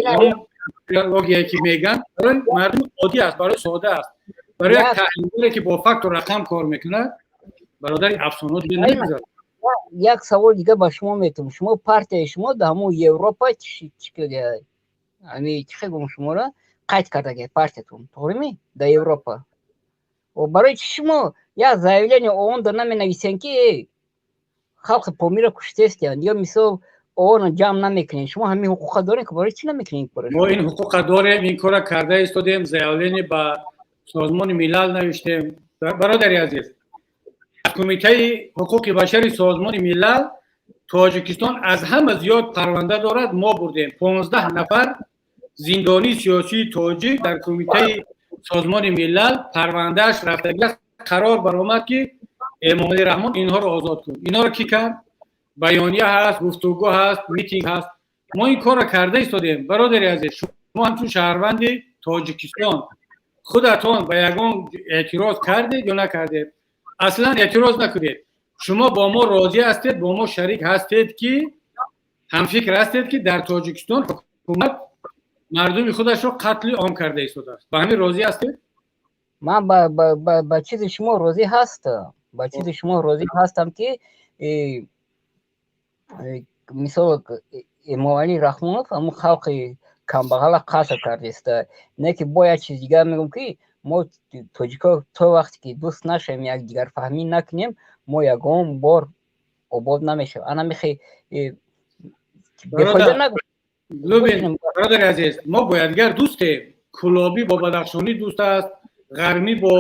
логие ки мегӯянд, барои мардуми оддӣ аст, барои сода аст. Барои як таҳлилгаре, ки бо факту рақам кор мекунад, бародари, афсонаҳо дига намегузарад. Як савол дига ба шумо метавонам. Шумо, партияи шумо дар ҳамон Европа ами чӣ хел гум, шуморо қайд кардаги партиятон, тоғрими, дар Европа. Барои чӣ шумо як заявление ООН да наменависен, ки халқи Помира куштестиянд, ё мисол ООН ҷамъ намекунед? Шумо ҳамин ҳуқуқа дорем, ки барои чӣ намекунед? Мо ин ҳуқуқа дорем, ин кора карда истодем, заявление ба Созмони Милал навиштем. Бародари азиз, аз Кумитаи ҳуқуқи башари Созмони Милал Тоҷикистон аз ҳама зиёд парванда дорад. Мо бурдем 15 нафар зиндонии сиёсии тоҷик дар Кумитаи Созмони Милал парвандааш рафтагӣ аст. Қарор баромад, ки Эмомалӣ Раҳмон инҳоро озод кун. Инҳоро кӣ кард? Баёния ҳаст, гуфтугӯ ҳаст, митинг ҳаст. Мо ин корро карда истодем. Бародари азиз, шумо ҳамчун шаҳрванди Тоҷикистон худатон ба ягон эътироз кардед ё накардед? Аслан эътироз накунед. Шумо бо мо розӣ ҳастед, бо мо шарик ҳастед, ки ҳамфикр ҳастед, ки дар Тоҷикистон ҳукумат мардуми худашро қатли ом карда истодааст? Ба ҳамин розӣ ҳастед? Ман ба чизи шумо розӣ ҳастам, ба чизи шумо розӣ ҳастам, ки мисол Эмомалӣ Раҳмонов ҳамун халқи камбағала қатл кардеста. Не ки бо як чиз дигар мегӯм, ки мо тоҷико то вақте ки дӯст нашавем, якдигарфаҳмӣ накунем, мо ягон бор обод намешавем. Ана мехе бефоида нагӯ. Бародари азиз, мо бо якдигар дӯстем. Кулобӣ бо бадахшонӣ дӯст аст, ғармӣ бо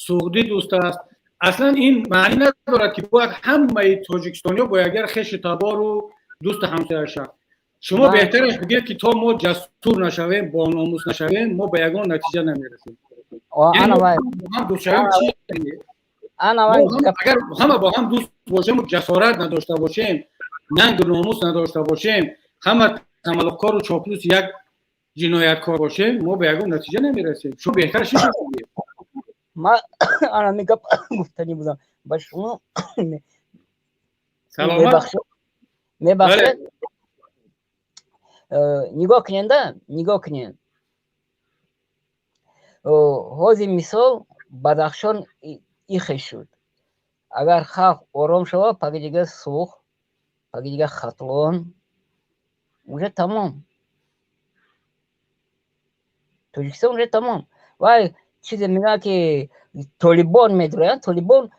суғдӣ дӯст аст. Аслан ин маънӣ надорад, ки бояд ҳамаи тоҷикистониҳо бо якдигар хешу табору дӯсту ҳамсоя шаванд. Шумо беҳтараш бигӯед, ки то мо ҷасур нашавем, бономус нашавем, мо ба ягон натиҷа намерасем. Ҳам дӯст шавем чи? Агар ҳама бо ҳам дӯст бошему ҷасорат надошта бошем, нангу номус надошта бошем, ҳама тамалуқкору чоплус, як ҷинояткор бошем, мо ба ягон натиҷа намерасем. Шумо беҳтараш Ман ана мегап гуфтанӣ будам ба шумо. Саломат. Мебахшед, нигоҳ куненда, нигоҳ кунед, ҳозир мисол Бадахшон ихе шуд. Агар халқ ором шавад, паги дига Сух Паги дига Хатлон, уже тамом. Тоҷикистон уже тамом. Вай чизе мегӯянд, ки Толибон медроянд. Толибон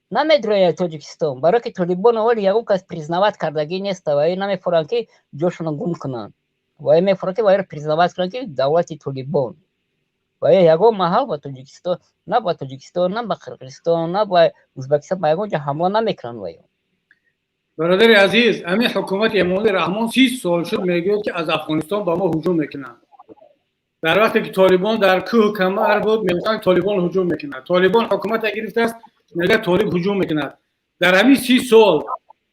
намедрояд Тоҷикистон, барое ки Толибон аввал ягон кас признавать кардагӣ неста. Вай намефоранд, ки ҷошонро гум кунанд. Вай мефоранд, ки вайро признавать кунанд, ки давлати Толибон. Вай ягон маҳал ба Тоҷикистон, на ба Тоҷикистон, на ба Қирғизистон, на ба Ӯзбекистон, ба ягон ҷо ҳамла намекунанд вай. Бародари азиз, ҳамин ҳукумати Эмомалӣ Раҳмон 30 сол шуд мегӯяд, ки аз Афғонистон ба мо ҳуҷум мекунанд. Дар вақте ки Толибон дар кӯҳ камар буд, мегуфтанд, Толибон ҳуҷум мекунад. Толибон ҳукумата гирифтааст, мегӯяд, Толиб ҳуҷум мекунад. Дар ҳамин 30 сол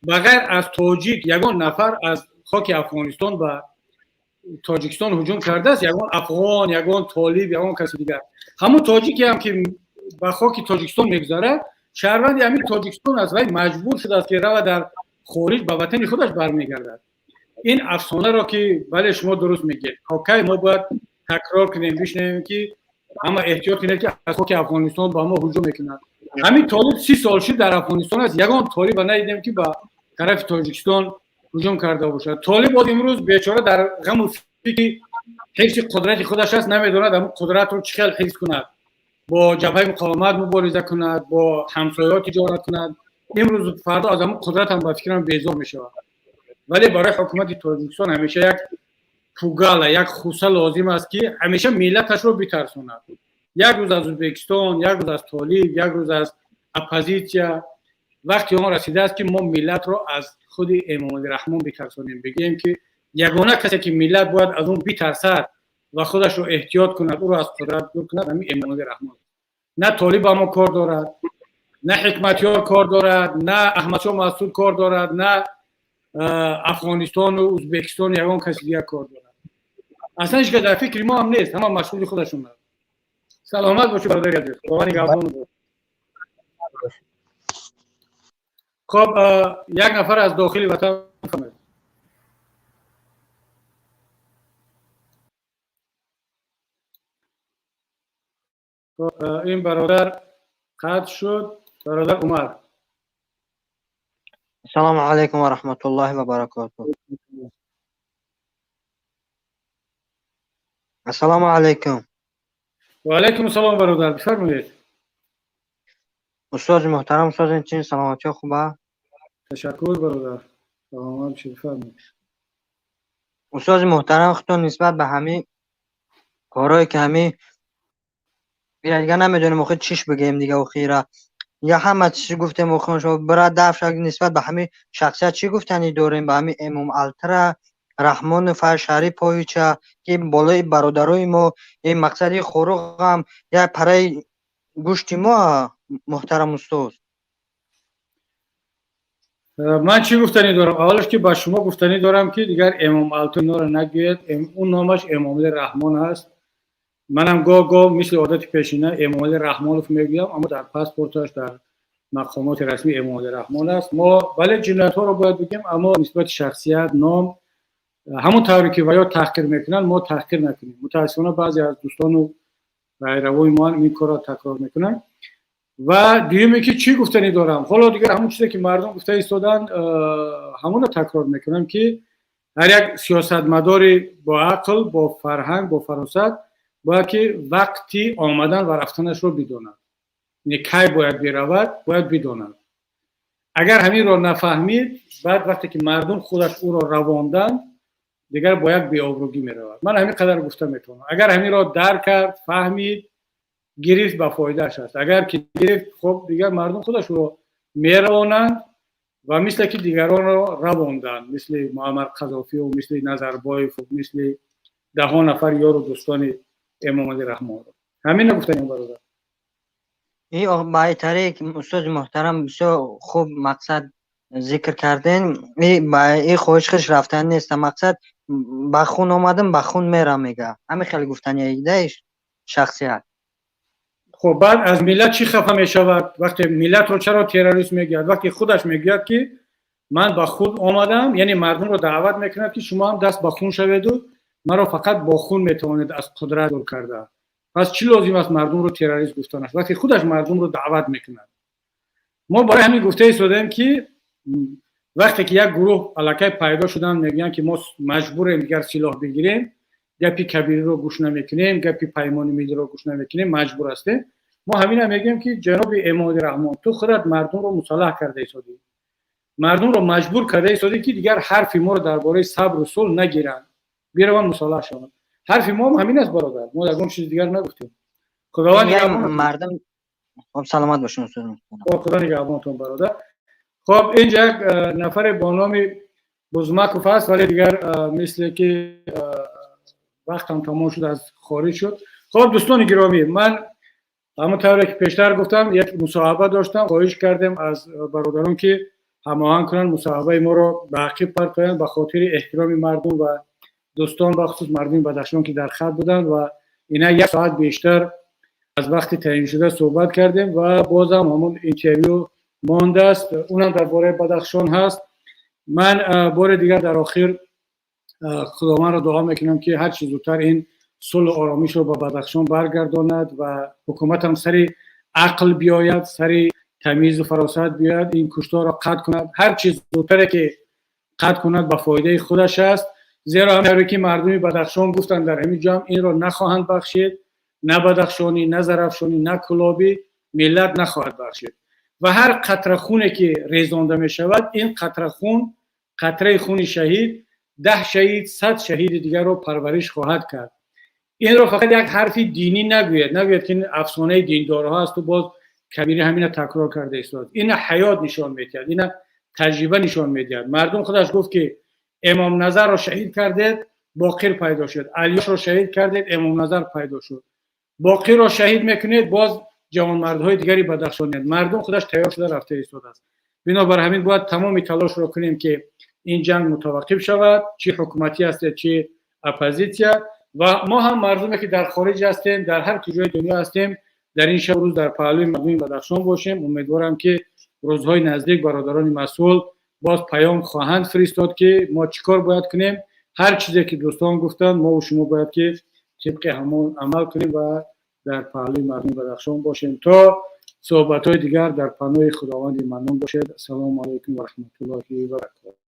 ба ғайр аз тоҷик ягон нафар аз хоки Афғонистон ба Тоҷикистон ҳуҷум кардааст? Ягон афғон, ягон толиб, ягон каси дигар? Ҳамун тоҷике ҳам ки ба хоки Тоҷикистон мегузарад, шаҳрванди ҳамин Тоҷикистон аст. Вай маҷбур шудааст, ки рава дар хориҷ, ба ватани худаш бармегардад. Ин афсонаро ки, бале, шумо дуруст мегӯед, кай мо бояд такрор кунем, бишнавем, ки ҳама эҳтиёт кунед, ки аз хоки Афғонистон ба мо ҳуҷум мекунад. Ҳамин толиб 30 сол шуд дар Афғонистон аст, ягон толиба надидем, ки ба тарафи Тоҷикистон ҳуҷум карда бошад. Толиб боз имрӯз бечора дар ғаму фикри ҳифзи қудрати худаш аст, намедонад ҳамун қудратро чӣ хел ҳифз кунад, бо Ҷабҳаи Муқовимат мубориза кунад, бо ҳамсояҳо тиҷорат кунад. Имрӯз фардо аз ҳамун қудрат ҳам, ба фикрам, безор мешавад. Вале барои ҳукумати Тоҷикистон ҳамеша як пугало, як хуса лозим аст, ки ҳамеша миллаташро битарсонад: як рӯз аз Ӯзбекистон, як рӯз аз толиб, як рӯз аз оппозитсия. Вақти он расидааст, ки мо миллатро аз худи Эмомалӣ Раҳмон битарсонем, бигӯем, ки ягона касе ки миллат бояд аз он битарсад ва худашро эҳтиёт кунад, ӯро аз қудрат дур кунад, ҳамин Эмомалӣ Раҳмон. На толиб ба мо кор дорад, на Ҳикматёр кор дорад, на Аҳмадшоҳ Масуд кор дорад, на Афғонистону Ӯзбекистон, ягон каси дигар кор дорад. Аслан ҳеч кас дар фикри мо ҳам нест, ҳама машғули худашон аст. Саломат бошед, бародари азиз, худованд нигаҳбон. Хоб, як нафар аз дохили ватан бифармоед. Ин бародар қатъ шуд. Бародар Умар. Ассалому алайкум ва раҳматуллоҳи ва баракотуҳ. Ассалому алайкум. Ва алайкум ассалом, бародар, бифармоед. Устоди муҳтарам, устоз, чин саломатиё хуба? Ташаккур, бародар, саломат бошед, бифармоед. Устоди муҳтарам, худтон нисбат ба ҳамин корҳое ки ҳамин дигар намедонем, охир чиш бигӯем, дига охира я ҳама чиз гуфтем, охир шо бира даф нисбат ба ҳамин шахсият чӣ гуфтанӣ дорем, ба ҳамин Эмом Алтра Раҳмонов Шариповича, ки болои бародарои мо ин мақсади хоруғам як параи гӯшти мо, муҳтарам устоз? Ман чӣ гуфтанӣ дорам? Аввалаш, ки ба шумо гуфтанӣ дорам, ки дигар Эмом Алту инора нагӯед, ӯ номаш Эмомалӣ Раҳмон аст. Манам гоҳ гоҳ мисли одати пешина Эмомалӣ Раҳмонов мегӯям, аммо дар паспорташ, дар мақомоти расмӣ Эмомалӣ Раҳмон аст. Мо, бале, ҷиноятҳоро бояд бигӯем, аммо нисбати шахсият, ном ҳамон тавре ки ваё таҳқир мекунанд, мо таҳқир накунем. Мутаассифона, баъзе аз дӯстону ғайравои мо ин корро такрор мекунанд. Ва дуюме, ки чӣ гуфтанӣ дорам, ҳоло дигар ҳамон чизе ки мардум гуфта истоданд, ҳамонро такрор мекунам, ки ҳар як сиёсатмадори бо ақл, бо фарҳанг, бо фаросат бояд ки вақти омадан ва рафтанашро бидонад, яъне кай бояд биравад, бояд бидонад. Агар ҳаминро нафаҳмид, баъд вақте ки мардум худаш ӯро равонданд, дигар бо як беобрӯгӣ меравад. Ман ҳамин қадар гуфта метавонам. Агар ҳаминро дарк кард, фаҳмид, гирифт, ба фоидааш аст. Агар ки гирифт, хоб, дигар мардум худаш ӯро меравонанд ва мисле ки дигаронро равонданд, мисли Муаммар Қазофию, мисли Назарбоеву, мисли даҳо нафар ёру дӯстони Эмомалӣ Раҳмонро. Ҳаминро гуфтанем, бародар. И баътаре устоди муҳтарам, бисёр хуб мақсад зикр кардем. И ба и хоҳиш хиш рафтан нест, мақсад ба хун омадам, ба хун мерам, мега. Ҳамин хеле гуфтанияида шахсият. Хоб, баъд аз миллат чӣ хафа мешавад? Вақте миллатро чаро террорист мегӯяд, вақте худаш мегӯяд, ки ман ба худ омадам, яъне мардумро даъват мекунад, ки шумо ҳам даст ба хун шаведу маро фақат бо хун метавонед аз қудрат дур карда. Пас чӣ лозим аст мардумро террорист гуфтанаш, вақте худаш мардумро даъват мекунад? Мо барои ҳамин гуфта истодаем, ки Вақте ки як гурӯҳ аллакай пайдо шуданд, мегӯянд, ки мо маҷбурем дигар силоҳ бигирем, гапи Кабириро гӯш намекунем, гапи Паймони миллиро гӯш намекунем, маҷбур ҳастем. Мо ҳамина мегӯем, ки ҷаноби Эмомалӣ Раҳмон, ту худат мардумро мусаллаҳ карда истодӣ, мардумро маҷбур карда истодӣ, ки дигар ҳарфи моро дар бораи сабру сулҳ нагиранд, бираванд мусаллаҳ шаванд. Ҳарфи мо ҳам ҳамин аст, бародар, мо ягон чизи дигар нагуфтем. Худованд мардум. Хоб, саломат бошед. Худо нигаҳбонтон, бародар. Хоб, инҷа як нафаре бо номи Бузмаков аст, вале дигар мисле ки вақтам тамом шуд, аз хориҷ шуд. Хоб, дӯстони гиромӣ, ман ҳамон тавре ки пештар гуфтам, як мусоҳиба доштам. Хоҳиш кардем аз бародарон, ки ҳамоҳанг кунанд, мусоҳибаи моро ба ақиб партоянд, ба хотири эҳтироми мардум ва дӯстон, бахусус мардуми Бадахшон, ки дар хат буданд. Ва ина як соат бештар аз вақти таъйиншуда суҳбат кардем ва бозам ҳамон интервю мондааст, унам дар бораи Бадахшон ҳаст. Ман бори дигар дар охир Худовандро дуо мекунам, ки ҳарчи зудтар ин сулҳу оромишро ба Бадахшон баргардонад ва ҳукуматам сари ақл биёяд, сари тамизу фаросат биёяд, ин кушторро қатъ кунад. Ҳар чиз зудтаре ки қатъ кунад, ба фоидаи худаш аст, зеро ҳамтавре ки мардуми Бадахшон гуфтанд, дар ҳамин ҷо инро нахоҳанд бахшид, на бадахшонӣ, на зарафшонӣ, на кулобӣ, миллат нахоҳад бахшид. Ва ҳар қатра хуне ки резонда мешавад, ин қатра хун, қатраи хуни шаҳид, 10 шаҳид, 100 шаҳиди дигарро парвариш хоҳад кард. Инро фақат як ҳарфи динӣ нагӯяд, нагӯяд, ки ин афсонаи диндорҳо асту боз Кабирӣ ҳамина такрор карда истод. Ина ҳаёт нишон медиҳад, ина таҷриба нишон медиҳад. Мардум худаш гуфт, ки Эмомназарро шаҳид кардед, Боқир пайдо шуд, Алёшро шаҳид кардед, Эмомназар пайдо шуд, Боқирро шаҳид мекунед, боз ҷавонмардҳои дигари бадахшонианд. Мардум худаш тайёр шуда рафта истодааст. Бинобар ҳамин бояд тамоми талошро кунем, ки ин ҷанг мутаваққиф шавад, чӣ ҳукуматӣ ҳастед, чӣ оппозитсия. Ва мо ҳам, мардуме ки дар хориҷ ҳастем, дар ҳар куҷои дунё ҳастем, дар ин шаб рӯз дар паҳлӯи мардуми Бадахшон бошем. Умедворам, ки рӯзҳои наздик бародарони масъул боз паём хоҳанд фиристод, ки мо чӣ кор бояд кунем. Ҳар чизе ки дӯстон гуфтанд, мову шумо бояд ки тибқи ҳамон амал кунем ва дар паҳлӯи мардуми Бадахшон бошем. То суҳбатҳои дигар дар паноҳи Худованди Маннон бошед. Ассалому алайкум ва раҳматуллоҳи ва баракоту.